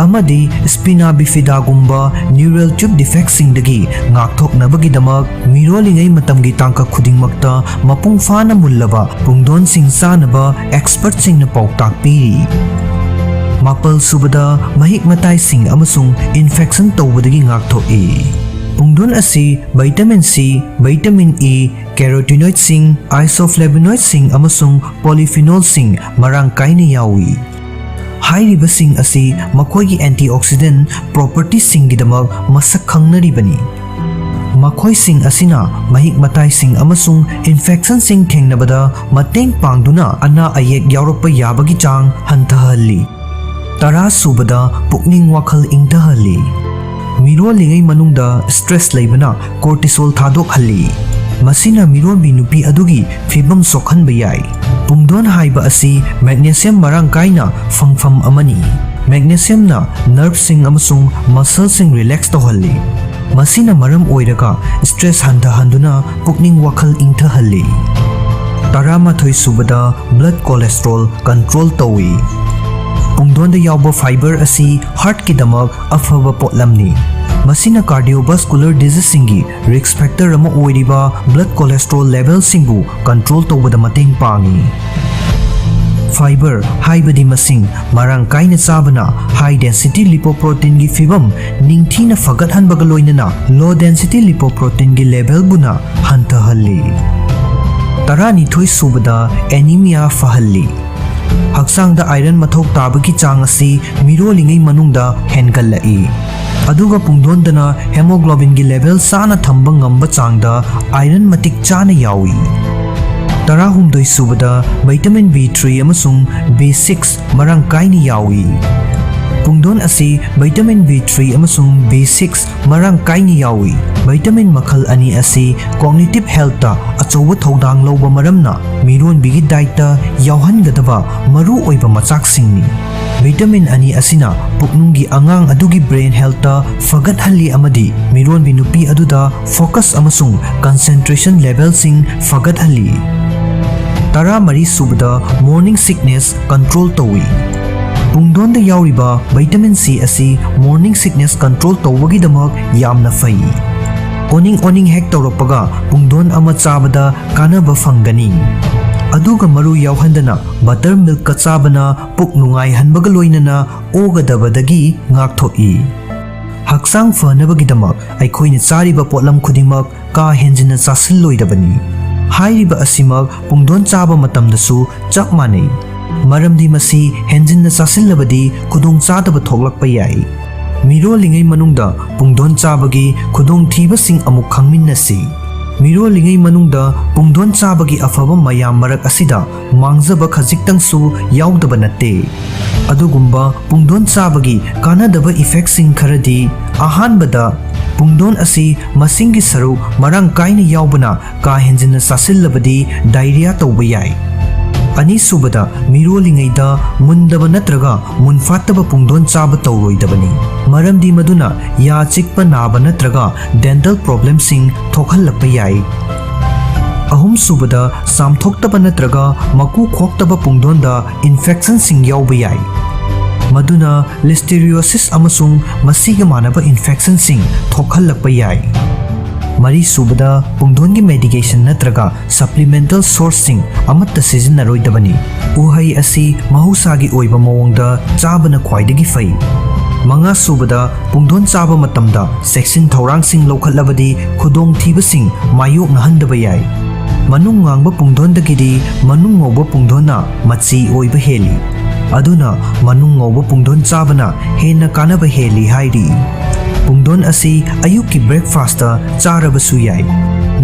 ꯑꯃꯗꯤ ꯁ꯭ꯄꯤꯅꯥ ꯕꯤꯐꯤꯗꯥꯒꯨꯝꯕ ꯅ꯭ꯌꯨꯔꯦꯜ ꯇ꯭ꯌꯨꯕ ꯗꯤꯐꯦꯛꯁꯤꯡꯗꯒꯤ ꯉꯥꯛꯊꯣꯛꯅꯕꯒꯤꯗꯃꯛ ꯃꯤꯔꯣꯜꯂꯤꯉꯩ ꯃꯇꯝꯒꯤ ꯇꯥꯡꯀꯛ ꯈꯨꯗꯤꯡꯃꯛꯇ ꯃꯄꯨꯡ ꯐꯥꯅ ꯃꯨꯜꯂꯕ ꯄꯨꯡꯗꯣꯟꯁꯤꯡ ꯆꯥꯅꯕ ꯑꯦꯛꯁꯄꯔꯠꯁꯤꯡꯅ ꯄꯥꯎꯇꯥꯛ ꯄꯤꯔꯤ꯫ ꯃꯥꯄꯜ ꯁꯨꯕꯗ, ꯃꯍꯤꯛ ꯃꯇꯥꯏꯁꯤꯡ ꯑꯃꯁꯨꯡ ꯏꯟꯐꯦꯛꯁꯟ ꯇꯧꯕꯗꯒꯤ ꯉꯥꯛꯊꯣꯛꯏ꯫ ꯄꯨꯡꯗꯣꯟ ꯑꯁꯤ ꯚꯤꯇꯥꯃꯤꯟ ꯁꯤ, ꯚꯤꯇꯥꯃꯤꯟ ꯏ, ꯀꯦꯔꯣꯇꯤꯅꯣꯏꯗꯁꯤꯡ, ꯑꯥꯏꯁꯣꯐ꯭ꯂꯦꯚꯣꯅꯣꯏꯗꯁꯤꯡ ꯑꯃꯁꯨꯡ ꯄꯣꯂꯤꯐꯤꯅꯣꯜꯁꯤꯡ ꯃꯔꯥꯡ ꯀꯥꯏꯅ ꯌꯥꯎꯏ꯫ ꯍꯥꯏꯔꯤꯕꯁꯤꯡ ꯑꯁꯤ ꯃꯈꯣꯏꯒꯤ ꯑꯦꯟꯇꯤꯑꯣꯛꯁꯤꯗꯦꯟ ꯄ꯭ꯔꯣꯄꯔꯇꯤꯁꯤꯡꯒꯤꯗꯃꯛ ꯃꯁꯛ ꯈꯪꯅꯔꯤꯕꯅꯤ꯫ ꯃꯈꯣꯏꯁꯤꯡ ꯑꯁꯤꯅ ꯃꯍꯤꯛ ꯃꯇꯥꯏꯁꯤꯡ ꯑꯃꯁꯨꯡ ꯏꯟꯐꯦꯛꯁꯟꯁꯤꯡ ꯊꯦꯡꯅꯕꯗ ꯃꯇꯦꯡ ꯄꯥꯡꯗꯨꯅ ꯑꯅꯥ ꯑꯌꯦꯛ ꯌꯥꯎꯔꯛꯄ ꯌꯥꯕꯒꯤ ꯆꯥꯡ ꯍꯟꯊꯍꯜꯂꯤ꯫ ꯇꯔꯥ ꯁꯨꯕꯗ, ꯄꯨꯛꯅꯤꯡ ꯋꯥꯈꯜ ꯏꯪꯊꯍꯜꯂꯤ꯫ ꯃꯤꯔꯣꯜꯂꯤꯉꯩ ꯃꯅꯨꯡꯗ ꯁ꯭ꯇ꯭ꯔꯦꯁ ꯂꯩꯕꯅ ꯀꯣꯔꯇꯤꯁꯣꯜ ꯊꯥꯗꯣꯛꯍꯜꯂꯤ꯫ ꯃꯁꯤꯅ ꯃꯤꯔꯣꯟꯕꯤ ꯅꯨꯄꯤ ꯑꯗꯨꯒꯤ ꯐꯤꯚꯝ ꯁꯣꯛꯍꯟꯕ ꯌꯥꯏ꯫ ꯄꯨꯡꯗꯣꯟ ꯍꯥꯏꯕ ꯑꯁꯤ ꯃꯦꯒꯅꯦꯁꯤꯌꯝ ꯃꯔꯥꯡ ꯀꯥꯏꯅ ꯐꯪꯐꯝ ꯑꯃꯅꯤ꯫ ꯃꯦꯒꯅꯦꯁꯤꯌꯝꯅ ꯅꯔꯚꯁꯤꯡ ꯑꯃꯁꯨꯡ ꯃꯁꯜꯁꯤꯡ ꯔꯤꯂꯦꯛꯁ ꯇꯧꯍꯜꯂꯤ꯫ ꯃꯁꯤꯅ ꯃꯔꯝ ꯑꯣꯏꯔꯒ ꯁ꯭ꯇ꯭ꯔꯦꯁ ꯍꯟꯊꯍꯟꯗꯨꯅ ꯄꯨꯛꯅꯤꯡ ꯋꯥꯈꯜ ꯏꯪꯊꯍꯜꯂꯤ꯫ ꯇꯔꯥꯃꯥꯊꯣꯏ ꯁꯨꯕꯗ, ꯕ꯭ꯂꯗ ꯀꯣꯂꯦꯁꯇ꯭ꯔꯣꯜ ꯀꯟꯇ꯭ꯔꯣꯜ ꯇꯧꯏ꯫ ꯄꯨꯡꯗꯣꯟꯗ ꯌꯥꯎꯕ ꯐꯥꯏꯕꯔ ꯑꯁꯤ ꯍꯥꯔꯠꯀꯤꯗꯃꯛ ꯑꯐꯕ ꯄꯣꯠꯂꯝꯅꯤ꯫ ꯃꯁꯤꯅ ꯀꯥꯔꯗꯤꯑꯣꯚꯥꯁꯀꯨꯂꯔ ꯗꯤꯖꯤꯖꯁꯤꯡꯒꯤ ꯔꯤꯁ꯭ꯛ ꯐꯦꯛꯇꯔ ꯑꯃ ꯑꯣꯏꯔꯤꯕ ꯕ꯭ꯂꯗ ꯀꯣꯂꯦꯁꯇ꯭ꯔꯣꯜ ꯂꯦꯚꯦꯜꯁꯤꯡꯕꯨ ꯀꯟꯇ꯭ꯔꯣꯜ ꯇꯧꯕꯗ ꯃꯇꯦꯡ ꯄꯥꯡꯏ꯫ ꯐꯥꯏꯕꯔ, ꯍꯥꯏꯕꯗꯤ ꯃꯁꯤꯡ ꯃꯔꯥꯡ ꯀꯥꯏꯅ ꯆꯥꯕꯅ ꯍꯥꯏ ꯗꯦꯟꯁꯤꯇꯤ ꯂꯤꯄꯣꯄ꯭ꯔꯣꯇꯤꯟꯒꯤ ꯐꯤꯚꯝ ꯅꯤꯡꯊꯤꯅ ꯐꯒꯠꯍꯟꯕꯒ ꯂꯣꯏꯅꯅ ꯂꯣ ꯗꯦꯟꯁꯤꯇꯤ ꯂꯤꯄꯣꯄ꯭ꯔꯣꯇꯤꯟꯒꯤ ꯂꯦꯚꯦꯜꯕꯨꯅ ꯍꯟꯊꯍꯜꯂꯤ꯫ ꯇꯔꯥꯅꯤꯊꯣꯏ ꯁꯨꯕꯗ, ꯑꯦꯅꯤꯃꯤꯌꯥ ꯐꯍꯜꯂꯤ꯫ ꯍꯛꯆꯥꯡꯗ iron ꯃꯊꯧ ꯇꯥꯕꯒꯤ ꯆꯥꯡ ꯑꯁꯤ ꯃꯤꯔꯣꯜꯂꯤꯉꯩ ꯃꯅꯨꯡꯗ ꯍꯦꯟꯒꯠꯂꯛꯏ꯫ ꯑꯗꯨꯒ ꯄꯨꯡꯗꯣꯟꯗꯅ hemoglobinꯒꯤ level ꯆꯥꯅ ꯊꯝꯕ ꯉꯝꯕ ꯆꯥꯡꯗ iron ꯃꯇꯤꯛ ꯆꯥꯅ ꯌꯥꯎꯏ꯫ ꯇꯔꯥꯍꯨꯝꯗꯣꯏ ꯁꯨꯕꯗ vitamin B three ꯑꯃꯁꯨꯡ B six ꯃꯔꯥꯡ ꯀꯥꯏꯅ ꯌꯥꯎꯏ꯫ ꯄꯨꯡꯗꯣꯟ ꯑꯁꯤ vitamin B three ꯑꯃꯁꯨꯡ B six ꯃꯔꯥꯡ ꯀꯥꯏꯅ ꯌꯥꯎꯏ꯫ Vitamin ꯃꯈꯜ ꯑꯅꯤ ꯑꯁꯤ cognitive healthꯇ ꯑꯆꯧꯕ ꯊꯧꯗꯥꯡ ꯂꯧꯕ ꯃꯔꯝꯅ ꯃꯤꯔꯣꯟꯕꯤꯒꯤ dietꯇ ꯌꯥꯎꯍꯟꯒꯗꯕ ꯃꯔꯨ ꯑꯣꯏꯕ ꯃꯆꯥꯛꯁꯤꯡꯅꯤ꯫ Vitamin ꯑꯅꯤ ꯑꯁꯤꯅ ꯄꯨꯛꯅꯨꯡꯒꯤ ꯑꯉꯥꯡ ꯑꯗꯨꯒꯤ brain healthꯇ ꯐꯒꯠꯍꯜꯂꯤ ꯑꯃꯗꯤ ꯃꯤꯔꯣꯟꯕꯤ ꯅꯨꯄꯤ ꯑꯗꯨꯗ focus ꯑꯃꯁꯨꯡ concentration levelꯁꯤꯡ ꯐꯒꯠꯍꯜꯂꯤ꯫ ꯇꯔꯥꯃꯔꯤ ꯁꯨꯕꯗ morning sickness control ꯇꯧꯏ꯫ ꯄꯨꯡꯗꯣꯟꯗ ꯌꯥꯎꯔꯤꯕ vitamin C ꯑꯁꯤ morning sickness control ꯇꯧꯕꯒꯤꯗꯃꯛ ꯌꯥꯝꯅ ꯐꯩ꯫ ꯑꯣꯅꯤꯡ ꯑꯣꯅꯤꯡ ꯍꯦꯛ ꯇꯧꯔꯛꯄꯒ ꯄꯨꯡꯗꯣꯟ ꯑꯃ ꯆꯥꯕꯗ ꯀꯥꯟꯅꯕ ꯐꯪꯒꯅꯤ꯫ ꯑꯗꯨꯒ ꯃꯔꯨ ꯌꯥꯎꯍꯟꯗꯅ butter milkꯀ ꯆꯥꯕꯅ ꯄꯨꯛ ꯅꯨꯡꯉꯥꯏꯍꯟꯕꯒ ꯂꯣꯏꯅꯅ ꯑꯣꯒꯗꯕꯗꯒꯤ ꯉꯥꯛꯊꯣꯛꯏ꯫ ꯍꯛꯆꯥꯡ ꯐꯅꯕꯒꯤꯗꯃꯛ ꯑꯩꯈꯣꯏꯅ ꯆꯥꯔꯤꯕ ꯄꯣꯠꯂꯝ ꯈꯨꯗꯤꯡꯃꯛ ꯀꯥ ꯍꯦꯟꯖꯤꯟꯅ ꯆꯥꯁꯤꯜꯂꯣꯏꯗꯕꯅꯤ꯫ ꯍꯥꯏꯔꯤꯕ ꯑꯁꯤꯃꯛ ꯄꯨꯡꯗꯣꯟ ꯆꯥꯕ ꯃꯇꯝꯗꯁꯨ ꯆꯞ ꯃꯥꯟꯅꯩ, ꯃꯔꯝꯗꯤ ꯃꯁꯤ ꯍꯦꯟꯖꯤꯟꯅ ꯆꯥꯁꯤꯜꯂꯕꯗꯤ ꯈꯨꯗꯣꯡꯆꯥꯗꯕ ꯊꯣꯛꯂꯛꯄ ꯌꯥꯏ꯫ ꯃꯤꯔꯣꯜꯂꯤꯉꯩ ꯃꯅꯨꯡꯗ ꯄꯨꯡꯗꯣꯟ ꯆꯥꯕꯒꯤ ꯈꯨꯗꯣꯡꯊꯤꯕꯁꯤꯡ ꯑꯃꯨꯛ ꯈꯪꯃꯤꯟꯅꯁꯤ꯫ ꯃꯤꯔꯣꯜꯂꯤꯉꯩ ꯃꯅꯨꯡꯗ ꯄꯨꯡꯗꯣꯟ ꯆꯥꯕꯒꯤ ꯑꯐꯕ ꯃꯌꯥꯝ ꯃꯔꯛ ꯑꯁꯤꯗ ꯃꯥꯡꯖꯕ ꯈꯖꯤꯛꯇꯪꯁꯨ ꯌꯥꯎꯗꯕ ꯅꯠꯇꯦ꯫ ꯑꯗꯨꯒꯨꯝꯕ ꯄꯨꯡꯗꯣꯟ ꯆꯥꯕꯒꯤ ꯀꯥꯟꯅꯗꯕ effectꯁꯤꯡ ꯈꯔꯗꯤ, ꯑꯍꯥꯟꯕꯗ, ꯄꯨꯡꯗꯣꯟ ꯑꯁꯤ ꯃꯁꯤꯡꯒꯤ ꯁꯔꯨꯛ ꯃꯔꯥꯡ ꯀꯥꯏꯅ ꯌꯥꯎꯕꯅ ꯀꯥ ꯍꯦꯟꯖꯤꯟꯅ ꯆꯥꯁꯤꯜꯂꯕꯗꯤ diarrhea ꯇꯧꯕ ꯌꯥꯏ꯫ ꯑꯅꯤꯁꯨꯕꯗ, ꯃꯤꯔꯣꯜꯂꯤꯉꯩꯗ ꯃꯨꯟꯗꯕ ꯅꯠꯇ꯭ꯔꯒ ꯃꯨꯟꯐꯥꯠꯇꯕ ꯄꯨꯡꯗꯣꯟ ꯆꯥꯕ ꯇꯧꯔꯣꯏꯗꯕꯅꯤ, ꯃꯔꯝꯗꯤ ꯃꯗꯨꯅ ꯌꯥ ꯆꯤꯛꯄ ꯅꯥꯕ ꯅꯠꯇ꯭ꯔꯒ dental problemꯁꯤꯡ ꯊꯣꯛꯍꯜꯂꯛꯄ ꯌꯥꯏ꯫ ꯑꯍꯨꯝꯁꯨꯕꯗ, ꯆꯥꯝꯊꯣꯛꯇꯕ ꯅꯠꯇ꯭ꯔꯒ ꯃꯀꯨ ꯈꯣꯛꯇꯕ ꯄꯨꯡꯗꯣꯟꯗ infectionꯁꯤꯡ ꯌꯥꯎꯕ ꯌꯥꯏ, ꯃꯗꯨꯅ listeriosis ꯑꯃꯁꯨꯡ ꯃꯁꯤꯒ ꯃꯥꯟꯅꯕ infectionꯁꯤꯡ ꯊꯣꯛꯍꯜꯂꯛꯄ ꯌꯥꯏ꯫ ꯃꯔꯤꯁꯨꯕꯗ, ꯄꯨꯡꯗꯣꯟꯒꯤ medication ꯅꯠꯇ꯭ꯔꯒ supplemental sourceꯁꯤꯡ ꯑꯃꯠꯇ ꯁꯤꯖꯤꯟꯅꯔꯣꯏꯗꯕꯅꯤ꯫ ꯎꯍꯩ ꯑꯁꯤ ꯃꯍꯧꯁꯥꯒꯤ ꯑꯣꯏꯕ ꯃꯑꯣꯡꯗ ꯆꯥꯕꯅ ꯈ꯭ꯋꯥꯏꯗꯒꯤ ꯐꯩ꯫ ꯃꯉꯥꯁꯨꯕꯗ, ꯄꯨꯡꯗꯣꯟ ꯆꯥꯕ ꯃꯇꯝꯗ ꯆꯦꯛꯁꯤꯟ ꯊꯧꯔꯥꯡꯁꯤꯡ ꯂꯧꯈꯠꯂꯕꯗꯤ ꯈꯨꯗꯣꯡꯊꯤꯕꯁꯤꯡ ꯃꯥꯌꯣꯛꯅꯍꯟꯗꯕ ꯌꯥꯏ꯫ ꯃꯅꯨꯡ ꯉꯥꯡꯕ ꯄꯨꯡꯗꯣꯟꯗꯒꯤꯗꯤ ꯃꯅꯨꯡ ꯉꯧꯕ ꯄꯨꯡꯗꯣꯟꯅ ꯃꯆꯤ ꯑꯣꯏꯕ ꯍꯦꯜꯂꯤ꯫ ꯑꯗꯨꯅ ꯃꯅꯨꯡ ꯉꯧꯕ ꯄꯨꯡꯗꯣꯟ ꯆꯥꯕꯅ ꯍꯦꯟꯅ ꯀꯥꯟꯅꯕ ꯍꯦꯜꯂꯤ ꯍꯥꯏꯔꯤ꯫ ꯄꯨꯡꯗꯣꯟ ꯑꯁꯤ ꯑꯌꯨꯛꯀꯤ breakfastꯇ ꯆꯥꯔꯕꯁꯨ ꯌꯥꯏ,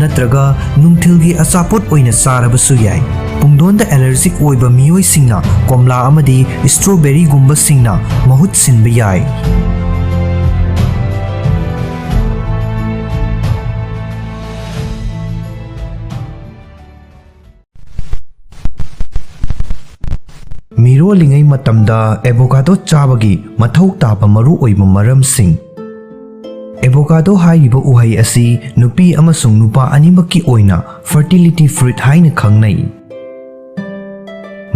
ꯅꯠꯇ꯭ꯔꯒ ꯅꯨꯡꯊꯤꯜꯒꯤ ꯑꯆꯥꯄꯣꯠ ꯑꯣꯏꯅ ꯆꯥꯔꯕꯁꯨ ꯌꯥꯏ꯫ ꯄꯨꯡꯗꯣꯟꯗ allergic ꯑꯣꯏꯕ ꯃꯤꯑꯣꯏꯁꯤꯡꯅ ꯀꯣꯝꯂꯥ ꯑꯃꯗꯤ strawberryꯒꯨꯝꯕꯁꯤꯡꯅ ꯃꯍꯨꯠ ꯁꯤꯟꯕ ꯌꯥꯏ꯫ ꯃꯤꯔꯣꯜꯂꯤꯉꯩ ꯃꯇꯝꯗ avocado ꯆꯥꯕꯒꯤ ꯃꯊꯧ ꯇꯥꯕ ꯃꯔꯨꯑꯣꯏꯕ ꯃꯔꯝꯁꯤꯡ꯫ Avocado ꯍꯥꯏꯔꯤꯕ ꯎꯍꯩ ꯑꯁꯤ ꯅꯨꯄꯤ ꯑꯃꯁꯨꯡ ꯅꯨꯄꯥ ꯑꯅꯤꯃꯛꯀꯤ ꯑꯣꯏꯅ fertility fruit ꯍꯥꯏꯅ ꯈꯪꯅꯩ꯫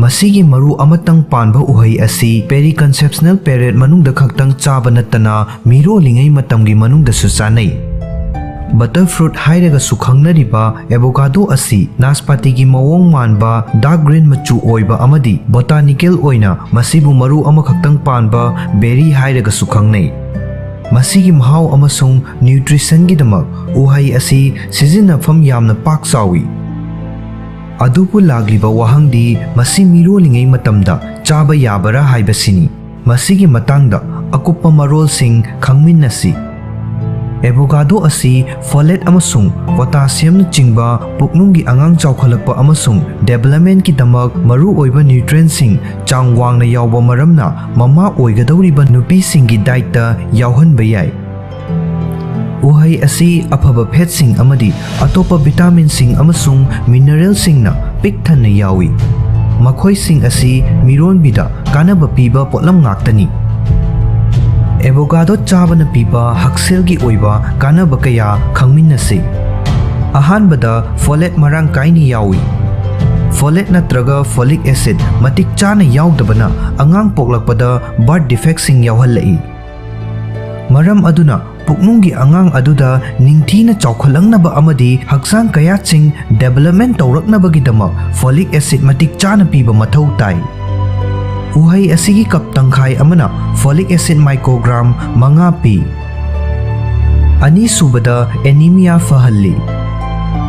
ꯃꯁꯤꯒꯤ ꯃꯔꯨ ꯑꯃꯇꯪ ꯄꯥꯟꯕ ꯎꯍꯩ ꯑꯁꯤ periconceptional period ꯃꯅꯨꯡꯗ ꯈꯛꯇꯪ ꯆꯥꯕ ꯅꯠꯇꯅ ꯃꯤꯔꯣꯜꯂꯤꯉꯩ ꯃꯇꯝꯒꯤ ꯃꯅꯨꯡꯗꯁꯨ ꯆꯥꯅꯩ꯫ Butter fruit ꯍꯥꯏꯔꯒꯁꯨ ꯈꯪꯅꯔꯤꯕ avocado ꯑꯁꯤ ꯅꯥꯁꯄꯥꯇꯤꯒꯤ ꯃꯑꯣꯡ ꯃꯥꯟꯕ dark green ꯃꯆꯨ ꯑꯣꯏꯕ ꯑꯃꯗꯤ botanical ꯑꯣꯏꯅ ꯃꯁꯤꯕꯨ ꯃꯔꯨ ꯑꯃꯈꯛꯇꯪ ꯄꯥꯟꯕ berry ꯍꯥꯏꯔꯒꯁꯨ ꯈꯪꯅꯩ꯫ ꯃꯁꯤꯒꯤ ꯃꯍꯥꯎ ꯑꯃꯁꯨꯡ nutritionꯒꯤꯗꯃꯛ ꯎꯍꯩ ꯑꯁꯤ ꯁꯤꯖꯤꯟꯅꯐꯝ ꯌꯥꯝꯅ ꯄꯥꯛ ꯆꯥꯎꯏ꯫ ꯑꯗꯨꯕꯨ ꯂꯥꯛꯂꯤꯕ ꯋꯥꯍꯪꯗꯤ, ꯃꯁꯤ ꯃꯤꯔꯣꯜꯂꯤꯉꯩ ꯃꯇꯝꯗ ꯆꯥꯕ ꯌꯥꯕꯔꯥ ꯍꯥꯏꯕꯁꯤꯅꯤ꯫ ꯃꯁꯤꯒꯤ ꯃꯇꯥꯡꯗ ꯑꯀꯨꯞꯄ ꯃꯔꯣꯜꯁꯤꯡ ꯈꯪꯃꯤꯟꯅꯁꯤ꯫ Avocado ꯑꯁꯤ folate ꯑꯃꯁꯨꯡ potassiumꯅꯆꯤꯡꯕ ꯄꯨꯛꯅꯨꯡꯒꯤ ꯑꯉꯥꯡ ꯆꯥꯎꯈꯠꯂꯛꯄ ꯑꯃꯁꯨꯡ developmentꯀꯤꯗꯃꯛ ꯃꯔꯨꯑꯣꯏꯕ nutrientꯁꯤꯡ ꯆꯥꯡ ꯋꯥꯡꯅ ꯌꯥꯎꯕ ꯃꯔꯝꯅ ꯃꯃꯥ ꯑꯣꯏꯒꯗꯧꯔꯤꯕ ꯅꯨꯄꯤꯁꯤꯡꯒꯤ dietꯇ ꯌꯥꯎꯍꯟꯕ ꯌꯥꯏ꯫ ꯎꯍꯩ ꯑꯁꯤ ꯑꯐꯕ fatꯁꯤꯡ ꯑꯃꯗꯤ ꯑꯇꯣꯞꯄ vitaminꯁꯤꯡ ꯑꯃꯁꯨꯡ mineralꯁꯤꯡꯅ ꯄꯤꯛ ꯊꯟꯅ ꯌꯥꯎꯏ꯫ ꯃꯈꯣꯏꯁꯤꯡ ꯑꯁꯤ ꯃꯤꯔꯣꯟꯕꯤꯗ ꯀꯥꯟꯅꯕ ꯄꯤꯕ ꯄꯣꯠꯂꯝ ꯉꯥꯛꯇꯅꯤ꯫ Avocado ꯆꯥꯕꯅ ꯄꯤꯕ ꯍꯛꯁꯦꯜꯒꯤ ꯑꯣꯏꯕ ꯀꯥꯟꯅꯕ ꯀꯌꯥ ꯈꯪꯃꯤꯟꯅꯁꯤ꯫ ꯑꯍꯥꯟꯕꯗ, folate ꯃꯔꯥꯡ ꯀꯥꯏꯅ ꯌꯥꯎꯏ꯫ Folate ꯅꯠꯇ꯭ꯔꯒ folic acid ꯃꯇꯤꯛ ꯆꯥꯅ ꯌꯥꯎꯗꯕꯅ ꯑꯉꯥꯡ ꯄꯣꯛꯂꯛꯄꯗ birth defectꯁꯤꯡ ꯌꯥꯎꯍꯜꯂꯛꯏ꯫ ꯃꯔꯝ ꯑꯗꯨꯅ, ꯄꯨꯛꯅꯨꯡꯒꯤ ꯑꯉꯥꯡ ꯑꯗꯨꯗ ꯅꯤꯡꯊꯤꯅ ꯆꯥꯎꯈꯠꯂꯛꯅꯕ ꯑꯃꯗꯤ ꯍꯛꯆꯥꯡ ꯀꯌꯥꯠꯁꯤꯡ development ꯇꯧꯔꯛꯅꯕꯒꯤꯗꯃꯛ folic acid ꯃꯇꯤꯛ ꯆꯥꯅ ꯄꯤꯕ ꯃꯊꯧ ꯇꯥꯏ꯫ ꯎꯍꯩ ꯑꯁꯤꯒꯤ cup ꯇꯪꯈꯥꯏ ꯑꯃꯅ folic acid microgram ꯃꯉꯥ ꯄꯤ꯫ ꯑꯅꯤꯁꯨꯕꯗ, anemia ꯐꯍꯜꯂꯤ꯫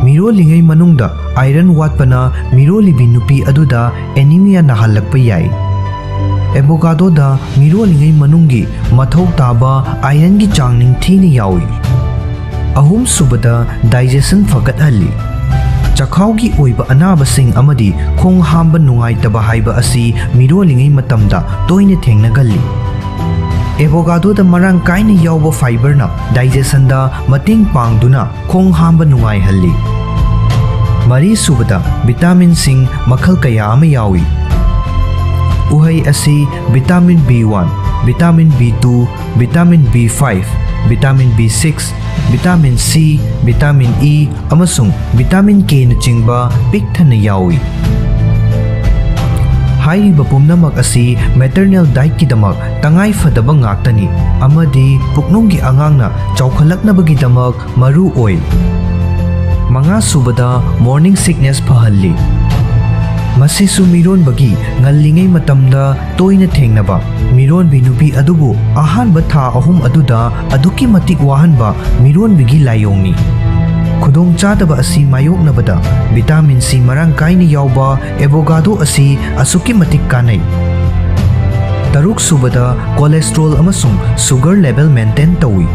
ꯃꯤꯔꯣꯜꯂꯤꯉꯩ ꯃꯅꯨꯡꯗ iron ꯋꯥꯠꯄꯅ ꯃꯤꯔꯣꯜꯂꯤꯕꯤ ꯅꯨꯄꯤ ꯑꯗꯨꯗ anemia ꯅꯥꯍꯜꯂꯛꯄ ꯌꯥꯏ꯫ Avocadoꯗ ꯃꯤꯔꯣꯜꯂꯤꯉꯩ ꯃꯅꯨꯡꯒꯤ ꯃꯊꯧ ꯇꯥꯕ ironꯒꯤ ꯆꯥꯡ ꯅꯤꯡꯊꯤꯅ ꯌꯥꯎꯏ꯫ ꯑꯍꯨꯝꯁꯨꯕꯗ, digestion ꯐꯒꯠꯍꯜꯂꯤ꯫ ꯆꯈꯥꯎꯒꯤ ꯑꯣꯏꯕ ꯑꯅꯥꯕꯁꯤꯡ ꯑꯃꯗꯤ ꯈꯣꯡ ꯍꯥꯝꯕ ꯅꯨꯡꯉꯥꯏꯇꯕ ꯍꯥꯏꯕ ꯑꯁꯤ ꯃꯤꯔꯣꯜꯂꯤꯉꯩ ꯃꯇꯝꯗ ꯇꯣꯏꯅ ꯊꯦꯡꯅꯒꯜꯂꯤ꯫ Avocadoꯗ ꯃꯔꯥꯡ ꯀꯥꯏꯅ ꯌꯥꯎꯕ fiberꯅ digestionꯗ ꯃꯇꯦꯡ ꯄꯥꯡꯗꯨꯅ ꯈꯣꯡ ꯍꯥꯝꯕ ꯅꯨꯡꯉꯥꯏꯍꯜꯂꯤ꯫ ꯃꯔꯤꯁꯨꯕꯗ, vitaminꯁꯤꯡ ꯃꯈꯜ ꯀꯌꯥ ꯑꯃ ꯌꯥꯎꯏ꯫ ꯎꯍꯩ ꯑꯁꯤ vitamin B one, vitamin B two, vitamin B five, vitamin B six, vitamin C, vitamin E, ꯑꯃꯁꯨꯡ vitamin Kꯅꯆꯤꯡꯕ ꯄꯤꯛ ꯊꯟꯅ ꯌꯥꯎꯏ꯫ ꯍꯥꯏꯔꯤꯕ ꯄꯨꯝꯅꯃꯛ ꯑꯁꯤ maternal dietꯀꯤꯗꯃꯛ ꯇꯉꯥꯏ ꯐꯗꯕ ꯉꯥꯛꯇꯅꯤ ꯑꯃꯗꯤ ꯄꯨꯛꯅꯨꯡꯒꯤ ꯑꯉꯥꯡꯅ ꯆꯥꯎꯈꯠꯂꯛꯅꯕꯒꯤꯗꯃꯛ ꯃꯔꯨ ꯑꯣꯏ꯫ ꯃꯉꯥꯁꯨꯕꯗ, morning sickness ꯐꯍꯜꯂꯤ꯫ ꯃꯁꯤꯁꯨ ꯃꯤꯔꯣꯟꯕꯒꯤ ꯉꯜꯂꯤꯉꯩ ꯃꯇꯝꯗ ꯇꯣꯏꯅ ꯊꯦꯡꯅꯕ ꯃꯤꯔꯣꯟꯕꯤ ꯅꯨꯄꯤ ꯑꯗꯨꯕꯨ ꯑꯍꯥꯟꯕ ꯊꯥ ꯑꯍꯨꯝ ꯑꯗꯨꯗ ꯑꯗꯨꯛꯀꯤ ꯃꯇꯤꯛ ꯋꯥꯍꯟꯕ ꯃꯤꯔꯣꯟꯕꯤꯒꯤ ꯂꯥꯏꯑꯣꯡꯅꯤ꯫ ꯈꯨꯗꯣꯡꯆꯥꯗꯕ ꯑꯁꯤ ꯃꯥꯌꯣꯛꯅꯕꯗ vitamin C ꯃꯔꯥꯡ ꯀꯥꯏꯅ ꯌꯥꯎꯕ avocado ꯑꯁꯤ ꯑꯁꯨꯛꯀꯤ ꯃꯇꯤꯛ ꯀꯥꯟꯅꯩ꯫ ꯇꯔꯨꯛꯁꯨꯕꯗ, cholesterol ꯑꯃꯁꯨꯡ sugar level maintain ꯇꯧꯏ꯫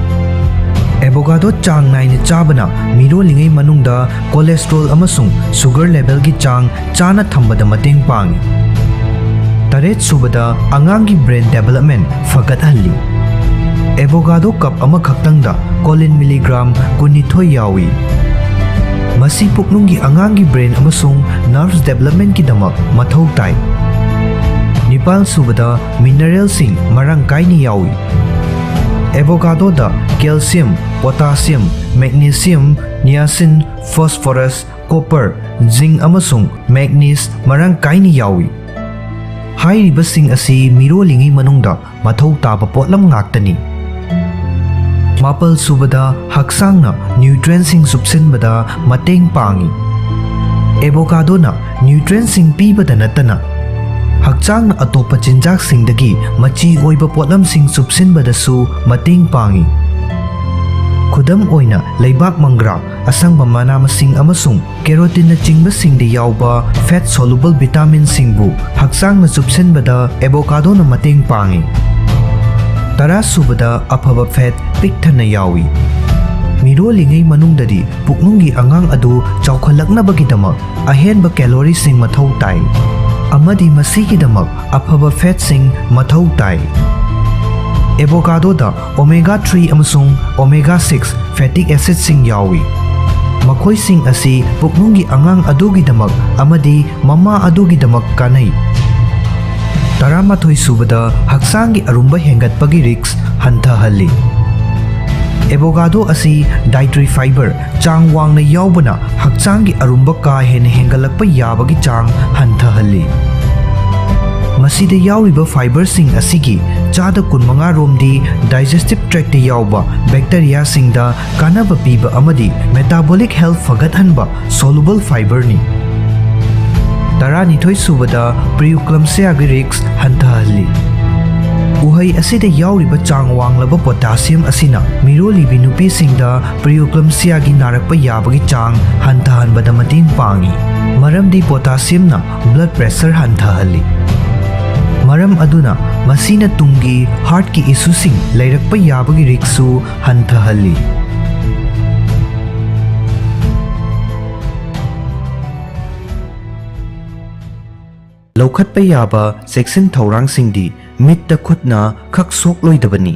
Avocado ꯆꯥꯡ ꯅꯥꯏꯅ ꯆꯥꯕꯅ ꯃꯤꯔꯣꯜꯂꯤꯉꯩ ꯃꯅꯨꯡꯗ cholesterol ꯑꯃꯁꯨꯡ sugar levelꯒꯤ ꯆꯥꯡ ꯆꯥꯅ ꯊꯝꯕꯗ ꯃꯇꯦꯡ ꯄꯥꯡꯏ꯫ ꯇꯔꯦꯠꯁꯨꯕꯗ, ꯑꯉꯥꯡꯒꯤ brain development ꯐꯒꯠꯍꯜꯂꯤ꯫ Avocado cup ꯑꯃꯈꯛꯇꯪꯗ choline milligram ꯀꯨꯟꯅꯤꯊꯣꯏ ꯌꯥꯎꯏ꯫ ꯃꯁꯤ ꯄꯨꯛꯅꯨꯡꯒꯤ ꯑꯉꯥꯡꯒꯤ brain ꯑꯃꯁꯨꯡ nerves developmentꯀꯤꯗꯃꯛ ꯃꯊꯧ ꯇꯥꯏ꯫ ꯅꯤꯄꯥꯜꯁꯨꯕꯗ, mineralꯁꯤꯡ ꯃꯔꯥꯡ ꯀꯥꯏꯅ ꯌꯥꯎꯏ꯫ Avocadoꯗ calcium, potassium, magnesium, niacin, phosphorus, copper, zinc ꯑꯃꯁꯨꯡ manganese ꯃꯔꯥꯡ ꯀꯥꯏꯅ ꯌꯥꯎꯏ꯫ ꯍꯥꯏꯔꯤꯕꯁꯤꯡ ꯑꯁꯤ ꯃꯤꯔꯣꯜꯂꯤꯉꯩ ꯃꯅꯨꯡꯗ ꯃꯊꯧ ꯇꯥꯕ ꯄꯣꯠꯂꯝ ꯉꯥꯛꯇꯅꯤ꯫ ꯃꯥꯄꯜꯁꯨꯕꯗ, ꯍꯛꯆꯥꯡꯅ nutrientꯁꯤꯡ ꯆꯨꯞꯁꯤꯟꯕꯗ ꯃꯇꯦꯡ ꯄꯥꯡꯏ꯫ Avocadoꯅ nutrientꯁꯤꯡ ꯄꯤꯕꯗ ꯅꯠꯇꯅ ꯍꯛꯆꯥꯡꯅ ꯑꯇꯣꯞꯄ ꯆꯤꯟꯖꯥꯛꯁꯤꯡꯗꯒꯤ ꯃꯆꯤ ꯑꯣꯏꯕ ꯄꯣꯠꯂꯝꯁꯤꯡ ꯆꯨꯞꯁꯤꯟꯕꯗꯁꯨ ꯃꯇꯦꯡ ꯄꯥꯡꯏ꯫ ꯈꯨꯗꯝ ꯑꯣꯏꯅ, ꯂꯩꯕꯥꯛ ꯃꯪꯒ꯭ꯔꯥ, ꯑꯁꯪꯕ ꯃꯅꯥ ꯃꯁꯤꯡ ꯑꯃꯁꯨꯡ ꯀꯦꯔꯣꯇꯤꯟꯅꯆꯤꯡꯕꯁꯤꯡꯗ ꯌꯥꯎꯕ fat soluble vitaminꯁꯤꯡꯕꯨ ꯍꯛꯆꯥꯡꯅ ꯆꯨꯞꯁꯤꯟꯕꯗ ꯑꯦꯕꯣꯀꯥꯗꯣꯅ ꯃꯇꯦꯡ ꯄꯥꯡꯏ꯫ ꯇꯔꯥꯁꯨꯕꯗ, ꯑꯐꯕ fat ꯄꯤꯛ ꯊꯟꯅ ꯌꯥꯎꯏ꯫ ꯃꯤꯔꯣꯜꯂꯤꯉꯩ ꯃꯅꯨꯡꯗꯗꯤ ꯄꯨꯛꯅꯨꯡꯒꯤ ꯑꯉꯥꯡ ꯑꯗꯨ ꯆꯥꯎꯈꯠꯂꯛꯅꯕꯒꯤꯗꯃꯛ ꯑꯍꯦꯟꯕ calorie ꯁꯤꯡ ꯃꯊꯧ ꯇꯥꯏ, ꯑꯃꯗꯤ ꯃꯁꯤꯒꯤꯗꯃꯛ ꯑꯐꯕ fat ꯁꯤꯡ ꯃꯊꯧ ꯇꯥꯏ꯫ ꯑꯦꯕꯣꯀꯥꯗꯣꯗ omega three ꯑꯃꯁꯨꯡ omega six fatty acid ꯁꯤꯡ ꯌꯥꯎꯏ꯫ ꯃꯈꯣꯏꯁꯤꯡ ꯑꯁꯤ ꯄꯨꯛꯅꯨꯡꯒꯤ ꯑꯉꯥꯡ ꯑꯗꯨꯒꯤꯗꯃꯛ ꯑꯃꯗꯤ ꯃꯃꯥ ꯑꯗꯨꯒꯤꯗꯃꯛ ꯀꯥꯟꯅꯩ꯫ ꯇꯔꯥꯃꯥꯊꯣꯏ ꯁꯨꯕꯗ, ꯍꯛꯆꯥꯡꯒꯤ ꯑꯔꯨꯝꯕ ꯍꯦꯟꯒꯠꯄꯒꯤ risk ꯍꯟꯊꯍꯜꯂꯤ꯫ ꯑꯦꯕꯣꯀꯥꯗꯣ ꯑꯁꯤ dietary fiber ꯆꯥꯡ ꯋꯥꯡꯅ ꯌꯥꯎꯕꯅ ꯍꯛꯆꯥꯡꯒꯤ ꯑꯔꯨꯝꯕ ꯀꯥ ꯍꯦꯟꯅ ꯍꯦꯟꯒꯠꯂꯛꯄ ꯌꯥꯕꯒꯤ ꯆꯥꯡ ꯍꯟꯊꯍꯜꯂꯤ꯫ ꯃꯁꯤꯗ ꯌꯥꯎꯔꯤꯕ fiberꯁꯤꯡ ꯑꯁꯤꯒꯤ ꯆꯥꯗ ꯀꯨꯟꯃꯉꯥ ꯔꯣꯝꯗꯤ digestive tractꯇ ꯌꯥꯎꯕ bacteriaꯁꯤꯡꯗ ꯀꯥꯟꯅꯕ ꯄꯤꯕ ꯑꯃꯗꯤ metabolic health ꯐꯒꯠꯍꯟꯕ soluble fiberꯅꯤ꯫ ꯇꯔꯥꯅꯤꯊꯣꯏ ꯁꯨꯕꯗ, preeclampsiaꯒꯤ risk ꯍꯟꯊꯍꯜꯂꯤ꯫ ꯎꯍꯩ ꯑꯁꯤꯗ ꯌꯥꯎꯔꯤꯕ ꯆꯥꯡ ꯋꯥꯡꯂꯕ potassium ꯑꯁꯤꯅ ꯃꯤꯔꯣꯜꯂꯤꯕꯤ ꯅꯨꯄꯤꯁꯤꯡꯗ preeclampsiaꯒꯤ ꯅꯥꯔꯛꯄ ꯌꯥꯕꯒꯤ ꯆꯥꯡ ꯍꯟꯊꯍꯟꯕꯗ ꯃꯇꯦꯡ ꯄꯥꯡꯏ, ꯃꯔꯝꯗꯤ potassiumꯅ blood pressure ꯍꯟꯊꯍꯜꯂꯤ꯫ ꯃꯔꯝ ꯑꯗꯨꯅ ꯃꯁꯤꯅ ꯇꯨꯡꯒꯤ heartꯀꯤ issueꯁꯤꯡ ꯂꯩꯔꯛꯄ ꯌꯥꯕꯒꯤ riskꯁꯨ ꯍꯟꯊꯍꯜꯂꯤ꯫ ꯂꯧꯈꯠꯄ ꯌꯥꯕ ꯆꯦꯛꯁꯤꯟ ꯊꯧꯔꯥꯡꯁꯤꯡꯗꯤ: ꯃꯤꯠꯇ ꯈꯨꯠꯅ ꯈꯛ ꯁꯣꯛꯂꯣꯏꯗꯕꯅꯤ꯫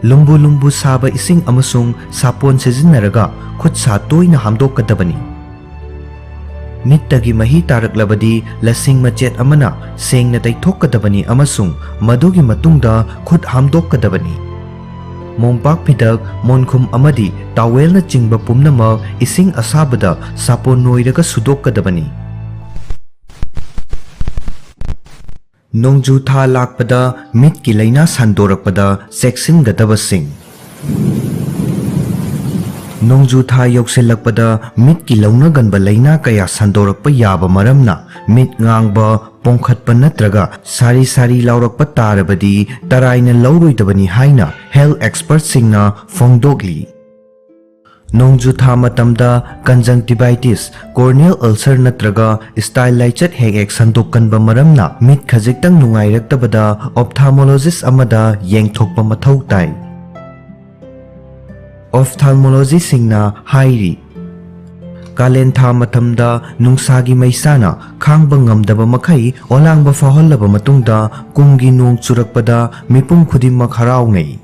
ꯂꯨꯝꯕꯨ ꯂꯨꯝꯕꯨ ꯁꯥꯕ ꯏꯁꯤꯡ ꯑꯃꯁꯨꯡ ꯁꯥꯄꯣꯟ ꯁꯤꯖꯤꯟꯅꯔꯒ ꯈꯨꯠ ꯁꯥ ꯇꯣꯏꯅ ꯍꯥꯝꯗꯣꯛꯀꯗꯕꯅꯤ꯫ ꯃꯤꯠꯇꯒꯤ ꯃꯍꯤ ꯇꯥꯔꯛꯂꯕꯗꯤ ꯂꯁꯤꯡ ꯃꯆꯦꯠ ꯑꯃꯅ ꯁꯦꯡꯅ ꯇꯩꯊꯣꯛꯀꯗꯕꯅꯤ ꯑꯃꯁꯨꯡ ꯃꯗꯨꯒꯤ ꯃꯇꯨꯡꯗ ꯈꯨꯠ ꯍꯥꯝꯗꯣꯛꯀꯗꯕꯅꯤ꯫ ꯃꯣꯝꯄꯥꯛ ꯐꯤꯗꯛ, ꯃꯣꯟꯈꯨꯝ ꯑꯃꯗꯤ towelꯅꯆꯤꯡꯕ ꯄꯨꯝꯅꯃꯛ ꯏꯁꯤꯡ ꯑꯁꯥꯕꯗ ꯁꯥꯄꯣꯟ ꯅꯣꯏꯔꯒ ꯁꯨꯗꯣꯛꯀꯗꯕꯅꯤ꯫ ꯅꯣꯡꯖꯨ ꯊꯥ ꯂꯥꯛꯄꯗ ꯃꯤꯠꯀꯤ ꯂꯥꯏꯅꯥ ꯁꯟꯗꯣꯔꯛꯄꯗ ꯆꯦꯛꯁꯤꯟꯒꯗꯕꯁꯤꯡ: ꯅꯣꯡꯖꯨ ꯊꯥ ꯌꯧꯁꯤꯜꯂꯛꯄꯗ ꯃꯤꯠꯀꯤ ꯂꯧꯅꯒꯟꯕ ꯂꯥꯏꯅꯥ ꯀꯌꯥ ꯁꯟꯗꯣꯔꯛꯄ ꯌꯥꯕ ꯃꯔꯝꯅ, ꯃꯤꯠ ꯉꯥꯡꯕ, ꯄꯣꯡꯈꯠꯄ ꯅꯠꯇ꯭ꯔꯒ ꯁꯥꯔꯤ ꯁꯥꯔꯤ ꯂꯥꯎꯔꯛꯄ ꯇꯥꯔꯕꯗꯤ ꯇꯔꯥꯏꯅ ꯂꯧꯔꯣꯏꯗꯕꯅꯤ ꯍꯥꯏꯅ health expertꯁꯤꯡꯅ ꯐꯣꯡꯗꯣꯛꯂꯤ꯫ ꯅꯣꯡꯖꯨ ꯊꯥ ꯃꯇꯝꯗ conjunctivitis, corneal ulcer ꯅꯠꯇ꯭ꯔꯒ style ꯂꯥꯏꯆꯠ ꯍꯦꯛ ꯍꯦꯛ ꯁꯟꯗꯣꯛꯀꯟꯕ ꯃꯔꯝꯅ ꯃꯤꯠ ꯈꯖꯤꯛꯇꯪ ꯅꯨꯡꯉꯥꯏꯔꯛꯇꯕꯗ ophthalmologist ꯑꯃꯗ ꯌꯦꯡꯊꯣꯛꯄ ꯃꯊꯧ ꯇꯥꯏ꯫ Ophthalmologistꯁꯤꯡꯅ ꯍꯥꯏꯔꯤ, ꯀꯥꯂꯦꯟ ꯊꯥ ꯃꯇꯝꯗ ꯅꯨꯡꯁꯥꯒꯤ ꯃꯩꯁꯥꯅ ꯈꯥꯡꯕ ꯉꯝꯗꯕ ꯃꯈꯩ ꯑꯣꯂꯥꯡꯕ ꯐꯥꯎꯍꯜꯂꯕ ꯃꯇꯨꯡꯗ, ꯀꯨꯝꯒꯤ ꯅꯣꯡ ꯆꯨꯔꯛꯄꯗ ꯃꯤꯄꯨꯝ ꯈꯨꯗꯤꯡꯃꯛ ꯍꯔꯥꯎꯅꯩ꯫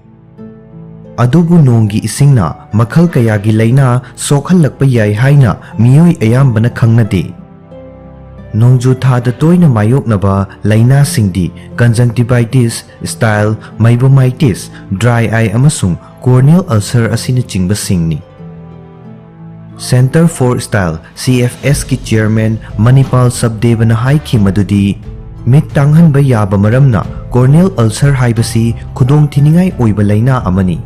ꯑꯗꯨꯕꯨ ꯅꯣꯡꯒꯤ ꯏꯁꯤꯡꯅ ꯃꯈꯜ ꯀꯌꯥꯒꯤ ꯂꯥꯏꯅꯥ ꯁꯣꯛꯍꯜꯂꯛꯄ ꯌꯥꯏ ꯍꯥꯏꯅ ꯃꯤꯑꯣꯏ ꯑꯌꯥꯝꯕꯅ ꯈꯪꯅꯗꯦ꯫ ꯅꯣꯡꯖꯨ ꯊꯥꯗ ꯇꯣꯏꯅ ꯃꯥꯌꯣꯛꯅꯕ ꯂꯥꯏꯅꯥꯁꯤꯡꯗꯤ conjunctivitis, style, meibomitis, dry eye ꯑꯃꯁꯨꯡ corneal ulcer ꯑꯁꯤꯅꯆꯤꯡꯕꯁꯤꯡꯅꯤ꯫ Centre for Style, CFSꯀꯤ chairman ꯃꯅꯤꯄꯥꯜ ꯁꯕꯗꯦꯕꯅ ꯍꯥꯏꯈꯤ ꯃꯗꯨꯗꯤ, ꯃꯤꯠ ꯇꯥꯡꯍꯟꯕ ꯌꯥꯕ ꯃꯔꯝꯅ corneal ulcer ꯍꯥꯏꯕꯁꯤ ꯈꯨꯗꯣꯡꯊꯤꯅꯤꯡꯉꯥꯏ ꯑꯣꯏꯕ ꯂꯥꯏꯅꯥ ꯑꯃꯅꯤ꯫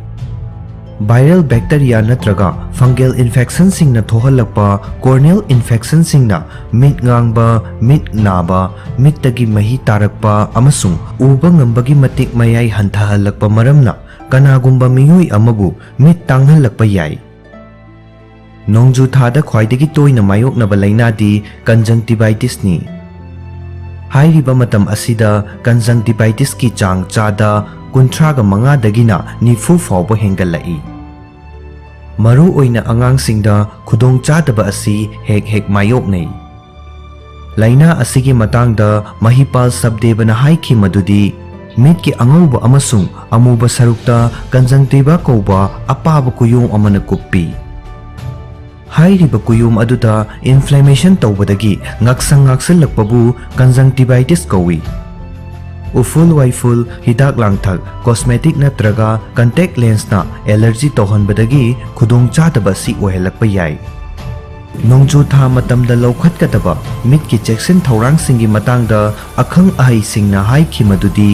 Viral bacteria ꯅꯠꯇ꯭ꯔꯒ fungal infectionꯁꯤꯡꯅ ꯊꯣꯛꯍꯜꯂꯛꯄ corneal infectionꯁꯤꯡꯅ ꯃꯤꯠ ꯉꯥꯡꯕ, ꯃꯤꯠ ꯅꯥꯕ, ꯃꯤꯠꯇꯒꯤ ꯃꯍꯤ ꯇꯥꯔꯛꯄ ꯑꯃꯁꯨꯡ ꯎꯕ ꯉꯝꯕꯒꯤ ꯃꯇꯤꯛ ꯃꯌꯥꯏ ꯍꯟꯊꯍꯜꯂꯛꯄ ꯃꯔꯝꯅ ꯀꯅꯥꯒꯨꯝꯕ ꯃꯤꯑꯣꯏ ꯑꯃꯕꯨ ꯃꯤꯠ ꯇꯥꯡꯍꯜꯂꯛꯄ ꯌꯥꯏ꯫ ꯅꯣꯡꯖꯨ ꯊꯥꯗ ꯈ꯭ꯋꯥꯏꯗꯒꯤ ꯇꯣꯏꯅ ꯃꯥꯌꯣꯛꯅꯕ ꯂꯥꯏꯅꯥꯗꯤ conjunctivitisꯅꯤ꯫ ꯍꯥꯏꯔꯤꯕ ꯃꯇꯝ ꯑꯁꯤꯗ conjunctivitisꯀꯤ ꯆꯥꯡ ꯆꯥꯗ ꯀꯨꯟꯊ꯭ꯔꯥꯒ ꯃꯉꯥꯗꯒꯤꯅ ꯅꯤꯐꯨ ꯐꯥꯎꯕ ꯍꯦꯟꯒꯠꯂꯛꯏ꯫ ꯃꯔꯨꯑꯣꯏꯅ ꯑꯉꯥꯡꯁꯤꯡꯗ ꯈꯨꯗꯣꯡꯆꯥꯗꯕ ꯑꯁꯤ ꯍꯦꯛ ꯍꯦꯛ ꯃꯥꯌꯣꯛꯅꯩ꯫ ꯂꯥꯏꯅꯥ ꯑꯁꯤꯒꯤ ꯃꯇꯥꯡꯗ ꯃꯍꯤꯄꯥꯜ ꯁꯕꯗꯦꯕꯅ ꯍꯥꯏꯈꯤ ꯃꯗꯨꯗꯤ, ꯃꯤꯠꯀꯤ ꯑꯉꯧꯕ ꯑꯃꯁꯨꯡ ꯑꯃꯨꯕ ꯁꯔꯨꯛꯇ conjunctiva ꯀꯧꯕ ꯑꯄꯥꯕ ꯀꯨꯌꯣꯝ ꯑꯃꯅ ꯀꯨꯞꯄꯤ꯫ ꯍꯥꯏꯔꯤꯕ ꯀꯨꯌꯣꯝ ꯑꯗꯨꯗ inflammation ꯇꯧꯕꯗꯒꯤ ꯉꯥꯛꯁꯪ ꯉꯥꯛꯁꯜꯂꯛꯄꯕꯨ conjunctivitis ꯀꯧꯏ꯫ ꯎꯐꯨꯜ ꯋꯥꯏꯐꯨꯜ, ꯍꯤꯗꯥꯛ ꯂꯥꯡꯊꯛ, cosmetic ꯅꯠꯇ꯭ꯔꯒ contact lenseꯅ allergy ꯇꯧꯍꯟꯕꯗꯒꯤ ꯈꯨꯗꯣꯡꯆꯥꯗꯕ ꯑꯁꯤ ꯑꯣꯏꯍꯜꯂꯛꯄ ꯌꯥꯏ꯫ ꯅꯣꯡꯖꯨ ꯊꯥ ꯃꯇꯝꯗ ꯂꯧꯈꯠꯀꯗꯕ ꯃꯤꯠꯀꯤ ꯆꯦꯛꯁꯤꯟ ꯊꯧꯔꯥꯡꯁꯤꯡꯒꯤ ꯃꯇꯥꯡꯗ ꯑꯈꯪ ꯑꯍꯩꯁꯤꯡꯅ ꯍꯥꯏꯈꯤ ꯃꯗꯨꯗꯤ,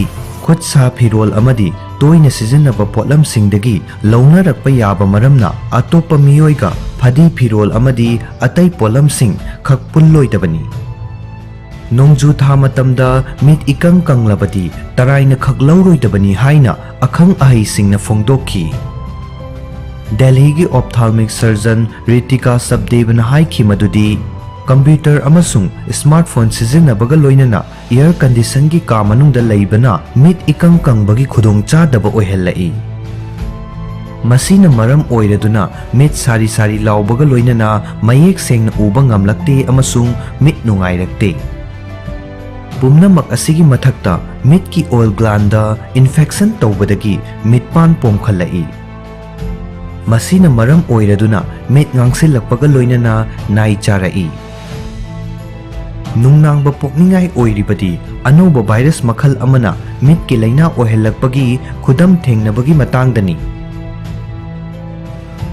ꯈꯨꯠ ꯁꯥ ꯐꯤꯔꯣꯜ ꯑꯃꯗꯤ ꯇꯣꯏꯅ ꯁꯤꯖꯤꯟꯅꯕ ꯄꯣꯠꯂꯝꯁꯤꯡꯗꯒꯤ ꯂꯧꯅꯔꯛꯄ ꯌꯥꯕ ꯃꯔꯝꯅ ꯑꯇꯣꯞꯄ ꯃꯤꯑꯣꯏꯒ ꯐꯗꯤ ꯐꯤꯔꯣꯜ ꯑꯃꯗꯤ ꯑꯇꯩ ꯄꯣꯠꯂꯝꯁꯤꯡ ꯈꯛ ꯄꯨꯜꯂꯣꯏꯗꯕꯅꯤ꯫ ꯅꯣꯡꯖꯨ ꯊꯥ ꯃꯇꯝꯗ ꯃꯤꯠ ꯏꯀꯪ ꯀꯪꯂꯕꯗꯤ ꯇꯔꯥꯏꯅ ꯈꯛ ꯂꯧꯔꯣꯏꯗꯕꯅꯤ ꯍꯥꯏꯅ ꯑꯈꯪ ꯑꯍꯩꯁꯤꯡꯅ ꯐꯣꯡꯗꯣꯛꯈꯤ꯫ ꯗꯦꯜꯍꯤꯒꯤ ophthalmic surgeon ꯔꯤꯇꯤꯀꯥ ꯁꯕꯗꯦꯕꯅ ꯍꯥꯏꯈꯤ ꯃꯗꯨꯗꯤ, ꯀꯝꯄ꯭ꯌꯨꯇꯔ ꯑꯃꯁꯨꯡ ꯁ꯭ꯃꯥꯔꯠꯐꯣꯟ ꯁꯤꯖꯤꯟꯅꯕꯒ ꯂꯣꯏꯅꯅ air conditionꯒꯤ ꯀꯥ ꯃꯅꯨꯡꯗ ꯂꯩꯕꯅ ꯃꯤꯠ ꯏꯀꯪ ꯀꯪꯕꯒꯤ ꯈꯨꯗꯣꯡꯆꯥꯗꯕ ꯑꯣꯏꯍꯜꯂꯛꯏ꯫ ꯃꯁꯤꯅ ꯃꯔꯝ ꯑꯣꯏꯔꯗꯨꯅ ꯃꯤꯠ ꯁꯥꯔꯤ ꯁꯥꯔꯤ ꯂꯥꯎꯕꯒ ꯂꯣꯏꯅꯅ ꯃꯌꯦꯛ ꯁꯦꯡꯅ ꯎꯕ ꯉꯝꯂꯛꯇꯦ ꯑꯃꯁꯨꯡ ꯃꯤꯠ ꯅꯨꯡꯉꯥꯏꯔꯛꯇꯦ꯫ ꯄꯨꯝꯅꯃꯛ ꯑꯁꯤꯒꯤ ꯃꯊꯛꯇ, ꯃꯤꯠꯀꯤ ꯑꯣꯏꯜ ꯒ꯭ꯂꯥꯟꯗ ꯏꯟꯐꯦꯛꯁꯟ ꯇꯧꯕꯗꯒꯤ ꯃꯤꯠꯄꯥꯟ ꯄꯣꯝꯈꯠꯂꯛꯏ꯫ ꯃꯁꯤꯅ ꯃꯔꯝ ꯑꯣꯏꯔꯗꯨꯅ ꯃꯤꯠ ꯉꯥꯡꯁꯤꯜꯂꯛꯄꯒ ꯂꯣꯏꯅꯅ ꯅꯥꯏ ꯆꯥꯔꯛꯏ꯫ ꯅꯨꯡꯅꯥꯡꯕ ꯄꯣꯛꯅꯤꯡꯉꯥꯏ ꯑꯣꯏꯔꯤꯕꯗꯤ ꯑꯅꯧꯕ ꯚꯥꯏꯔꯁ ꯃꯈꯜ ꯑꯃꯅ ꯃꯤꯠꯀꯤ ꯂꯥꯏꯅꯥ ꯑꯣꯏꯍꯜꯂꯛꯄꯒꯤ ꯈꯨꯗꯝ ꯊꯦꯡꯅꯕꯒꯤ ꯃꯇꯥꯡꯗꯅꯤ꯫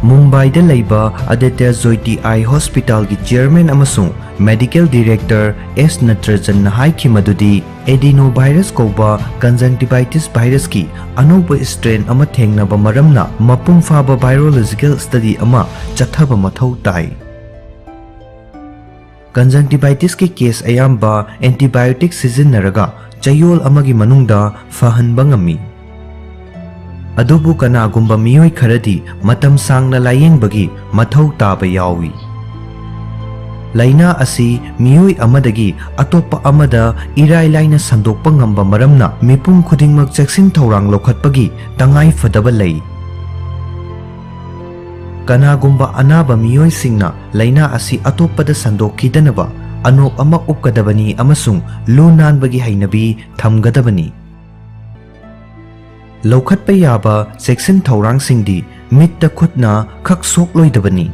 ꯃꯨꯝꯕꯥꯏꯗ ꯂꯩꯕ ꯑꯗꯤꯇ꯭ꯌ ꯖꯣꯏꯇꯤ ꯑꯥꯏ ꯍꯣꯁꯄꯤꯇꯥꯜꯒꯤ ꯆꯤꯌꯔꯃꯦꯟ ꯑꯃꯁꯨꯡ ꯃꯦꯗꯤꯀꯦꯜ ꯗꯤꯔꯦꯛꯇꯔ ꯑꯦꯁ ꯅꯇ꯭ꯔꯖꯟꯅ ꯍꯥꯏꯈꯤ ꯃꯗꯨꯗꯤ, ꯑꯦꯗꯤꯅꯣ ꯚꯥꯏꯔꯁ ꯀꯧꯕ ꯀꯟꯖꯪꯇꯤꯚꯥꯏꯇꯤꯁ ꯚꯥꯏꯔꯁꯀꯤ ꯑꯅꯧꯕ ꯁ꯭ꯇ꯭ꯔꯦꯟ ꯑꯃ ꯊꯦꯡꯅꯕ ꯃꯔꯝꯅ ꯃꯄꯨꯡ ꯐꯥꯕ ꯚꯥꯏꯔꯣꯂꯣꯖꯤꯀꯦꯜ ꯁ꯭ꯇꯗꯤ ꯑꯃ ꯆꯠꯊꯕ ꯃꯊꯧ ꯇꯥꯏ꯫ ꯀꯟꯖꯪꯇꯤꯚꯥꯏꯇꯤꯁꯀꯤ ꯀꯦꯁ ꯑꯌꯥꯝꯕ ꯑꯦꯟꯇꯤꯕꯥꯏꯑꯣꯇꯤꯛ ꯁꯤꯖꯤꯟꯅꯔꯒ ꯆꯌꯣꯜ ꯑꯃꯒꯤ ꯃꯅꯨꯡꯗ ꯐꯍꯟꯕ ꯉꯝꯃꯤ꯫ ꯑꯗꯨꯕꯨ ꯀꯅꯥꯒꯨꯝꯕ ꯃꯤꯑꯣꯏ ꯈꯔꯗꯤ ꯃꯇꯝ ꯁꯥꯡꯅ ꯂꯥꯌꯦꯡꯕꯒꯤ ꯃꯊꯧ ꯇꯥꯕ ꯌꯥꯎꯏ꯫ ꯂꯥꯏꯅꯥ ꯑꯁꯤ ꯃꯤꯑꯣꯏ ꯑꯃꯗꯒꯤ ꯑꯇꯣꯞꯄ ꯑꯃꯗ ꯏꯔꯥꯏ ꯂꯥꯏꯅ ꯁꯟꯗꯣꯛꯄ ꯉꯝꯕ ꯃꯔꯝꯅ ꯃꯤꯄꯨꯝ ꯈꯨꯗꯤꯡꯃꯛ ꯆꯦꯛꯁꯤꯟ ꯊꯧꯔꯥꯡ ꯂꯧꯈꯠꯄꯒꯤ ꯇꯉꯥꯏ ꯐꯗꯕ ꯂꯩ꯫ ꯀꯅꯥꯒꯨꯝꯕ ꯑꯅꯥꯕ ꯃꯤꯑꯣꯏꯁꯤꯡꯅ ꯂꯥꯏꯅꯥ ꯑꯁꯤ ꯑꯇꯣꯞꯄꯗ ꯁꯟꯗꯣꯛꯈꯤꯗꯅꯕ ꯑꯅꯣꯞ ꯑꯃ ꯎꯞꯀꯗꯕꯅꯤ ꯑꯃꯁꯨꯡ ꯂꯨ ꯅꯥꯟꯕꯒꯤ ꯍꯩꯅꯕꯤ ꯊꯝꯒꯗꯕꯅꯤ꯫ ꯂꯧꯈꯠꯄ ꯌꯥꯕ ꯆꯦꯛꯁꯤꯟ ꯊꯧꯔꯥꯡꯁꯤꯡꯗꯤ ꯃꯤꯠꯇ ꯈꯨꯠꯅ ꯈꯛ ꯁꯣꯛꯂꯣꯏꯗꯕꯅꯤ꯫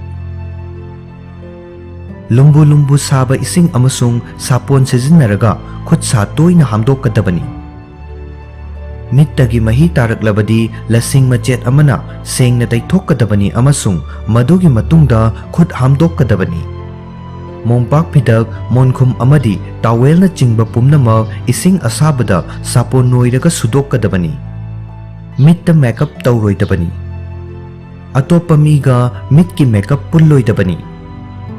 ꯂꯨꯝꯕꯨ ꯂꯨꯝꯕꯨ ꯁꯥꯕ ꯏꯁꯤꯡ ꯑꯃꯁꯨꯡ ꯁꯥꯄꯣꯟ ꯁꯤꯖꯤꯟꯅꯔꯒ ꯈꯨꯠ ꯁꯥ ꯇꯣꯏꯅ ꯍꯥꯝꯗꯣꯛꯀꯗꯕꯅꯤ꯫ ꯃꯤꯠꯇꯒꯤ ꯃꯍꯤ ꯇꯥꯔꯛꯂꯕꯗꯤ ꯂꯁꯤꯡ ꯃꯆꯦꯠ ꯑꯃꯅ ꯁꯦꯡꯅ ꯇꯩꯊꯣꯛꯀꯗꯕꯅꯤ ꯑꯃꯁꯨꯡ ꯃꯗꯨꯒꯤ ꯃꯇꯨꯡꯗ ꯈꯨꯠ ꯍꯥꯝꯗꯣꯛꯀꯗꯕꯅꯤ꯫ ꯃꯣꯝꯄꯥꯛ ꯐꯤꯗꯛ, ꯃꯣꯟꯈꯨꯝ ꯑꯃꯗꯤ ꯇꯥꯋꯦꯜꯅꯆꯤꯡꯕ ꯄꯨꯝꯅꯃꯛ ꯏꯁꯤꯡ ꯑꯁꯥꯕꯗ ꯁꯥꯄꯣꯟ ꯅꯣꯏꯔꯒ ꯁꯨꯗꯣꯛꯀꯗꯕꯅꯤ꯫ ꯃꯤꯠꯇ ꯃꯦꯀꯞ ꯇꯧꯔꯣꯏꯗꯕꯅꯤ꯫ ꯑꯇꯣꯞꯄ ꯃꯤꯒ ꯃꯤꯠꯀꯤ ꯃꯦꯀꯞ ꯄꯨꯜꯂꯣꯏꯗꯕꯅꯤ꯫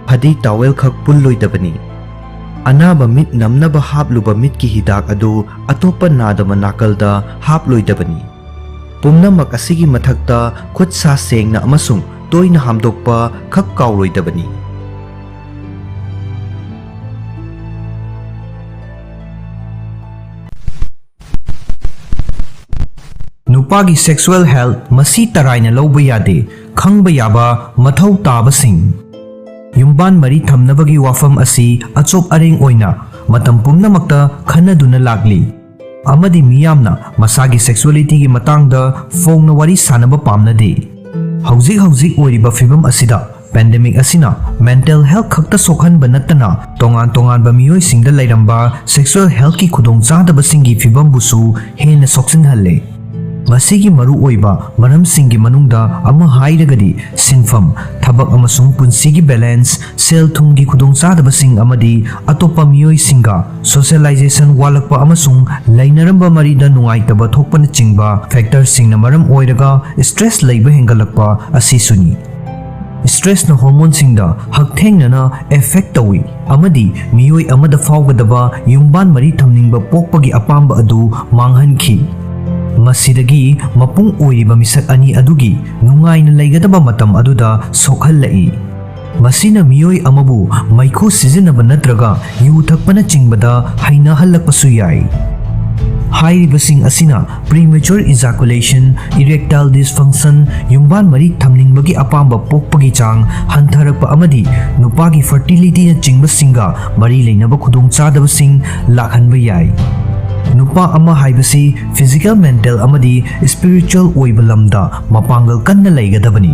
ꯐꯗꯤ ꯇꯥꯋꯦꯜ ꯈꯛ ꯄꯨꯜꯂꯣꯏꯗꯕꯅꯤ꯫ ꯑꯅꯥꯕ ꯃꯤꯠ ꯅꯝꯅꯕ ꯍꯥꯞꯂꯨꯕ ꯃꯤꯠꯀꯤ ꯍꯤꯗꯥꯛ ꯑꯗꯨ ꯑꯇꯣꯞꯄ ꯅꯥꯗꯕ ꯅꯥꯀꯜꯗ ꯍꯥꯞꯂꯣꯏꯗꯕꯅꯤ꯫ ꯄꯨꯝꯅꯃꯛ ꯑꯁꯤꯒꯤ ꯃꯊꯛꯇ ꯈꯨꯠ ꯁꯥ ꯁꯦꯡꯅ ꯑꯃꯁꯨꯡ ꯇꯣꯏꯅ ꯍꯥꯝꯗꯣꯛꯄ ꯈꯛ ꯀꯥꯎꯔꯣꯏꯗꯕꯅꯤ꯫ ꯅꯨꯄꯥꯒꯤ sexual health ꯃꯁꯤ ꯇꯔꯥꯏꯅ ꯂꯧꯕ ꯌꯥꯗꯦ꯫ ꯈꯪꯕ ꯌꯥꯕ ꯃꯊꯧ ꯇꯥꯕꯁꯤꯡ꯫ ꯌꯨꯝꯕꯥꯟ ꯃꯔꯤ ꯊꯝꯅꯕꯒꯤ ꯋꯥꯐꯝ ꯑꯁꯤ ꯑꯆꯣꯞ ꯑꯔꯦꯡ ꯑꯣꯏꯅ ꯃꯇꯝ ꯄꯨꯝꯅꯃꯛꯇ ꯈꯟꯅꯗꯨꯅ ꯂꯥꯛꯂꯤ, ꯑꯃꯗꯤ ꯃꯤꯌꯥꯝꯅ ꯃꯁꯥꯒꯤ sexuality ꯒꯤ ꯃꯇꯥꯡꯗ ꯐꯣꯡꯅ ꯋꯥꯔꯤ ꯁꯥꯅꯕ ꯄꯥꯝꯅꯗꯦ꯫ ꯍꯧꯖꯤꯛ ꯍꯧꯖꯤꯛ ꯑꯣꯏꯔꯤꯕ ꯐꯤꯚꯝ ꯑꯁꯤꯗ, pandemic ꯑꯁꯤꯅ mental health ꯈꯛꯇ ꯁꯣꯛꯍꯟꯕ ꯅꯠꯇꯅ, ꯇꯣꯉꯥꯟ ꯇꯣꯉꯥꯟꯕ ꯃꯤꯑꯣꯏꯁꯤꯡꯗ ꯂꯩꯔꯝꯕ sexual health ꯀꯤ ꯈꯨꯗꯣꯡꯆꯥꯗꯕꯁꯤꯡꯒꯤ ꯐꯤꯚꯝꯕꯨꯁꯨ ꯍꯦꯟꯅ ꯁꯣꯛꯆꯤꯟꯍꯜꯂꯦ꯫ ꯃꯁꯤꯒꯤ ꯃꯔꯨꯑꯣꯏꯕ ꯃꯔꯝꯁꯤꯡꯒꯤ ꯃꯅꯨꯡꯗ ꯑꯃ ꯍꯥꯏꯔꯒꯗꯤ, ꯁꯤꯟꯐꯝ, ꯊꯕꯛ ꯑꯃꯁꯨꯡ ꯄꯨꯟꯁꯤꯒꯤ balance, ꯁꯦꯜ ꯊꯨꯝꯒꯤ ꯈꯨꯗꯣꯡꯆꯥꯗꯕꯁꯤꯡ, ꯑꯃꯗꯤ ꯑꯇꯣꯞꯄ ꯃꯤꯑꯣꯏꯁꯤꯡꯒ socialization ꯋꯥꯠꯂꯛꯄ ꯑꯃꯁꯨꯡ ꯂꯩꯅꯔꯝꯕ ꯃꯔꯤꯗ ꯅꯨꯡꯉꯥꯏꯇꯕ ꯊꯣꯛꯄꯅꯆꯤꯡꯕ factor ꯁꯤꯡꯅ ꯃꯔꯝ ꯑꯣꯏꯔꯒ stress ꯂꯩꯕ ꯍꯦꯟꯒꯠꯂꯛꯄ ꯑꯁꯤꯁꯨꯅꯤ꯫ Stress ꯅ hormone ꯁꯤꯡꯗ ꯍꯛꯊꯦꯡꯅꯅ effect ꯇꯧꯏ ꯑꯃꯗꯤ ꯃꯤꯑꯣꯏ ꯑꯃꯗ ꯐꯥꯎꯒꯗꯕ ꯌꯨꯝꯕꯥꯟ ꯃꯔꯤ ꯊꯝꯅꯤꯡꯕ ꯄꯣꯛꯄꯒꯤ ꯑꯄꯥꯝꯕ ꯑꯗꯨ ꯃꯥꯡꯍꯟꯈꯤ꯫ ꯃꯁꯤꯗꯒꯤ ꯃꯄꯨꯡ ꯑꯣꯏꯔꯤꯕ ꯃꯤꯁꯛ ꯑꯅꯤ ꯑꯗꯨꯒꯤ ꯅꯨꯡꯉꯥꯏꯅ ꯂꯩꯒꯗꯕ ꯃꯇꯝ ꯑꯗꯨꯗ ꯁꯣꯛꯍꯜꯂꯛꯏ꯫ ꯃꯁꯤꯅ ꯃꯤꯑꯣꯏ ꯑꯃꯕꯨ ꯃꯩꯈꯨ ꯁꯤꯖꯤꯟꯅꯕ ꯅꯠꯇ꯭ꯔꯒ ꯌꯨ ꯊꯛꯄꯅꯆꯤꯡꯕꯗ ꯍꯩꯅꯍꯜꯂꯛꯄꯁꯨ ꯌꯥꯏ꯫ ꯍꯥꯏꯔꯤꯕꯁꯤꯡ ꯑꯁꯤꯅ premature ejaculation, erectile dysfunction, ꯌꯨꯝꯕꯥꯟ ꯃꯔꯤ ꯊꯝꯅꯤꯡꯕꯒꯤ ꯑꯄꯥꯝꯕ ꯄꯣꯛꯄꯒꯤ ꯆꯥꯡ ꯍꯟꯊꯔꯛꯄ, ꯑꯃꯗꯤ ꯅꯨꯄꯥꯒꯤ fertility ꯅꯆꯤꯡꯕꯁꯤꯡꯒ ꯃꯔꯤ ꯂꯩꯅꯕ ꯈꯨꯗꯣꯡꯆꯥꯗꯕꯁꯤꯡ ꯂꯥꯛꯍꯟꯕ ꯌꯥꯏ꯫ ꯅꯨꯄꯥ ꯑꯃ ꯍꯥꯏꯕꯁꯤ physical, mental ꯑꯃꯗꯤ spiritual ꯑꯣꯏꯕ ꯂꯝꯗ ꯃꯄꯥꯡꯒꯜ ꯀꯟꯅ ꯂꯩꯒꯗꯕꯅꯤ꯫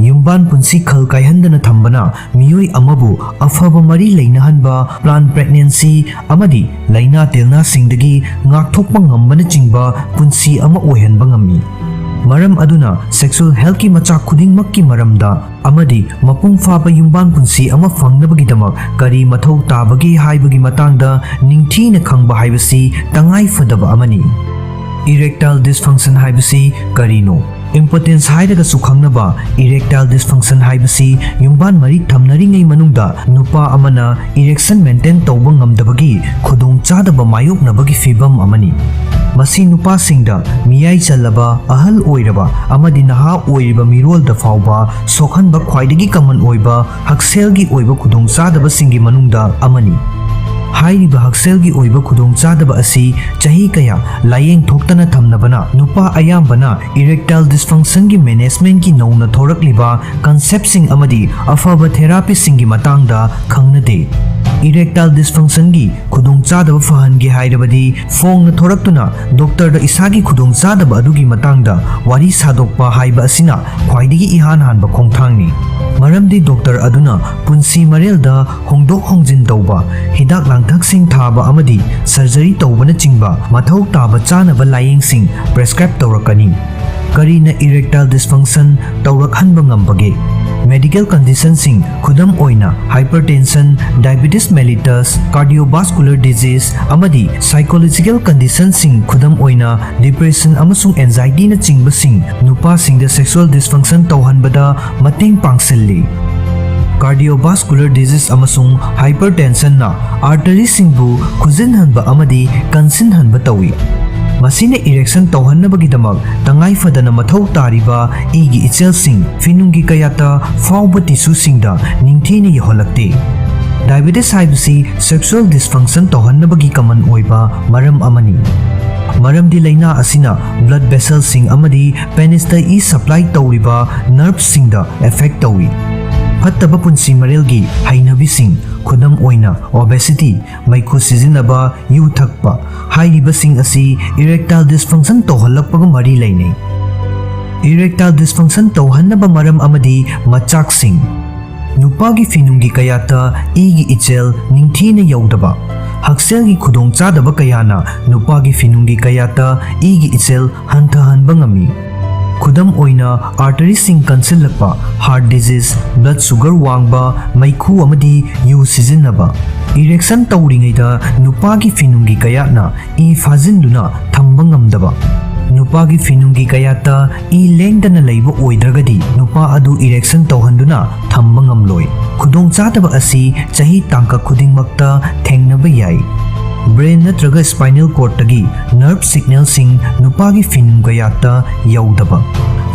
ꯌꯨꯝꯕꯥꯟ ꯄꯨꯟꯁꯤ ꯈꯜ ꯀꯥꯏꯍꯟꯗꯅ ꯊꯝꯕꯅ ꯃꯤꯑꯣꯏ ꯑꯃꯕꯨ ꯑꯐꯕ ꯃꯔꯤ ꯂꯩꯅꯍꯟꯕ, planned pregnancy ꯑꯃꯗꯤ ꯂꯥꯏꯅꯥ ꯇꯤꯜꯅꯥꯁꯤꯡꯗꯒꯤ ꯉꯥꯛꯊꯣꯛꯄ ꯉꯝꯕꯅꯆꯤꯡꯕ ꯄꯨꯟꯁꯤ ꯑꯃ ꯑꯣꯏꯍꯟꯕ ꯉꯝꯃꯤ꯫ ꯃꯔꯝ ꯑꯗꯨꯅ sexual healthꯀꯤ ꯃꯆꯥꯛ ꯈꯨꯗꯤꯡꯃꯛꯀꯤ ꯃꯔꯝꯗ ꯑꯃꯗꯤ ꯃꯄꯨꯡ ꯐꯥꯕ ꯌꯨꯝꯕꯥꯟ ꯄꯨꯟꯁꯤ ꯑꯃ ꯐꯪꯅꯕꯒꯤꯗꯃꯛ ꯀꯔꯤ ꯃꯊꯧ ꯇꯥꯕꯒꯦ ꯍꯥꯏꯕꯒꯤ ꯃꯇꯥꯡꯗ ꯅꯤꯡꯊꯤꯅ ꯈꯪꯕ ꯍꯥꯏꯕꯁꯤ ꯇꯉꯥꯏ ꯐꯗꯕ ꯑꯃꯅꯤ꯫ Erectile dysfunction ꯍꯥꯏꯕꯁꯤ ꯀꯔꯤꯅꯣ? Impotence ꯍꯥꯏꯔꯒꯁꯨ ꯈꯪꯅꯕ erectile dysfunction ꯍꯥꯏꯕꯁꯤ ꯌꯨꯝꯕꯥꯟ ꯃꯔꯤ ꯊꯝꯅꯔꯤꯉꯩ ꯃꯅꯨꯡꯗ ꯅꯨꯄꯥ ꯑꯃꯅ erection maintain ꯇꯧꯕ ꯉꯝꯗꯕꯒꯤ ꯈꯨꯗꯣꯡꯆꯥꯗꯕ ꯃꯥꯌꯣꯛꯅꯕꯒꯤ ꯐꯤꯚꯝ ꯑꯃꯅꯤ꯫ ꯃꯁꯤ ꯅꯨꯄꯥꯁꯤꯡꯗ, ꯃꯤꯌꯥꯏ ꯆꯜꯂꯕ, ꯑꯍꯜ ꯑꯣꯏꯔꯕ ꯑꯃꯗꯤ ꯅꯍꯥ ꯑꯣꯏꯔꯤꯕ ꯃꯤꯔꯣꯜꯗ ꯐꯥꯎꯕ ꯁꯣꯛꯍꯟꯕ ꯈ꯭ꯋꯥꯏꯗꯒꯤ common ꯑꯣꯏꯕ ꯍꯛꯁꯦꯜꯒꯤ ꯑꯣꯏꯕ ꯈꯨꯗꯣꯡꯆꯥꯗꯕꯁꯤꯡꯒꯤ ꯃꯅꯨꯡꯗ ꯑꯃꯅꯤ꯫ ꯍꯥꯏꯔꯤꯕ ꯍꯛꯁꯦꯜꯒꯤ ꯑꯣꯏꯕ ꯈꯨꯗꯣꯡꯆꯥꯗꯕ ꯑꯁꯤ ꯆꯍꯤ ꯀꯌꯥ ꯂꯥꯌꯦꯡ ꯊꯣꯛꯇꯅ ꯊꯝꯅꯕꯅ ꯅꯨꯄꯥ ꯑꯌꯥꯝꯕꯅ erectile dysfunctionꯒꯤ managementꯀꯤ ꯅꯧꯅ ꯊꯣꯔꯛꯂꯤꯕ conceptꯁꯤꯡ ꯑꯃꯗꯤ ꯑꯐꯕ therapyꯁꯤꯡꯒꯤ ꯃꯇꯥꯡꯗ ꯈꯪꯅꯗꯦ꯫ Erectile dysfunctionꯒꯤ ꯈꯨꯗꯣꯡꯆꯥꯗꯕ ꯐꯍꯟꯒꯦ ꯍꯥꯏꯔꯕꯗꯤ ꯐꯣꯡꯅ ꯊꯣꯔꯛꯇꯨꯅ doctorꯗ ꯏꯁꯥꯒꯤ ꯈꯨꯗꯣꯡꯆꯥꯗꯕ ꯑꯗꯨꯒꯤ ꯃꯇꯥꯡꯗ ꯋꯥꯔꯤ ꯁꯥꯗꯣꯛꯄ ꯍꯥꯏꯕ ꯑꯁꯤꯅ ꯈ꯭ꯋꯥꯏꯗꯒꯤ ꯏꯍꯥꯟ ꯍꯥꯟꯕ ꯈꯣꯡꯊꯥꯡꯅꯤ꯫ ꯃꯔꯝꯗꯤ doctor ꯑꯗꯨꯅ ꯄꯨꯟꯁꯤ ꯃꯔꯦꯜꯗ ꯍꯣꯡꯗꯣꯛ ꯍꯣꯡꯖꯤꯟ ꯇꯧꯕ, ꯍꯤꯗꯥꯛ ꯂꯥꯡꯊꯛꯁꯤꯡ ꯊꯥꯕ ꯑꯃꯗꯤ surgery ꯇꯧꯕꯅꯆꯤꯡꯕ ꯃꯊꯧ ꯇꯥꯕ ꯆꯥꯅꯕ ꯂꯥꯌꯦꯡꯁꯤꯡ prescribe ꯇꯧꯔꯛꯀꯅꯤ꯫ ꯀꯔꯤꯅ erectile dysfunction ꯇꯧꯔꯛꯍꯟꯕ ꯉꯝꯕꯒꯦ? Medical conditionꯁꯤꯡ, ꯈꯨꯗꯝ ꯑꯣꯏꯅ hypertension, diabetes mellitus, cardiovascular disease, ꯑꯃꯗꯤ psychological conditionꯁꯤꯡ, ꯈꯨꯗꯝ ꯑꯣꯏꯅ depression ꯑꯃꯁꯨꯡ anxietyꯅꯆꯤꯡꯕꯁꯤꯡ, ꯅꯨꯄꯥꯁꯤꯡꯗ sexual dysfunction ꯇꯧꯍꯟꯕꯗ ꯃꯇꯦꯡ ꯄꯥꯡꯁꯤꯜꯂꯤ꯫ Cardiovascular disease ꯑꯃꯁꯨꯡ hypertensionꯅ arteryꯁꯤꯡꯕꯨ ꯈꯨꯖꯤꯟꯍꯟꯕ ꯑꯃꯗꯤ ꯀꯟꯁꯤꯟꯍꯟꯕ ꯇꯧꯏ꯫ ꯃꯁꯤꯅ erection ꯇꯧꯍꯟꯅꯕꯒꯤꯗꯃꯛ ꯇꯉꯥꯏ ꯐꯗꯅ ꯃꯊꯧ ꯇꯥꯔꯤꯕ ꯏꯒꯤ ꯏꯆꯦꯜꯁꯤꯡ, ꯐꯤꯅꯨꯡꯒꯤ ꯀꯌꯥꯠꯇ ꯐꯥꯎꯕ tissueꯁꯤꯡꯗ ꯅꯤꯡꯊꯤꯅ ꯌꯧꯍꯜꯂꯛꯇꯦ꯫ Diabetes ꯍꯥꯏꯕꯁꯤ sexual dysfunction ꯇꯧꯍꯟꯅꯕꯒꯤ common ꯑꯣꯏꯕ ꯃꯔꯝ ꯑꯃꯅꯤ꯫ ꯃꯔꯝꯗꯤ ꯂꯥꯏꯅꯥ ꯑꯁꯤꯅ blood vesselꯁꯤꯡ ꯑꯃꯗꯤ penisꯇ ꯏ supply ꯇꯧꯔꯤꯕ nerveꯁꯤꯡꯗ affect ꯇꯧꯏ꯫ ꯐꯠꯇꯕ ꯄꯨꯟꯁꯤ ꯃꯔꯦꯜꯒꯤ ꯍꯩꯅꯕꯤꯁꯤꯡ, ꯈꯨꯗꯝ ꯑꯣꯏꯅ obesity, ꯃꯩꯈꯨ ꯁꯤꯖꯤꯟꯅꯕ, ꯌꯨ ꯊꯛꯄ, ꯍꯥꯏꯔꯤꯕꯁꯤꯡ ꯑꯁꯤ erectile dysfunction ꯇꯧꯍꯜꯂꯛꯄꯒ ꯃꯔꯤ ꯂꯩꯅꯩ꯫ Erectile dysfunction ꯇꯧꯍꯟꯅꯕ ꯃꯔꯝ ꯑꯃꯗꯤ ꯃꯆꯥꯛꯁꯤꯡ꯫ ꯅꯨꯄꯥꯒꯤ ꯐꯤꯅꯨꯡꯒꯤ ꯀꯌꯥꯠꯇ ꯏꯒꯤ ꯏꯆꯦꯜ ꯅꯤꯡꯊꯤꯅ ꯌꯧꯗꯕ꯫ ꯍꯛꯁꯦꯜꯒꯤ ꯈꯨꯗꯣꯡꯆꯥꯗꯕ ꯀꯌꯥꯅ ꯅꯨꯄꯥꯒꯤ ꯐꯤꯅꯨꯡꯒꯤ ꯀꯌꯥꯠꯇ ꯏꯒꯤ ꯏꯆꯦꯜ ꯍꯟꯊꯍꯟꯕ ꯉꯝꯃꯤ꯫ ꯈꯨꯗꯝ ꯑꯣꯏꯅ, ꯑꯥꯔꯇꯔꯤꯁꯤꯡ ꯀꯟꯁꯤꯜꯂꯛꯄ, ꯍꯥꯔꯠ ꯗꯤꯖꯤꯖ, ꯕ꯭ꯂꯗ ꯁꯨꯒꯔ ꯋꯥꯡꯕ, ꯃꯩꯈꯨ ꯑꯃꯗꯤ ꯌꯨ ꯁꯤꯖꯤꯟꯅꯕ꯫ ꯏꯔꯦꯛꯁꯟ ꯇꯧꯔꯤꯉꯩꯗ ꯅꯨꯄꯥꯒꯤ ꯐꯤꯅꯨꯡꯒꯤ ꯀꯌꯥꯠꯅ ꯏ ꯐꯥꯖꯤꯟꯗꯨꯅ ꯊꯝꯕ ꯉꯝꯗꯕ꯫ ꯅꯨꯄꯥꯒꯤ ꯐꯤꯅꯨꯡꯒꯤ ꯀꯌꯥꯠꯇ ꯏ ꯂꯦꯡꯗꯅ ꯂꯩꯕ ꯑꯣꯏꯗ꯭ꯔꯒꯗꯤ ꯅꯨꯄꯥ ꯑꯗꯨ ꯏꯔꯦꯛꯁꯟ ꯇꯧꯍꯟꯗꯨꯅ ꯊꯝꯕ ꯉꯝꯂꯣꯏ꯫ ꯈꯨꯗꯣꯡꯆꯥꯗꯕ ꯑꯁꯤ ꯆꯍꯤ ꯇꯥꯡꯀꯛ ꯈꯨꯗꯤꯡꯃꯛꯇ ꯊꯦꯡꯅꯕ ꯌꯥꯏ꯫ ꯕ꯭ꯔꯦꯟ ꯅꯠꯇ꯭ꯔꯒ ꯁ꯭ꯄꯥꯏꯅꯦꯜ ꯀꯣꯔꯗꯇꯒꯤ ꯅꯔꯚ ꯁꯤꯒꯅꯦꯜꯁꯤꯡ ꯅꯨꯄꯥꯒꯤ ꯐꯤꯅꯨꯡ ꯀꯌꯥꯠꯇ ꯌꯧꯗꯕ꯫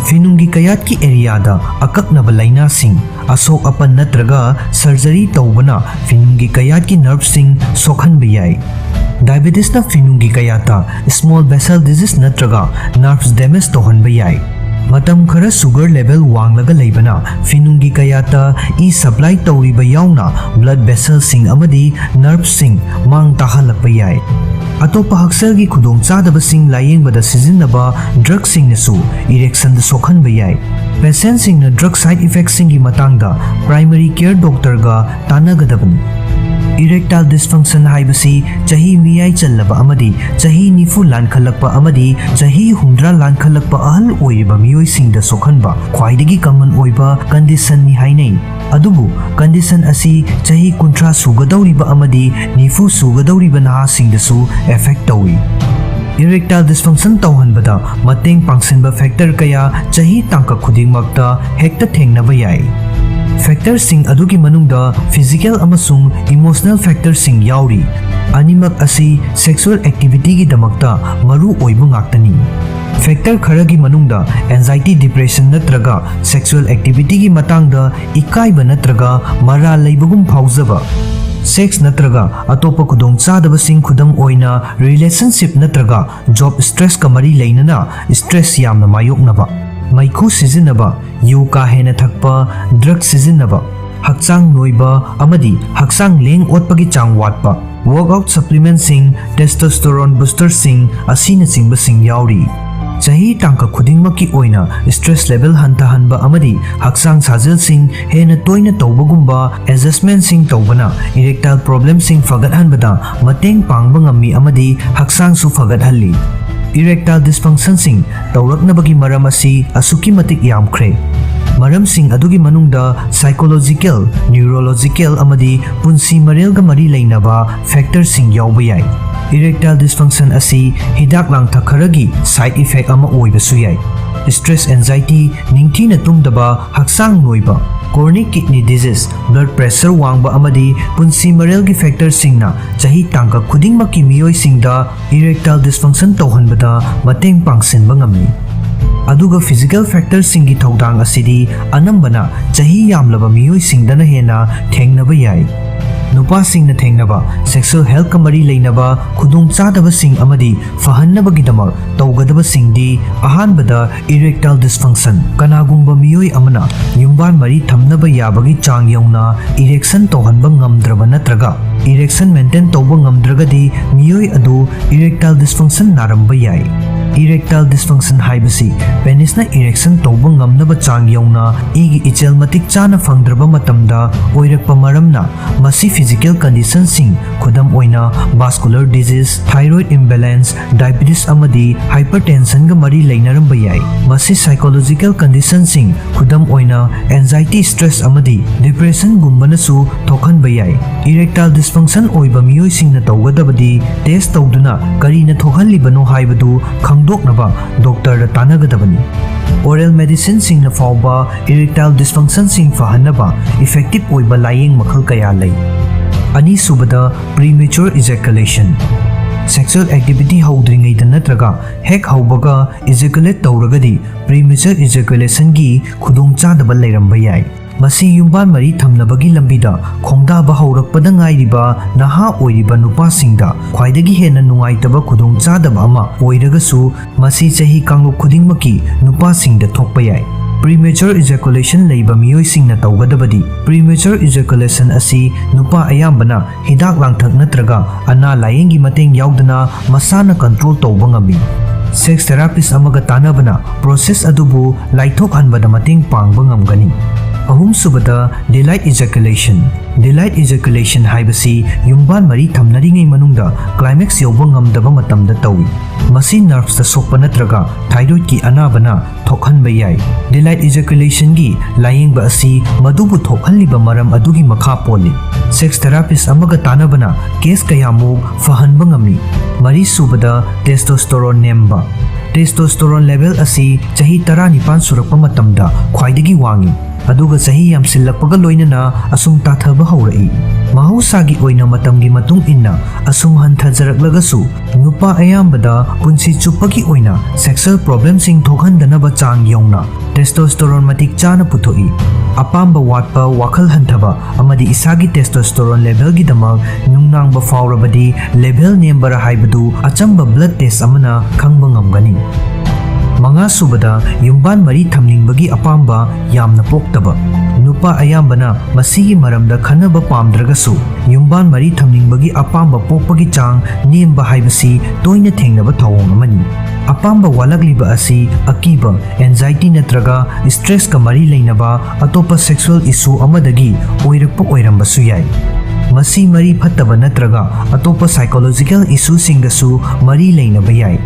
ꯐꯤꯅꯨꯡꯒꯤ ꯀꯌꯥꯠꯀꯤ ꯑꯦꯔꯤꯌꯥꯗ ꯑꯀꯛꯅꯕ ꯂꯥꯏꯅꯥꯁꯤꯡ, ꯑꯁꯣꯛ ꯑꯄꯟ ꯅꯠꯇ꯭ꯔꯒ ꯁꯔꯖꯔꯤ ꯇꯧꯕꯅ ꯐꯤꯅꯨꯡꯒꯤ ꯀꯌꯥꯠꯀꯤ ꯅꯔꯚꯁꯤꯡ ꯁꯣꯛꯍꯟꯕ ꯌꯥꯏ꯫ ꯗꯥꯏꯕꯦꯇꯤꯁꯅ ꯐꯤꯅꯨꯡꯒꯤ ꯀꯌꯥꯠꯇ ꯁ꯭ꯃꯣꯜ ꯚꯦꯁꯦꯜ ꯗꯤꯖꯤꯖ ꯅꯠꯇ꯭ꯔꯒ ꯅꯔꯚꯁ ꯗꯦꯃꯦꯖ ꯇꯧꯍꯟꯕ ꯌꯥꯏ꯫ ꯃꯇꯝ ꯈꯔ ꯁꯨꯒꯔ ꯂꯦꯚꯦꯜ ꯋꯥꯡꯂꯒ ꯂꯩꯕꯅ ꯐꯤꯅꯨꯡꯒꯤ ꯀꯌꯥꯠꯇ ꯏ ꯁꯄ꯭ꯂꯥꯏ ꯇꯧꯔꯤꯕ ꯌꯥꯎꯅ ꯕ꯭ꯂꯗ ꯚꯦꯁꯦꯜꯁꯤꯡ ꯑꯃꯗꯤ ꯅꯔꯚꯁꯤꯡ ꯃꯥꯡ ꯇꯥꯍꯜꯂꯛꯄ ꯌꯥꯏ꯫ ꯑꯇꯣꯞꯄ ꯍꯛꯁꯦꯜꯒꯤ ꯈꯨꯗꯣꯡꯆꯥꯗꯕꯁꯤꯡ ꯂꯥꯌꯦꯡꯕꯗ ꯁꯤꯖꯤꯟꯅꯕ ꯗ꯭ꯔꯒꯁꯤꯡꯅꯁꯨ ꯏꯔꯦꯛꯁꯟꯗ ꯁꯣꯛꯍꯟꯕ ꯌꯥꯏ꯫ ꯄꯦꯁꯦꯟꯁꯤꯡꯅ ꯗ꯭ꯔꯒ ꯁꯥꯏꯗ ꯏꯐꯦꯛꯁꯤꯡꯒꯤ ꯃꯇꯥꯡꯗ ꯄ꯭ꯔꯥꯏꯃꯔꯤ ꯀꯦꯌꯔ ꯗꯣꯛꯇꯔꯒ ꯇꯥꯟꯅꯒꯗꯕꯅꯤ꯫ ꯏꯔꯦꯛꯇꯥꯏꯜ ꯗꯤꯁꯐꯪꯁꯟ ꯍꯥꯏꯕꯁꯤ ꯆꯍꯤ ꯃꯤꯌꯥꯏ ꯆꯜꯂꯕ ꯑꯃꯗꯤ ꯆꯍꯤ ꯅꯤꯐꯨ ꯂꯥꯟꯈꯠꯂꯛꯄ ꯑꯃꯗꯤ ꯆꯍꯤ ꯍꯨꯝꯗ꯭ꯔꯥ ꯂꯥꯟꯈꯠꯂꯛꯄ ꯑꯍꯜ ꯑꯣꯏꯔꯤꯕ ꯃꯤꯑꯣꯏꯁꯤꯡꯗ ꯁꯣꯛꯍꯟꯕ ꯈ꯭ꯋꯥꯏꯗꯒꯤ ꯀꯃꯟ ꯑꯣꯏꯕ ꯀꯟꯗꯤꯁꯟꯅꯤ ꯍꯥꯏꯅꯩ꯫ ꯑꯗꯨꯕꯨ ꯀꯟꯗꯤꯁꯟ ꯑꯁꯤ ꯆꯍꯤ ꯀꯨꯟꯊ꯭ꯔꯥ ꯁꯨꯒꯗꯧꯔꯤꯕ ꯑꯃꯗꯤ ꯅꯤꯐꯨ ꯁꯨꯒꯗꯧꯔꯤꯕ ꯅꯍꯥꯁꯤꯡꯗꯁꯨ ꯑꯦꯐꯦꯛ ꯇꯧꯏ꯫ ꯏꯔꯦꯛꯇꯥꯏꯜ ꯗꯤꯁꯐꯪꯁꯟ ꯇꯧꯍꯟꯕꯗ ꯃꯇꯦꯡ ꯄꯥꯡꯁꯤꯟꯕ ꯐꯦꯛꯇꯔ ꯀꯌꯥ ꯆꯍꯤ ꯇꯥꯡꯀꯛ ꯈꯨꯗꯤꯡꯃꯛꯇ ꯍꯦꯛꯇ ꯊꯦꯡꯅꯕ ꯌꯥꯏ꯫ ꯐꯦꯛꯇꯔꯁꯤꯡ ꯑꯗꯨꯒꯤ ꯃꯅꯨꯡꯗ ꯐꯤꯖꯤꯀꯦꯜ ꯑꯃꯁꯨꯡ ꯏꯃꯣꯁꯅꯦꯜ ꯐꯦꯛꯇꯔꯁꯤꯡ ꯌꯥꯎꯔꯤ꯫ ꯑꯅꯤꯃꯛ ꯑꯁꯤ ꯁꯦꯛꯁꯨꯑꯦꯜ ꯑꯦꯛꯇꯤꯚꯤꯇꯤꯒꯤꯗꯃꯛꯇ ꯃꯔꯨ ꯑꯣꯏꯕ ꯉꯥꯛꯇꯅꯤ꯫ ꯐꯦꯛꯇꯔ ꯈꯔꯒꯤ ꯃꯅꯨꯡꯗ ꯑꯦꯟꯖꯥꯏꯇꯤ, ꯗꯤꯄ꯭ꯔꯦꯁꯟ ꯅꯠꯇ꯭ꯔꯒ ꯁꯦꯛꯁꯨꯑꯦꯜ ꯑꯦꯛꯇꯤꯚꯤꯇꯤꯒꯤ ꯃꯇꯥꯡꯗ ꯏꯀꯥꯏꯕ ꯅꯠꯇ꯭ꯔꯒ ꯃꯔꯥꯜ ꯂꯩꯕꯒꯨꯝ ꯐꯥꯎꯖꯕ, ꯁꯦꯛꯁ ꯅꯠꯇ꯭ꯔꯒ ꯑꯇꯣꯞꯄ ꯈꯨꯗꯣꯡꯆꯥꯗꯕꯁꯤꯡ, ꯈꯨꯗꯝ ꯑꯣꯏꯅ ꯔꯤꯂꯦꯁꯟꯁꯤꯞ ꯅꯠꯇ꯭ꯔꯒ ꯖꯣꯕ ꯁ꯭ꯇ꯭ꯔꯦꯁꯀ ꯃꯔꯤ ꯂꯩꯅꯅ ꯁ꯭ꯇ꯭ꯔꯦꯁ ꯌꯥꯝꯅ ꯃꯥꯌꯣꯛꯅꯕ, ꯃꯩꯈꯨ ꯁꯤꯖꯤꯟꯅꯕ, ꯌꯨ ꯀꯥ ꯍꯦꯟꯅ ꯊꯛꯄ, ꯗ꯭ꯔꯒ ꯁꯤꯖꯤꯟꯅꯕ, ꯍꯛꯆꯥꯡ ꯅꯣꯏꯕ ꯑꯃꯗꯤ ꯍꯛꯆꯥꯡ ꯂꯦꯡ ꯑꯣꯠꯄꯒꯤ ꯆꯥꯡ ꯋꯥꯠꯄ, ꯋꯥꯔꯛꯑꯥꯎꯠ ꯁꯄ꯭ꯂꯤꯃꯦꯟꯠꯁꯤꯡ, ꯇꯦꯁꯇꯣꯁꯇꯦꯔꯣꯟ ꯕꯨꯁꯇꯔꯁꯤꯡ ꯑꯁꯤꯅꯆꯤꯡꯕꯁꯤꯡ ꯌꯥꯎꯔꯤ꯫ ꯆꯍꯤ ꯇꯥꯡꯀꯛ ꯈꯨꯗꯤꯡꯃꯛꯀꯤ ꯑꯣꯏꯅ ꯁ꯭ꯇ꯭ꯔꯦꯁ ꯂꯦꯚꯦꯜ ꯍꯟꯊꯍꯟꯕ ꯑꯃꯗꯤ ꯍꯛꯆꯥꯡ ꯁꯥꯖꯦꯜꯁꯤꯡ ꯍꯦꯟꯅ ꯇꯣꯏꯅ ꯇꯧꯕꯒꯨꯝꯕ ꯑꯦꯗꯖꯁ꯭ꯇꯃꯦꯟꯠꯁꯤꯡ ꯇꯧꯕꯅ ꯏꯔꯦꯛꯇꯥꯏꯜ ꯄ꯭ꯔꯣꯕ꯭ꯂꯦꯝꯁꯤꯡ ꯐꯒꯠꯍꯟꯕꯗ ꯃꯇꯦꯡ ꯄꯥꯡꯕ ꯉꯝꯃꯤ ꯑꯃꯗꯤ ꯍꯛꯆꯥꯡꯁꯨ ꯐꯒꯠꯍꯜꯂꯤ꯫ Erectile dysfunctionꯁꯤꯡ ꯇꯧꯔꯛꯅꯕꯒꯤ ꯃꯔꯝ ꯑꯁꯤ ꯑꯁꯨꯛꯀꯤ ꯃꯇꯤꯛ ꯌꯥꯝꯈ꯭ꯔꯦ꯫ ꯃꯔꯝꯁꯤꯡ ꯑꯗꯨꯒꯤ ꯃꯅꯨꯡꯗ psychological, neurological ꯑꯃꯗꯤ ꯄꯨꯟꯁꯤ ꯃꯔꯦꯜꯒ ꯃꯔꯤ ꯂꯩꯅꯕ factorꯁꯤꯡ ꯌꯥꯎꯕ ꯌꯥꯏ꯫ Erectile dysfunction ꯑꯁꯤ ꯍꯤꯗꯥꯛ ꯂꯥꯡꯊꯛ ꯈꯔꯒꯤ side effect ꯑꯃ ꯑꯣꯏꯕꯁꯨ ꯌꯥꯏ꯫ Stress, anxiety, ꯅꯤꯡꯊꯤꯅ ꯇꯨꯝꯗꯕ, ꯍꯛꯆꯥꯡ ꯅꯣꯏꯕ, chronic kidney disease, blood pressure ꯋꯥꯡꯕ ꯑꯃꯗꯤ ꯄꯨꯟꯁꯤ ꯃꯔꯦꯜꯒꯤ factorꯁꯤꯡꯅ ꯆꯍꯤ ꯇꯥꯡꯀꯛ ꯈꯨꯗꯤꯡꯃꯛꯀꯤ ꯃꯤꯑꯣꯏꯁꯤꯡꯗ erectile dysfunction ꯇꯧꯍꯟꯕꯗ ꯃꯇꯦꯡ ꯄꯥꯡꯁꯤꯟꯕ ꯉꯝꯃꯤ꯫ ꯑꯗꯨꯒ physical factorꯁꯤꯡꯒꯤ ꯊꯧꯗꯥꯡ ꯑꯁꯤꯗꯤ ꯑꯅꯝꯕꯅ ꯆꯍꯤ ꯌꯥꯝꯂꯕ ꯃꯤꯑꯣꯏꯁꯤꯡꯗꯅ ꯍꯦꯟꯅ ꯊꯦꯡꯅꯕ ꯌꯥꯏ꯫ ꯅꯨꯄꯥꯁꯤꯡꯅ ꯊꯦꯡꯅꯕ sexual healthꯀ ꯃꯔꯤ ꯂꯩꯅꯕ ꯈꯨꯗꯣꯡꯆꯥꯗꯕꯁꯤꯡ ꯑꯃꯗꯤ ꯐꯍꯟꯅꯕꯒꯤꯗꯃꯛ ꯇꯧꯒꯗꯕꯁꯤꯡꯗꯤ, ꯑꯍꯥꯟꯕꯗ, erectile dysfunction꯫ ꯀꯅꯥꯒꯨꯝꯕ ꯃꯤꯑꯣꯏ ꯑꯃꯅ ꯌꯨꯝꯕꯥꯟ ꯃꯔꯤ ꯊꯝꯅꯕ ꯌꯥꯕꯒꯤ ꯆꯥꯡ ꯌꯧꯅ erection ꯇꯧꯍꯟꯕ ꯉꯝꯗ꯭ꯔꯕ ꯅꯠꯇ꯭ꯔꯒ erection maintain ꯇꯧꯕ ꯉꯝꯗ꯭ꯔꯒꯗꯤ, ꯃꯤꯑꯣꯏ ꯑꯗꯨ erectile dysfunction ꯅꯥꯔꯝꯕ ꯌꯥꯏ꯫ Erectile dysfunction ꯍꯥꯏꯕꯁꯤ penisꯅ erection ꯇꯧꯕ ꯉꯝꯅꯕ ꯆꯥꯡ ꯌꯧꯅ ꯏꯒꯤ ꯏꯆꯦꯜ ꯃꯇꯤꯛ ꯆꯥꯅ ꯐꯪꯗ꯭ꯔꯕ ꯃꯇꯝꯗ ꯑꯣꯏꯔꯛꯄ ꯃꯔꯝꯅ, ꯃꯁꯤ physical conditionꯁꯤꯡ, ꯈꯨꯗꯝ ꯑꯣꯏꯅ vascular disease, thyroid imbalance, diabetes ꯑꯃꯗꯤ hypertensionꯒ ꯃꯔꯤ ꯂꯩꯅꯔꯝꯕ ꯌꯥꯏ꯫ ꯃꯁꯤ psychological conditionꯁꯤꯡ, ꯈꯨꯗꯝ ꯑꯣꯏꯅ anxiety, stress ꯑꯃꯗꯤ depressionꯒꯨꯝꯕꯅꯁꯨ ꯊꯣꯛꯍꯟꯕ ꯌꯥꯏ꯫ Erectile dysfunction ꯑꯣꯏꯕ ꯃꯤꯑꯣꯏꯁꯤꯡꯅ ꯇꯧꯒꯗꯕꯗꯤ test ꯇꯧꯗꯨꯅ ꯀꯔꯤꯅ ꯊꯣꯛꯍꯜꯂꯤꯕꯅꯣ ꯍꯥꯏꯕꯗꯨ ꯈꯪꯗꯣꯛꯅꯕ doctorꯗ ꯇꯥꯟꯅꯒꯗꯕꯅꯤ꯫ Oral medicineꯁꯤꯡꯅ ꯐꯥꯎꯕ erectile dysfunctionꯁꯤꯡ ꯐꯍꯟꯅꯕ effective ꯑꯣꯏꯕ ꯂꯥꯌꯦꯡ ꯃꯈꯜ ꯀꯌꯥ ꯂꯩ꯫ ꯑꯅꯤꯁꯨꯕꯗ, premature ejaculation꯫ Sexual activity ꯍꯧꯗ꯭ꯔꯤꯉꯩꯗ ꯅꯠꯇ꯭ꯔꯒ ꯍꯦꯛ ꯍꯧꯕꯒ ejaculate ꯇꯧꯔꯒꯗꯤ premature ejaculationꯒꯤ ꯈꯨꯗꯣꯡꯆꯥꯗꯕ ꯂꯩꯔꯝꯕ ꯌꯥꯏ꯫ ꯃꯁꯤ ꯌꯨꯝꯕꯥꯟ ꯃꯔꯤ ꯊꯝꯅꯕꯒꯤ ꯂꯝꯕꯤꯗ ꯈꯣꯡꯗꯥꯕ ꯍꯧꯔꯛꯄꯗ ꯉꯥꯏꯔꯤꯕ ꯅꯍꯥ ꯑꯣꯏꯔꯤꯕ ꯅꯨꯄꯥꯁꯤꯡꯗ ꯈ꯭ꯋꯥꯏꯗꯒꯤ ꯍꯦꯟꯅ ꯅꯨꯡꯉꯥꯏꯇꯕ ꯈꯨꯗꯣꯡꯆꯥꯗꯕ ꯑꯃ ꯑꯣꯏꯔꯒꯁꯨ, ꯃꯁꯤ ꯆꯍꯤ ꯀꯥꯡꯂꯨꯞ ꯈꯨꯗꯤꯡꯃꯛꯀꯤ ꯅꯨꯄꯥꯁꯤꯡꯗ ꯊꯣꯛꯄ ꯌꯥꯏ꯫ Premature ejaculation ꯂꯩꯕ ꯃꯤꯑꯣꯏꯁꯤꯡꯅ ꯇꯧꯒꯗꯕꯗꯤ, premature ejaculation ꯑꯁꯤ ꯅꯨꯄꯥ ꯑꯌꯥꯝꯕꯅ ꯍꯤꯗꯥꯛ ꯂꯥꯡꯊꯛ ꯅꯠꯇ꯭ꯔꯒ ꯑꯅꯥ ꯂꯥꯌꯦꯡꯒꯤ ꯃꯇꯦꯡ ꯌꯥꯎꯗꯅ ꯃꯁꯥꯅ control ꯇꯧꯕ ꯉꯝꯃꯤ꯫ Sex therapist ꯑꯃꯒ ꯇꯥꯟꯅꯕꯅ process ꯑꯗꯨꯕꯨ ꯂꯥꯏꯊꯣꯛꯍꯟꯕꯗ ꯃꯇꯦꯡ ꯄꯥꯡꯕ ꯉꯝꯒꯅꯤ꯫ ꯑꯍꯨꯝꯁꯨꯕꯗ, delayed ejaculation꯫ Delayed ejaculation ꯍꯥꯏꯕꯁꯤ ꯌꯨꯝꯕꯥꯟ ꯃꯔꯤ ꯊꯝꯅꯔꯤꯉꯩ ꯃꯅꯨꯡꯗ climax ꯌꯧꯕ ꯉꯝꯗꯕ ꯃꯇꯝꯗ ꯇꯧꯏ꯫ ꯃꯁꯤ nerves ꯇ ꯁꯣꯛꯄ ꯅꯠꯇ꯭ꯔꯒ thyroid ꯀꯤ ꯑꯅꯥꯕꯅ ꯊꯣꯛꯍꯟꯕ ꯌꯥꯏ꯫ Delayed ejaculation ꯒꯤ ꯂꯥꯌꯦꯡꯕ ꯑꯁꯤ ꯃꯗꯨꯕꯨ ꯊꯣꯛꯍꯜꯂꯤꯕ ꯃꯔꯝ ꯑꯗꯨꯒꯤ ꯃꯈꯥ ꯄꯣꯜꯂꯤ꯫ Sex therapist ꯑꯃꯒ ꯇꯥꯟꯅꯕꯅ case ꯀꯌꯥꯃꯨꯛ ꯐꯍꯟꯕ ꯉꯝꯃꯤ꯫ ꯃꯔꯤꯁꯨꯕꯗ, testosterone ꯅꯦꯝꯕ꯫ Testosterone level ꯑꯁꯤ ꯆꯍꯤ ꯇꯔꯥꯅꯤꯄꯥꯟ ꯁꯨꯔꯛꯄ ꯃꯇꯝꯗ ꯈ꯭ꯋꯥꯏꯗꯒꯤ ꯋꯥꯡꯏ, ꯑꯗꯨꯒ ꯆꯍꯤ ꯌꯥꯝꯁꯤꯜꯂꯛꯄꯒ ꯂꯣꯏꯅꯅ ꯑꯁꯨꯝ ꯇꯥꯊꯕ ꯍꯧꯔꯛꯏ꯫ ꯃꯍꯧꯁꯥꯒꯤ ꯑꯣꯏꯅ ꯃꯇꯝꯒꯤ ꯃꯇꯨꯡ ꯏꯟꯅ ꯑꯁꯨꯝ ꯍꯟꯊꯖꯔꯛꯂꯒꯁꯨ, ꯅꯨꯄꯥ ꯑꯌꯥꯝꯕꯗ ꯄꯨꯟꯁꯤ ꯆꯨꯞꯄꯒꯤ ꯑꯣꯏꯅ sexual problemꯁꯤꯡ ꯊꯣꯛꯍꯟꯗꯅꯕ ꯆꯥꯡ ꯌꯧꯅ testosterone ꯃꯇꯤꯛ ꯆꯥꯅ ꯄꯨꯊꯣꯛꯏ꯫ ꯑꯄꯥꯝꯕ ꯋꯥꯠꯄ, ꯋꯥꯈꯜ ꯍꯟꯊꯕ, ꯑꯃꯗꯤ ꯏꯁꯥꯒꯤ testosterone levelꯒꯤꯗꯃꯛ ꯅꯨꯡꯅꯥꯡꯕ ꯐꯥꯎꯔꯕꯗꯤ, level ꯅꯦꯝꯕꯔꯥ ꯍꯥꯏꯕꯗꯨ ꯑꯆꯝꯕ blood test ꯑꯃꯅ ꯈꯪꯕ ꯉꯝꯒꯅꯤ꯫ ꯃꯉꯥꯁꯨꯕꯗ, ꯌꯨꯝꯕꯥꯟ ꯃꯔꯤ ꯊꯝꯅꯤꯡꯕꯒꯤ ꯑꯄꯥꯝꯕ ꯌꯥꯝꯅ ꯄꯣꯛꯇꯕ꯫ ꯅꯨꯄꯥ ꯑꯌꯥꯝꯕꯅ ꯃꯁꯤꯒꯤ ꯃꯔꯝꯗ ꯈꯟꯅꯕ ꯄꯥꯝꯗ꯭ꯔꯒꯁꯨ, ꯌꯨꯝꯕꯥꯟ ꯃꯔꯤ ꯊꯝꯅꯤꯡꯕꯒꯤ ꯑꯄꯥꯝꯕ ꯄꯣꯛꯄꯒꯤ ꯆꯥꯡ ꯅꯦꯝꯕ ꯍꯥꯏꯕꯁꯤ ꯇꯣꯏꯅ ꯊꯦꯡꯅꯕ ꯊꯧꯑꯣꯡ ꯑꯃꯅꯤ꯫ ꯑꯄꯥꯝꯕ ꯋꯥꯠꯂꯛꯂꯤꯕ ꯑꯁꯤ ꯑꯀꯤꯕ, anxiety ꯅꯠꯇ꯭ꯔꯒ stressꯀ ꯃꯔꯤ ꯂꯩꯅꯕ ꯑꯇꯣꯞꯄ sexual issue ꯑꯃꯗꯒꯤ ꯑꯣꯏꯔꯛꯄ ꯑꯣꯏꯔꯝꯕꯁꯨ ꯌꯥꯏ꯫ ꯃꯁꯤ ꯃꯔꯤ ꯐꯠꯇꯕ ꯅꯠꯇ꯭ꯔꯒ ꯑꯇꯣꯞꯄ psychological issueꯁꯤꯡꯒꯁꯨ ꯃꯔꯤ ꯂꯩꯅꯕ ꯌꯥꯏ꯫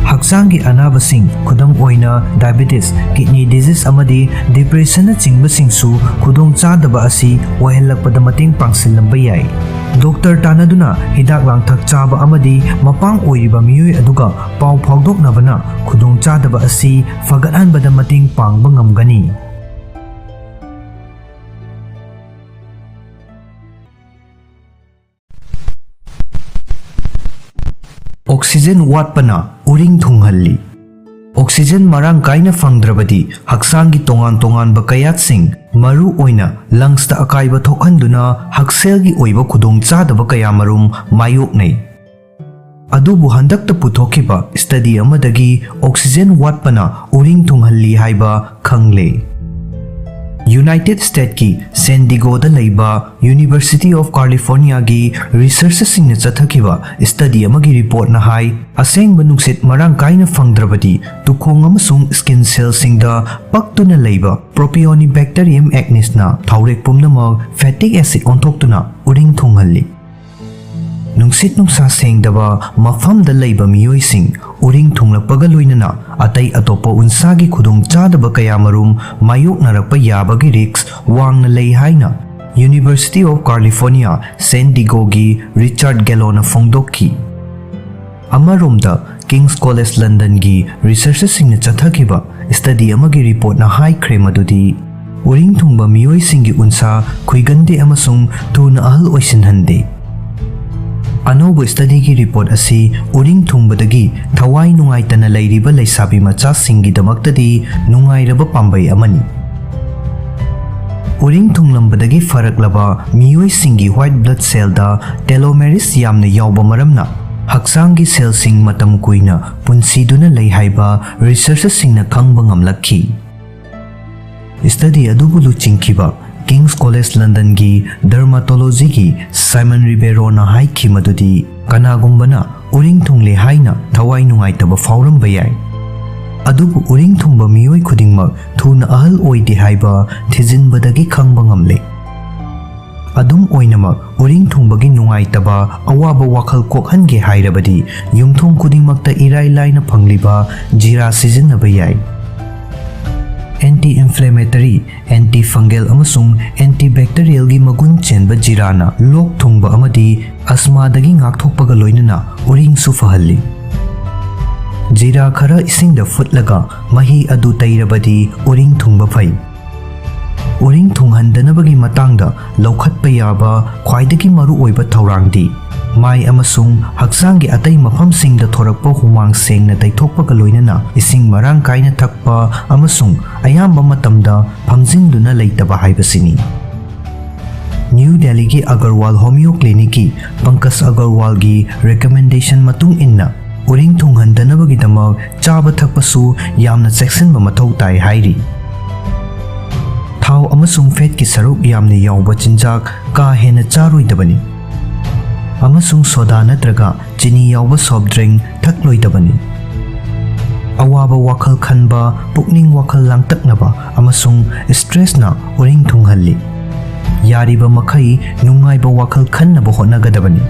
ꯍꯛꯆꯥꯡꯒꯤ ꯑꯅꯥꯕꯁꯤꯡ, ꯈꯨꯗꯝ ꯑꯣꯏꯅ diabetes, kidney disease ꯑꯃꯗꯤ depressionꯅ ꯆꯤꯡꯕꯁꯤꯡꯁꯨ ꯈꯨꯗꯣꯡꯆꯥꯗꯕ ꯑꯁꯤ ꯑꯣꯏꯍꯜꯂꯛꯄꯗ ꯃꯇꯦꯡ ꯄꯥꯡꯁꯤꯜꯂꯝꯕ ꯌꯥꯏ꯫ ꯗꯣꯛꯇꯔ ꯇꯥꯟꯅꯗꯨꯅ ꯍꯤꯗꯥꯛ ꯂꯥꯡꯊꯛ ꯆꯥꯕ ꯑꯃꯗꯤ ꯃꯄꯥꯡ ꯑꯣꯏꯔꯤꯕ ꯃꯤꯑꯣꯏ ꯑꯗꯨꯒ ꯄꯥꯎ ꯐꯥꯎꯗꯣꯛꯅꯕꯅ ꯈꯨꯗꯣꯡꯆꯥꯗꯕ ꯑꯁꯤ ꯐꯒꯠꯍꯟꯕꯗ ꯃꯇꯦꯡ ꯄꯥꯡꯕ ꯉꯝꯒꯅꯤ꯫ Oxygen ꯋꯥꯠꯄꯅ ꯎꯔꯤꯡ ꯊꯨꯡꯍꯜꯂꯤ꯫ Oxygen ꯃꯔꯥꯡ ꯀꯥꯏꯅ ꯐꯪꯗ꯭ꯔꯕꯗꯤ ꯍꯛꯆꯥꯡꯒꯤ ꯇꯣꯉꯥꯟ ꯇꯣꯉꯥꯟꯕ ꯀꯌꯥꯠꯁꯤꯡ, ꯃꯔꯨ ꯑꯣꯏꯅ lungsꯇ ꯑꯀꯥꯏꯕ ꯊꯣꯛꯍꯟꯗꯨꯅ ꯍꯛꯁꯦꯜꯒꯤ ꯑꯣꯏꯕ ꯈꯨꯗꯣꯡꯆꯥꯗꯕ ꯀꯌꯥꯃꯔꯨꯝ ꯃꯥꯌꯣꯛꯅꯩ꯫ ꯑꯗꯨꯕꯨ ꯍꯟꯗꯛꯇ ꯄꯨꯊꯣꯛꯈꯤꯕ study ꯑꯃꯗꯒꯤ oxygen ꯋꯥꯠꯄꯅ ꯎꯔꯤꯡ ꯊꯨꯡꯍꯜꯂꯤ ꯍꯥꯏꯕ ꯈꯪꯂꯦ꯫ ꯌꯨꯅꯥꯏꯇꯦꯗ ꯁ꯭ꯇꯦꯠꯀꯤ ꯁꯦꯟ ꯗꯤꯒꯣꯗ ꯂꯩꯕ University of Californiaꯒꯤ ꯔꯤꯁꯔꯆꯔꯁꯤꯡꯅ ꯆꯠꯊꯈꯤꯕ ꯁ꯭ꯇꯗꯤ ꯑꯃꯒꯤ ꯔꯤꯄꯣꯔꯠꯅ ꯍꯥꯏ, ꯑꯁꯦꯡꯕ ꯅꯨꯡꯁꯤꯠ ꯃꯔꯥꯡ ꯀꯥꯏꯅ ꯐꯪꯗ꯭ꯔꯕꯗꯤ ꯇꯨꯈꯣꯡ ꯑꯃꯁꯨꯡ ꯁ꯭ꯀꯤꯟ ꯁꯦꯜꯁꯤꯡꯗ ꯄꯛꯇꯨꯅ ꯂꯩꯕ Propionibacterium acnesꯅ ꯊꯥꯎꯔꯦꯛ ꯄꯨꯝꯅꯃꯛ ꯐꯦꯇꯤꯛ ꯑꯦꯁꯤꯗ ꯑꯣꯟꯊꯣꯛꯇꯨꯅ ꯎꯔꯤꯡ ꯊꯨꯡꯍꯜꯂꯤ꯫ ꯅꯨꯡꯁꯤꯠ ꯅꯨꯡꯁꯥ ꯁꯦꯡꯗꯕ ꯃꯐꯝꯗ ꯂꯩꯕ ꯃꯤꯑꯣꯏꯁꯤꯡ ꯎꯔꯤꯡ ꯊꯨꯡꯂꯛꯄꯒ ꯂꯣꯏꯅꯅ ꯑꯇꯩ ꯑꯇꯣꯞꯄ ꯎꯟꯁꯥꯒꯤ ꯈꯨꯗꯣꯡꯆꯥꯗꯕ ꯀꯌꯥꯃꯔꯨꯝ ꯃꯥꯌꯣꯛꯅꯔꯛꯄ ꯌꯥꯕꯒꯤ ꯔꯤꯁ꯭ꯛ ꯋꯥꯡꯅ ꯂꯩ ꯍꯥꯏꯅ University of California San Diegoꯒꯤ ꯔꯤꯆꯥꯔꯗ ꯒꯦꯂꯣꯅ ꯐꯣꯡꯗꯣꯛꯈꯤ꯫ ꯑꯃꯔꯣꯝꯗ, ꯀꯤꯡꯁ ꯀꯣꯂꯦꯖ ꯂꯟꯗꯟꯒꯤ ꯔꯤꯁꯔꯆꯔꯁꯤꯡꯅ ꯆꯠꯊꯈꯤꯕ ꯁ꯭ꯇꯗꯤ ꯑꯃꯒꯤ ꯔꯤꯄꯣꯔꯠꯅ ꯍꯥꯏꯈ꯭ꯔꯦ ꯃꯗꯨꯗꯤ ꯎꯔꯤꯡ ꯊꯨꯡꯕ ꯃꯤꯑꯣꯏꯁꯤꯡꯒꯤ ꯎꯟꯁꯥ ꯈꯨꯏꯒꯟꯗꯦ ꯑꯃꯁꯨꯡ ꯊꯨꯅ ꯑꯍꯜ ꯑꯣꯏꯁꯤꯟꯍꯟꯗꯦ꯫ ꯑꯅꯧꯕ ꯁ꯭ꯇꯗꯤꯒꯤ ꯔꯤꯄꯣꯔꯠ ꯑꯁꯤ ꯎꯔꯤꯡ ꯊꯨꯡꯕꯗꯒꯤ ꯊꯋꯥꯏ ꯅꯨꯡꯉꯥꯏꯇꯅ ꯂꯩꯔꯤꯕ ꯂꯩꯁꯥꯕꯤ ꯃꯆꯥꯁꯤꯡꯒꯤꯗꯃꯛꯇꯗꯤ ꯅꯨꯡꯉꯥꯏꯔꯕ ꯄꯥꯝꯕꯩ ꯑꯃꯅꯤ꯫ ꯎꯔꯤꯡ ꯊꯨꯡꯂꯝꯕꯗꯒꯤ ꯐꯔꯛꯂꯕ ꯃꯤꯑꯣꯏꯁꯤꯡꯒꯤ ꯋꯥꯏꯠ ꯕ꯭ꯂꯗ ꯁꯦꯜꯗ ꯇꯦꯂꯣꯃꯦꯔꯤꯁ ꯌꯥꯝꯅ ꯌꯥꯎꯕ ꯃꯔꯝꯅ ꯍꯛꯆꯥꯡꯒꯤ ꯁꯦꯜꯁꯤꯡ ꯃꯇꯝ ꯀꯨꯏꯅ ꯄꯨꯟꯁꯤꯗꯨꯅ ꯂꯩ ꯍꯥꯏꯕ ꯔꯤꯁꯔꯆꯔꯁꯤꯡꯅ ꯈꯪꯕ ꯉꯝꯂꯛꯈꯤ꯫ ꯁ꯭ꯇꯗꯤ ꯑꯗꯨꯕꯨ ꯂꯨꯆꯤꯡꯈꯤꯕ ꯀꯤꯡꯁ ꯀꯣꯂꯦꯖ ꯂꯟꯗꯟꯒꯤ ꯗꯔꯃꯥꯇꯣꯂꯣꯖꯤꯒꯤ ꯁꯥꯏꯃꯟ ꯔꯤꯕꯦꯔꯣꯅ ꯍꯥꯏꯈꯤ ꯃꯗꯨꯗꯤ ꯀꯅꯥꯒꯨꯝꯕꯅ ꯎꯔꯤꯡ ꯊꯨꯡꯂꯦ ꯍꯥꯏꯅ ꯊꯋꯥꯏ ꯅꯨꯡꯉꯥꯏꯇꯕ ꯐꯥꯎꯔꯝꯕ ꯌꯥꯏ, ꯑꯗꯨꯕꯨ ꯎꯔꯤꯡ ꯊꯨꯡꯕ ꯃꯤꯑꯣꯏ ꯈꯨꯗꯤꯡꯃꯛ ꯊꯨꯅ ꯑꯍꯜ ꯑꯣꯏꯗꯦ ꯍꯥꯏꯕ ꯊꯤꯖꯤꯟꯕꯗꯒꯤ ꯈꯪꯕ ꯉꯝꯂꯦ꯫ ꯑꯗꯨꯝ ꯑꯣꯏꯅꯃꯛ, ꯎꯔꯤꯡ ꯊꯨꯡꯕꯒꯤ ꯅꯨꯡꯉꯥꯏꯇꯕ, ꯑꯋꯥꯕ ꯋꯥꯈꯜ ꯀꯣꯛꯍꯟꯒꯦ ꯍꯥꯏꯔꯕꯗꯤ ꯌꯨꯝꯊꯣꯡ ꯈꯨꯗꯤꯡꯃꯛꯇ ꯏꯔꯥꯏ ꯂꯥꯏꯅ ꯐꯪꯂꯤꯕ ꯖꯤꯔꯥ ꯁꯤꯖꯤꯟꯅꯕ ꯌꯥꯏ꯫ ꯑꯦꯟꯇꯤ ꯏꯟꯐ꯭ꯂꯦꯃꯦꯇꯔꯤ, ꯑꯦꯟꯇꯤ ꯐꯪꯒꯦꯜ ꯑꯃꯁꯨꯡ ꯑꯦꯟꯇꯤ ꯕꯦꯛꯇꯦꯔꯤꯌꯦꯜꯒꯤ ꯃꯒꯨꯟ ꯆꯦꯟꯕ ꯖꯤꯔꯥꯅ ꯂꯣꯛ ꯊꯨꯡꯕ ꯑꯃꯗꯤ ꯑꯁꯃꯥꯗꯒꯤ ꯉꯥꯛꯊꯣꯛꯄꯒ ꯂꯣꯏꯅꯅ ꯎꯔꯤꯡꯁꯨ ꯐꯍꯜꯂꯤ꯫ ꯖꯤꯔꯥ ꯈꯔ ꯏꯁꯤꯡꯗ ꯐꯨꯠꯂꯒ ꯃꯍꯤ ꯑꯗꯨ ꯇꯩꯔꯕꯗꯤ ꯎꯔꯤꯡ ꯊꯨꯡꯕ ꯐꯩ꯫ ꯎꯔꯤꯡ ꯊꯨꯡꯍꯟꯗꯅꯕꯒꯤ ꯃꯇꯥꯡꯗ ꯂꯧꯈꯠꯄ ꯌꯥꯕ ꯈ꯭ꯋꯥꯏꯗꯒꯤ ꯃꯔꯨꯑꯣꯏꯕ ꯊꯧꯔꯥꯡꯗꯤ ꯃꯥꯏ ꯑꯃꯁꯨꯡ ꯍꯛꯆꯥꯡꯒꯤ ꯑꯇꯩ ꯃꯐꯝꯁꯤꯡꯗ ꯊꯣꯔꯛꯄ ꯍꯨꯃꯥꯡ ꯁꯦꯡꯅ ꯇꯩꯊꯣꯛꯄꯒ ꯂꯣꯏꯅꯅ ꯏꯁꯤꯡ ꯃꯔꯥꯡ ꯀꯥꯏꯅ ꯊꯛꯄ ꯑꯃꯁꯨꯡ ꯑꯌꯥꯝꯕ ꯃꯇꯝꯗ ꯐꯝꯖꯤꯟꯗꯨꯅ ꯂꯩꯇꯕ ꯍꯥꯏꯕꯁꯤꯅꯤ꯫ ꯅ꯭ꯌꯨ ꯗꯦꯜꯂꯤꯒꯤ ꯑꯒꯔꯋꯥꯜ ꯍꯣꯃꯤꯌꯣ ꯀ꯭ꯂꯤꯅꯤꯛꯀꯤ ꯄꯪꯀꯖ ꯑꯒꯔꯋꯥꯜꯒꯤ ꯔꯦꯀꯃꯦꯟꯗꯦꯁꯟ ꯃꯇꯨꯡ ꯏꯟꯅ ꯎꯔꯤꯡ ꯊꯨꯡꯍꯟꯗꯅꯕꯒꯤꯗꯃꯛ ꯆꯥꯕ ꯊꯛꯄꯁꯨ ꯌꯥꯝꯅ ꯆꯦꯛꯁꯤꯟꯕ ꯃꯊꯧ ꯇꯥꯏ ꯍꯥꯏꯔꯤ꯫ ꯊꯥꯎ ꯑꯃꯁꯨꯡ ꯐꯦꯠꯀꯤ ꯁꯔꯨꯛ ꯌꯥꯝꯅ ꯌꯥꯎꯕ ꯆꯤꯟꯖꯥꯛ ꯀꯥ ꯍꯦꯟꯅ ꯆꯥꯔꯣꯏꯗꯕꯅꯤ, ꯑꯃꯁꯨꯡ ꯁꯣꯗꯥ ꯅꯠꯇ꯭ꯔꯒ ꯆꯤꯅꯤ ꯌꯥꯎꯕ ꯁꯣꯐ ꯗ꯭ꯔꯤꯡ ꯊꯛꯂꯣꯏꯗꯕꯅꯤ꯫ ꯑꯋꯥꯕ ꯋꯥꯈꯜ ꯈꯟꯕ, ꯄꯨꯛꯅꯤꯡ ꯋꯥꯈꯜ ꯂꯥꯡꯇꯛꯅꯕ ꯑꯃꯁꯨꯡ ꯁ꯭ꯇ꯭ꯔꯦꯁꯅ ꯎꯔꯤꯡ ꯊꯨꯡꯍꯜꯂꯤ꯫ ꯌꯥꯔꯤꯕ ꯃꯈꯩ ꯅꯨꯡꯉꯥꯏꯕ ꯋꯥꯈꯜ ꯈꯟꯅꯕ ꯍꯣꯠꯅꯒꯗꯕꯅꯤ꯫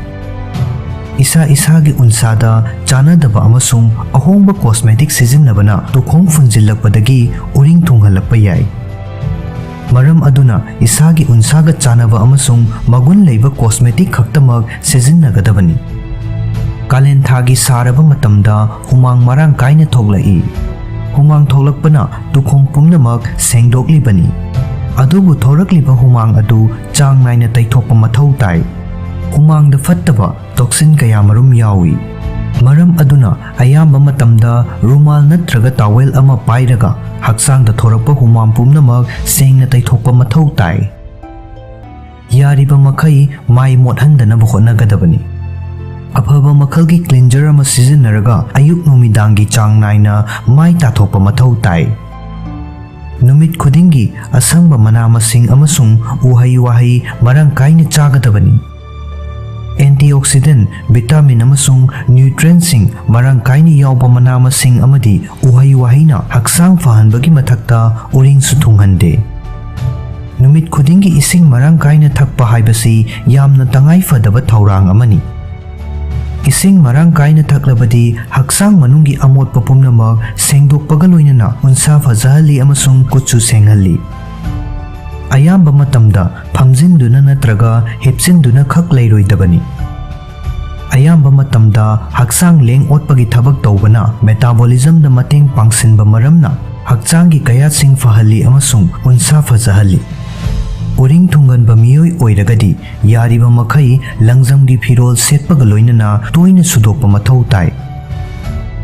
ꯏꯁꯥ ꯏꯁꯥꯒꯤ ꯎꯟꯁꯥꯗ ꯆꯥꯅꯗꯕ ꯑꯃꯁꯨꯡ ꯑꯍꯣꯡꯕ ꯀꯣꯁꯃꯦꯇꯤꯛ ꯁꯤꯖꯤꯟꯅꯕꯅ ꯇꯨꯈꯣꯡ ꯐꯨꯟꯖꯤꯜꯂꯛꯄꯗꯒꯤ ꯎꯔꯤꯡ ꯊꯨꯡꯍꯜꯂꯛꯄ ꯌꯥꯏ꯫ ꯃꯔꯝ ꯑꯗꯨꯅ ꯏꯁꯥꯒꯤ ꯎꯟꯁꯥꯒ ꯆꯥꯅꯕ ꯑꯃꯁꯨꯡ ꯃꯒꯨꯟ ꯂꯩꯕ ꯀꯣꯁꯃꯦꯇꯤꯛ ꯈꯛꯇꯃꯛ ꯁꯤꯖꯤꯟꯅꯒꯗꯕꯅꯤ꯫ ꯀꯥꯂꯦꯟ ꯊꯥꯒꯤ ꯁꯥꯔꯕ ꯃꯇꯝꯗ ꯍꯨꯃꯥꯡ ꯃꯔꯥꯡ ꯀꯥꯏꯅ ꯊꯣꯛꯂꯛꯏ꯫ ꯍꯨꯃꯥꯡ ꯊꯣꯛꯂꯛꯄꯅ ꯇꯨꯈꯣꯡ ꯄꯨꯝꯅꯃꯛ ꯁꯦꯡꯗꯣꯛꯂꯤꯕꯅꯤ꯫ ꯑꯗꯨꯕꯨ ꯊꯣꯔꯛꯂꯤꯕ ꯍꯨꯃꯥꯡ ꯑꯗꯨ ꯆꯥꯡ ꯅꯥꯏꯅ ꯇꯩꯊꯣꯛꯄ ꯃꯊꯧ ꯇꯥꯏ꯫ ꯍꯨꯃꯥꯡꯗ ꯐꯠꯇꯕ ꯇꯣꯛꯁꯤꯟ ꯀꯌꯥꯃꯔꯨꯝ ꯌꯥꯎꯏ꯫ ꯃꯔꯝ ꯑꯗꯨꯅ ꯑꯌꯥꯝꯕ ꯃꯇꯝꯗ ꯔꯨꯃꯥꯜ ꯅꯠꯇ꯭ꯔꯒ ꯇꯥꯋꯦꯜ ꯑꯃ ꯄꯥꯏꯔꯒ ꯍꯛꯆꯥꯡꯗ ꯊꯣꯔꯛꯄ ꯍꯨꯃꯥꯡ ꯄꯨꯝꯅꯃꯛ ꯁꯦꯡꯅ ꯇꯩꯊꯣꯛꯄ ꯃꯊꯧ ꯇꯥꯏ꯫ ꯌꯥꯔꯤꯕ ꯃꯈꯩ ꯃꯥꯏ ꯃꯣꯠꯍꯟꯗꯅꯕ ꯍꯣꯠꯅꯒꯗꯕꯅꯤ꯫ ꯑꯐꯕ ꯃꯈꯜꯒꯤ ꯀ꯭ꯂꯤꯟꯖꯔ ꯑꯃ ꯁꯤꯖꯤꯟꯅꯔꯒ ꯑꯌꯨꯛ ꯅꯨꯃꯤꯗꯥꯡꯒꯤ ꯆꯥꯡ ꯅꯥꯏꯅ ꯃꯥꯏ ꯇꯥꯊꯣꯛꯄ ꯃꯊꯧ ꯇꯥꯏ꯫ ꯅꯨꯃꯤꯠ ꯈꯨꯗꯤꯡꯒꯤ ꯑꯁꯪꯕ ꯃꯅꯥ ꯃꯁꯤꯡ ꯑꯃꯁꯨꯡ ꯎꯍꯩ ꯋꯥꯍꯩ ꯃꯔꯥꯡ ꯀꯥꯏꯅ ꯆꯥꯒꯗꯕꯅꯤ꯫ ꯑꯦꯟꯇꯤꯑꯣꯛꯁꯤꯗꯦꯟ, ꯚꯤꯇꯥꯃꯤꯟ ꯑꯃꯁꯨꯡ ꯅ꯭ꯌꯨꯇ꯭ꯔꯦꯟꯁꯤꯡ ꯃꯔꯥꯡ ꯀꯥꯏꯅ ꯌꯥꯎꯕ ꯃꯅꯥ ꯃꯁꯤꯡ ꯑꯃꯗꯤ ꯎꯍꯩ ꯋꯥꯍꯩꯅ ꯍꯛꯆꯥꯡ ꯐꯍꯟꯕꯒꯤ ꯃꯊꯛꯇ ꯎꯔꯤꯡꯁꯨ ꯊꯨꯡꯍꯟꯗꯦ꯫ ꯅꯨꯃꯤꯠ ꯈꯨꯗꯤꯡꯒꯤ ꯏꯁꯤꯡ ꯃꯔꯥꯡ ꯀꯥꯏꯅ ꯊꯛꯄ ꯍꯥꯏꯕꯁꯤ ꯌꯥꯝꯅ ꯇꯉꯥꯏ ꯐꯗꯕ ꯊꯧꯔꯥꯡ ꯑꯃꯅꯤ꯫ ꯏꯁꯤꯡ ꯃꯔꯥꯡ ꯀꯥꯏꯅ ꯊꯛꯂꯕꯗꯤ ꯍꯛꯆꯥꯡ ꯃꯅꯨꯡꯒꯤ ꯑꯃꯣꯠꯄ ꯄꯨꯝꯅꯃꯛ ꯁꯦꯡꯗꯣꯛꯄꯒ ꯂꯣꯏꯅꯅ ꯎꯟꯁꯥ ꯐꯖꯍꯜꯂꯤ ꯑꯃꯁꯨꯡ ꯀꯨꯠꯁꯨ ꯁꯦꯡꯍꯜꯂꯤ꯫ ꯑꯌꯥꯝꯕ ꯃꯇꯝꯗ ꯐꯝꯖꯤꯟꯗꯨꯅ ꯅꯠꯇ꯭ꯔꯒ ꯍꯤꯞꯆꯤꯟꯗꯨꯅ ꯈꯛ ꯂꯩꯔꯣꯏꯗꯕꯅꯤ꯫ ꯑꯌꯥꯝꯕ ꯃꯇꯝꯗ ꯍꯛꯆꯥꯡ ꯂꯦꯡ ꯑꯣꯠꯄꯒꯤ ꯊꯕꯛ ꯇꯧꯕꯅ ꯃꯦꯇꯥꯕꯣꯂꯤꯖꯝꯗ ꯃꯇꯦꯡ ꯄꯥꯡꯁꯤꯟꯕ ꯃꯔꯝꯅ ꯍꯛꯆꯥꯡꯒꯤ ꯀꯌꯥꯠꯁꯤꯡ ꯐꯍꯜꯂꯤ ꯑꯃꯁꯨꯡ ꯎꯟꯁꯥ ꯐꯖꯍꯜꯂꯤ꯫ ꯎꯔꯤꯡ ꯊꯨꯡꯒꯟꯕ ꯃꯤꯑꯣꯏ ꯑꯣꯏꯔꯒꯗꯤ ꯌꯥꯔꯤꯕ ꯃꯈꯩ ꯂꯪꯖꯝꯒꯤ ꯐꯤꯔꯣꯜ ꯁꯦꯠꯄꯒ ꯂꯣꯏꯅꯅ ꯇꯣꯏꯅ ꯁꯨꯗꯣꯛꯄ ꯃꯊꯧ ꯇꯥꯏ꯫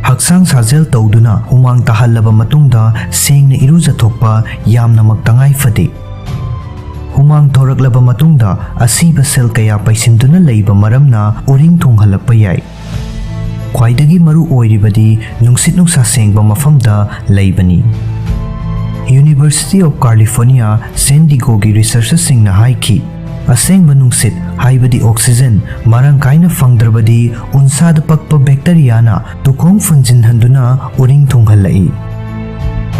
ꯍꯛꯆꯥꯡ ꯁꯥꯖꯦꯜ ꯇꯧꯗꯨꯅ ꯍꯨꯃꯥꯡ ꯇꯥꯍꯜꯂꯕ ꯃꯇꯨꯡꯗ ꯁꯦꯡꯅ ꯏꯔꯨꯖꯊꯣꯛꯄ ꯌꯥꯝꯅꯃꯛ ꯇꯉꯥꯏ ꯐꯗꯦ꯫ ꯍꯨꯃꯥꯡ ꯊꯣꯔꯛꯂꯕ ꯃꯇꯨꯡꯗ ꯑꯁꯤꯕ ꯁꯦꯜ ꯀꯌꯥ ꯄꯩꯁꯤꯟꯗꯨꯅ ꯂꯩꯕ ꯃꯔꯝꯅ ꯎꯔꯤꯡ ꯊꯨꯡꯍꯜꯂꯛꯄ ꯌꯥꯏ꯫ ꯈ꯭ꯋꯥꯏꯗꯒꯤ ꯃꯔꯨ ꯑꯣꯏꯔꯤꯕꯗꯤ ꯅꯨꯡꯁꯤꯠ ꯅꯨꯡꯁꯥ ꯁꯦꯡꯕ ꯃꯐꯝꯗ ꯂꯩꯕꯅꯤ꯫ University of California, San Diegoꯒꯤ researcherꯁꯤꯡꯅ ꯍꯥꯏꯈꯤ, ꯑꯁꯦꯡꯕ ꯅꯨꯡꯁꯤꯠ, ꯍꯥꯏꯕꯗꯤ oxygen, ꯃꯔꯥꯡ ꯀꯥꯏꯅ ꯐꯪꯗ꯭ꯔꯕꯗꯤ ꯎꯟꯁꯥꯗ ꯄꯛꯄ bacteriaꯅ ꯇꯨꯈꯣꯡ ꯐꯨꯟꯖꯤꯟꯍꯟꯗꯨꯅ ꯎꯔꯤꯡ ꯊꯨꯡꯍꯜꯂꯛꯏ꯫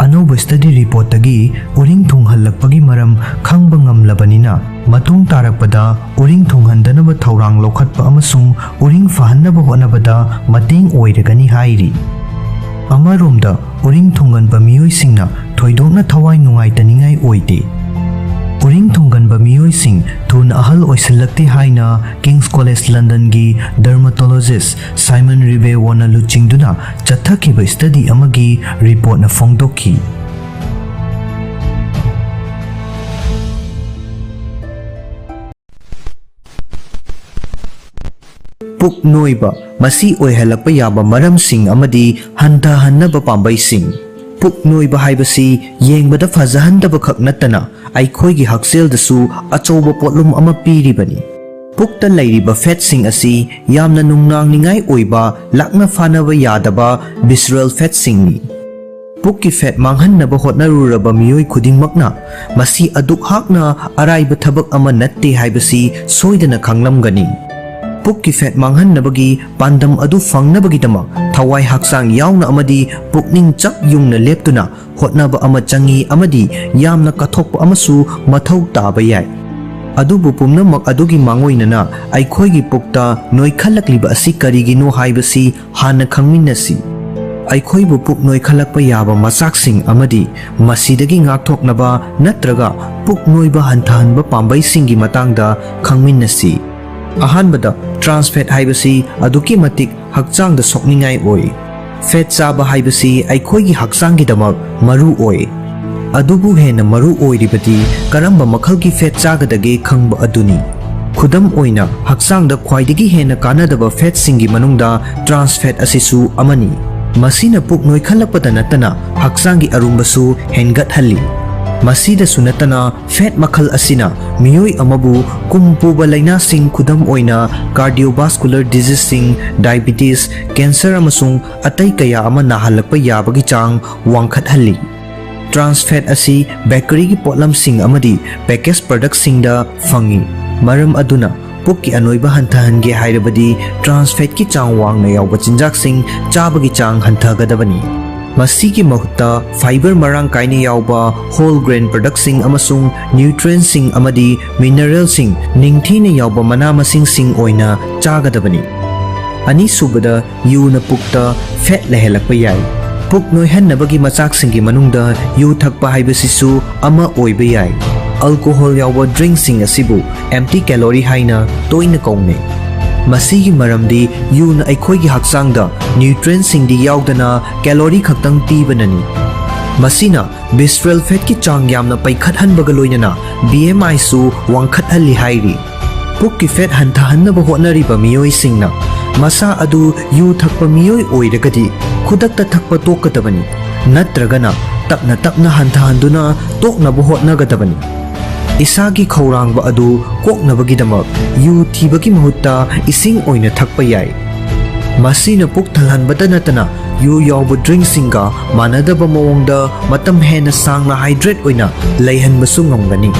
ꯑꯅꯧꯕ study reportꯇꯒꯤ ꯎꯔꯤꯡ ꯊꯨꯡꯍꯜꯂꯛꯄꯒꯤ ꯃꯔꯝ ꯈꯪꯕ ꯉꯝꯂꯕꯅꯤꯅ, ꯃꯇꯨꯡ ꯇꯥꯔꯛꯄꯗ ꯎꯔꯤꯡ ꯊꯨꯡꯍꯟꯗꯅꯕ ꯊꯧꯔꯥꯡ ꯂꯧꯈꯠꯄ ꯑꯃꯁꯨꯡ ꯎꯔꯤꯡ ꯐꯍꯟꯅꯕ ꯍꯣꯠꯅꯕꯗ ꯃꯇꯦꯡ ꯑꯣꯏꯔꯒꯅꯤ ꯍꯥꯏꯔꯤ꯫ ꯑꯃꯔꯣꯝꯗ, ꯎꯔꯤꯡ ꯊꯨꯡꯒꯟꯕ ꯃꯤꯑꯣꯏꯁꯤꯡꯅ ꯊꯣꯏꯗꯣꯛꯅ ꯊꯋꯥꯏ ꯅꯨꯡꯉꯥꯏꯇꯅꯤꯡꯉꯥꯏ ꯑꯣꯏꯗꯦ꯫ ꯎꯔꯤꯡ ꯊꯨꯡꯒꯟꯕ ꯃꯤꯑꯣꯏꯁꯤꯡ ꯊꯨꯅ ꯑꯍꯜ ꯑꯣꯏꯁꯤꯜꯂꯛꯇꯦ ꯍꯥꯏꯅ King's College Londonꯒꯤ dermatologist Simon Ribeauvona ꯂꯨꯆꯤꯡꯗꯨꯅ ꯆꯠꯊꯈꯤꯕ study ꯑꯃꯒꯤ reportꯅ ꯐꯣꯡꯗꯣꯛꯈꯤ꯫ ꯄꯨꯛ ꯅꯣꯏꯕ, ꯃꯁꯤ ꯑꯣꯏꯍꯜꯂꯛꯄ ꯌꯥꯕ ꯃꯔꯝꯁꯤꯡ ꯑꯃꯗꯤ ꯍꯟꯊꯍꯟꯅꯕ ꯄꯥꯝꯕꯩꯁꯤꯡ꯫ ꯄꯨꯛ ꯅꯣꯏꯕ ꯍꯥꯏꯕꯁꯤ ꯌꯦꯡꯕꯗ ꯐꯖꯍꯟꯗꯕ ꯈꯛ ꯅꯠꯇꯅ, ꯑꯩꯈꯣꯏꯒꯤ ꯍꯛꯁꯦꯜꯗꯁꯨ ꯑꯆꯧꯕ ꯄꯣꯠꯂꯨꯝ ꯑꯃ ꯄꯤꯔꯤꯕꯅꯤ꯫ ꯄꯨꯛꯇ ꯂꯩꯔꯤꯕ fatꯁꯤꯡ ꯑꯁꯤ ꯌꯥꯝꯅ ꯅꯨꯡꯅꯥꯡꯅꯤꯡꯉꯥꯏ ꯑꯣꯏꯕ, ꯂꯥꯛꯅ ꯐꯥꯅꯕ ꯌꯥꯗꯕ visceral fatꯁꯤꯡꯅꯤ꯫ ꯄꯨꯛꯀꯤ fat ꯃꯥꯡꯍꯟꯅꯕ ꯍꯣꯠꯅꯔꯨꯔꯕ ꯃꯤꯑꯣꯏ ꯈꯨꯗꯤꯡꯃꯛꯅ ꯃꯁꯤ ꯑꯗꯨꯛ ꯍꯥꯛꯅ ꯑꯔꯥꯏꯕ ꯊꯕꯛ ꯑꯃ ꯅꯠꯇꯦ ꯍꯥꯏꯕꯁꯤ ꯁꯣꯏꯗꯅ ꯈꯪꯂꯝꯒꯅꯤ꯫ ꯄꯨꯛꯀꯤ fat ꯃꯥꯡꯍꯟꯅꯕꯒꯤ ꯄꯥꯟꯗꯝ ꯑꯗꯨ ꯐꯪꯅꯕꯒꯤꯗꯃꯛ ꯊꯋꯥꯏ ꯍꯛꯆꯥꯡ ꯌꯥꯎꯅ ꯑꯃꯗꯤ ꯄꯨꯛꯅꯤꯡ ꯆꯞ ꯌꯨꯡꯅ ꯂꯦꯞꯇꯨꯅ ꯍꯣꯠꯅꯕ ꯑꯃ ꯆꯪꯏ ꯑꯃꯗꯤ ꯌꯥꯝꯅ ꯀꯠꯊꯣꯛꯄ ꯑꯃꯁꯨ ꯃꯊꯧ ꯇꯥꯕ ꯌꯥꯏ꯫ ꯑꯗꯨꯕꯨ ꯄꯨꯝꯅꯃꯛ ꯑꯗꯨꯒꯤ ꯃꯥꯡꯑꯣꯏꯅꯅ ꯑꯩꯈꯣꯏꯒꯤ ꯄꯨꯛꯇ ꯅꯣꯏꯈꯠꯂꯛꯂꯤꯕ ꯑꯁꯤ ꯀꯔꯤꯒꯤꯅꯣ ꯍꯥꯏꯕꯁꯤ ꯍꯥꯟꯅ ꯈꯪꯃꯤꯟꯅꯁꯤ꯫ ꯑꯩꯈꯣꯏꯕꯨ ꯄꯨꯛ ꯅꯣꯏꯈꯠꯂꯛꯄ ꯌꯥꯕ ꯃꯆꯥꯛꯁꯤꯡ ꯑꯃꯗꯤ ꯃꯁꯤꯗꯒꯤ ꯉꯥꯛꯊꯣꯛꯅꯕ ꯅꯠꯇ꯭ꯔꯒ ꯄꯨꯛ ꯅꯣꯏꯕ ꯍꯟꯊꯍꯟꯕ ꯄꯥꯝꯕꯩꯁꯤꯡꯒꯤ ꯃꯇꯥꯡꯗ ꯈꯪꯃꯤꯟꯅꯁꯤ꯫ ꯑꯍꯥꯟꯕꯗ, trans fat ꯍꯥꯏꯕꯁꯤ ꯑꯗꯨꯛꯀꯤ ꯃꯇꯤꯛ ꯍꯛꯆꯥꯡꯗ ꯁꯣꯛꯅꯤꯡꯉꯥꯏ ꯑꯣꯏ꯫ Fat ꯆꯥꯕ ꯍꯥꯏꯕꯁꯤ ꯑꯩꯈꯣꯏꯒꯤ ꯍꯛꯆꯥꯡꯒꯤꯗꯃꯛ ꯃꯔꯨ ꯑꯣꯏ꯫ ꯑꯗꯨꯕꯨ ꯍꯦꯟꯅ ꯃꯔꯨ ꯑꯣꯏꯔꯤꯕꯗꯤ ꯀꯔꯝꯕ ꯃꯈꯜꯒꯤ fat ꯆꯥꯒꯗꯒꯦ ꯈꯪꯕ ꯑꯗꯨꯅꯤ꯫ ꯈꯨꯗꯝ ꯑꯣꯏꯅ, ꯍꯛꯆꯥꯡꯗ ꯈ꯭ꯋꯥꯏꯗꯒꯤ ꯍꯦꯟꯅ ꯀꯥꯟꯅꯗꯕ fatꯁꯤꯡꯒꯤ ꯃꯅꯨꯡꯗ trans fat ꯑꯁꯤꯁꯨ ꯑꯃꯅꯤ꯫ ꯃꯁꯤꯅ ꯄꯨꯛ ꯅꯣꯏꯈꯠꯂꯛꯄꯗ ꯅꯠꯇꯅ ꯍꯛꯆꯥꯡꯒꯤ ꯑꯔꯨꯝꯕꯁꯨ ꯍꯦꯟꯒꯠꯍꯜꯂꯤ꯫ ꯃꯁꯤꯗꯁꯨ ꯅꯠꯇꯅ, fat ꯃꯈꯜ ꯑꯁꯤꯅ ꯃꯤꯑꯣꯏ ꯑꯃꯕꯨ ꯀꯨꯝ ꯄꯨꯕ ꯂꯥꯏꯅꯥꯁꯤꯡ, ꯈꯨꯗꯝ ꯑꯣꯏꯅ cardiovascular diseaseꯁꯤꯡ, diabetes, cancer ꯑꯃꯁꯨꯡ ꯑꯇꯩ ꯀꯌꯥ ꯑꯃ ꯅꯥꯍꯜꯂꯛꯄ ꯌꯥꯕꯒꯤ ꯆꯥꯡ ꯋꯥꯡꯈꯠꯍꯜꯂꯤ꯫ Trans fat ꯑꯁꯤ ꯕꯦꯀꯔꯤꯒꯤ ꯄꯣꯠꯂꯝꯁꯤꯡ ꯑꯃꯗꯤ package productꯁꯤꯡꯗ ꯐꯪꯏ꯫ ꯃꯔꯝ ꯑꯗꯨꯅ ꯄꯨꯛꯀꯤ ꯑꯅꯣꯏꯕ ꯍꯟꯊꯍꯟꯒꯦ ꯍꯥꯏꯔꯕꯗꯤ trans fatꯀꯤ ꯆꯥꯡ ꯋꯥꯡꯅ ꯌꯥꯎꯕ ꯆꯤꯟꯖꯥꯛꯁꯤꯡ ꯆꯥꯕꯒꯤ ꯆꯥꯡ ꯍꯟꯊꯒꯗꯕꯅꯤ꯫ ꯃꯁꯤꯒꯤ ꯃꯍꯨꯠꯇ fiber ꯃꯔꯥꯡ ꯀꯥꯏꯅ ꯌꯥꯎꯕ whole grain productꯁꯤꯡ ꯑꯃꯁꯨꯡ nutrientꯁꯤꯡ ꯑꯃꯗꯤ mineralꯁꯤꯡ ꯅꯤꯡꯊꯤꯅ ꯌꯥꯎꯕ ꯃꯅꯥ ꯃꯁꯤꯡꯁꯤꯡ ꯑꯣꯏꯅ ꯆꯥꯒꯗꯕꯅꯤ꯫ ꯑꯅꯤꯁꯨꯕꯗ, ꯌꯨꯅ ꯄꯨꯛꯇ fat ꯂꯩꯍꯜꯂꯛꯄ ꯌꯥꯏ꯫ ꯄꯨꯛ ꯅꯣꯏꯍꯟꯅꯕꯒꯤ ꯃꯆꯥꯛꯁꯤꯡꯒꯤ ꯃꯅꯨꯡꯗ ꯌꯨ ꯊꯛꯄ ꯍꯥꯏꯕꯁꯤꯁꯨ ꯑꯃ ꯑꯣꯏꯕ ꯌꯥꯏ꯫ Alcohol ꯌꯥꯎꯕ drinkꯁꯤꯡ ꯑꯁꯤꯕꯨ empty calorie ꯍꯥꯏꯅ ꯇꯣꯏꯅ ꯀꯧꯅꯩ꯫ ꯃꯁꯤꯒꯤ ꯃꯔꯝꯗꯤ ꯌꯨꯅ ꯑꯩꯈꯣꯏꯒꯤ ꯍꯛꯆꯥꯡꯗ nutrientꯁꯤꯡꯗꯤ ꯌꯥꯎꯗꯅ calorie ꯈꯛꯇꯪ ꯄꯤꯕꯅꯅꯤ꯫ ꯃꯁꯤꯅ visceral fatꯀꯤ ꯆꯥꯡ ꯌꯥꯝꯅ ꯄꯩꯈꯠꯍꯟꯕꯒ ꯂꯣꯏꯅꯅ B M Iꯁꯨ ꯋꯥꯡꯈꯠꯍꯜꯂꯤ ꯍꯥꯏꯔꯤ꯫ ꯄꯨꯛꯀꯤ fat ꯍꯟꯊꯍꯟꯅꯕ ꯍꯣꯠꯅꯔꯤꯕ ꯃꯤꯑꯣꯏꯁꯤꯡꯅ ꯃꯁꯥ ꯑꯗꯨ ꯌꯨ ꯊꯛꯄ ꯃꯤꯑꯣꯏ ꯑꯣꯏꯔꯒꯗꯤ ꯈꯨꯗꯛꯇ ꯊꯛꯄ ꯇꯣꯛꯀꯗꯕꯅꯤ, ꯅꯠꯇ꯭ꯔꯒꯅ ꯇꯞꯅ ꯇꯞꯅ ꯍꯟꯊꯍꯟꯗꯨꯅ ꯇꯣꯛꯅꯕ ꯍꯣꯠꯅꯒꯗꯕꯅꯤ꯫ ꯏꯁꯥꯒꯤ ꯈꯧꯔꯥꯡꯕ ꯑꯗꯨ ꯀꯣꯛꯅꯕꯒꯤꯗꯃꯛ ꯌꯨ ꯊꯤꯕꯒꯤ ꯃꯍꯨꯠꯇ ꯏꯁꯤꯡ ꯑꯣꯏꯅ ꯊꯛꯄ ꯌꯥꯏ꯫ ꯃꯁꯤꯅ ꯄꯨꯛ ꯊꯜꯍꯟꯕꯇ ꯅꯠꯇꯅ ꯌꯨ ꯌꯥꯎꯕ drinkꯁꯤꯡꯒ ꯃꯥꯟꯅꯗꯕ ꯃꯑꯣꯡꯗ ꯃꯇꯝ ꯍꯦꯟꯅ ꯁꯥꯡꯅ hydrate ꯑꯣꯏꯅ ꯂꯩꯍꯟꯕꯁꯨ ꯉꯝꯒꯅꯤ꯫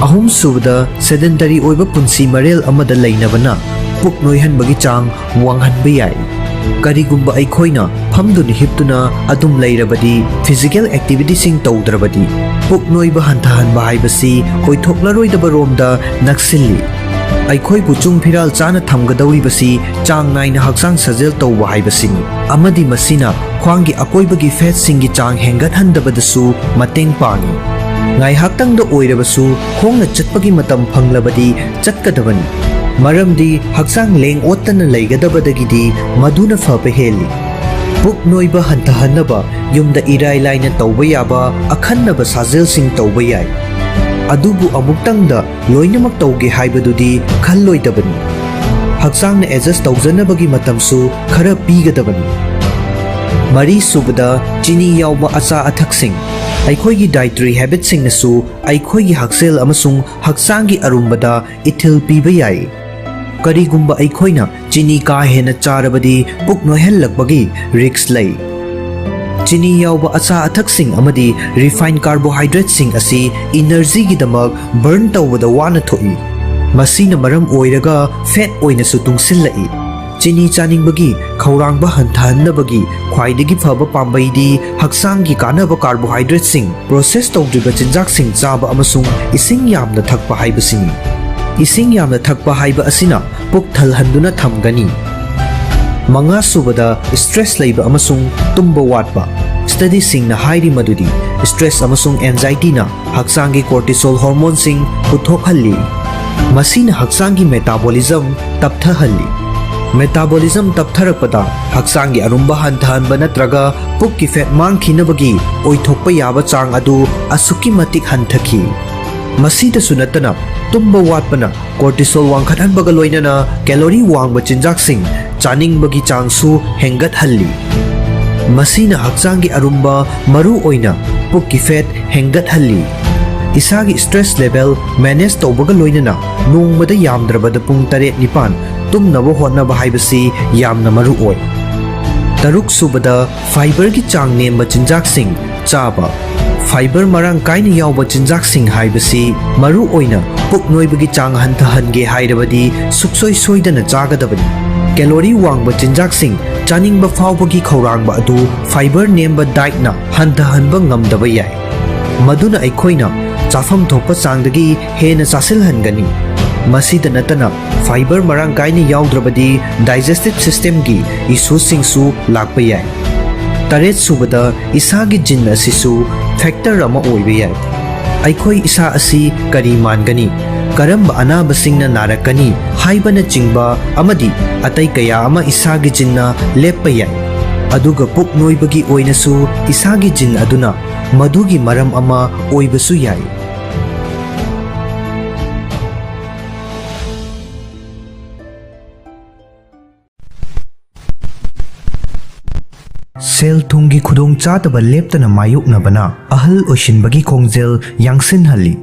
ꯑꯍꯨꯝꯁꯨꯕꯗ, sedentary ꯑꯣꯏꯕ ꯄꯨꯟꯁꯤ ꯃꯔꯦꯜ ꯑꯃꯗ ꯂꯩꯅꯕꯅ ꯄꯨꯛ ꯅꯣꯏꯍꯟꯕꯒꯤ ꯆꯥꯡ ꯋꯥꯡꯍꯟꯕ ꯌꯥꯏ꯫ ꯀꯔꯤꯒꯨꯝꯕ ꯑꯩꯈꯣꯏꯅ ꯐꯝꯗꯨꯅ ꯍꯤꯞꯇꯨꯅ ꯑꯗꯨꯝ ꯂꯩꯔꯕꯗꯤ physical activityꯁꯤꯡ ꯇꯧꯗ꯭ꯔꯕꯗꯤ ꯄꯨꯛ ꯅꯣꯏꯕ ꯍꯟꯊꯍꯟꯕ ꯍꯥꯏꯕꯁꯤ ꯑꯣꯏꯊꯣꯛꯂꯔꯣꯏꯗꯕ ꯔꯣꯝꯗ ꯅꯛꯁꯤꯜꯂꯤ꯫ ꯑꯩꯈꯣꯏꯕꯨ ꯆꯨꯡ ꯐꯤꯔꯥꯜ ꯆꯥꯅ ꯊꯝꯒꯗꯧꯔꯤꯕꯁꯤ ꯆꯥꯡ ꯅꯥꯏꯅ ꯍꯛꯆꯥꯡ ꯁꯥꯖꯦꯜ ꯇꯧꯕ ꯍꯥꯏꯕꯁꯤꯅꯤ, ꯑꯃꯗꯤ ꯃꯁꯤꯅ ꯈ꯭ꯋꯥꯡꯒꯤ ꯑꯀꯣꯏꯕꯒꯤ fatꯁꯤꯡꯒꯤ ꯆꯥꯡ ꯍꯦꯟꯒꯠꯍꯟꯗꯕꯗꯁꯨ ꯃꯇꯦꯡ ꯄꯥꯡꯏ꯫ ꯉꯥꯏꯍꯥꯛꯇꯪꯗ ꯑꯣꯏꯔꯕꯁꯨ ꯈꯣꯡꯅ ꯆꯠꯄꯒꯤ ꯃꯇꯝ ꯐꯪꯂꯕꯗꯤ ꯆꯠꯀꯗꯕꯅꯤ, ꯃꯔꯝꯗꯤ ꯍꯛꯆꯥꯡ ꯂꯦꯡ ꯑꯣꯠꯇꯅ ꯂꯩꯒꯗꯕꯗꯒꯤꯗꯤ ꯃꯗꯨꯅ ꯐꯕ ꯍꯦꯜꯂꯤ꯫ ꯄꯨꯛ ꯅꯣꯏꯕ ꯍꯟꯊꯍꯟꯅꯕ ꯌꯨꯝꯗ ꯏꯔꯥꯏ ꯂꯥꯏꯅ ꯇꯧꯕ ꯌꯥꯕ ꯑꯈꯟꯅꯕ ꯁꯥꯖꯦꯜꯁꯤꯡ ꯇꯧꯕ ꯌꯥꯏ꯫ ꯑꯗꯨꯕꯨ ꯑꯃꯨꯛꯇꯪꯗ ꯂꯣꯏꯅꯃꯛ ꯇꯧꯒꯦ ꯍꯥꯏꯕꯗꯨꯗꯤ ꯈꯜꯂꯣꯏꯗꯕꯅꯤ꯫ ꯍꯛꯆꯥꯡꯅ adjust ꯇꯧꯖꯅꯕꯒꯤ ꯃꯇꯝꯁꯨ ꯈꯔ ꯄꯤꯒꯗꯕꯅꯤ꯫ ꯃꯔꯤꯁꯨꯕꯗ, ꯆꯤꯅꯤ ꯌꯥꯎꯕ ꯑꯆꯥ ꯑꯊꯛꯁꯤꯡ꯫ ꯑꯩꯈꯣꯏꯒꯤ dietary habitꯁꯤꯡꯅꯁꯨ ꯑꯩꯈꯣꯏꯒꯤ ꯍꯛꯁꯦꯜ ꯑꯃꯁꯨꯡ ꯍꯛꯆꯥꯡꯒꯤ ꯑꯔꯨꯝꯕꯗ ꯏꯊꯤꯜ ꯄꯤꯕ ꯌꯥꯏ꯫ ꯀꯔꯤꯒꯨꯝꯕ ꯑꯩꯈꯣꯏꯅ ꯆꯤꯅꯤ ꯀꯥ ꯍꯦꯟꯅ ꯆꯥꯔꯕꯗꯤ ꯄꯨꯛ ꯅꯣꯏꯍꯜꯂꯛꯄꯒꯤ risk ꯂꯩ꯫ ꯆꯤꯅꯤ ꯌꯥꯎꯕ ꯑꯆꯥ ꯑꯊꯛꯁꯤꯡ ꯑꯃꯗꯤ refined carbohydrateꯁꯤꯡ ꯑꯁꯤ energyꯒꯤꯗꯃꯛ burn ꯇꯧꯕꯗ ꯋꯥꯅ ꯊꯣꯛꯏ꯫ ꯃꯁꯤꯅ ꯃꯔꯝ ꯑꯣꯏꯔꯒ fat ꯑꯣꯏꯅꯁꯨ ꯇꯨꯡꯁꯤꯜꯂꯛꯏ꯫ ꯆꯤꯅꯤ ꯆꯥꯅꯤꯡꯕꯒꯤ ꯈꯧꯔꯥꯡꯕ ꯍꯟꯊꯍꯟꯅꯕꯒꯤ ꯈ꯭ꯋꯥꯏꯗꯒꯤ ꯐꯕ ꯄꯥꯝꯕꯩꯗꯤ ꯍꯛꯆꯥꯡꯒꯤ ꯀꯥꯟꯅꯕ carbohydrateꯁꯤꯡ, process ꯇꯧꯗ꯭ꯔꯤꯕ ꯆꯤꯟꯖꯥꯛꯁꯤꯡ ꯆꯥꯕ ꯑꯃꯁꯨꯡ ꯏꯁꯤꯡ ꯌꯥꯝꯅ ꯊꯛꯄ ꯍꯥꯏꯕꯁꯤꯅꯤ꯫ ꯏꯁꯤꯡ ꯌꯥꯝꯅ ꯊꯛꯄ ꯍꯥꯏꯕ ꯑꯁꯤꯅ ꯄꯨꯛ ꯊꯜꯍꯟꯗꯨꯅ ꯊꯝꯒꯅꯤ꯫ ꯃꯉꯥꯁꯨꯕꯗ, stress ꯂꯩꯕ ꯑꯃꯁꯨꯡ ꯇꯨꯝꯕ ꯋꯥꯠꯄ꯫ Studyꯁꯤꯡꯅ ꯍꯥꯏꯔꯤ ꯃꯗꯨꯗꯤ stress ꯑꯃꯁꯨꯡ anxietyꯅ ꯍꯛꯆꯥꯡꯒꯤ cortisol hormoneꯁꯤꯡ ꯄꯨꯊꯣꯛꯍꯜꯂꯤ꯫ ꯃꯁꯤꯅ ꯍꯛꯆꯥꯡꯒꯤ metabolism ꯇꯞꯊꯍꯜꯂꯤ꯫ Metabolism ꯇꯞꯊꯔꯛꯄꯗ ꯍꯛꯆꯥꯡꯒꯤ ꯑꯔꯨꯝꯕ ꯍꯟꯊꯍꯟꯕ ꯅꯠꯇ꯭ꯔꯒ ꯄꯨꯛꯀꯤ fat ꯃꯥꯡꯈꯤꯅꯕꯒꯤ ꯑꯣꯏꯊꯣꯛꯄ ꯌꯥꯕ ꯆꯥꯡ ꯑꯗꯨ ꯑꯁꯨꯛꯀꯤ ꯃꯇꯤꯛ ꯍꯟꯊꯈꯤ꯫ ꯃꯁꯤꯗꯁꯨ ꯅꯠꯇꯅ, ꯇꯨꯝꯕ ꯋꯥꯠꯄꯅ cortisol ꯋꯥꯡꯈꯠꯍꯟꯕꯒ ꯂꯣꯏꯅꯅ calorie ꯋꯥꯡꯕ ꯆꯤꯟꯖꯥꯛꯁꯤꯡ ꯆꯥꯅꯤꯡꯕꯒꯤ ꯆꯥꯡꯁꯨ ꯍꯦꯟꯒꯠꯍꯜꯂꯤ꯫ ꯃꯁꯤꯅ ꯍꯛꯆꯥꯡꯒꯤ ꯑꯔꯨꯝꯕ, ꯃꯔꯨ ꯑꯣꯏꯅ ꯄꯨꯛꯀꯤ fat ꯍꯦꯟꯒꯠꯍꯜꯂꯤ꯫ ꯏꯁꯥꯒꯤ stress level manage ꯇꯧꯕꯒ ꯂꯣꯏꯅꯅ ꯅꯣꯡꯃꯗ ꯌꯥꯝꯗ꯭ꯔꯕꯗ ꯄꯨꯡ ꯇꯔꯦꯠ ꯅꯤꯄꯥꯟ ꯇꯨꯝꯅꯕ ꯍꯣꯠꯅꯕ ꯍꯥꯏꯕꯁꯤ ꯌꯥꯝꯅ ꯃꯔꯨ ꯑꯣꯏ꯫ ꯇꯔꯨꯛꯁꯨꯕꯗ, fiberꯒꯤ ꯆꯥꯡ ꯅꯦꯝꯕ ꯆꯤꯟꯖꯥꯛꯁꯤꯡ ꯆꯥꯕ꯫ Fiber ꯃꯔꯥꯡ ꯀꯥꯏꯅ ꯌꯥꯎꯕ ꯆꯤꯟꯖꯥꯛꯁꯤꯡ ꯍꯥꯏꯕꯁꯤ ꯃꯔꯨ ꯑꯣꯏꯅ ꯄꯨꯛ ꯅꯣꯏꯕꯒꯤ ꯆꯥꯡ ꯍꯟꯊꯍꯟꯒꯦ ꯍꯥꯏꯔꯕꯗꯤ ꯁꯨꯛꯁꯣꯏ ꯁꯣꯏꯗꯅ ꯆꯥꯒꯗꯕꯅꯤ꯫ Calorie ꯋꯥꯡꯕ ꯆꯤꯟꯖꯥꯛꯁꯤꯡ ꯆꯥꯅꯤꯡꯕ ꯐꯥꯎꯕꯒꯤ ꯈꯧꯔꯥꯡꯕ ꯑꯗꯨ fiber ꯅꯦꯝꯕ dietꯅ ꯍꯟꯊꯍꯟꯕ ꯉꯝꯗꯕ ꯌꯥꯏ, ꯃꯗꯨꯅ ꯑꯩꯈꯣꯏꯅ ꯆꯥꯐꯝ ꯊꯣꯛꯄ ꯆꯥꯡꯗꯒꯤ ꯍꯦꯟꯅ ꯆꯥꯁꯤꯜꯍꯟꯒꯅꯤ꯫ ꯃꯁꯤꯗ ꯅꯠꯇꯅ, fiber ꯃꯔꯥꯡ ꯀꯥꯏꯅ ꯌꯥꯎꯗ꯭ꯔꯕꯗꯤ digestive systemꯒꯤ issueꯁꯤꯡꯁꯨ ꯂꯥꯛꯄ ꯌꯥꯏ꯫ ꯇꯔꯦꯠꯁꯨꯕꯗ, ꯏꯁꯥꯒꯤ gene ꯑꯁꯤꯁꯨ factor ꯑꯃ ꯑꯣꯏꯕ ꯌꯥꯏ꯫ ꯑꯩꯈꯣꯏ ꯏꯁꯥ ꯑꯁꯤ ꯀꯔꯤ ꯃꯥꯟꯒꯅꯤ, ꯀꯔꯝꯕ ꯑꯅꯥꯕꯁꯤꯡꯅ ꯅꯥꯔꯛꯀꯅꯤ ꯍꯥꯏꯕꯅꯆꯤꯡꯕ ꯑꯃꯗꯤ ꯑꯇꯩ ꯀꯌꯥ ꯑꯃ ꯏꯁꯥꯒꯤ geneꯅ ꯂꯦꯞꯄ ꯌꯥꯏ꯫ ꯑꯗꯨꯒ ꯄꯨꯛ ꯅꯣꯏꯕꯒꯤ ꯑꯣꯏꯅꯁꯨ ꯏꯁꯥꯒꯤ gene ꯑꯗꯨꯅ ꯃꯗꯨꯒꯤ ꯃꯔꯝ ꯑꯃ ꯑꯣꯏꯕꯁꯨ ꯌꯥꯏ꯫ ꯁꯦꯜ-ꯊꯨꯝꯒꯤ ꯈꯨꯗꯣꯡꯆꯥꯗꯕ ꯂꯦꯞꯇꯅ ꯃꯥꯌꯣꯛꯅꯕꯅ ꯑꯍꯜ ꯑꯣꯏꯁꯤꯟꯕꯒꯤ ꯈꯣꯡꯖꯦꯜ ꯌꯥꯡꯁꯤꯟꯍꯜꯂꯤ꯫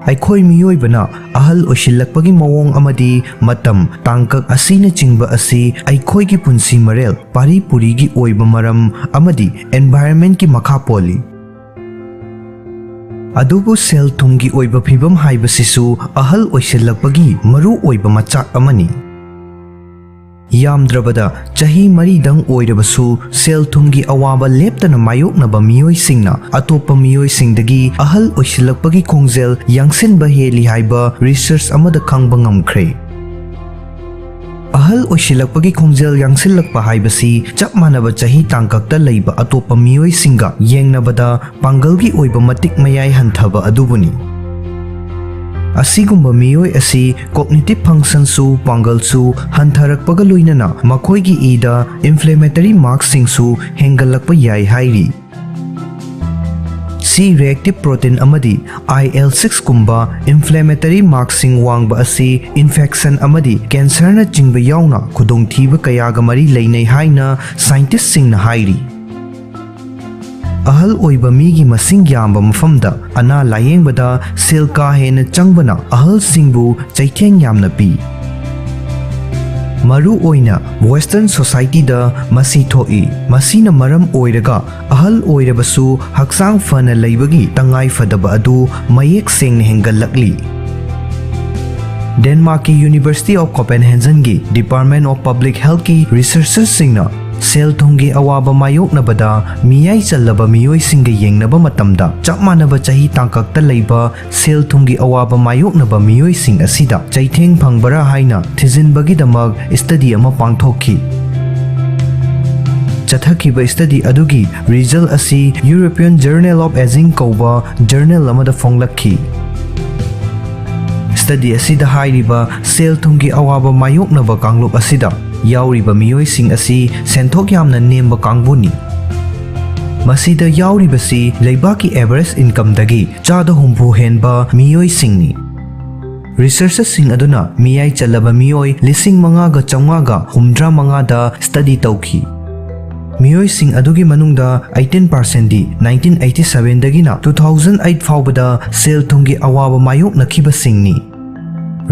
ꯑꯩꯈꯣꯏ ꯃꯤꯑꯣꯏꯕꯅ ꯑꯍꯜ ꯑꯣꯏꯁꯤꯜꯂꯛꯄꯒꯤ ꯃꯑꯣꯡ ꯑꯃꯗꯤ ꯃꯇꯝ, ꯇꯥꯡꯀꯛ ꯑꯁꯤꯅꯆꯤꯡꯕ ꯑꯁꯤ ꯑꯩꯈꯣꯏꯒꯤ ꯄꯨꯟꯁꯤ ꯃꯔꯦꯜ, ꯄꯥꯔꯤ ꯄꯨꯔꯤꯒꯤ ꯑꯣꯏꯕ ꯃꯔꯝ ꯑꯃꯗꯤ environment ꯀꯤ ꯃꯈꯥ ꯄꯣꯜꯂꯤ꯫ ꯑꯗꯨꯕꯨ ꯁꯦꯜ ꯊꯨꯝꯒꯤ ꯑꯣꯏꯕ ꯐꯤꯕꯝ ꯍꯥꯏꯕꯁꯤꯁꯨ ꯑꯍꯜ ꯑꯣꯏꯁꯤꯜꯂꯛꯄꯒꯤ ꯃꯔꯨ ꯑꯣꯏꯕ ꯃꯆꯥꯛ ꯑꯃꯅꯤ꯫ ꯌꯥꯝꯗ꯭ꯔꯕꯗ ꯆꯍꯤ ꯃꯔꯤꯗꯪ ꯑꯣꯏꯔꯕꯁꯨ ꯁꯦꯜ ꯊꯨꯝꯒꯤ ꯑꯋꯥꯕ ꯂꯦꯞꯇꯅ ꯃꯥꯌꯣꯛꯅꯕ ꯃꯤꯑꯣꯏꯁꯤꯡꯅ ꯑꯇꯣꯞꯄ ꯃꯤꯑꯣꯏꯁꯤꯡꯗꯒꯤ ꯑꯍꯜ ꯑꯣꯏꯁꯤꯜꯂꯛꯄꯒꯤ ꯈꯣꯡꯖꯦꯜ ꯌꯥꯡꯁꯤꯟꯕ ꯍꯦꯜꯂꯤ ꯍꯥꯏꯕ research ꯑꯃꯗ ꯈꯪꯕ ꯉꯝꯈ꯭ꯔꯦ꯫ ꯑꯍꯜ ꯑꯣꯏꯁꯤꯜꯂꯛꯄꯒꯤ ꯈꯣꯡꯖꯦꯜ ꯌꯥꯡꯁꯤꯜꯂꯛꯄ ꯍꯥꯏꯕꯁꯤ ꯆꯞ ꯃꯥꯟꯅꯕ ꯆꯍꯤ ꯇꯥꯡꯀꯛꯇ ꯂꯩꯕ ꯑꯇꯣꯞꯄ ꯃꯤꯑꯣꯏꯁꯤꯡꯒ ꯌꯦꯡꯅꯕꯗ ꯄꯥꯡꯒꯜꯒꯤ ꯑꯣꯏꯕ ꯃꯇꯤꯛ ꯃꯌꯥꯏ ꯍꯟꯊꯕ ꯑꯗꯨꯕꯨꯅꯤ꯫ ꯑꯁꯤꯒꯨꯝꯕ ꯃꯤꯑꯣꯏ ꯑꯁꯤ cognitive function ꯁꯨ, ꯄꯥꯡꯒꯜꯁꯨ ꯍꯟꯊꯔꯛꯄꯒ ꯂꯣꯏꯅꯅ ꯃꯈꯣꯏꯒꯤ ꯏꯗ inflammatory mark ꯁꯤꯡꯁꯨ ꯍꯦꯟꯒꯠꯂꯛꯄ ꯌꯥꯏ ꯍꯥꯏꯔꯤ꯫ C reactive protein ꯑꯃꯗꯤ I L six ꯀꯨꯝꯕ inflammatory mark ꯁꯤꯡ ꯋꯥꯡꯕ ꯑꯁꯤ infection ꯑꯃꯗꯤ cancer ꯅꯆꯤꯡꯕ ꯌꯥꯎꯅ ꯈꯨꯗꯣꯡꯊꯤꯕ ꯀꯌꯥꯒ ꯃꯔꯤ ꯂꯩꯅꯩ ꯍꯥꯏꯅ scientist ꯁꯤꯡꯅ ꯍꯥꯏꯔꯤ꯫ ꯑꯍꯜ ꯑꯣꯏꯕ ꯃꯤꯒꯤ ꯃꯁꯤꯡ ꯌꯥꯝꯕ ꯃꯐꯝꯗ ꯑꯅꯥ ꯂꯥꯌꯦꯡꯕꯗ ꯁꯦꯜ ꯀꯥ ꯍꯦꯟꯅ ꯆꯪꯕꯅ ꯑꯍꯜꯁꯤꯡꯕꯨ ꯆꯩꯊꯦꯡ ꯌꯥꯝꯅ ꯄꯤ꯫ ꯃꯔꯨ ꯑꯣꯏꯅ Western society ꯗ ꯃꯁꯤ ꯊꯣꯛꯏ꯫ ꯃꯁꯤꯅ ꯃꯔꯝ ꯑꯣꯏꯔꯒ ꯑꯍꯜ ꯑꯣꯏꯔꯕꯁꯨ ꯍꯛꯆꯥꯡ ꯐꯅ ꯂꯩꯕꯒꯤ ꯇꯉꯥꯏ ꯐꯗꯕ ꯑꯗꯨ ꯃꯌꯦꯛ ꯁꯦꯡꯅ ꯍꯦꯟꯒꯠꯂꯛꯂꯤ꯫ ꯗꯦꯟꯃꯥꯔꯛꯀꯤ University of Copenhagen ꯒꯤ Department of Public Health ꯀꯤ researchers ꯁꯤꯡꯅ ꯁꯦꯜ ꯊꯨꯝꯒꯤ ꯑꯋꯥꯕ ꯃꯥꯌꯣꯛꯅꯕꯗ ꯃꯤꯌꯥꯏ ꯆꯜꯂꯕ ꯃꯤꯑꯣꯏꯁꯤꯡꯒ ꯌꯦꯡꯅꯕ ꯃꯇꯝꯗ, ꯆꯞ ꯃꯥꯟꯅꯕ ꯆꯍꯤ ꯇꯥꯡꯀꯛꯇ ꯂꯩꯕ ꯁꯦꯜ ꯊꯨꯝꯒꯤ ꯑꯋꯥꯕ ꯃꯥꯌꯣꯛꯅꯕ ꯃꯤꯑꯣꯏꯁꯤꯡ ꯑꯁꯤꯗ ꯆꯩꯊꯦꯡ ꯐꯪꯕꯔꯥ ꯍꯥꯏꯅ ꯊꯤꯖꯤꯟꯕꯒꯤꯗꯃꯛ study ꯑꯃ ꯄꯥꯡꯊꯣꯛꯈꯤ꯫ ꯆꯠꯊꯈꯤꯕ study ꯑꯗꯨꯒꯤ result ꯑꯁꯤ European Journal of Aging ꯀꯧꯕ journal ꯑꯃꯗ ꯐꯣꯡꯂꯛꯈꯤ꯫ Study ꯑꯁꯤꯗ ꯍꯥꯏꯔꯤꯕ ꯁꯦꯜ ꯊꯨꯝꯒꯤ ꯑꯋꯥꯕ ꯃꯥꯌꯣꯛꯅꯕ ꯀꯥꯡꯂꯨꯞ ꯑꯁꯤꯗ ꯌꯥꯎꯔꯤꯕ ꯃꯤꯑꯣꯏꯁꯤꯡ ꯑꯁꯤ ꯁꯦꯟꯊꯣꯛ ꯌꯥꯝꯅ ꯅꯦꯝꯕ ꯀꯥꯡꯕꯨꯅꯤ꯫ ꯃꯁꯤꯗ ꯌꯥꯎꯔꯤꯕꯁꯤ ꯂꯩꯕꯥꯛꯀꯤ average income ꯗꯒꯤ ꯆꯥꯗ ꯍꯨꯝꯐꯨ ꯍꯦꯟꯕ ꯃꯤꯑꯣꯏꯁꯤꯡꯅꯤ꯫ Researchers ꯁꯤꯡ ꯑꯗꯨꯅ ꯃꯤꯌꯥꯏ ꯆꯜꯂꯕ ꯃꯤꯑꯣꯏ ꯂꯤꯁꯤꯡ ꯃꯉꯥꯒ ꯆꯥꯝꯃꯉꯥꯒ ꯍꯨꯝꯗ꯭ꯔꯥ ꯃꯉꯥꯗ study ꯇꯧꯈꯤ꯫ ꯃꯤꯑꯣꯏꯁꯤꯡ ꯑꯗꯨꯒꯤ ꯃꯅꯨꯡꯗ eighteen percent ꯗꯤ nineteen eighty seven ꯗꯒꯤꯅ two thousand eight ꯐꯥꯎꯕꯗ ꯁꯦꯜ ꯊꯨꯝꯒꯤ ꯑꯋꯥꯕ ꯃꯥꯌꯣꯛꯅꯈꯤꯕꯁꯤꯡꯅꯤ꯫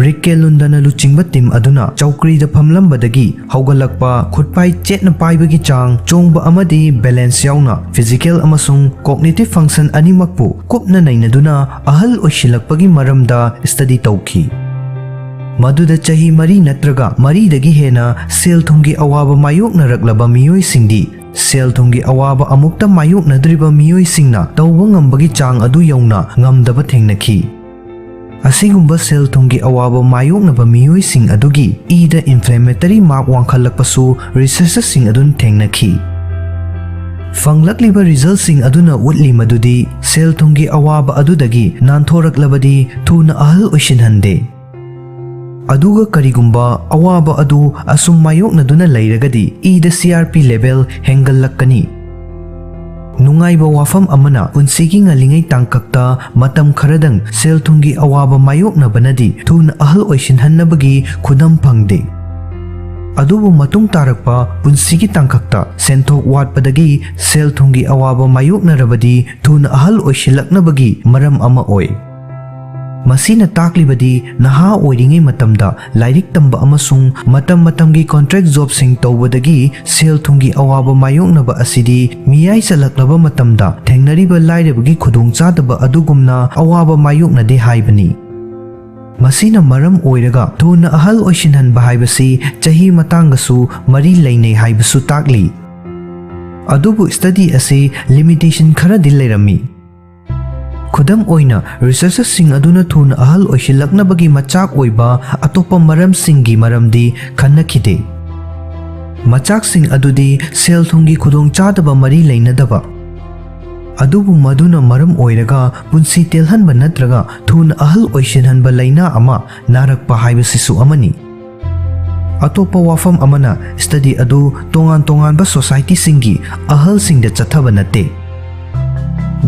ꯔꯤꯛ ꯀꯦꯂꯨꯟꯗꯅ ꯂꯨꯆꯤꯡꯕ ꯇꯤꯝ ꯑꯗꯨꯅ ꯆꯧꯀ꯭ꯔꯤꯗ ꯐꯝꯂꯝꯕꯗꯒꯤ ꯍꯧꯒꯠꯂꯛꯄ, ꯈꯨꯠꯄꯥꯏ ꯆꯦꯠꯅ ꯄꯥꯏꯕꯒꯤ ꯆꯥꯡ, ꯆꯣꯡꯕ ꯑꯃꯗꯤ ꯕꯦꯂꯦꯟꯁ ꯌꯥꯎꯅ ꯐꯤꯖꯤꯀꯦꯜ ꯑꯃꯁꯨꯡ ꯀꯣꯒꯅꯤꯇꯤꯚ ꯐꯪꯁꯟ ꯑꯅꯤꯃꯛꯄꯨ ꯀꯨꯞꯅ ꯅꯩꯅꯗꯨꯅ ꯑꯍꯜ ꯑꯣꯏꯁꯤꯜꯂꯛꯄꯒꯤ ꯃꯔꯝꯗ ꯁ꯭ꯇꯗꯤ ꯇꯧꯈꯤ꯫ ꯃꯗꯨꯗ ꯆꯍꯤ ꯃꯔꯤ ꯅꯠꯇ꯭ꯔꯒ ꯃꯔꯤꯗꯒꯤ ꯍꯦꯟꯅ ꯁꯦꯜ ꯊꯨꯝꯒꯤ ꯑꯋꯥꯕ ꯃꯥꯌꯣꯛꯅꯔꯛꯂꯕ ꯃꯤꯑꯣꯏꯁꯤꯡꯗꯤ ꯁꯦꯜ ꯊꯨꯝꯒꯤ ꯑꯋꯥꯕ ꯑꯃꯨꯛꯇ ꯃꯥꯌꯣꯛꯅꯗ꯭ꯔꯤꯕ ꯃꯤꯑꯣꯏꯁꯤꯡꯅ ꯇꯧꯕ ꯉꯝꯕꯒꯤ ꯆꯥꯡ ꯑꯗꯨ ꯌꯧꯅ ꯉꯝꯗꯕ ꯊꯦꯡꯅꯈꯤ꯫ ꯑꯁꯤꯒꯨꯝꯕ ꯁꯦꯜ ꯊꯨꯝꯒꯤ ꯑꯋꯥꯕ ꯃꯥꯌꯣꯛꯅꯕ ꯃꯤꯑꯣꯏꯁꯤꯡ ꯑꯗꯨꯒꯤ ꯏꯗ ꯏꯟꯐ꯭ꯂꯦꯃꯦꯇꯔꯤ ꯃꯥꯔꯛ ꯋꯥꯡꯈꯠꯂꯛꯄꯁꯨ ꯔꯤꯁꯔꯆꯔꯁꯤꯡ ꯑꯗꯨꯅ ꯊꯦꯡꯅꯈꯤ꯫ ꯐꯪꯂꯛꯂꯤꯕ ꯔꯤꯖꯜꯁꯤꯡ ꯑꯗꯨꯅ ꯎꯠꯂꯤ ꯃꯗꯨꯗꯤ ꯁꯦꯜ ꯊꯨꯝꯒꯤ ꯑꯋꯥꯕ ꯑꯗꯨꯗꯒꯤ ꯅꯥꯟꯊꯣꯔꯛꯂꯕꯗꯤ ꯊꯨꯅ ꯑꯍꯜ ꯑꯣꯏꯁꯤꯟꯍꯟꯗꯦ꯫ ꯑꯗꯨꯒ ꯀꯔꯤꯒꯨꯝꯕ ꯑꯋꯥꯕ ꯑꯗꯨ ꯑꯁꯨꯝ ꯃꯥꯌꯣꯛꯅꯗꯨꯅ ꯂꯩꯔꯒꯗꯤ ꯏꯗ C R P level ꯍꯦꯟꯒꯠꯂꯛꯀꯅꯤ꯫ ꯅꯨꯡꯉꯥꯏꯕ ꯋꯥꯐꯝ ꯑꯃꯅ, ꯄꯨꯟꯁꯤꯒꯤ ꯉꯜꯂꯤꯉꯩ ꯇꯥꯡꯀꯛꯇ ꯃꯇꯝ ꯈꯔꯗꯪ ꯁꯦꯜ ꯊꯨꯝꯒꯤ ꯑꯋꯥꯕ ꯃꯥꯌꯣꯛꯅꯕꯅꯗꯤ ꯊꯨꯅ ꯑꯍꯜ ꯑꯣꯏꯁꯤꯟꯍꯟꯅꯕꯒꯤ ꯈꯨꯗꯝ ꯐꯪꯗꯦ꯫ ꯑꯗꯨꯕꯨ ꯃꯇꯨꯡ ꯇꯥꯔꯛꯄ ꯄꯨꯟꯁꯤꯒꯤ ꯇꯥꯡꯀꯛꯇ ꯁꯦꯟꯊꯣꯛ ꯋꯥꯠꯄꯗꯒꯤ ꯁꯦꯜ ꯊꯨꯝꯒꯤ ꯑꯋꯥꯕ ꯃꯥꯌꯣꯛꯅꯔꯕꯗꯤ ꯊꯨꯅ ꯑꯍꯜ ꯑꯣꯏꯁꯤꯜꯂꯛꯅꯕꯒꯤ ꯃꯔꯝ ꯑꯃ ꯑꯣꯏ꯫ ꯃꯁꯤꯅ ꯇꯥꯛꯂꯤꯕꯗꯤ ꯅꯍꯥ ꯑꯣꯏꯔꯤꯉꯩ ꯃꯇꯝꯗ ꯂꯥꯏꯔꯤꯛ ꯇꯝꯕ ꯑꯃꯁꯨꯡ ꯃꯇꯝ ꯃꯇꯝꯒꯤ ꯀꯣꯟꯇ꯭ꯔꯦꯛ ꯖꯣꯕꯁꯤꯡ ꯇꯧꯕꯗꯒꯤ ꯁꯦꯜ ꯊꯨꯝꯒꯤ ꯑꯋꯥꯕ ꯃꯥꯌꯣꯛꯅꯕ ꯑꯁꯤꯗꯤ ꯃꯤꯌꯥꯏ ꯆꯜꯂꯛꯂꯕ ꯃꯇꯝꯗ ꯊꯦꯡꯅꯔꯤꯕ ꯂꯥꯏꯔꯕꯒꯤ ꯈꯨꯗꯣꯡꯆꯥꯗꯕ ꯑꯗꯨꯒꯨꯝꯅ ꯑꯋꯥꯕ ꯃꯥꯌꯣꯛꯅꯗꯦ ꯍꯥꯏꯕꯅꯤ꯫ ꯃꯁꯤꯅ ꯃꯔꯝ ꯑꯣꯏꯔꯒ ꯊꯨꯅ ꯑꯍꯜ ꯑꯣꯏꯁꯤꯟꯍꯟꯕ ꯍꯥꯏꯕꯁꯤ ꯆꯍꯤ ꯃꯇꯥꯡꯒꯁꯨ ꯃꯔꯤ ꯂꯩꯅꯩ ꯍꯥꯏꯕꯁꯨ ꯇꯥꯛꯂꯤ꯫ ꯑꯗꯨꯕꯨ ꯁ꯭ꯇꯗꯤ ꯑꯁꯤ ꯂꯤꯃꯤꯇꯦꯁꯟ ꯈꯔꯗꯤ ꯂꯩꯔꯝꯃꯤ꯫ ꯈꯨꯗꯝ ꯑꯣꯏꯅ, ꯔꯤꯁꯔꯆꯔꯁꯤꯡ ꯑꯗꯨꯅ ꯊꯨꯅ ꯑꯍꯜ ꯑꯣꯏꯁꯤꯜꯂꯛꯅꯕꯒꯤ ꯃꯆꯥꯛ ꯑꯣꯏꯕ ꯑꯇꯣꯞꯄ ꯃꯔꯝꯁꯤꯡꯒꯤ ꯃꯔꯝꯗꯤ ꯈꯟꯅꯈꯤꯗꯦ꯫ ꯃꯆꯥꯛꯁꯤꯡ ꯑꯗꯨꯗꯤ ꯁꯦꯜ ꯊꯨꯝꯒꯤ ꯈꯨꯗꯣꯡꯆꯥꯗꯕ ꯃꯔꯤ ꯂꯩꯅꯗꯕ, ꯑꯗꯨꯕꯨ ꯃꯗꯨꯅ ꯃꯔꯝ ꯑꯣꯏꯔꯒ ꯄꯨꯟꯁꯤ ꯇꯦꯜꯍꯟꯕ ꯅꯠꯇ꯭ꯔꯒ ꯊꯨꯅ ꯑꯍꯜ ꯑꯣꯏꯁꯤꯟꯍꯟꯕ ꯂꯥꯏꯅꯥ ꯑꯃ ꯅꯥꯔꯛꯄ ꯍꯥꯏꯕꯁꯤꯁꯨ ꯑꯃꯅꯤ꯫ ꯑꯇꯣꯞꯄ ꯋꯥꯐꯝ ꯑꯃꯅ, ꯁ꯭ꯇꯗꯤ ꯑꯗꯨ ꯇꯣꯉꯥꯟ ꯇꯣꯉꯥꯟꯕ ꯁꯣꯁꯥꯏꯇꯤꯁꯤꯡꯒꯤ ꯑꯍꯜꯁꯤꯡꯗ ꯆꯠꯊꯕ ꯅꯠꯇꯦ꯫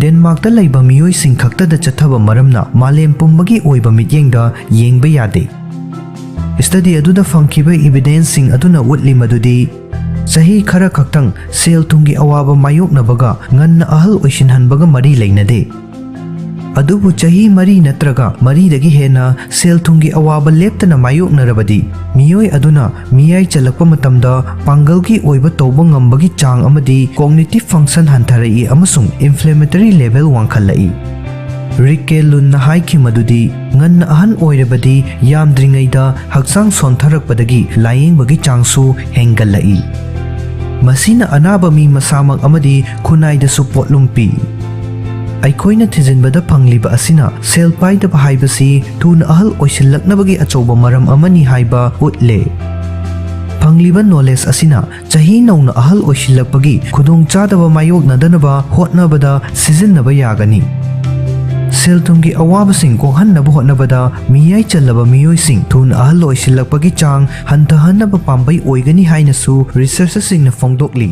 ꯗꯦꯟꯃꯥꯔꯛꯇ ꯂꯩꯕ ꯃꯤꯑꯣꯏꯁꯤꯡ ꯈꯛꯇꯗ ꯆꯠꯊꯕ ꯃꯔꯝꯅ ꯃꯥꯂꯦꯝ ꯄꯨꯝꯕꯒꯤ ꯑꯣꯏꯕ ꯃꯤꯠꯌꯦꯡꯗ ꯌꯦꯡꯕ ꯌꯥꯗꯦ꯫ ꯁ꯭ꯇꯗꯤ ꯑꯗꯨꯗ ꯐꯪꯈꯤꯕ ꯏꯕꯤꯗꯦꯟꯁꯁꯤꯡ ꯑꯗꯨꯅ ꯎꯠꯂꯤ ꯃꯗꯨꯗꯤ ꯆꯍꯤ ꯈꯔ ꯈꯛꯇꯪ ꯁꯦꯜ ꯊꯨꯝꯒꯤ ꯑꯋꯥꯕ ꯃꯥꯌꯣꯛꯅꯕꯒ ꯉꯟꯅ ꯑꯍꯜ ꯑꯣꯏꯁꯤꯟꯍꯟꯕꯒ ꯃꯔꯤ ꯂꯩꯅꯗꯦ꯫ ꯑꯗꯨꯕꯨ ꯆꯍꯤ ꯃꯔꯤ ꯅꯠꯇ꯭ꯔꯒ ꯃꯔꯤꯗꯒꯤ ꯍꯦꯟꯅ ꯁꯦꯜ ꯊꯨꯝꯒꯤ ꯑꯋꯥꯕ ꯂꯦꯞꯇꯅ ꯃꯥꯌꯣꯛꯅꯔꯕꯗꯤ, ꯃꯤꯑꯣꯏ ꯑꯗꯨꯅ ꯃꯤꯌꯥꯏ ꯆꯜꯂꯛꯄ ꯃꯇꯝꯗ ꯄꯥꯡꯒꯜꯒꯤ ꯑꯣꯏꯕ ꯇꯧꯕ ꯉꯝꯕꯒꯤ ꯆꯥꯡ ꯑꯃꯗꯤ cognitive function ꯍꯟꯊꯔꯛꯏ ꯑꯃꯁꯨꯡ inflammatory level ꯋꯥꯡꯈꯠꯂꯛꯏ꯫ ꯔꯤꯛ ꯀꯦ ꯂꯨꯟꯅ ꯍꯥꯏꯈꯤ ꯃꯗꯨꯗꯤ, ꯉꯟꯅ ꯑꯍꯟ ꯑꯣꯏꯔꯕꯗꯤ ꯌꯥꯝꯗ꯭ꯔꯤꯉꯩꯗ ꯍꯛꯆꯥꯡ ꯁꯣꯟꯊꯔꯛꯄꯗꯒꯤ ꯂꯥꯌꯦꯡꯕꯒꯤ ꯆꯥꯡꯁꯨ ꯍꯦꯟꯒꯠꯂꯛꯏ꯫ ꯃꯁꯤꯅ ꯑꯅꯥꯕ ꯃꯤ ꯃꯁꯥꯃꯛ ꯑꯃꯗꯤ ꯈꯨꯟꯅꯥꯏꯗꯁꯨ ꯄꯣꯠꯂꯨꯝ ꯄꯤ꯫ ꯑꯩꯈꯣꯏꯅ ꯊꯤꯖꯤꯟꯕꯗ ꯐꯪꯂꯤꯕ ꯑꯁꯤꯅ ꯁꯦꯜ ꯄꯥꯏꯗꯕ ꯍꯥꯏꯕꯁꯤ ꯊꯨꯅ ꯑꯍꯜ ꯑꯣꯏꯁꯤꯜꯂꯛꯅꯕꯒꯤ ꯑꯆꯧꯕ ꯃꯔꯝ ꯑꯃꯅꯤ ꯍꯥꯏꯕ ꯎꯠꯂꯦ꯫ ꯐꯪꯂꯤꯕ knowledge ꯑꯁꯤꯅ ꯆꯍꯤ ꯅꯧꯅ ꯑꯍꯜ ꯑꯣꯏꯁꯤꯜꯂꯛꯄꯒꯤ ꯈꯨꯗꯣꯡꯆꯥꯗꯕ ꯃꯥꯌꯣꯛꯅꯗꯅꯕ ꯍꯣꯠꯅꯕꯗ ꯁꯤꯖꯤꯟꯅꯕ ꯌꯥꯒꯅꯤ꯫ ꯁꯦꯜ ꯊꯨꯝꯒꯤ ꯑꯋꯥꯕꯁꯤꯡ ꯀꯣꯛꯍꯟꯅꯕ ꯍꯣꯠꯅꯕꯗ ꯃꯤꯌꯥꯏ ꯆꯜꯂꯕ ꯃꯤꯑꯣꯏꯁꯤꯡ ꯊꯨꯅ ꯑꯍꯜ ꯑꯣꯏꯁꯤꯜꯂꯛꯄꯒꯤ ꯆꯥꯡ ꯍꯟꯊꯍꯟꯅꯕ ꯄꯥꯝꯕꯩ ꯑꯣꯏꯒꯅꯤ ꯍꯥꯏꯅꯁꯨ researcherꯁꯤꯡꯅ ꯐꯣꯡꯗꯣꯛꯂꯤ꯫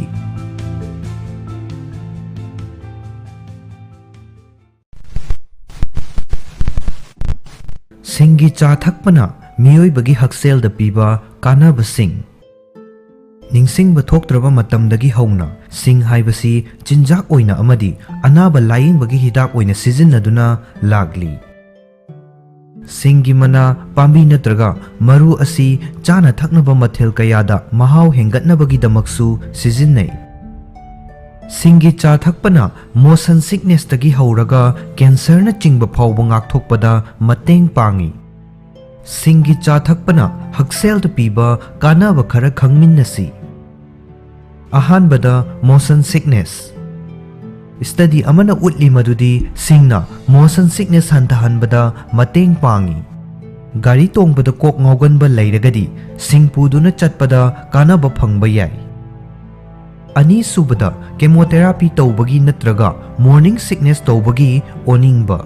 ꯁꯤꯡꯒꯤ ꯆꯥ ꯊꯛꯄꯅ ꯃꯤꯑꯣꯏꯕꯒꯤ ꯍꯛꯁꯦꯜꯗ ꯄꯤꯕ ꯀꯥꯟꯅꯕꯁꯤꯡ꯫ ꯅꯤꯡꯁꯤꯡꯕ ꯊꯣꯛꯇ꯭ꯔꯕ ꯃꯇꯝꯗꯒꯤ ꯍꯧꯅ ꯁꯤꯡ ꯍꯥꯏꯕꯁꯤ ꯆꯤꯟꯖꯥꯛ ꯑꯣꯏꯅ ꯑꯃꯗꯤ ꯑꯅꯥꯕ ꯂꯥꯌꯦꯡꯕꯒꯤ ꯍꯤꯗꯥꯛ ꯑꯣꯏꯅ ꯁꯤꯖꯤꯟꯅꯗꯨꯅ ꯂꯥꯛꯂꯤ꯫ ꯁꯤꯡꯒꯤ ꯃꯅꯥ, ꯄꯥꯝꯕꯤ ꯅꯠꯇ꯭ꯔꯒ ꯃꯔꯨ ꯑꯁꯤ ꯆꯥꯅ ꯊꯛꯅꯕ ꯃꯊꯦꯜ ꯀꯌꯥꯗ ꯃꯍꯥꯎ ꯍꯦꯟꯒꯠꯅꯕꯒꯤꯗꯃꯛꯁꯨ ꯁꯤꯖꯤꯟꯅꯩ꯫ ꯁꯤꯡꯒꯤ ꯆꯥ ꯊꯛꯄꯅ motion sicknessꯇꯒꯤ ꯍꯧꯔꯒ cancerꯅꯆꯤꯡꯕ ꯐꯥꯎꯕ ꯉꯥꯛꯊꯣꯛꯄꯗ ꯃꯇꯦꯡ ꯄꯥꯡꯏ꯫ ꯁꯤꯡꯒꯤ ꯆꯥ ꯊꯛꯄꯅ ꯍꯛꯁꯦꯜꯗ ꯄꯤꯕ ꯀꯥꯟꯅꯕ ꯈꯔ ꯈꯪꯃꯤꯟꯅꯁꯤ꯫ ꯑꯍꯥꯟꯕꯗ, motion sickness꯫ Study ꯑꯃꯅ ꯎꯠꯂꯤ ꯃꯗꯨꯗꯤ ꯁꯤꯡꯅ motion sickness ꯍꯟꯊꯍꯟꯕꯗ ꯃꯇꯦꯡ ꯄꯥꯡꯏ꯫ ꯒꯥꯔꯤ ꯇꯣꯡꯕꯗ ꯀꯣꯛ ꯉꯥꯎꯒꯟꯕ ꯂꯩꯔꯒꯗꯤ ꯁꯤꯡ ꯄꯨꯗꯨꯅ ꯆꯠꯄꯗ ꯀꯥꯟꯅꯕ ꯐꯪꯕ ꯌꯥꯏ꯫ ꯑꯅꯤꯁꯨꯕꯗ, chemotherapy ꯇꯧꯕꯒꯤ ꯅꯠꯇ꯭ꯔꯒ morning sickness ꯇꯧꯕꯒꯤ ꯑꯣꯅꯤꯡꯕ꯫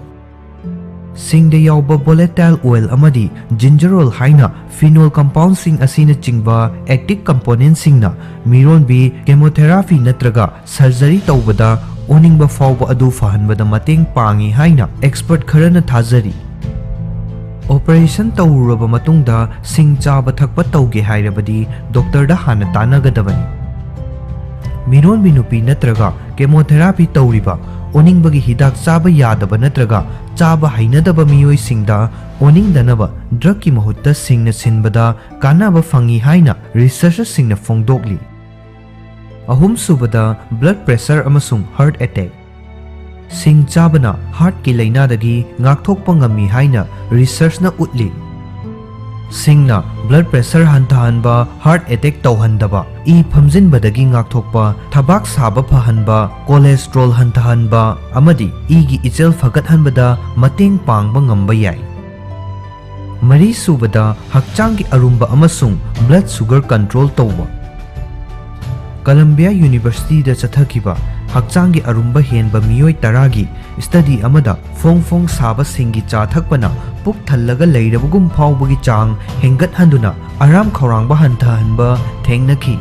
ꯁꯤꯡꯗ ꯌꯥꯎꯕ volatile oil ꯑꯃꯗꯤ ginger oil ꯍꯥꯏꯅ phenol compoundꯁꯤꯡ ꯑꯁꯤꯅꯆꯤꯡꯕ active componentꯁꯤꯡꯅ ꯃꯤꯔꯣꯟꯕꯤ chemotherapy ꯅꯠꯇ꯭ꯔꯒ surgery ꯇꯧꯕꯗ ꯑꯣꯅꯤꯡꯕ ꯐꯥꯎꯕ ꯑꯗꯨ ꯐꯍꯟꯕꯗ ꯃꯇꯦꯡ ꯄꯥꯡꯏ ꯍꯥꯏꯅ expert ꯈꯔꯅ ꯊꯥꯖꯔꯤ꯫ Operation ꯇꯧꯔꯨꯔꯕ ꯃꯇꯨꯡꯗ ꯁꯤꯡ ꯆꯥꯕ ꯊꯛꯄ ꯇꯧꯒꯦ ꯍꯥꯏꯔꯕꯗꯤ doctorꯗ ꯍꯥꯟꯅ ꯇꯥꯟꯅꯒꯗꯕꯅꯤ꯫ ꯃꯤꯔꯣꯟꯕꯤ ꯅꯨꯄꯤ ꯅꯠꯇ꯭ꯔꯒ chemotherapy ꯇꯧꯔꯤꯕ, ꯑꯣꯅꯤꯡꯕꯒꯤ ꯍꯤꯗꯥꯛ ꯆꯥꯕ ꯌꯥꯗꯕ ꯅꯠꯇ꯭ꯔꯒ ꯆꯥꯕ ꯍꯩꯅꯗꯕ ꯃꯤꯑꯣꯏꯁꯤꯡꯗ ꯑꯣꯅꯤꯡꯗꯅꯕ drugꯀꯤ ꯃꯍꯨꯠꯇ ꯁꯤꯡꯅ ꯁꯤꯟꯕꯗ ꯀꯥꯟꯅꯕ ꯐꯪꯏ ꯍꯥꯏꯅ researchꯁꯤꯡꯅ ꯐꯣꯡꯗꯣꯛꯂꯤ꯫ ꯑꯍꯨꯝꯁꯨꯕꯗ, blood pressure ꯑꯃꯁꯨꯡ heart attack꯫ ꯁꯤꯡ ꯆꯥꯕꯅ heartꯀꯤ ꯂꯥꯏꯅꯥꯗꯒꯤ ꯉꯥꯛꯊꯣꯛꯄ ꯉꯝꯃꯤ ꯍꯥꯏꯅ researchꯅ ꯎꯠꯂꯤ꯫ ꯁꯤꯡꯅ blood pressure ꯍꯟꯊꯍꯟꯕ, heart attack ꯇꯧꯍꯟꯗꯕ, ꯏ ꯐꯝꯖꯤꯟꯕꯗꯒꯤ ꯉꯥꯛꯊꯣꯛꯄ, ꯊꯕꯥꯛ ꯁꯥꯕ ꯐꯍꯟꯕ, cholesterol ꯍꯟꯊꯍꯟꯕ ꯑꯃꯗꯤ ꯏꯒꯤ ꯏꯆꯦꯜ ꯐꯒꯠꯍꯟꯕꯗ ꯃꯇꯦꯡ ꯄꯥꯡꯕ ꯉꯝꯕ ꯌꯥꯏ꯫ ꯃꯔꯤꯁꯨꯕꯗ, ꯍꯛꯆꯥꯡꯒꯤ ꯑꯔꯨꯝꯕ ꯑꯃꯁꯨꯡ blood sugar control ꯇꯧꯕ꯫ Columbia Universityꯗ ꯆꯠꯊꯈꯤꯕ ꯍꯛꯆꯥꯡꯒꯤ ꯑꯔꯨꯝꯕ ꯍꯦꯟꯕ ꯃꯤꯑꯣꯏ ꯇꯔꯥꯒꯤ study ꯑꯃꯗ ꯐꯣꯡ ꯐꯣꯡ ꯁꯥꯕ ꯁꯤꯡꯒꯤ ꯆꯥ ꯊꯛꯄꯅ ꯄꯨꯛ ꯊꯜꯂꯒ ꯂꯩꯔꯕꯒꯨꯝ ꯐꯥꯎꯕꯒꯤ ꯆꯥꯡ ꯍꯦꯟꯒꯠꯍꯟꯗꯨꯅ ꯑꯔꯥꯝ ꯈꯧꯔꯥꯡꯕ ꯍꯟꯊꯍꯟꯕ ꯊꯦꯡꯅꯈꯤ꯫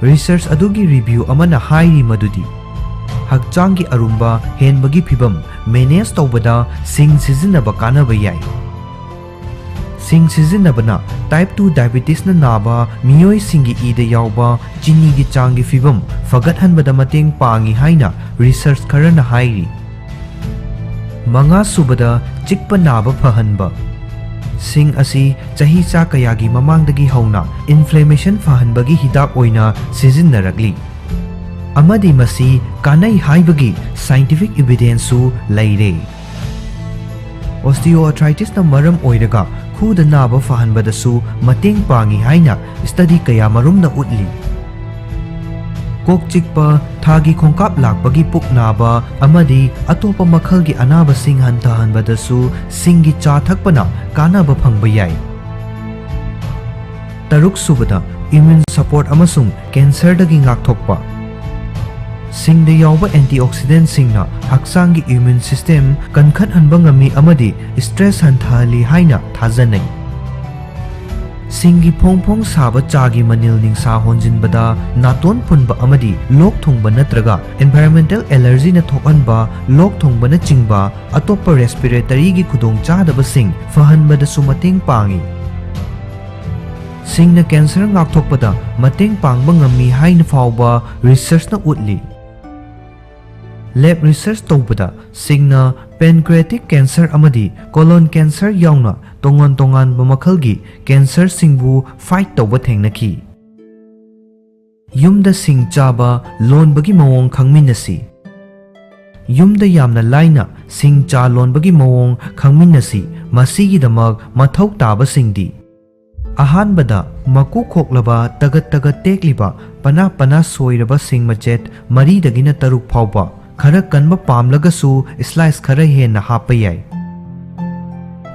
Research ꯑꯗꯨꯒꯤ review ꯑꯃꯅ ꯍꯥꯏꯔꯤ ꯃꯗꯨꯗꯤ ꯍꯛꯆꯥꯡꯒꯤ ꯑꯔꯨꯝꯕ ꯍꯦꯟꯕꯒꯤ ꯐꯤꯚꯝ manage ꯇꯧꯕꯗ ꯁꯤꯡ ꯁꯤꯖꯤꯟꯅꯕ ꯀꯥꯟꯅꯕ ꯌꯥꯏ꯫ ꯁꯤꯡ ꯁꯤꯖꯤꯟꯅꯕꯅ type two diabetesꯅ ꯅꯥꯕ ꯃꯤꯑꯣꯏꯁꯤꯡꯒꯤ ꯏꯗ ꯌꯥꯎꯕ ꯆꯤꯅꯤꯒꯤ ꯆꯥꯡꯒꯤ ꯐꯤꯚꯝ ꯐꯒꯠꯍꯟꯕꯗ ꯃꯇꯦꯡ ꯄꯥꯡꯏ ꯍꯥꯏꯅ research ꯈꯔꯅ ꯍꯥꯏꯔꯤ꯫ ꯃꯉꯥꯁꯨꯕꯗ, ꯆꯤꯛꯄ ꯅꯥꯕ ꯐꯍꯟꯕ꯫ ꯁꯤꯡ ꯑꯁꯤ ꯆꯍꯤꯆꯥ ꯀꯌꯥꯒꯤ ꯃꯃꯥꯡꯗꯒꯤ ꯍꯧꯅ inflammation ꯐꯍꯟꯕꯒꯤ ꯍꯤꯗꯥꯛ ꯑꯣꯏꯅ ꯁꯤꯖꯤꯟꯅꯔꯛꯂꯤ, ꯑꯃꯗꯤ ꯃꯁꯤ ꯀꯥꯟꯅꯩ ꯍꯥꯏꯕꯒꯤ scientific evidenceꯁꯨ ꯂꯩꯔꯦ꯫ Osteoarthritisꯅ ꯃꯔꯝ ꯑꯣꯏꯔꯒ ꯈꯨꯗ ꯅꯥꯕ ꯐꯍꯟꯕꯗꯁꯨ ꯃꯇꯦꯡ ꯄꯥꯡꯏ ꯍꯥꯏꯅ study ꯀꯌꯥꯃꯔꯨꯝꯅ ꯎꯠꯂꯤ꯫ ꯀꯣꯛ ꯆꯤꯛꯄ, ꯊꯥꯒꯤ ꯈꯣꯡꯀꯥꯞ ꯂꯥꯛꯄꯒꯤ ꯄꯨꯛ ꯅꯥꯕ ꯑꯃꯗꯤ ꯑꯇꯣꯞꯄ ꯃꯈꯜꯒꯤ ꯑꯅꯥꯕꯁꯤꯡ ꯍꯟꯊꯍꯟꯕꯗꯁꯨ ꯁꯤꯡꯒꯤ ꯆꯥ ꯊꯛꯄꯅ ꯀꯥꯟꯅꯕ ꯐꯪꯕ ꯌꯥꯏ꯫ ꯇꯔꯨꯛꯁꯨꯕꯗ, immune support ꯑꯃꯁꯨꯡ cancerꯗꯒꯤ ꯉꯥꯛꯊꯣꯛꯄ꯫ ꯁꯤꯡꯗ ꯌꯥꯎꯕ antioxidantꯁꯤꯡꯅ ꯍꯛꯆꯥꯡꯒꯤ immune system ꯀꯟꯈꯠꯍꯟꯕ ꯉꯝꯃꯤ ꯑꯃꯗꯤ stress ꯍꯟꯊꯍꯜꯂꯤ ꯍꯥꯏꯅ ꯊꯥꯖꯅꯩ꯫ ꯁꯤꯡꯒꯤ ꯐꯣꯡ ꯐꯣꯡ ꯁꯥꯕ ꯆꯥꯒꯤ ꯃꯅꯤꯜ ꯅꯤꯡꯁꯥ ꯍꯣꯟꯖꯤꯟꯕꯗ, ꯅꯥꯇꯣꯟ ꯐꯨꯟꯕ ꯑꯃꯗꯤ ꯂꯣꯛ ꯊꯨꯡꯕ ꯅꯠꯇ꯭ꯔꯒ environmental allergyꯅ ꯊꯣꯛꯍꯟꯕ ꯂꯣꯛ ꯊꯨꯡꯕꯅꯆꯤꯡꯕ ꯑꯇꯣꯞꯄ respiratoryꯒꯤ ꯈꯨꯗꯣꯡꯆꯥꯗꯕꯁꯤꯡ ꯐꯍꯟꯕꯗꯁꯨ ꯃꯇꯦꯡ ꯄꯥꯡꯏ꯫ ꯁꯤꯡꯅ cancer ꯉꯥꯛꯊꯣꯛꯄꯗ ꯃꯇꯦꯡ ꯄꯥꯡꯕ ꯉꯝꯃꯤ ꯍꯥꯏꯅ ꯐꯥꯎꯕ researchꯅ ꯎꯠꯂꯤ꯫ Lab research ꯇꯧꯕꯗ ꯁꯤꯡꯅ pancreatic cancer ꯑꯃꯗꯤ colon cancer ꯌꯥꯎꯅ ꯇꯣꯉꯥꯟ ꯇꯣꯉꯥꯟꯕ ꯃꯈꯜꯒꯤ cancerꯁꯤꯡꯕꯨ fight ꯇꯧꯕ ꯊꯦꯡꯅꯈꯤ꯫ ꯌꯨꯝꯗ ꯁꯤꯡ ꯆꯥꯕ ꯂꯣꯟꯕꯒꯤ ꯃꯑꯣꯡ ꯈꯪꯃꯤꯟꯅꯁꯤ꯫ ꯌꯨꯝꯗ ꯌꯥꯝꯅ ꯂꯥꯏꯅ ꯁꯤꯡ ꯆꯥ ꯂꯣꯟꯕꯒꯤ ꯃꯑꯣꯡ ꯈꯪꯃꯤꯟꯅꯁꯤ꯫ ꯃꯁꯤꯒꯤꯗꯃꯛ ꯃꯊꯧ ꯇꯥꯕꯁꯤꯡꯗꯤ: ꯑꯍꯥꯟꯕꯗ, ꯃꯀꯨ ꯈꯣꯛꯂꯕ, ꯇꯒꯠ ꯇꯒꯠ ꯇꯦꯛꯂꯤꯕ, ꯄꯅꯥ ꯄꯅꯥ ꯁꯣꯏꯔꯕ ꯁꯤꯡ ꯃꯆꯦꯠ ꯃꯔꯤꯗꯒꯤꯅ ꯇꯔꯨꯛ ꯐꯥꯎꯕ, ꯈꯔ ꯀꯟꯕ ꯄꯥꯝꯂꯒꯁꯨ slice ꯈꯔ ꯍꯦꯟꯅ ꯍꯥꯞꯄ ꯌꯥꯏ꯫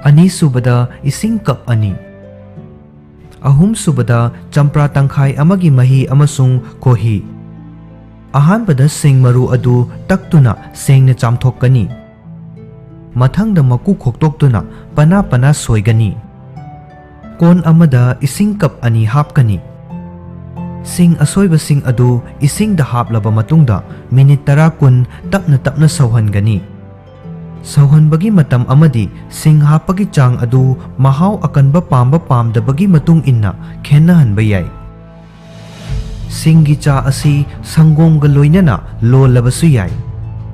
ꯑꯅꯤꯁꯨꯕꯗ, ꯏꯁꯤꯡ cup ꯑꯅꯤ꯫ ꯑꯍꯨꯝꯁꯨꯕꯗ, ꯆꯝꯄ꯭ꯔꯥ ꯇꯪꯈꯥꯏ ꯑꯃꯒꯤ ꯃꯍꯤ ꯑꯃꯁꯨꯡ ꯈꯣꯍꯤ꯫ ꯑꯍꯥꯟꯕꯗ ꯁꯤꯡ ꯃꯔꯨ ꯑꯗꯨ ꯇꯛꯇꯨꯅ ꯁꯦꯡꯅ ꯆꯥꯝꯊꯣꯛꯀꯅꯤ꯫ ꯃꯊꯪꯗ ꯃꯀꯨ ꯈꯣꯛꯇꯣꯛꯇꯨꯅ ꯄꯅꯥ ꯄꯅꯥ ꯁꯣꯏꯒꯅꯤ꯫ ꯀꯣꯟ ꯑꯃꯗ ꯏꯁꯤꯡ cup ꯑꯅꯤ ꯍꯥꯞꯀꯅꯤ꯫ ꯁꯤꯡ ꯑꯁꯣꯏꯕꯁꯤꯡ ꯑꯗꯨ ꯏꯁꯤꯡꯗ ꯍꯥꯞꯂꯕ ꯃꯇꯨꯡꯗ minute ꯇꯔꯥ ꯀꯨꯟ ꯇꯞꯅ ꯇꯞꯅ ꯁꯧꯍꯟꯒꯅꯤ꯫ ꯁꯧꯍꯟꯕꯒꯤ ꯃꯇꯝ ꯑꯃꯗꯤ ꯁꯤꯡ ꯍꯥꯞꯄꯒꯤ ꯆꯥꯡ ꯑꯗꯨ ꯃꯍꯥꯎ ꯑꯀꯟꯕ ꯄꯥꯝꯕ ꯄꯥꯝꯗꯕꯒꯤ ꯃꯇꯨꯡ ꯏꯟꯅ ꯈꯦꯠꯅꯍꯟꯕ ꯌꯥꯏ꯫ ꯁꯤꯡꯒꯤ ꯆꯥ ꯑꯁꯤ ꯁꯪꯒꯣꯝꯒ ꯂꯣꯏꯅꯅ ꯂꯣꯜꯂꯕꯁꯨ ꯌꯥꯏ꯫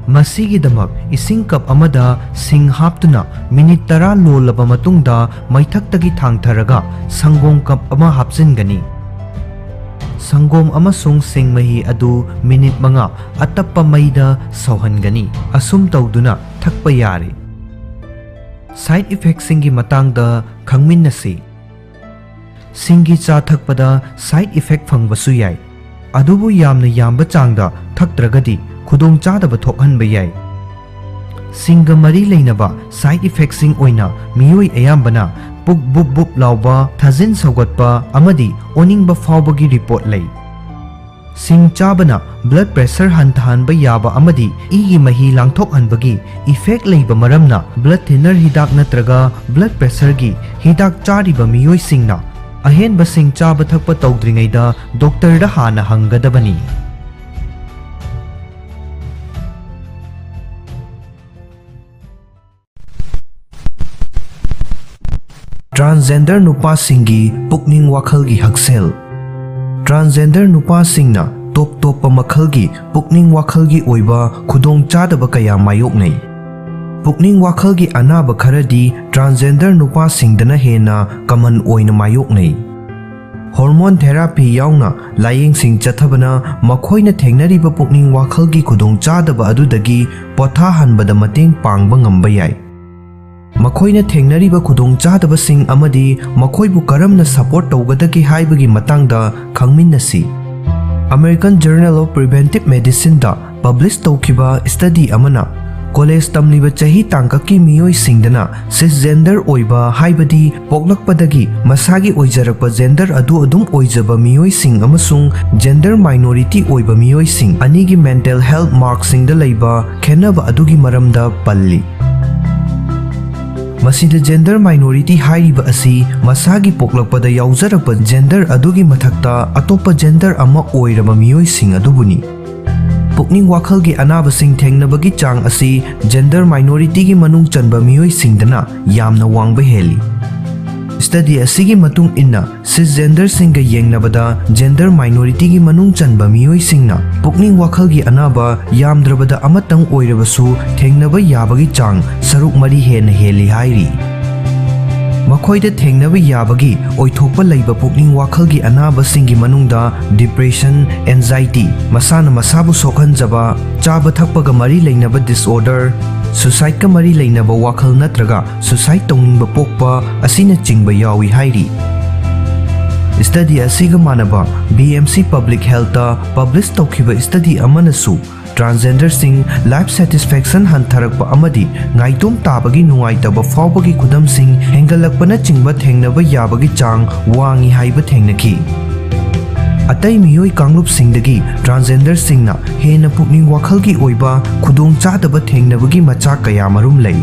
ꯃꯁꯤꯒꯤꯗꯃꯛ ꯏꯁꯤꯡ cup ꯑꯃꯗ ꯁꯤꯡ ꯍꯥꯞꯇꯨꯅ minute ꯇꯔꯥ ꯂꯣꯜꯂꯕ ꯃꯇꯨꯡꯗ ꯃꯩꯊꯛꯇꯒꯤ ꯊꯥꯡꯊꯔꯒ ꯁꯪꯒꯣꯝ cup ꯑꯃ ꯍꯥꯞꯆꯤꯟꯒꯅꯤ꯫ ꯁꯪꯒꯣꯝ ꯑꯃꯁꯨꯡ ꯁꯤꯡ ꯃꯍꯤ ꯑꯗꯨ minute ꯃꯉꯥ ꯑꯇꯞꯄ ꯃꯩꯗ ꯁꯧꯍꯟꯒꯅꯤ꯫ ꯑꯁꯨꯝ ꯇꯧꯗꯨꯅ ꯊꯛꯄ ꯌꯥꯔꯦ꯫ Side effectꯁꯤꯡꯒꯤ ꯃꯇꯥꯡꯗ ꯈꯪꯃꯤꯟꯅꯁꯤ꯫ ꯁꯤꯡꯒꯤ ꯆꯥ ꯊꯛꯄꯗ side effect ꯐꯪꯕꯁꯨ ꯌꯥꯏ, ꯑꯗꯨꯕꯨ ꯌꯥꯝꯅ ꯌꯥꯝꯕ ꯆꯥꯡꯗ ꯊꯛꯇ꯭ꯔꯒꯗꯤ ꯈꯨꯗꯣꯡꯆꯥꯗꯕ ꯊꯣꯛꯍꯟꯕ ꯌꯥꯏ꯫ ꯁꯤꯡꯒ ꯃꯔꯤ ꯂꯩꯅꯕ side effectꯁꯤꯡ ꯑꯣꯏꯅ ꯃꯤꯑꯣꯏ ꯑꯌꯥꯝꯕꯅ ꯄꯨꯛ ꯕꯨꯞ ꯕꯨꯞ ꯂꯥꯎꯕ, ꯊꯥꯖꯤꯟ ꯁꯧꯒꯠꯄ ꯑꯃꯗꯤ ꯑꯣꯅꯤꯡꯕ ꯐꯥꯎꯕꯒꯤ report ꯂꯩ꯫ ꯁꯤꯡ ꯆꯥꯕꯅ blood pressure ꯍꯟꯊꯍꯟꯕ ꯌꯥꯕ ꯑꯃꯗꯤ ꯏꯒꯤ ꯃꯍꯤ ꯂꯥꯡꯊꯣꯛꯍꯟꯕꯒꯤ effect ꯂꯩꯕ ꯃꯔꯝꯅ blood thinner ꯍꯤꯗꯥꯛ ꯅꯠꯇ꯭ꯔꯒ blood pressureꯒꯤ ꯍꯤꯗꯥꯛ ꯆꯥꯔꯤꯕ ꯃꯤꯑꯣꯏꯁꯤꯡꯅ ꯑꯍꯦꯟꯕ ꯁꯤꯡ ꯆꯥꯕ ꯊꯛꯄ ꯇꯧꯗ꯭ꯔꯤꯉꯩꯗ doctorꯗ ꯍꯥꯟꯅ ꯍꯪꯒꯗꯕꯅꯤ꯫ ꯇ꯭ꯔꯥꯟꯁꯖꯦꯟꯗꯔ ꯅꯨꯄꯥꯁꯤꯡꯒꯤ ꯄꯨꯛꯅꯤꯡ ꯋꯥꯈꯜꯒꯤ ꯍꯛꯁꯦꯜ꯫ ꯇ꯭ꯔꯥꯟꯁꯖꯦꯟꯗꯔ ꯅꯨꯄꯥꯁꯤꯡꯅ ꯇꯣꯞ ꯇꯣꯞꯄ ꯃꯈꯜꯒꯤ ꯄꯨꯛꯅꯤꯡ ꯋꯥꯈꯜꯒꯤ ꯑꯣꯏꯕ ꯈꯨꯗꯣꯡꯆꯥꯗꯕ ꯀꯌꯥ ꯃꯥꯌꯣꯛꯅꯩ꯫ ꯄꯨꯛꯅꯤꯡ ꯋꯥꯈꯜꯒꯤ ꯑꯅꯥꯕ ꯈꯔꯗꯤ ꯇ꯭ꯔꯥꯟꯁꯖꯦꯟꯗꯔ ꯅꯨꯄꯥꯁꯤꯡꯗꯅ ꯍꯦꯟꯅ ꯀꯃꯟ ꯑꯣꯏꯅ ꯃꯥꯌꯣꯛꯅꯩ꯫ ꯍꯣꯔꯃꯣꯟ ꯊꯦꯔꯥꯄꯤ ꯌꯥꯎꯅ ꯂꯥꯌꯦꯡꯁꯤꯡ ꯆꯠꯊꯕꯅ ꯃꯈꯣꯏꯅ ꯊꯦꯡꯅꯔꯤꯕ ꯄꯨꯛꯅꯤꯡ ꯋꯥꯈꯜꯒꯤ ꯈꯨꯗꯣꯡꯆꯥꯗꯕ ꯑꯗꯨꯗꯒꯤ ꯄꯣꯊꯥꯍꯟꯕꯗ ꯃꯇꯦꯡ ꯄꯥꯡꯕ ꯉꯝꯕ ꯌꯥꯏ꯫ ꯃꯈꯣꯏꯅ ꯊꯦꯡꯅꯔꯤꯕ ꯈꯨꯗꯣꯡꯆꯥꯗꯕꯁꯤꯡ ꯑꯃꯗꯤ ꯃꯈꯣꯏꯕꯨ ꯀꯔꯝꯅ ꯁꯄꯣꯔꯠ ꯇꯧꯒꯗꯒꯦ ꯍꯥꯏꯕꯒꯤ ꯃꯇꯥꯡꯗ ꯈꯪꯃꯤꯟꯅꯁꯤ꯫ American Journal of Preventive Medicineꯗ ꯄꯕ꯭ꯂꯤꯁ ꯇꯧꯈꯤꯕ ꯁ꯭ꯇꯗꯤ ꯑꯃꯅ ꯀꯣꯂꯦꯖ ꯇꯝꯂꯤꯕ ꯆꯍꯤ ꯇꯥꯡꯀꯛꯀꯤ ꯃꯤꯑꯣꯏꯁꯤꯡꯗꯅ ꯁꯤꯁꯖꯦꯟꯗꯔ ꯑꯣꯏꯕ, ꯍꯥꯏꯕꯗꯤ ꯄꯣꯛꯂꯛꯄꯗꯒꯤ ꯃꯁꯥꯒꯤ ꯑꯣꯏꯖꯔꯛꯄ ꯖꯦꯟꯗꯔ ꯑꯗꯨ ꯑꯗꯨꯝ ꯑꯣꯏꯖꯕ ꯃꯤꯑꯣꯏꯁꯤꯡ ꯑꯃꯁꯨꯡ ꯖꯦꯟꯗꯔ ꯃꯥꯏꯅꯣꯔꯤꯇꯤ ꯑꯣꯏꯕ ꯃꯤꯑꯣꯏꯁꯤꯡ ꯑꯅꯤꯒꯤ ꯃꯦꯟꯇꯦꯜ ꯍꯦꯜꯊ ꯃꯥꯔꯛꯁꯤꯡꯗ ꯂꯩꯕ ꯈꯦꯠꯅꯕ ꯑꯗꯨꯒꯤ ꯃꯔꯝꯗ ꯄꯜꯂꯤ꯫ ꯃꯁꯤꯗ ꯖꯦꯟꯗꯔ ꯃꯥꯏꯅꯣꯔꯤꯇꯤ ꯍꯥꯏꯔꯤꯕ ꯑꯁꯤ ꯃꯁꯥꯒꯤ ꯄꯣꯛꯂꯛꯄꯗ ꯌꯥꯎꯖꯔꯛꯄ ꯖꯦꯟꯗꯔ ꯑꯗꯨꯒꯤ ꯃꯊꯛꯇ ꯑꯇꯣꯞꯄ ꯖꯦꯟꯗꯔ ꯑꯃ ꯑꯣꯏꯔꯕ ꯃꯤꯑꯣꯏꯁꯤꯡ ꯑꯗꯨꯕꯨꯅꯤ꯫ ꯄꯨꯛꯅꯤꯡ ꯋꯥꯈꯜꯒꯤ ꯑꯅꯥꯕꯁꯤꯡ ꯊꯦꯡꯅꯕꯒꯤ ꯆꯥꯡ ꯑꯁꯤ ꯖꯦꯟꯗꯔ ꯃꯥꯏꯅꯣꯔꯤꯇꯤꯒꯤ ꯃꯅꯨꯡ ꯆꯟꯕ ꯃꯤꯑꯣꯏꯁꯤꯡꯗꯅ ꯌꯥꯝꯅ ꯋꯥꯡꯕ ꯍꯦꯜꯂꯤ꯫ ꯁ꯭ꯇꯗꯤ ꯑꯁꯤꯒꯤ ꯃꯇꯨꯡ ꯏꯟꯅ, ꯁꯤꯁꯖꯦꯟꯗꯔꯁꯤꯡꯒ ꯌꯦꯡꯅꯕꯗ ꯖꯦꯟꯗꯔ ꯃꯥꯏꯅꯣꯔꯤꯇꯤꯒꯤ ꯃꯅꯨꯡ ꯆꯟꯕ ꯃꯤꯑꯣꯏꯁꯤꯡꯅ ꯄꯨꯛꯅꯤꯡ ꯋꯥꯈꯜꯒꯤ ꯑꯅꯥꯕ ꯌꯥꯝꯗ꯭ꯔꯕꯗ ꯑꯃꯇꯪ ꯑꯣꯏꯔꯕꯁꯨ ꯊꯦꯡꯅꯕ ꯌꯥꯕꯒꯤ ꯆꯥꯡ ꯁꯔꯨꯛ ꯃꯔꯤ ꯍꯦꯟꯅ ꯍꯦꯜꯂꯤ ꯍꯥꯏꯔꯤ꯫ ꯃꯈꯣꯏꯗ ꯊꯦꯡꯅꯕ ꯌꯥꯕꯒꯤ ꯑꯣꯏꯊꯣꯛꯄ ꯂꯩꯕ ꯄꯨꯛꯅꯤꯡ ꯋꯥꯈꯜꯒꯤ ꯑꯅꯥꯕꯁꯤꯡꯒꯤ ꯃꯅꯨꯡꯗ ꯗꯤꯄ꯭ꯔꯦꯁꯟ, ꯑꯦꯟꯖꯥꯏꯇꯤ, ꯃꯁꯥꯅ ꯃꯁꯥꯕꯨ ꯁꯣꯛꯍꯟꯖꯕ, ꯆꯥꯕ ꯊꯛꯄꯒ ꯃꯔꯤ ꯂꯩꯅꯕ ꯗꯤꯁꯑꯣꯔꯗꯔ, ꯁꯨꯁꯥꯏꯗꯀ ꯃꯔꯤ ꯂꯩꯅꯕ ꯋꯥꯈꯜ ꯅꯠꯇ꯭ꯔꯒ ꯁꯨꯁꯥꯏꯗ ꯇꯧꯅꯤꯡꯕ ꯄꯣꯛꯄ ꯑꯁꯤꯅꯆꯤꯡꯕ ꯌꯥꯎꯏ ꯍꯥꯏꯔꯤ꯫ ꯁ꯭ꯇꯗꯤ ꯑꯁꯤꯒ ꯃꯥꯟꯅꯕ B M C Public Healthꯇ ꯄꯕ꯭ꯂꯤꯁ ꯇꯧꯈꯤꯕ ꯁ꯭ꯇꯗꯤ ꯑꯃꯅꯁꯨ ꯇ꯭ꯔꯥꯟꯁꯖꯦꯟꯗꯔꯁꯤꯡ ꯂꯥꯏꯐ ꯁꯦꯇꯤꯁꯐꯦꯛꯁꯟ ꯍꯟꯊꯔꯛꯄ ꯑꯃꯗꯤ ꯉꯥꯏꯇꯣꯝ ꯇꯥꯕꯒꯤ ꯅꯨꯡꯉꯥꯏꯇꯕ ꯐꯥꯎꯕꯒꯤ ꯈꯨꯗꯝꯁꯤꯡ ꯍꯦꯟꯒꯠꯂꯛꯄꯅꯆꯤꯡꯕ ꯊꯦꯡꯅꯕ ꯌꯥꯕꯒꯤ ꯆꯥꯡ ꯋꯥꯡꯏ ꯍꯥꯏꯕ ꯊꯦꯡꯅꯈꯤ꯫ ꯑꯇꯩ ꯃꯤꯑꯣꯏ ꯀꯥꯡꯂꯨꯞꯁꯤꯡꯗꯒꯤ ꯇ꯭ꯔꯥꯟꯁꯖꯦꯟꯗꯔꯁꯤꯡꯅ ꯍꯦꯟꯅ ꯄꯨꯛꯅꯤꯡ ꯋꯥꯈꯜꯒꯤ ꯑꯣꯏꯕ ꯈꯨꯗꯣꯡꯆꯥꯗꯕ ꯊꯦꯡꯅꯕꯒꯤ ꯃꯆꯥꯛ ꯀꯌꯥꯃꯔꯨꯝ ꯂꯩ꯫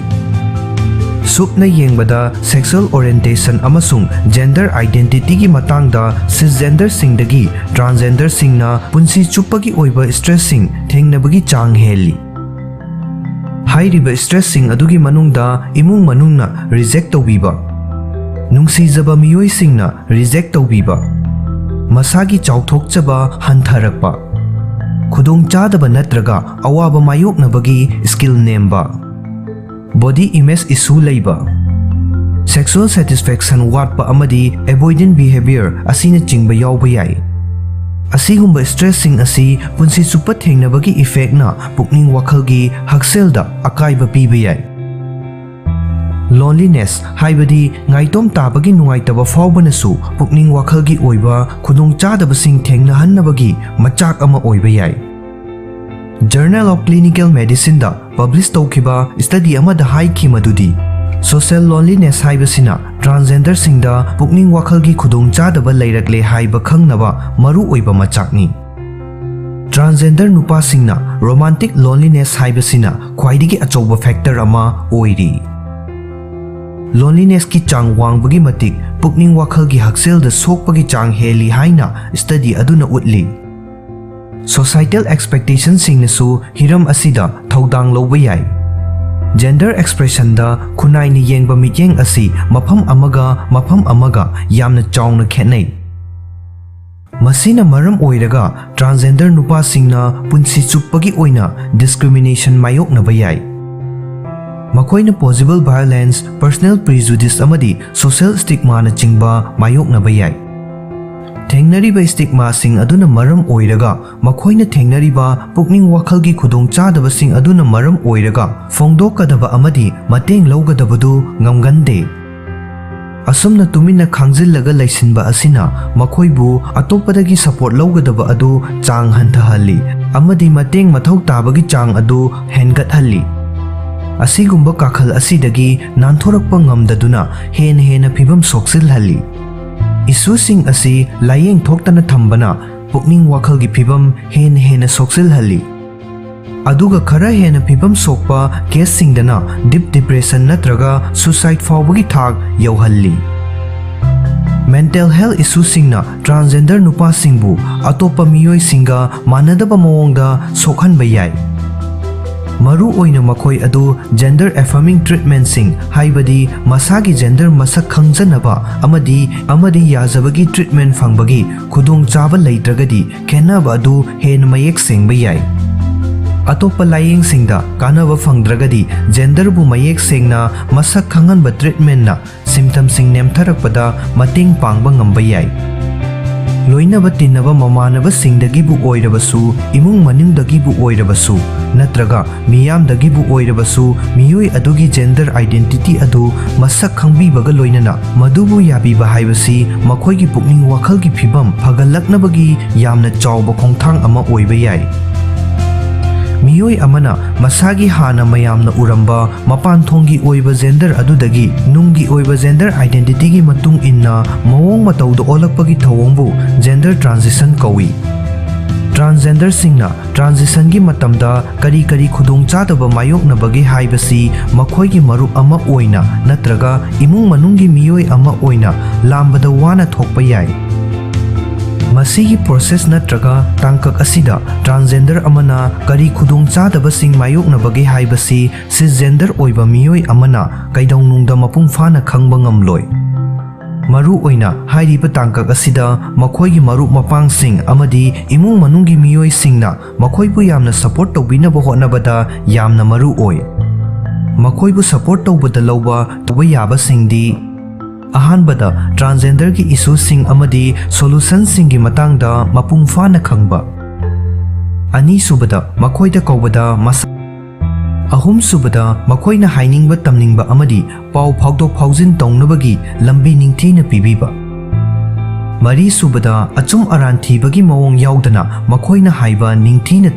ꯁꯨꯞꯅ ꯌꯦꯡꯕꯗ, ꯁꯦꯛꯁꯨꯑꯦꯜ ꯑꯣꯔꯤꯌꯦꯟꯇꯦꯁꯟ ꯑꯃꯁꯨꯡ ꯖꯦꯟꯗꯔ ꯑꯥꯏꯗꯦꯟꯇꯤꯇꯤꯒꯤ ꯃꯇꯥꯡꯗ ꯁꯤꯁꯖꯦꯟꯗꯔꯁꯤꯡꯗꯒꯤ ꯇ꯭ꯔꯥꯟꯁꯖꯦꯟꯗꯔꯁꯤꯡꯅ ꯄꯨꯟꯁꯤ ꯆꯨꯞꯄꯒꯤ ꯑꯣꯏꯕ ꯁ꯭ꯇ꯭ꯔꯦꯁꯁꯤꯡ ꯊꯦꯡꯅꯕꯒꯤ ꯆꯥꯡ ꯍꯦꯜꯂꯤ꯫ ꯍꯥꯏꯔꯤꯕ ꯁ꯭ꯇ꯭ꯔꯦꯁꯁꯤꯡ ꯑꯗꯨꯒꯤ ꯃꯅꯨꯡꯗ ꯏꯃꯨꯡ ꯃꯅꯨꯡꯅ ꯔꯤꯖꯦꯛ ꯇꯧꯕꯤꯕ, ꯅꯨꯡꯁꯤꯖꯕ ꯃꯤꯑꯣꯏꯁꯤꯡꯅ ꯔꯤꯖꯦꯛ ꯇꯧꯕꯤꯕ, ꯃꯁꯥꯒꯤ ꯆꯥꯎꯊꯣꯛꯆꯕ ꯍꯟꯊꯔꯛꯄ, ꯈꯨꯗꯣꯡꯆꯥꯗꯕ ꯅꯠꯇ꯭ꯔꯒ ꯑꯋꯥꯕ ꯃꯥꯌꯣꯛꯅꯕꯒꯤ ꯁ꯭ꯀꯤꯜ ꯅꯦꯝꯕ, ꯕꯣꯗꯤ ꯏꯃꯦꯖ ꯏꯁꯨ ꯂꯩꯕ, ꯁꯦꯛꯁꯨꯑꯦꯜ ꯁꯦꯇꯤꯁꯐꯦꯛꯁꯟ ꯋꯥꯠꯄ ꯑꯃꯗꯤ ꯑꯦꯚꯣꯏꯗꯦꯟ ꯕꯤꯍꯦꯕꯤꯌꯔ ꯑꯁꯤꯅꯆꯤꯡꯕ ꯌꯥꯎꯕ ꯌꯥꯏ꯫ ꯑꯁꯤꯒꯨꯝꯕ ꯁ꯭ꯇ꯭ꯔꯦꯁꯁꯤꯡ ꯑꯁꯤ ꯄꯨꯟꯁꯤ ꯆꯨꯞꯄ ꯊꯦꯡꯅꯕꯒꯤ ꯏꯐꯦꯛꯅ ꯄꯨꯛꯅꯤꯡ ꯋꯥꯈꯜꯒꯤ ꯍꯛꯁꯦꯜꯗ ꯑꯀꯥꯏꯕ ꯄꯤꯕ ꯌꯥꯏ꯫ ꯂꯣꯟꯂꯤꯅꯦꯁ ꯍꯥꯏꯕꯗꯤ ꯉꯥꯏꯇꯣꯝ ꯇꯥꯕꯒꯤ ꯅꯨꯡꯉꯥꯏꯇꯕ ꯐꯥꯎꯕꯅꯁꯨ ꯄꯨꯛꯅꯤꯡ ꯋꯥꯈꯜꯒꯤ ꯑꯣꯏꯕ ꯈꯨꯗꯣꯡꯆꯥꯗꯕꯁꯤꯡ ꯊꯦꯡꯅꯍꯟꯅꯕꯒꯤ ꯃꯆꯥꯛ ꯑꯃ ꯑꯣꯏꯕ ꯌꯥꯏ꯫ Journal of Clinical Medicineꯗ ꯄꯕ꯭ꯂꯤꯁ ꯇꯧꯈꯤꯕ ꯁ꯭ꯇꯗꯤ ꯑꯃꯗ ꯍꯥꯏꯈꯤ ꯃꯗꯨꯗꯤ, ꯁꯣꯁꯤꯌꯦꯜ ꯂꯣꯟꯂꯤꯅꯦꯁ ꯍꯥꯏꯕꯁꯤꯅ ꯇ꯭ꯔꯥꯟꯁꯖꯦꯟꯗꯔꯁꯤꯡꯗ ꯄꯨꯛꯅꯤꯡ ꯋꯥꯈꯜꯒꯤ ꯈꯨꯗꯣꯡꯆꯥꯗꯕ ꯂꯩꯔꯛꯂꯦ ꯍꯥꯏꯕ ꯈꯪꯅꯕ ꯃꯔꯨꯑꯣꯏꯕ ꯃꯆꯥꯛꯅꯤ꯫ ꯇ꯭ꯔꯥꯟꯁꯖꯦꯟꯗꯔ ꯅꯨꯄꯥꯁꯤꯡꯅ ꯔꯣꯃꯥꯟꯇꯤꯛ ꯂꯣꯟꯂꯤꯅꯦꯁ ꯍꯥꯏꯕꯁꯤꯅ ꯈ꯭ꯋꯥꯏꯗꯒꯤ ꯑꯆꯧꯕ ꯐꯦꯛꯇꯔ ꯑꯃ ꯑꯣꯏꯔꯤ꯫ ꯂꯣꯟꯂꯤꯅꯦꯁꯀꯤ ꯆꯥꯡ ꯋꯥꯡꯕꯒꯤ ꯃꯇꯤꯛ ꯄꯨꯛꯅꯤꯡ ꯋꯥꯈꯜꯒꯤ ꯍꯛꯁꯦꯜꯗ ꯁꯣꯛꯄꯒꯤ ꯆꯥꯡ ꯍꯦꯜꯂꯤ ꯍꯥꯏꯅ ꯁ꯭ꯇꯗꯤ ꯑꯗꯨꯅ ꯎꯠꯂꯤ꯫ ꯁꯣꯁꯥꯏꯇꯦꯜ ꯑꯦꯛꯁꯄꯦꯛꯇꯦꯁꯟꯁꯤꯡꯅꯁꯨ ꯍꯤꯔꯝ ꯑꯁꯤꯗ ꯊꯧꯗꯥꯡ ꯂꯧꯕ ꯌꯥꯏ꯫ ꯖꯦꯟꯗꯔ ꯑꯦꯛꯁꯄ꯭ꯔꯦꯁꯟꯗ ꯈꯨꯟꯅꯥꯏꯅ ꯌꯦꯡꯕ ꯃꯤꯠꯌꯦꯡ ꯑꯁꯤ ꯃꯐꯝ ꯑꯃꯒ ꯃꯐꯝ ꯑꯃꯒ ꯌꯥꯝꯅ ꯆꯥꯎꯅ ꯈꯦꯠꯅꯩ꯫ ꯃꯁꯤꯅ ꯃꯔꯝ ꯑꯣꯏꯔꯒ ꯇ꯭ꯔꯥꯟꯁꯖꯦꯟꯗꯔ ꯅꯨꯄꯥꯁꯤꯡꯅ ꯄꯨꯟꯁꯤ ꯆꯨꯞꯄꯒꯤ ꯑꯣꯏꯅ ꯗꯤꯁꯀ꯭ꯔꯤꯃꯤꯅꯦꯁꯟ ꯃꯥꯌꯣꯛꯅꯕ ꯌꯥꯏ꯫ ꯃꯈꯣꯏꯅ ꯄꯣꯁꯤꯕꯜ ꯚꯥꯏꯑꯣꯂꯦꯟꯁ, ꯄꯔꯁꯣꯅꯦꯜ ꯄ꯭ꯔꯤꯖꯨꯗꯤꯁ ꯑꯃꯗꯤ ꯁꯣꯁꯤꯌꯦꯜ ꯁ꯭ꯇꯤꯒꯃꯥꯅꯆꯤꯡꯕ ꯃꯥꯌꯣꯛꯅꯕ ꯌꯥꯏ꯫ ꯊꯦꯡꯅꯔꯤꯕ ꯁ꯭ꯇꯤꯒꯃꯥꯁꯤꯡ ꯑꯗꯨꯅ ꯃꯔꯝ ꯑꯣꯏꯔꯒ ꯃꯈꯣꯏꯅ ꯊꯦꯡꯅꯔꯤꯕ ꯄꯨꯛꯅꯤꯡ ꯋꯥꯈꯜꯒꯤ ꯈꯨꯗꯣꯡꯆꯥꯗꯕꯁꯤꯡ ꯑꯗꯨꯅ ꯃꯔꯝ ꯑꯣꯏꯔꯒ ꯐꯣꯡꯗꯣꯛꯀꯗꯕ ꯑꯃꯗꯤ ꯃꯇꯦꯡ ꯂꯧꯒꯗꯕꯗꯨ ꯉꯝꯒꯟꯗꯦ꯫ ꯑꯁꯨꯝꯅ ꯇꯨꯃꯤꯟꯅ ꯈꯥꯡꯖꯤꯜꯂꯒ ꯂꯩꯁꯤꯟꯕ ꯑꯁꯤꯅ ꯃꯈꯣꯏꯕꯨ ꯑꯇꯣꯞꯄꯗꯒꯤ ꯁꯄꯣꯔꯠ ꯂꯧꯒꯗꯕ ꯑꯗꯨ ꯆꯥꯡ ꯍꯟꯊꯍꯜꯂꯤ ꯑꯃꯗꯤ ꯃꯇꯦꯡ ꯃꯊꯧ ꯇꯥꯕꯒꯤ ꯆꯥꯡ ꯑꯗꯨ ꯍꯦꯟꯒꯠꯍꯜꯂꯤ꯫ ꯑꯁꯤꯒꯨꯝꯕ ꯀꯥꯈꯜ ꯑꯁꯤꯗꯒꯤ ꯅꯥꯟꯊꯣꯔꯛꯄ ꯉꯝꯗꯗꯨꯅ ꯍꯦꯟꯅ ꯍꯦꯟꯅ ꯐꯤꯕꯝ ꯁꯣꯛꯆꯤꯜꯍꯜꯂꯤ꯫ ꯏꯁꯨꯁꯤꯡ ꯑꯁꯤ ꯂꯥꯏꯌꯦꯡ ꯊꯣꯛꯇꯅ ꯊꯝꯕꯅ ꯄꯨꯛꯅꯤꯡ ꯋꯥꯈꯜꯒꯤ ꯐꯤꯕꯝ ꯍꯦꯟꯅ ꯍꯦꯟꯅ ꯁꯣꯛꯆꯤꯜꯍꯜꯂꯤ꯫ ꯑꯗꯨꯒ ꯈꯔ ꯍꯦꯟꯅ ꯐꯤꯕꯝ ꯁꯣꯛꯄ ꯀꯦꯁꯁꯤꯡꯗꯅ ꯗꯤꯞ ꯗꯤꯄ꯭ꯔꯦꯁꯟ ꯅꯠꯇ꯭ꯔꯒ ꯁꯨꯁꯥꯏꯗ ꯐꯥꯎꯕꯒꯤ ꯊꯥꯛ ꯌꯧꯍꯜꯂꯤ꯫ ꯃꯦꯟꯇꯦꯜ ꯍꯦꯜꯊ ꯏꯁꯨꯁꯤꯡꯅ ꯇ꯭ꯔꯥꯟꯁꯖꯦꯟꯗꯔ ꯅꯨꯄꯥꯁꯤꯡꯕꯨ ꯑꯇꯣꯞꯄ ꯃꯤꯑꯣꯏꯁꯤꯡꯒ ꯃꯥꯟꯅꯗꯕ ꯃꯑꯣꯡꯗ ꯁꯣꯛꯍꯟꯕ ꯌꯥꯏ꯫ ꯃꯔꯨ ꯑꯣꯏꯅ ꯃꯈꯣꯏ ꯑꯗꯨ gender affirming treatmentꯁꯤꯡ, ꯍꯥꯏꯕꯗꯤ ꯃꯁꯥꯒꯤ gender ꯃꯁꯛ ꯈꯪꯖꯅꯕ ꯑꯃꯗꯤ, ꯑꯃꯗꯤ ꯌꯥꯖꯕꯒꯤ treatment ꯐꯪꯕꯒꯤ ꯈꯨꯗꯣꯡꯆꯥꯕ ꯂꯩꯇ꯭ꯔꯒꯗꯤ, ꯈꯦꯠꯅꯕ ꯑꯗꯨ ꯍꯦꯟꯅ ꯃꯌꯦꯛ ꯁꯦꯡꯕ ꯌꯥꯏ꯫ ꯑꯇꯣꯞꯄ ꯂꯥꯌꯦꯡꯁꯤꯡꯗ ꯀꯥꯟꯅꯕ ꯐꯪꯗ꯭ꯔꯒꯗꯤ, genderꯕꯨ ꯃꯌꯦꯛ ꯁꯦꯡꯅ ꯃꯁꯛ ꯈꯪꯍꯟꯕ treatmentꯅ symptomꯁꯤꯡ ꯅꯦꯝꯊꯔꯛꯄꯗ ꯃꯇꯦꯡ ꯄꯥꯡꯕ ꯉꯝꯕ ꯌꯥꯏ꯫ ꯂꯣꯏꯅꯕ ꯇꯤꯟꯅꯕ ꯃꯃꯥꯟꯅꯕꯁꯤꯡꯗꯒꯤꯕꯨ ꯑꯣꯏꯔꯕꯁꯨ, ꯏꯃꯨꯡ ꯃꯅꯨꯡꯗꯒꯤꯕꯨ ꯑꯣꯏꯔꯕꯁꯨ, ꯅꯠꯇ꯭ꯔꯒ ꯃꯤꯌꯥꯝꯗꯒꯤꯕꯨ ꯑꯣꯏꯔꯕꯁꯨ, ꯃꯤꯑꯣꯏ ꯑꯗꯨꯒꯤ gender identity ꯑꯗꯨ ꯃꯁꯛ ꯈꯪꯕꯤꯕꯒ ꯂꯣꯏꯅꯅ ꯃꯗꯨꯕꯨ ꯌꯥꯕꯤꯕ ꯍꯥꯏꯕꯁꯤ ꯃꯈꯣꯏꯒꯤ ꯄꯨꯛꯅꯤꯡ ꯋꯥꯈꯜꯒꯤ ꯐꯤꯕꯝ ꯐꯒꯠꯂꯛꯅꯕꯒꯤ ꯌꯥꯝꯅ ꯆꯥꯎꯕ ꯈꯣꯡꯊꯥꯡ ꯑꯃ ꯑꯣꯏꯕ ꯌꯥꯏ꯫ ꯃꯤꯑꯣꯏ ꯑꯃꯅ ꯃꯁꯥꯒꯤ ꯍꯥꯟꯅ ꯃꯌꯥꯝꯅ ꯎꯔꯝꯕ ꯃꯄꯥꯟ ꯊꯣꯡꯒꯤ ꯑꯣꯏꯕ gender ꯑꯗꯨꯗꯒꯤ ꯅꯨꯡꯒꯤ ꯑꯣꯏꯕ gender identityꯒꯤ ꯃꯇꯨꯡ ꯏꯟꯅ ꯃꯑꯣꯡ ꯃꯇꯧꯗ ꯑꯣꯜꯂꯛꯄꯒꯤ ꯊꯧꯑꯣꯡꯕꯨ gender transition ꯀꯧꯏ꯫ Transgenderꯁꯤꯡꯅ transitionꯒꯤ ꯃꯇꯝꯗ ꯀꯔꯤ ꯀꯔꯤ ꯈꯨꯗꯣꯡꯆꯥꯗꯕ ꯃꯥꯌꯣꯛꯅꯕꯒꯦ ꯍꯥꯏꯕꯁꯤ ꯃꯈꯣꯏꯒꯤ ꯃꯔꯨꯞ ꯑꯃ ꯑꯣꯏꯅ ꯅꯠꯇ꯭ꯔꯒ ꯏꯃꯨꯡ ꯃꯅꯨꯡꯒꯤ ꯃꯤꯑꯣꯏ ꯑꯃ ꯑꯣꯏꯅ ꯂꯥꯝꯕꯗ ꯋꯥꯅ ꯊꯣꯛꯄ ꯌꯥꯏ꯫ ꯃꯁꯤꯒꯤ process ꯅꯠꯇ꯭ꯔꯒ ꯇꯥꯡꯀꯛ ꯑꯁꯤꯗ transgender ꯑꯃꯅ ꯀꯔꯤ ꯈꯨꯗꯣꯡꯆꯥꯗꯕꯁꯤꯡ ꯃꯥꯌꯣꯛꯅꯕꯒꯦ ꯍꯥꯏꯕꯁꯤ cisgender ꯑꯣꯏꯕ ꯃꯤꯑꯣꯏ ꯑꯃꯅ ꯀꯩꯗꯧꯅꯨꯡꯗ ꯃꯄꯨꯡ ꯐꯥꯅ ꯈꯪꯕ ꯉꯝꯂꯣꯏ꯫ ꯃꯔꯨ ꯑꯣꯏꯅ ꯍꯥꯏꯔꯤꯕ ꯇꯥꯡꯀꯛ ꯑꯁꯤꯗ ꯃꯈꯣꯏꯒꯤ ꯃꯔꯨꯞ ꯃꯄꯥꯡꯁꯤꯡ ꯑꯃꯗꯤ ꯏꯃꯨꯡ ꯃꯅꯨꯡꯒꯤ ꯃꯤꯑꯣꯏꯁꯤꯡꯅ ꯃꯈꯣꯏꯕꯨ ꯌꯥꯝꯅ support ꯇꯧꯕꯤꯅꯕ ꯍꯣꯠꯅꯕꯗ ꯌꯥꯝꯅ ꯃꯔꯨ ꯑꯣꯏ꯫ ꯃꯈꯣꯏꯕꯨ support ꯇꯧꯕꯗ ꯂꯧꯕ, ꯇꯧꯕ ꯌꯥꯕꯁꯤꯡꯗꯤ: ꯑꯍꯥꯟꯕꯗ, transgenderꯒꯤ issueꯁꯤꯡ ꯑꯃꯗꯤ solutionꯁꯤꯡꯒꯤ ꯃꯇꯥꯡꯗ ꯃꯄꯨꯡ ꯐꯥꯅ ꯈꯪꯕ꯫ ꯑꯅꯤꯁꯨꯕꯗ, ꯃꯈꯣꯏꯗ ꯀꯧꯕꯗ ꯃꯁꯥ ꯑꯍꯨꯝꯁꯨꯕꯗ, ꯃꯈꯣꯏꯅ ꯍꯥꯏꯅꯤꯡꯕ, ꯇꯝꯅꯤꯡꯕ ꯑꯃꯗꯤ ꯄꯥꯎ ꯐꯥꯎꯗꯣꯛ ꯐꯥꯎꯖꯤꯟ ꯇꯧꯅꯕꯒꯤ ꯂꯝꯕꯤ ꯅꯤꯡꯊꯤꯅ ꯄꯤꯕꯤꯕ꯫ ꯃꯔꯤꯁꯨꯕꯗ, ꯑꯆꯨꯝ ꯑꯔꯥꯟ ꯊꯤꯕꯒꯤ ꯃꯑꯣꯡ ꯌꯥꯎꯗꯅ ꯃꯈꯣꯏꯅ ꯍꯥꯏꯕ ꯅꯤꯡꯊꯤꯅ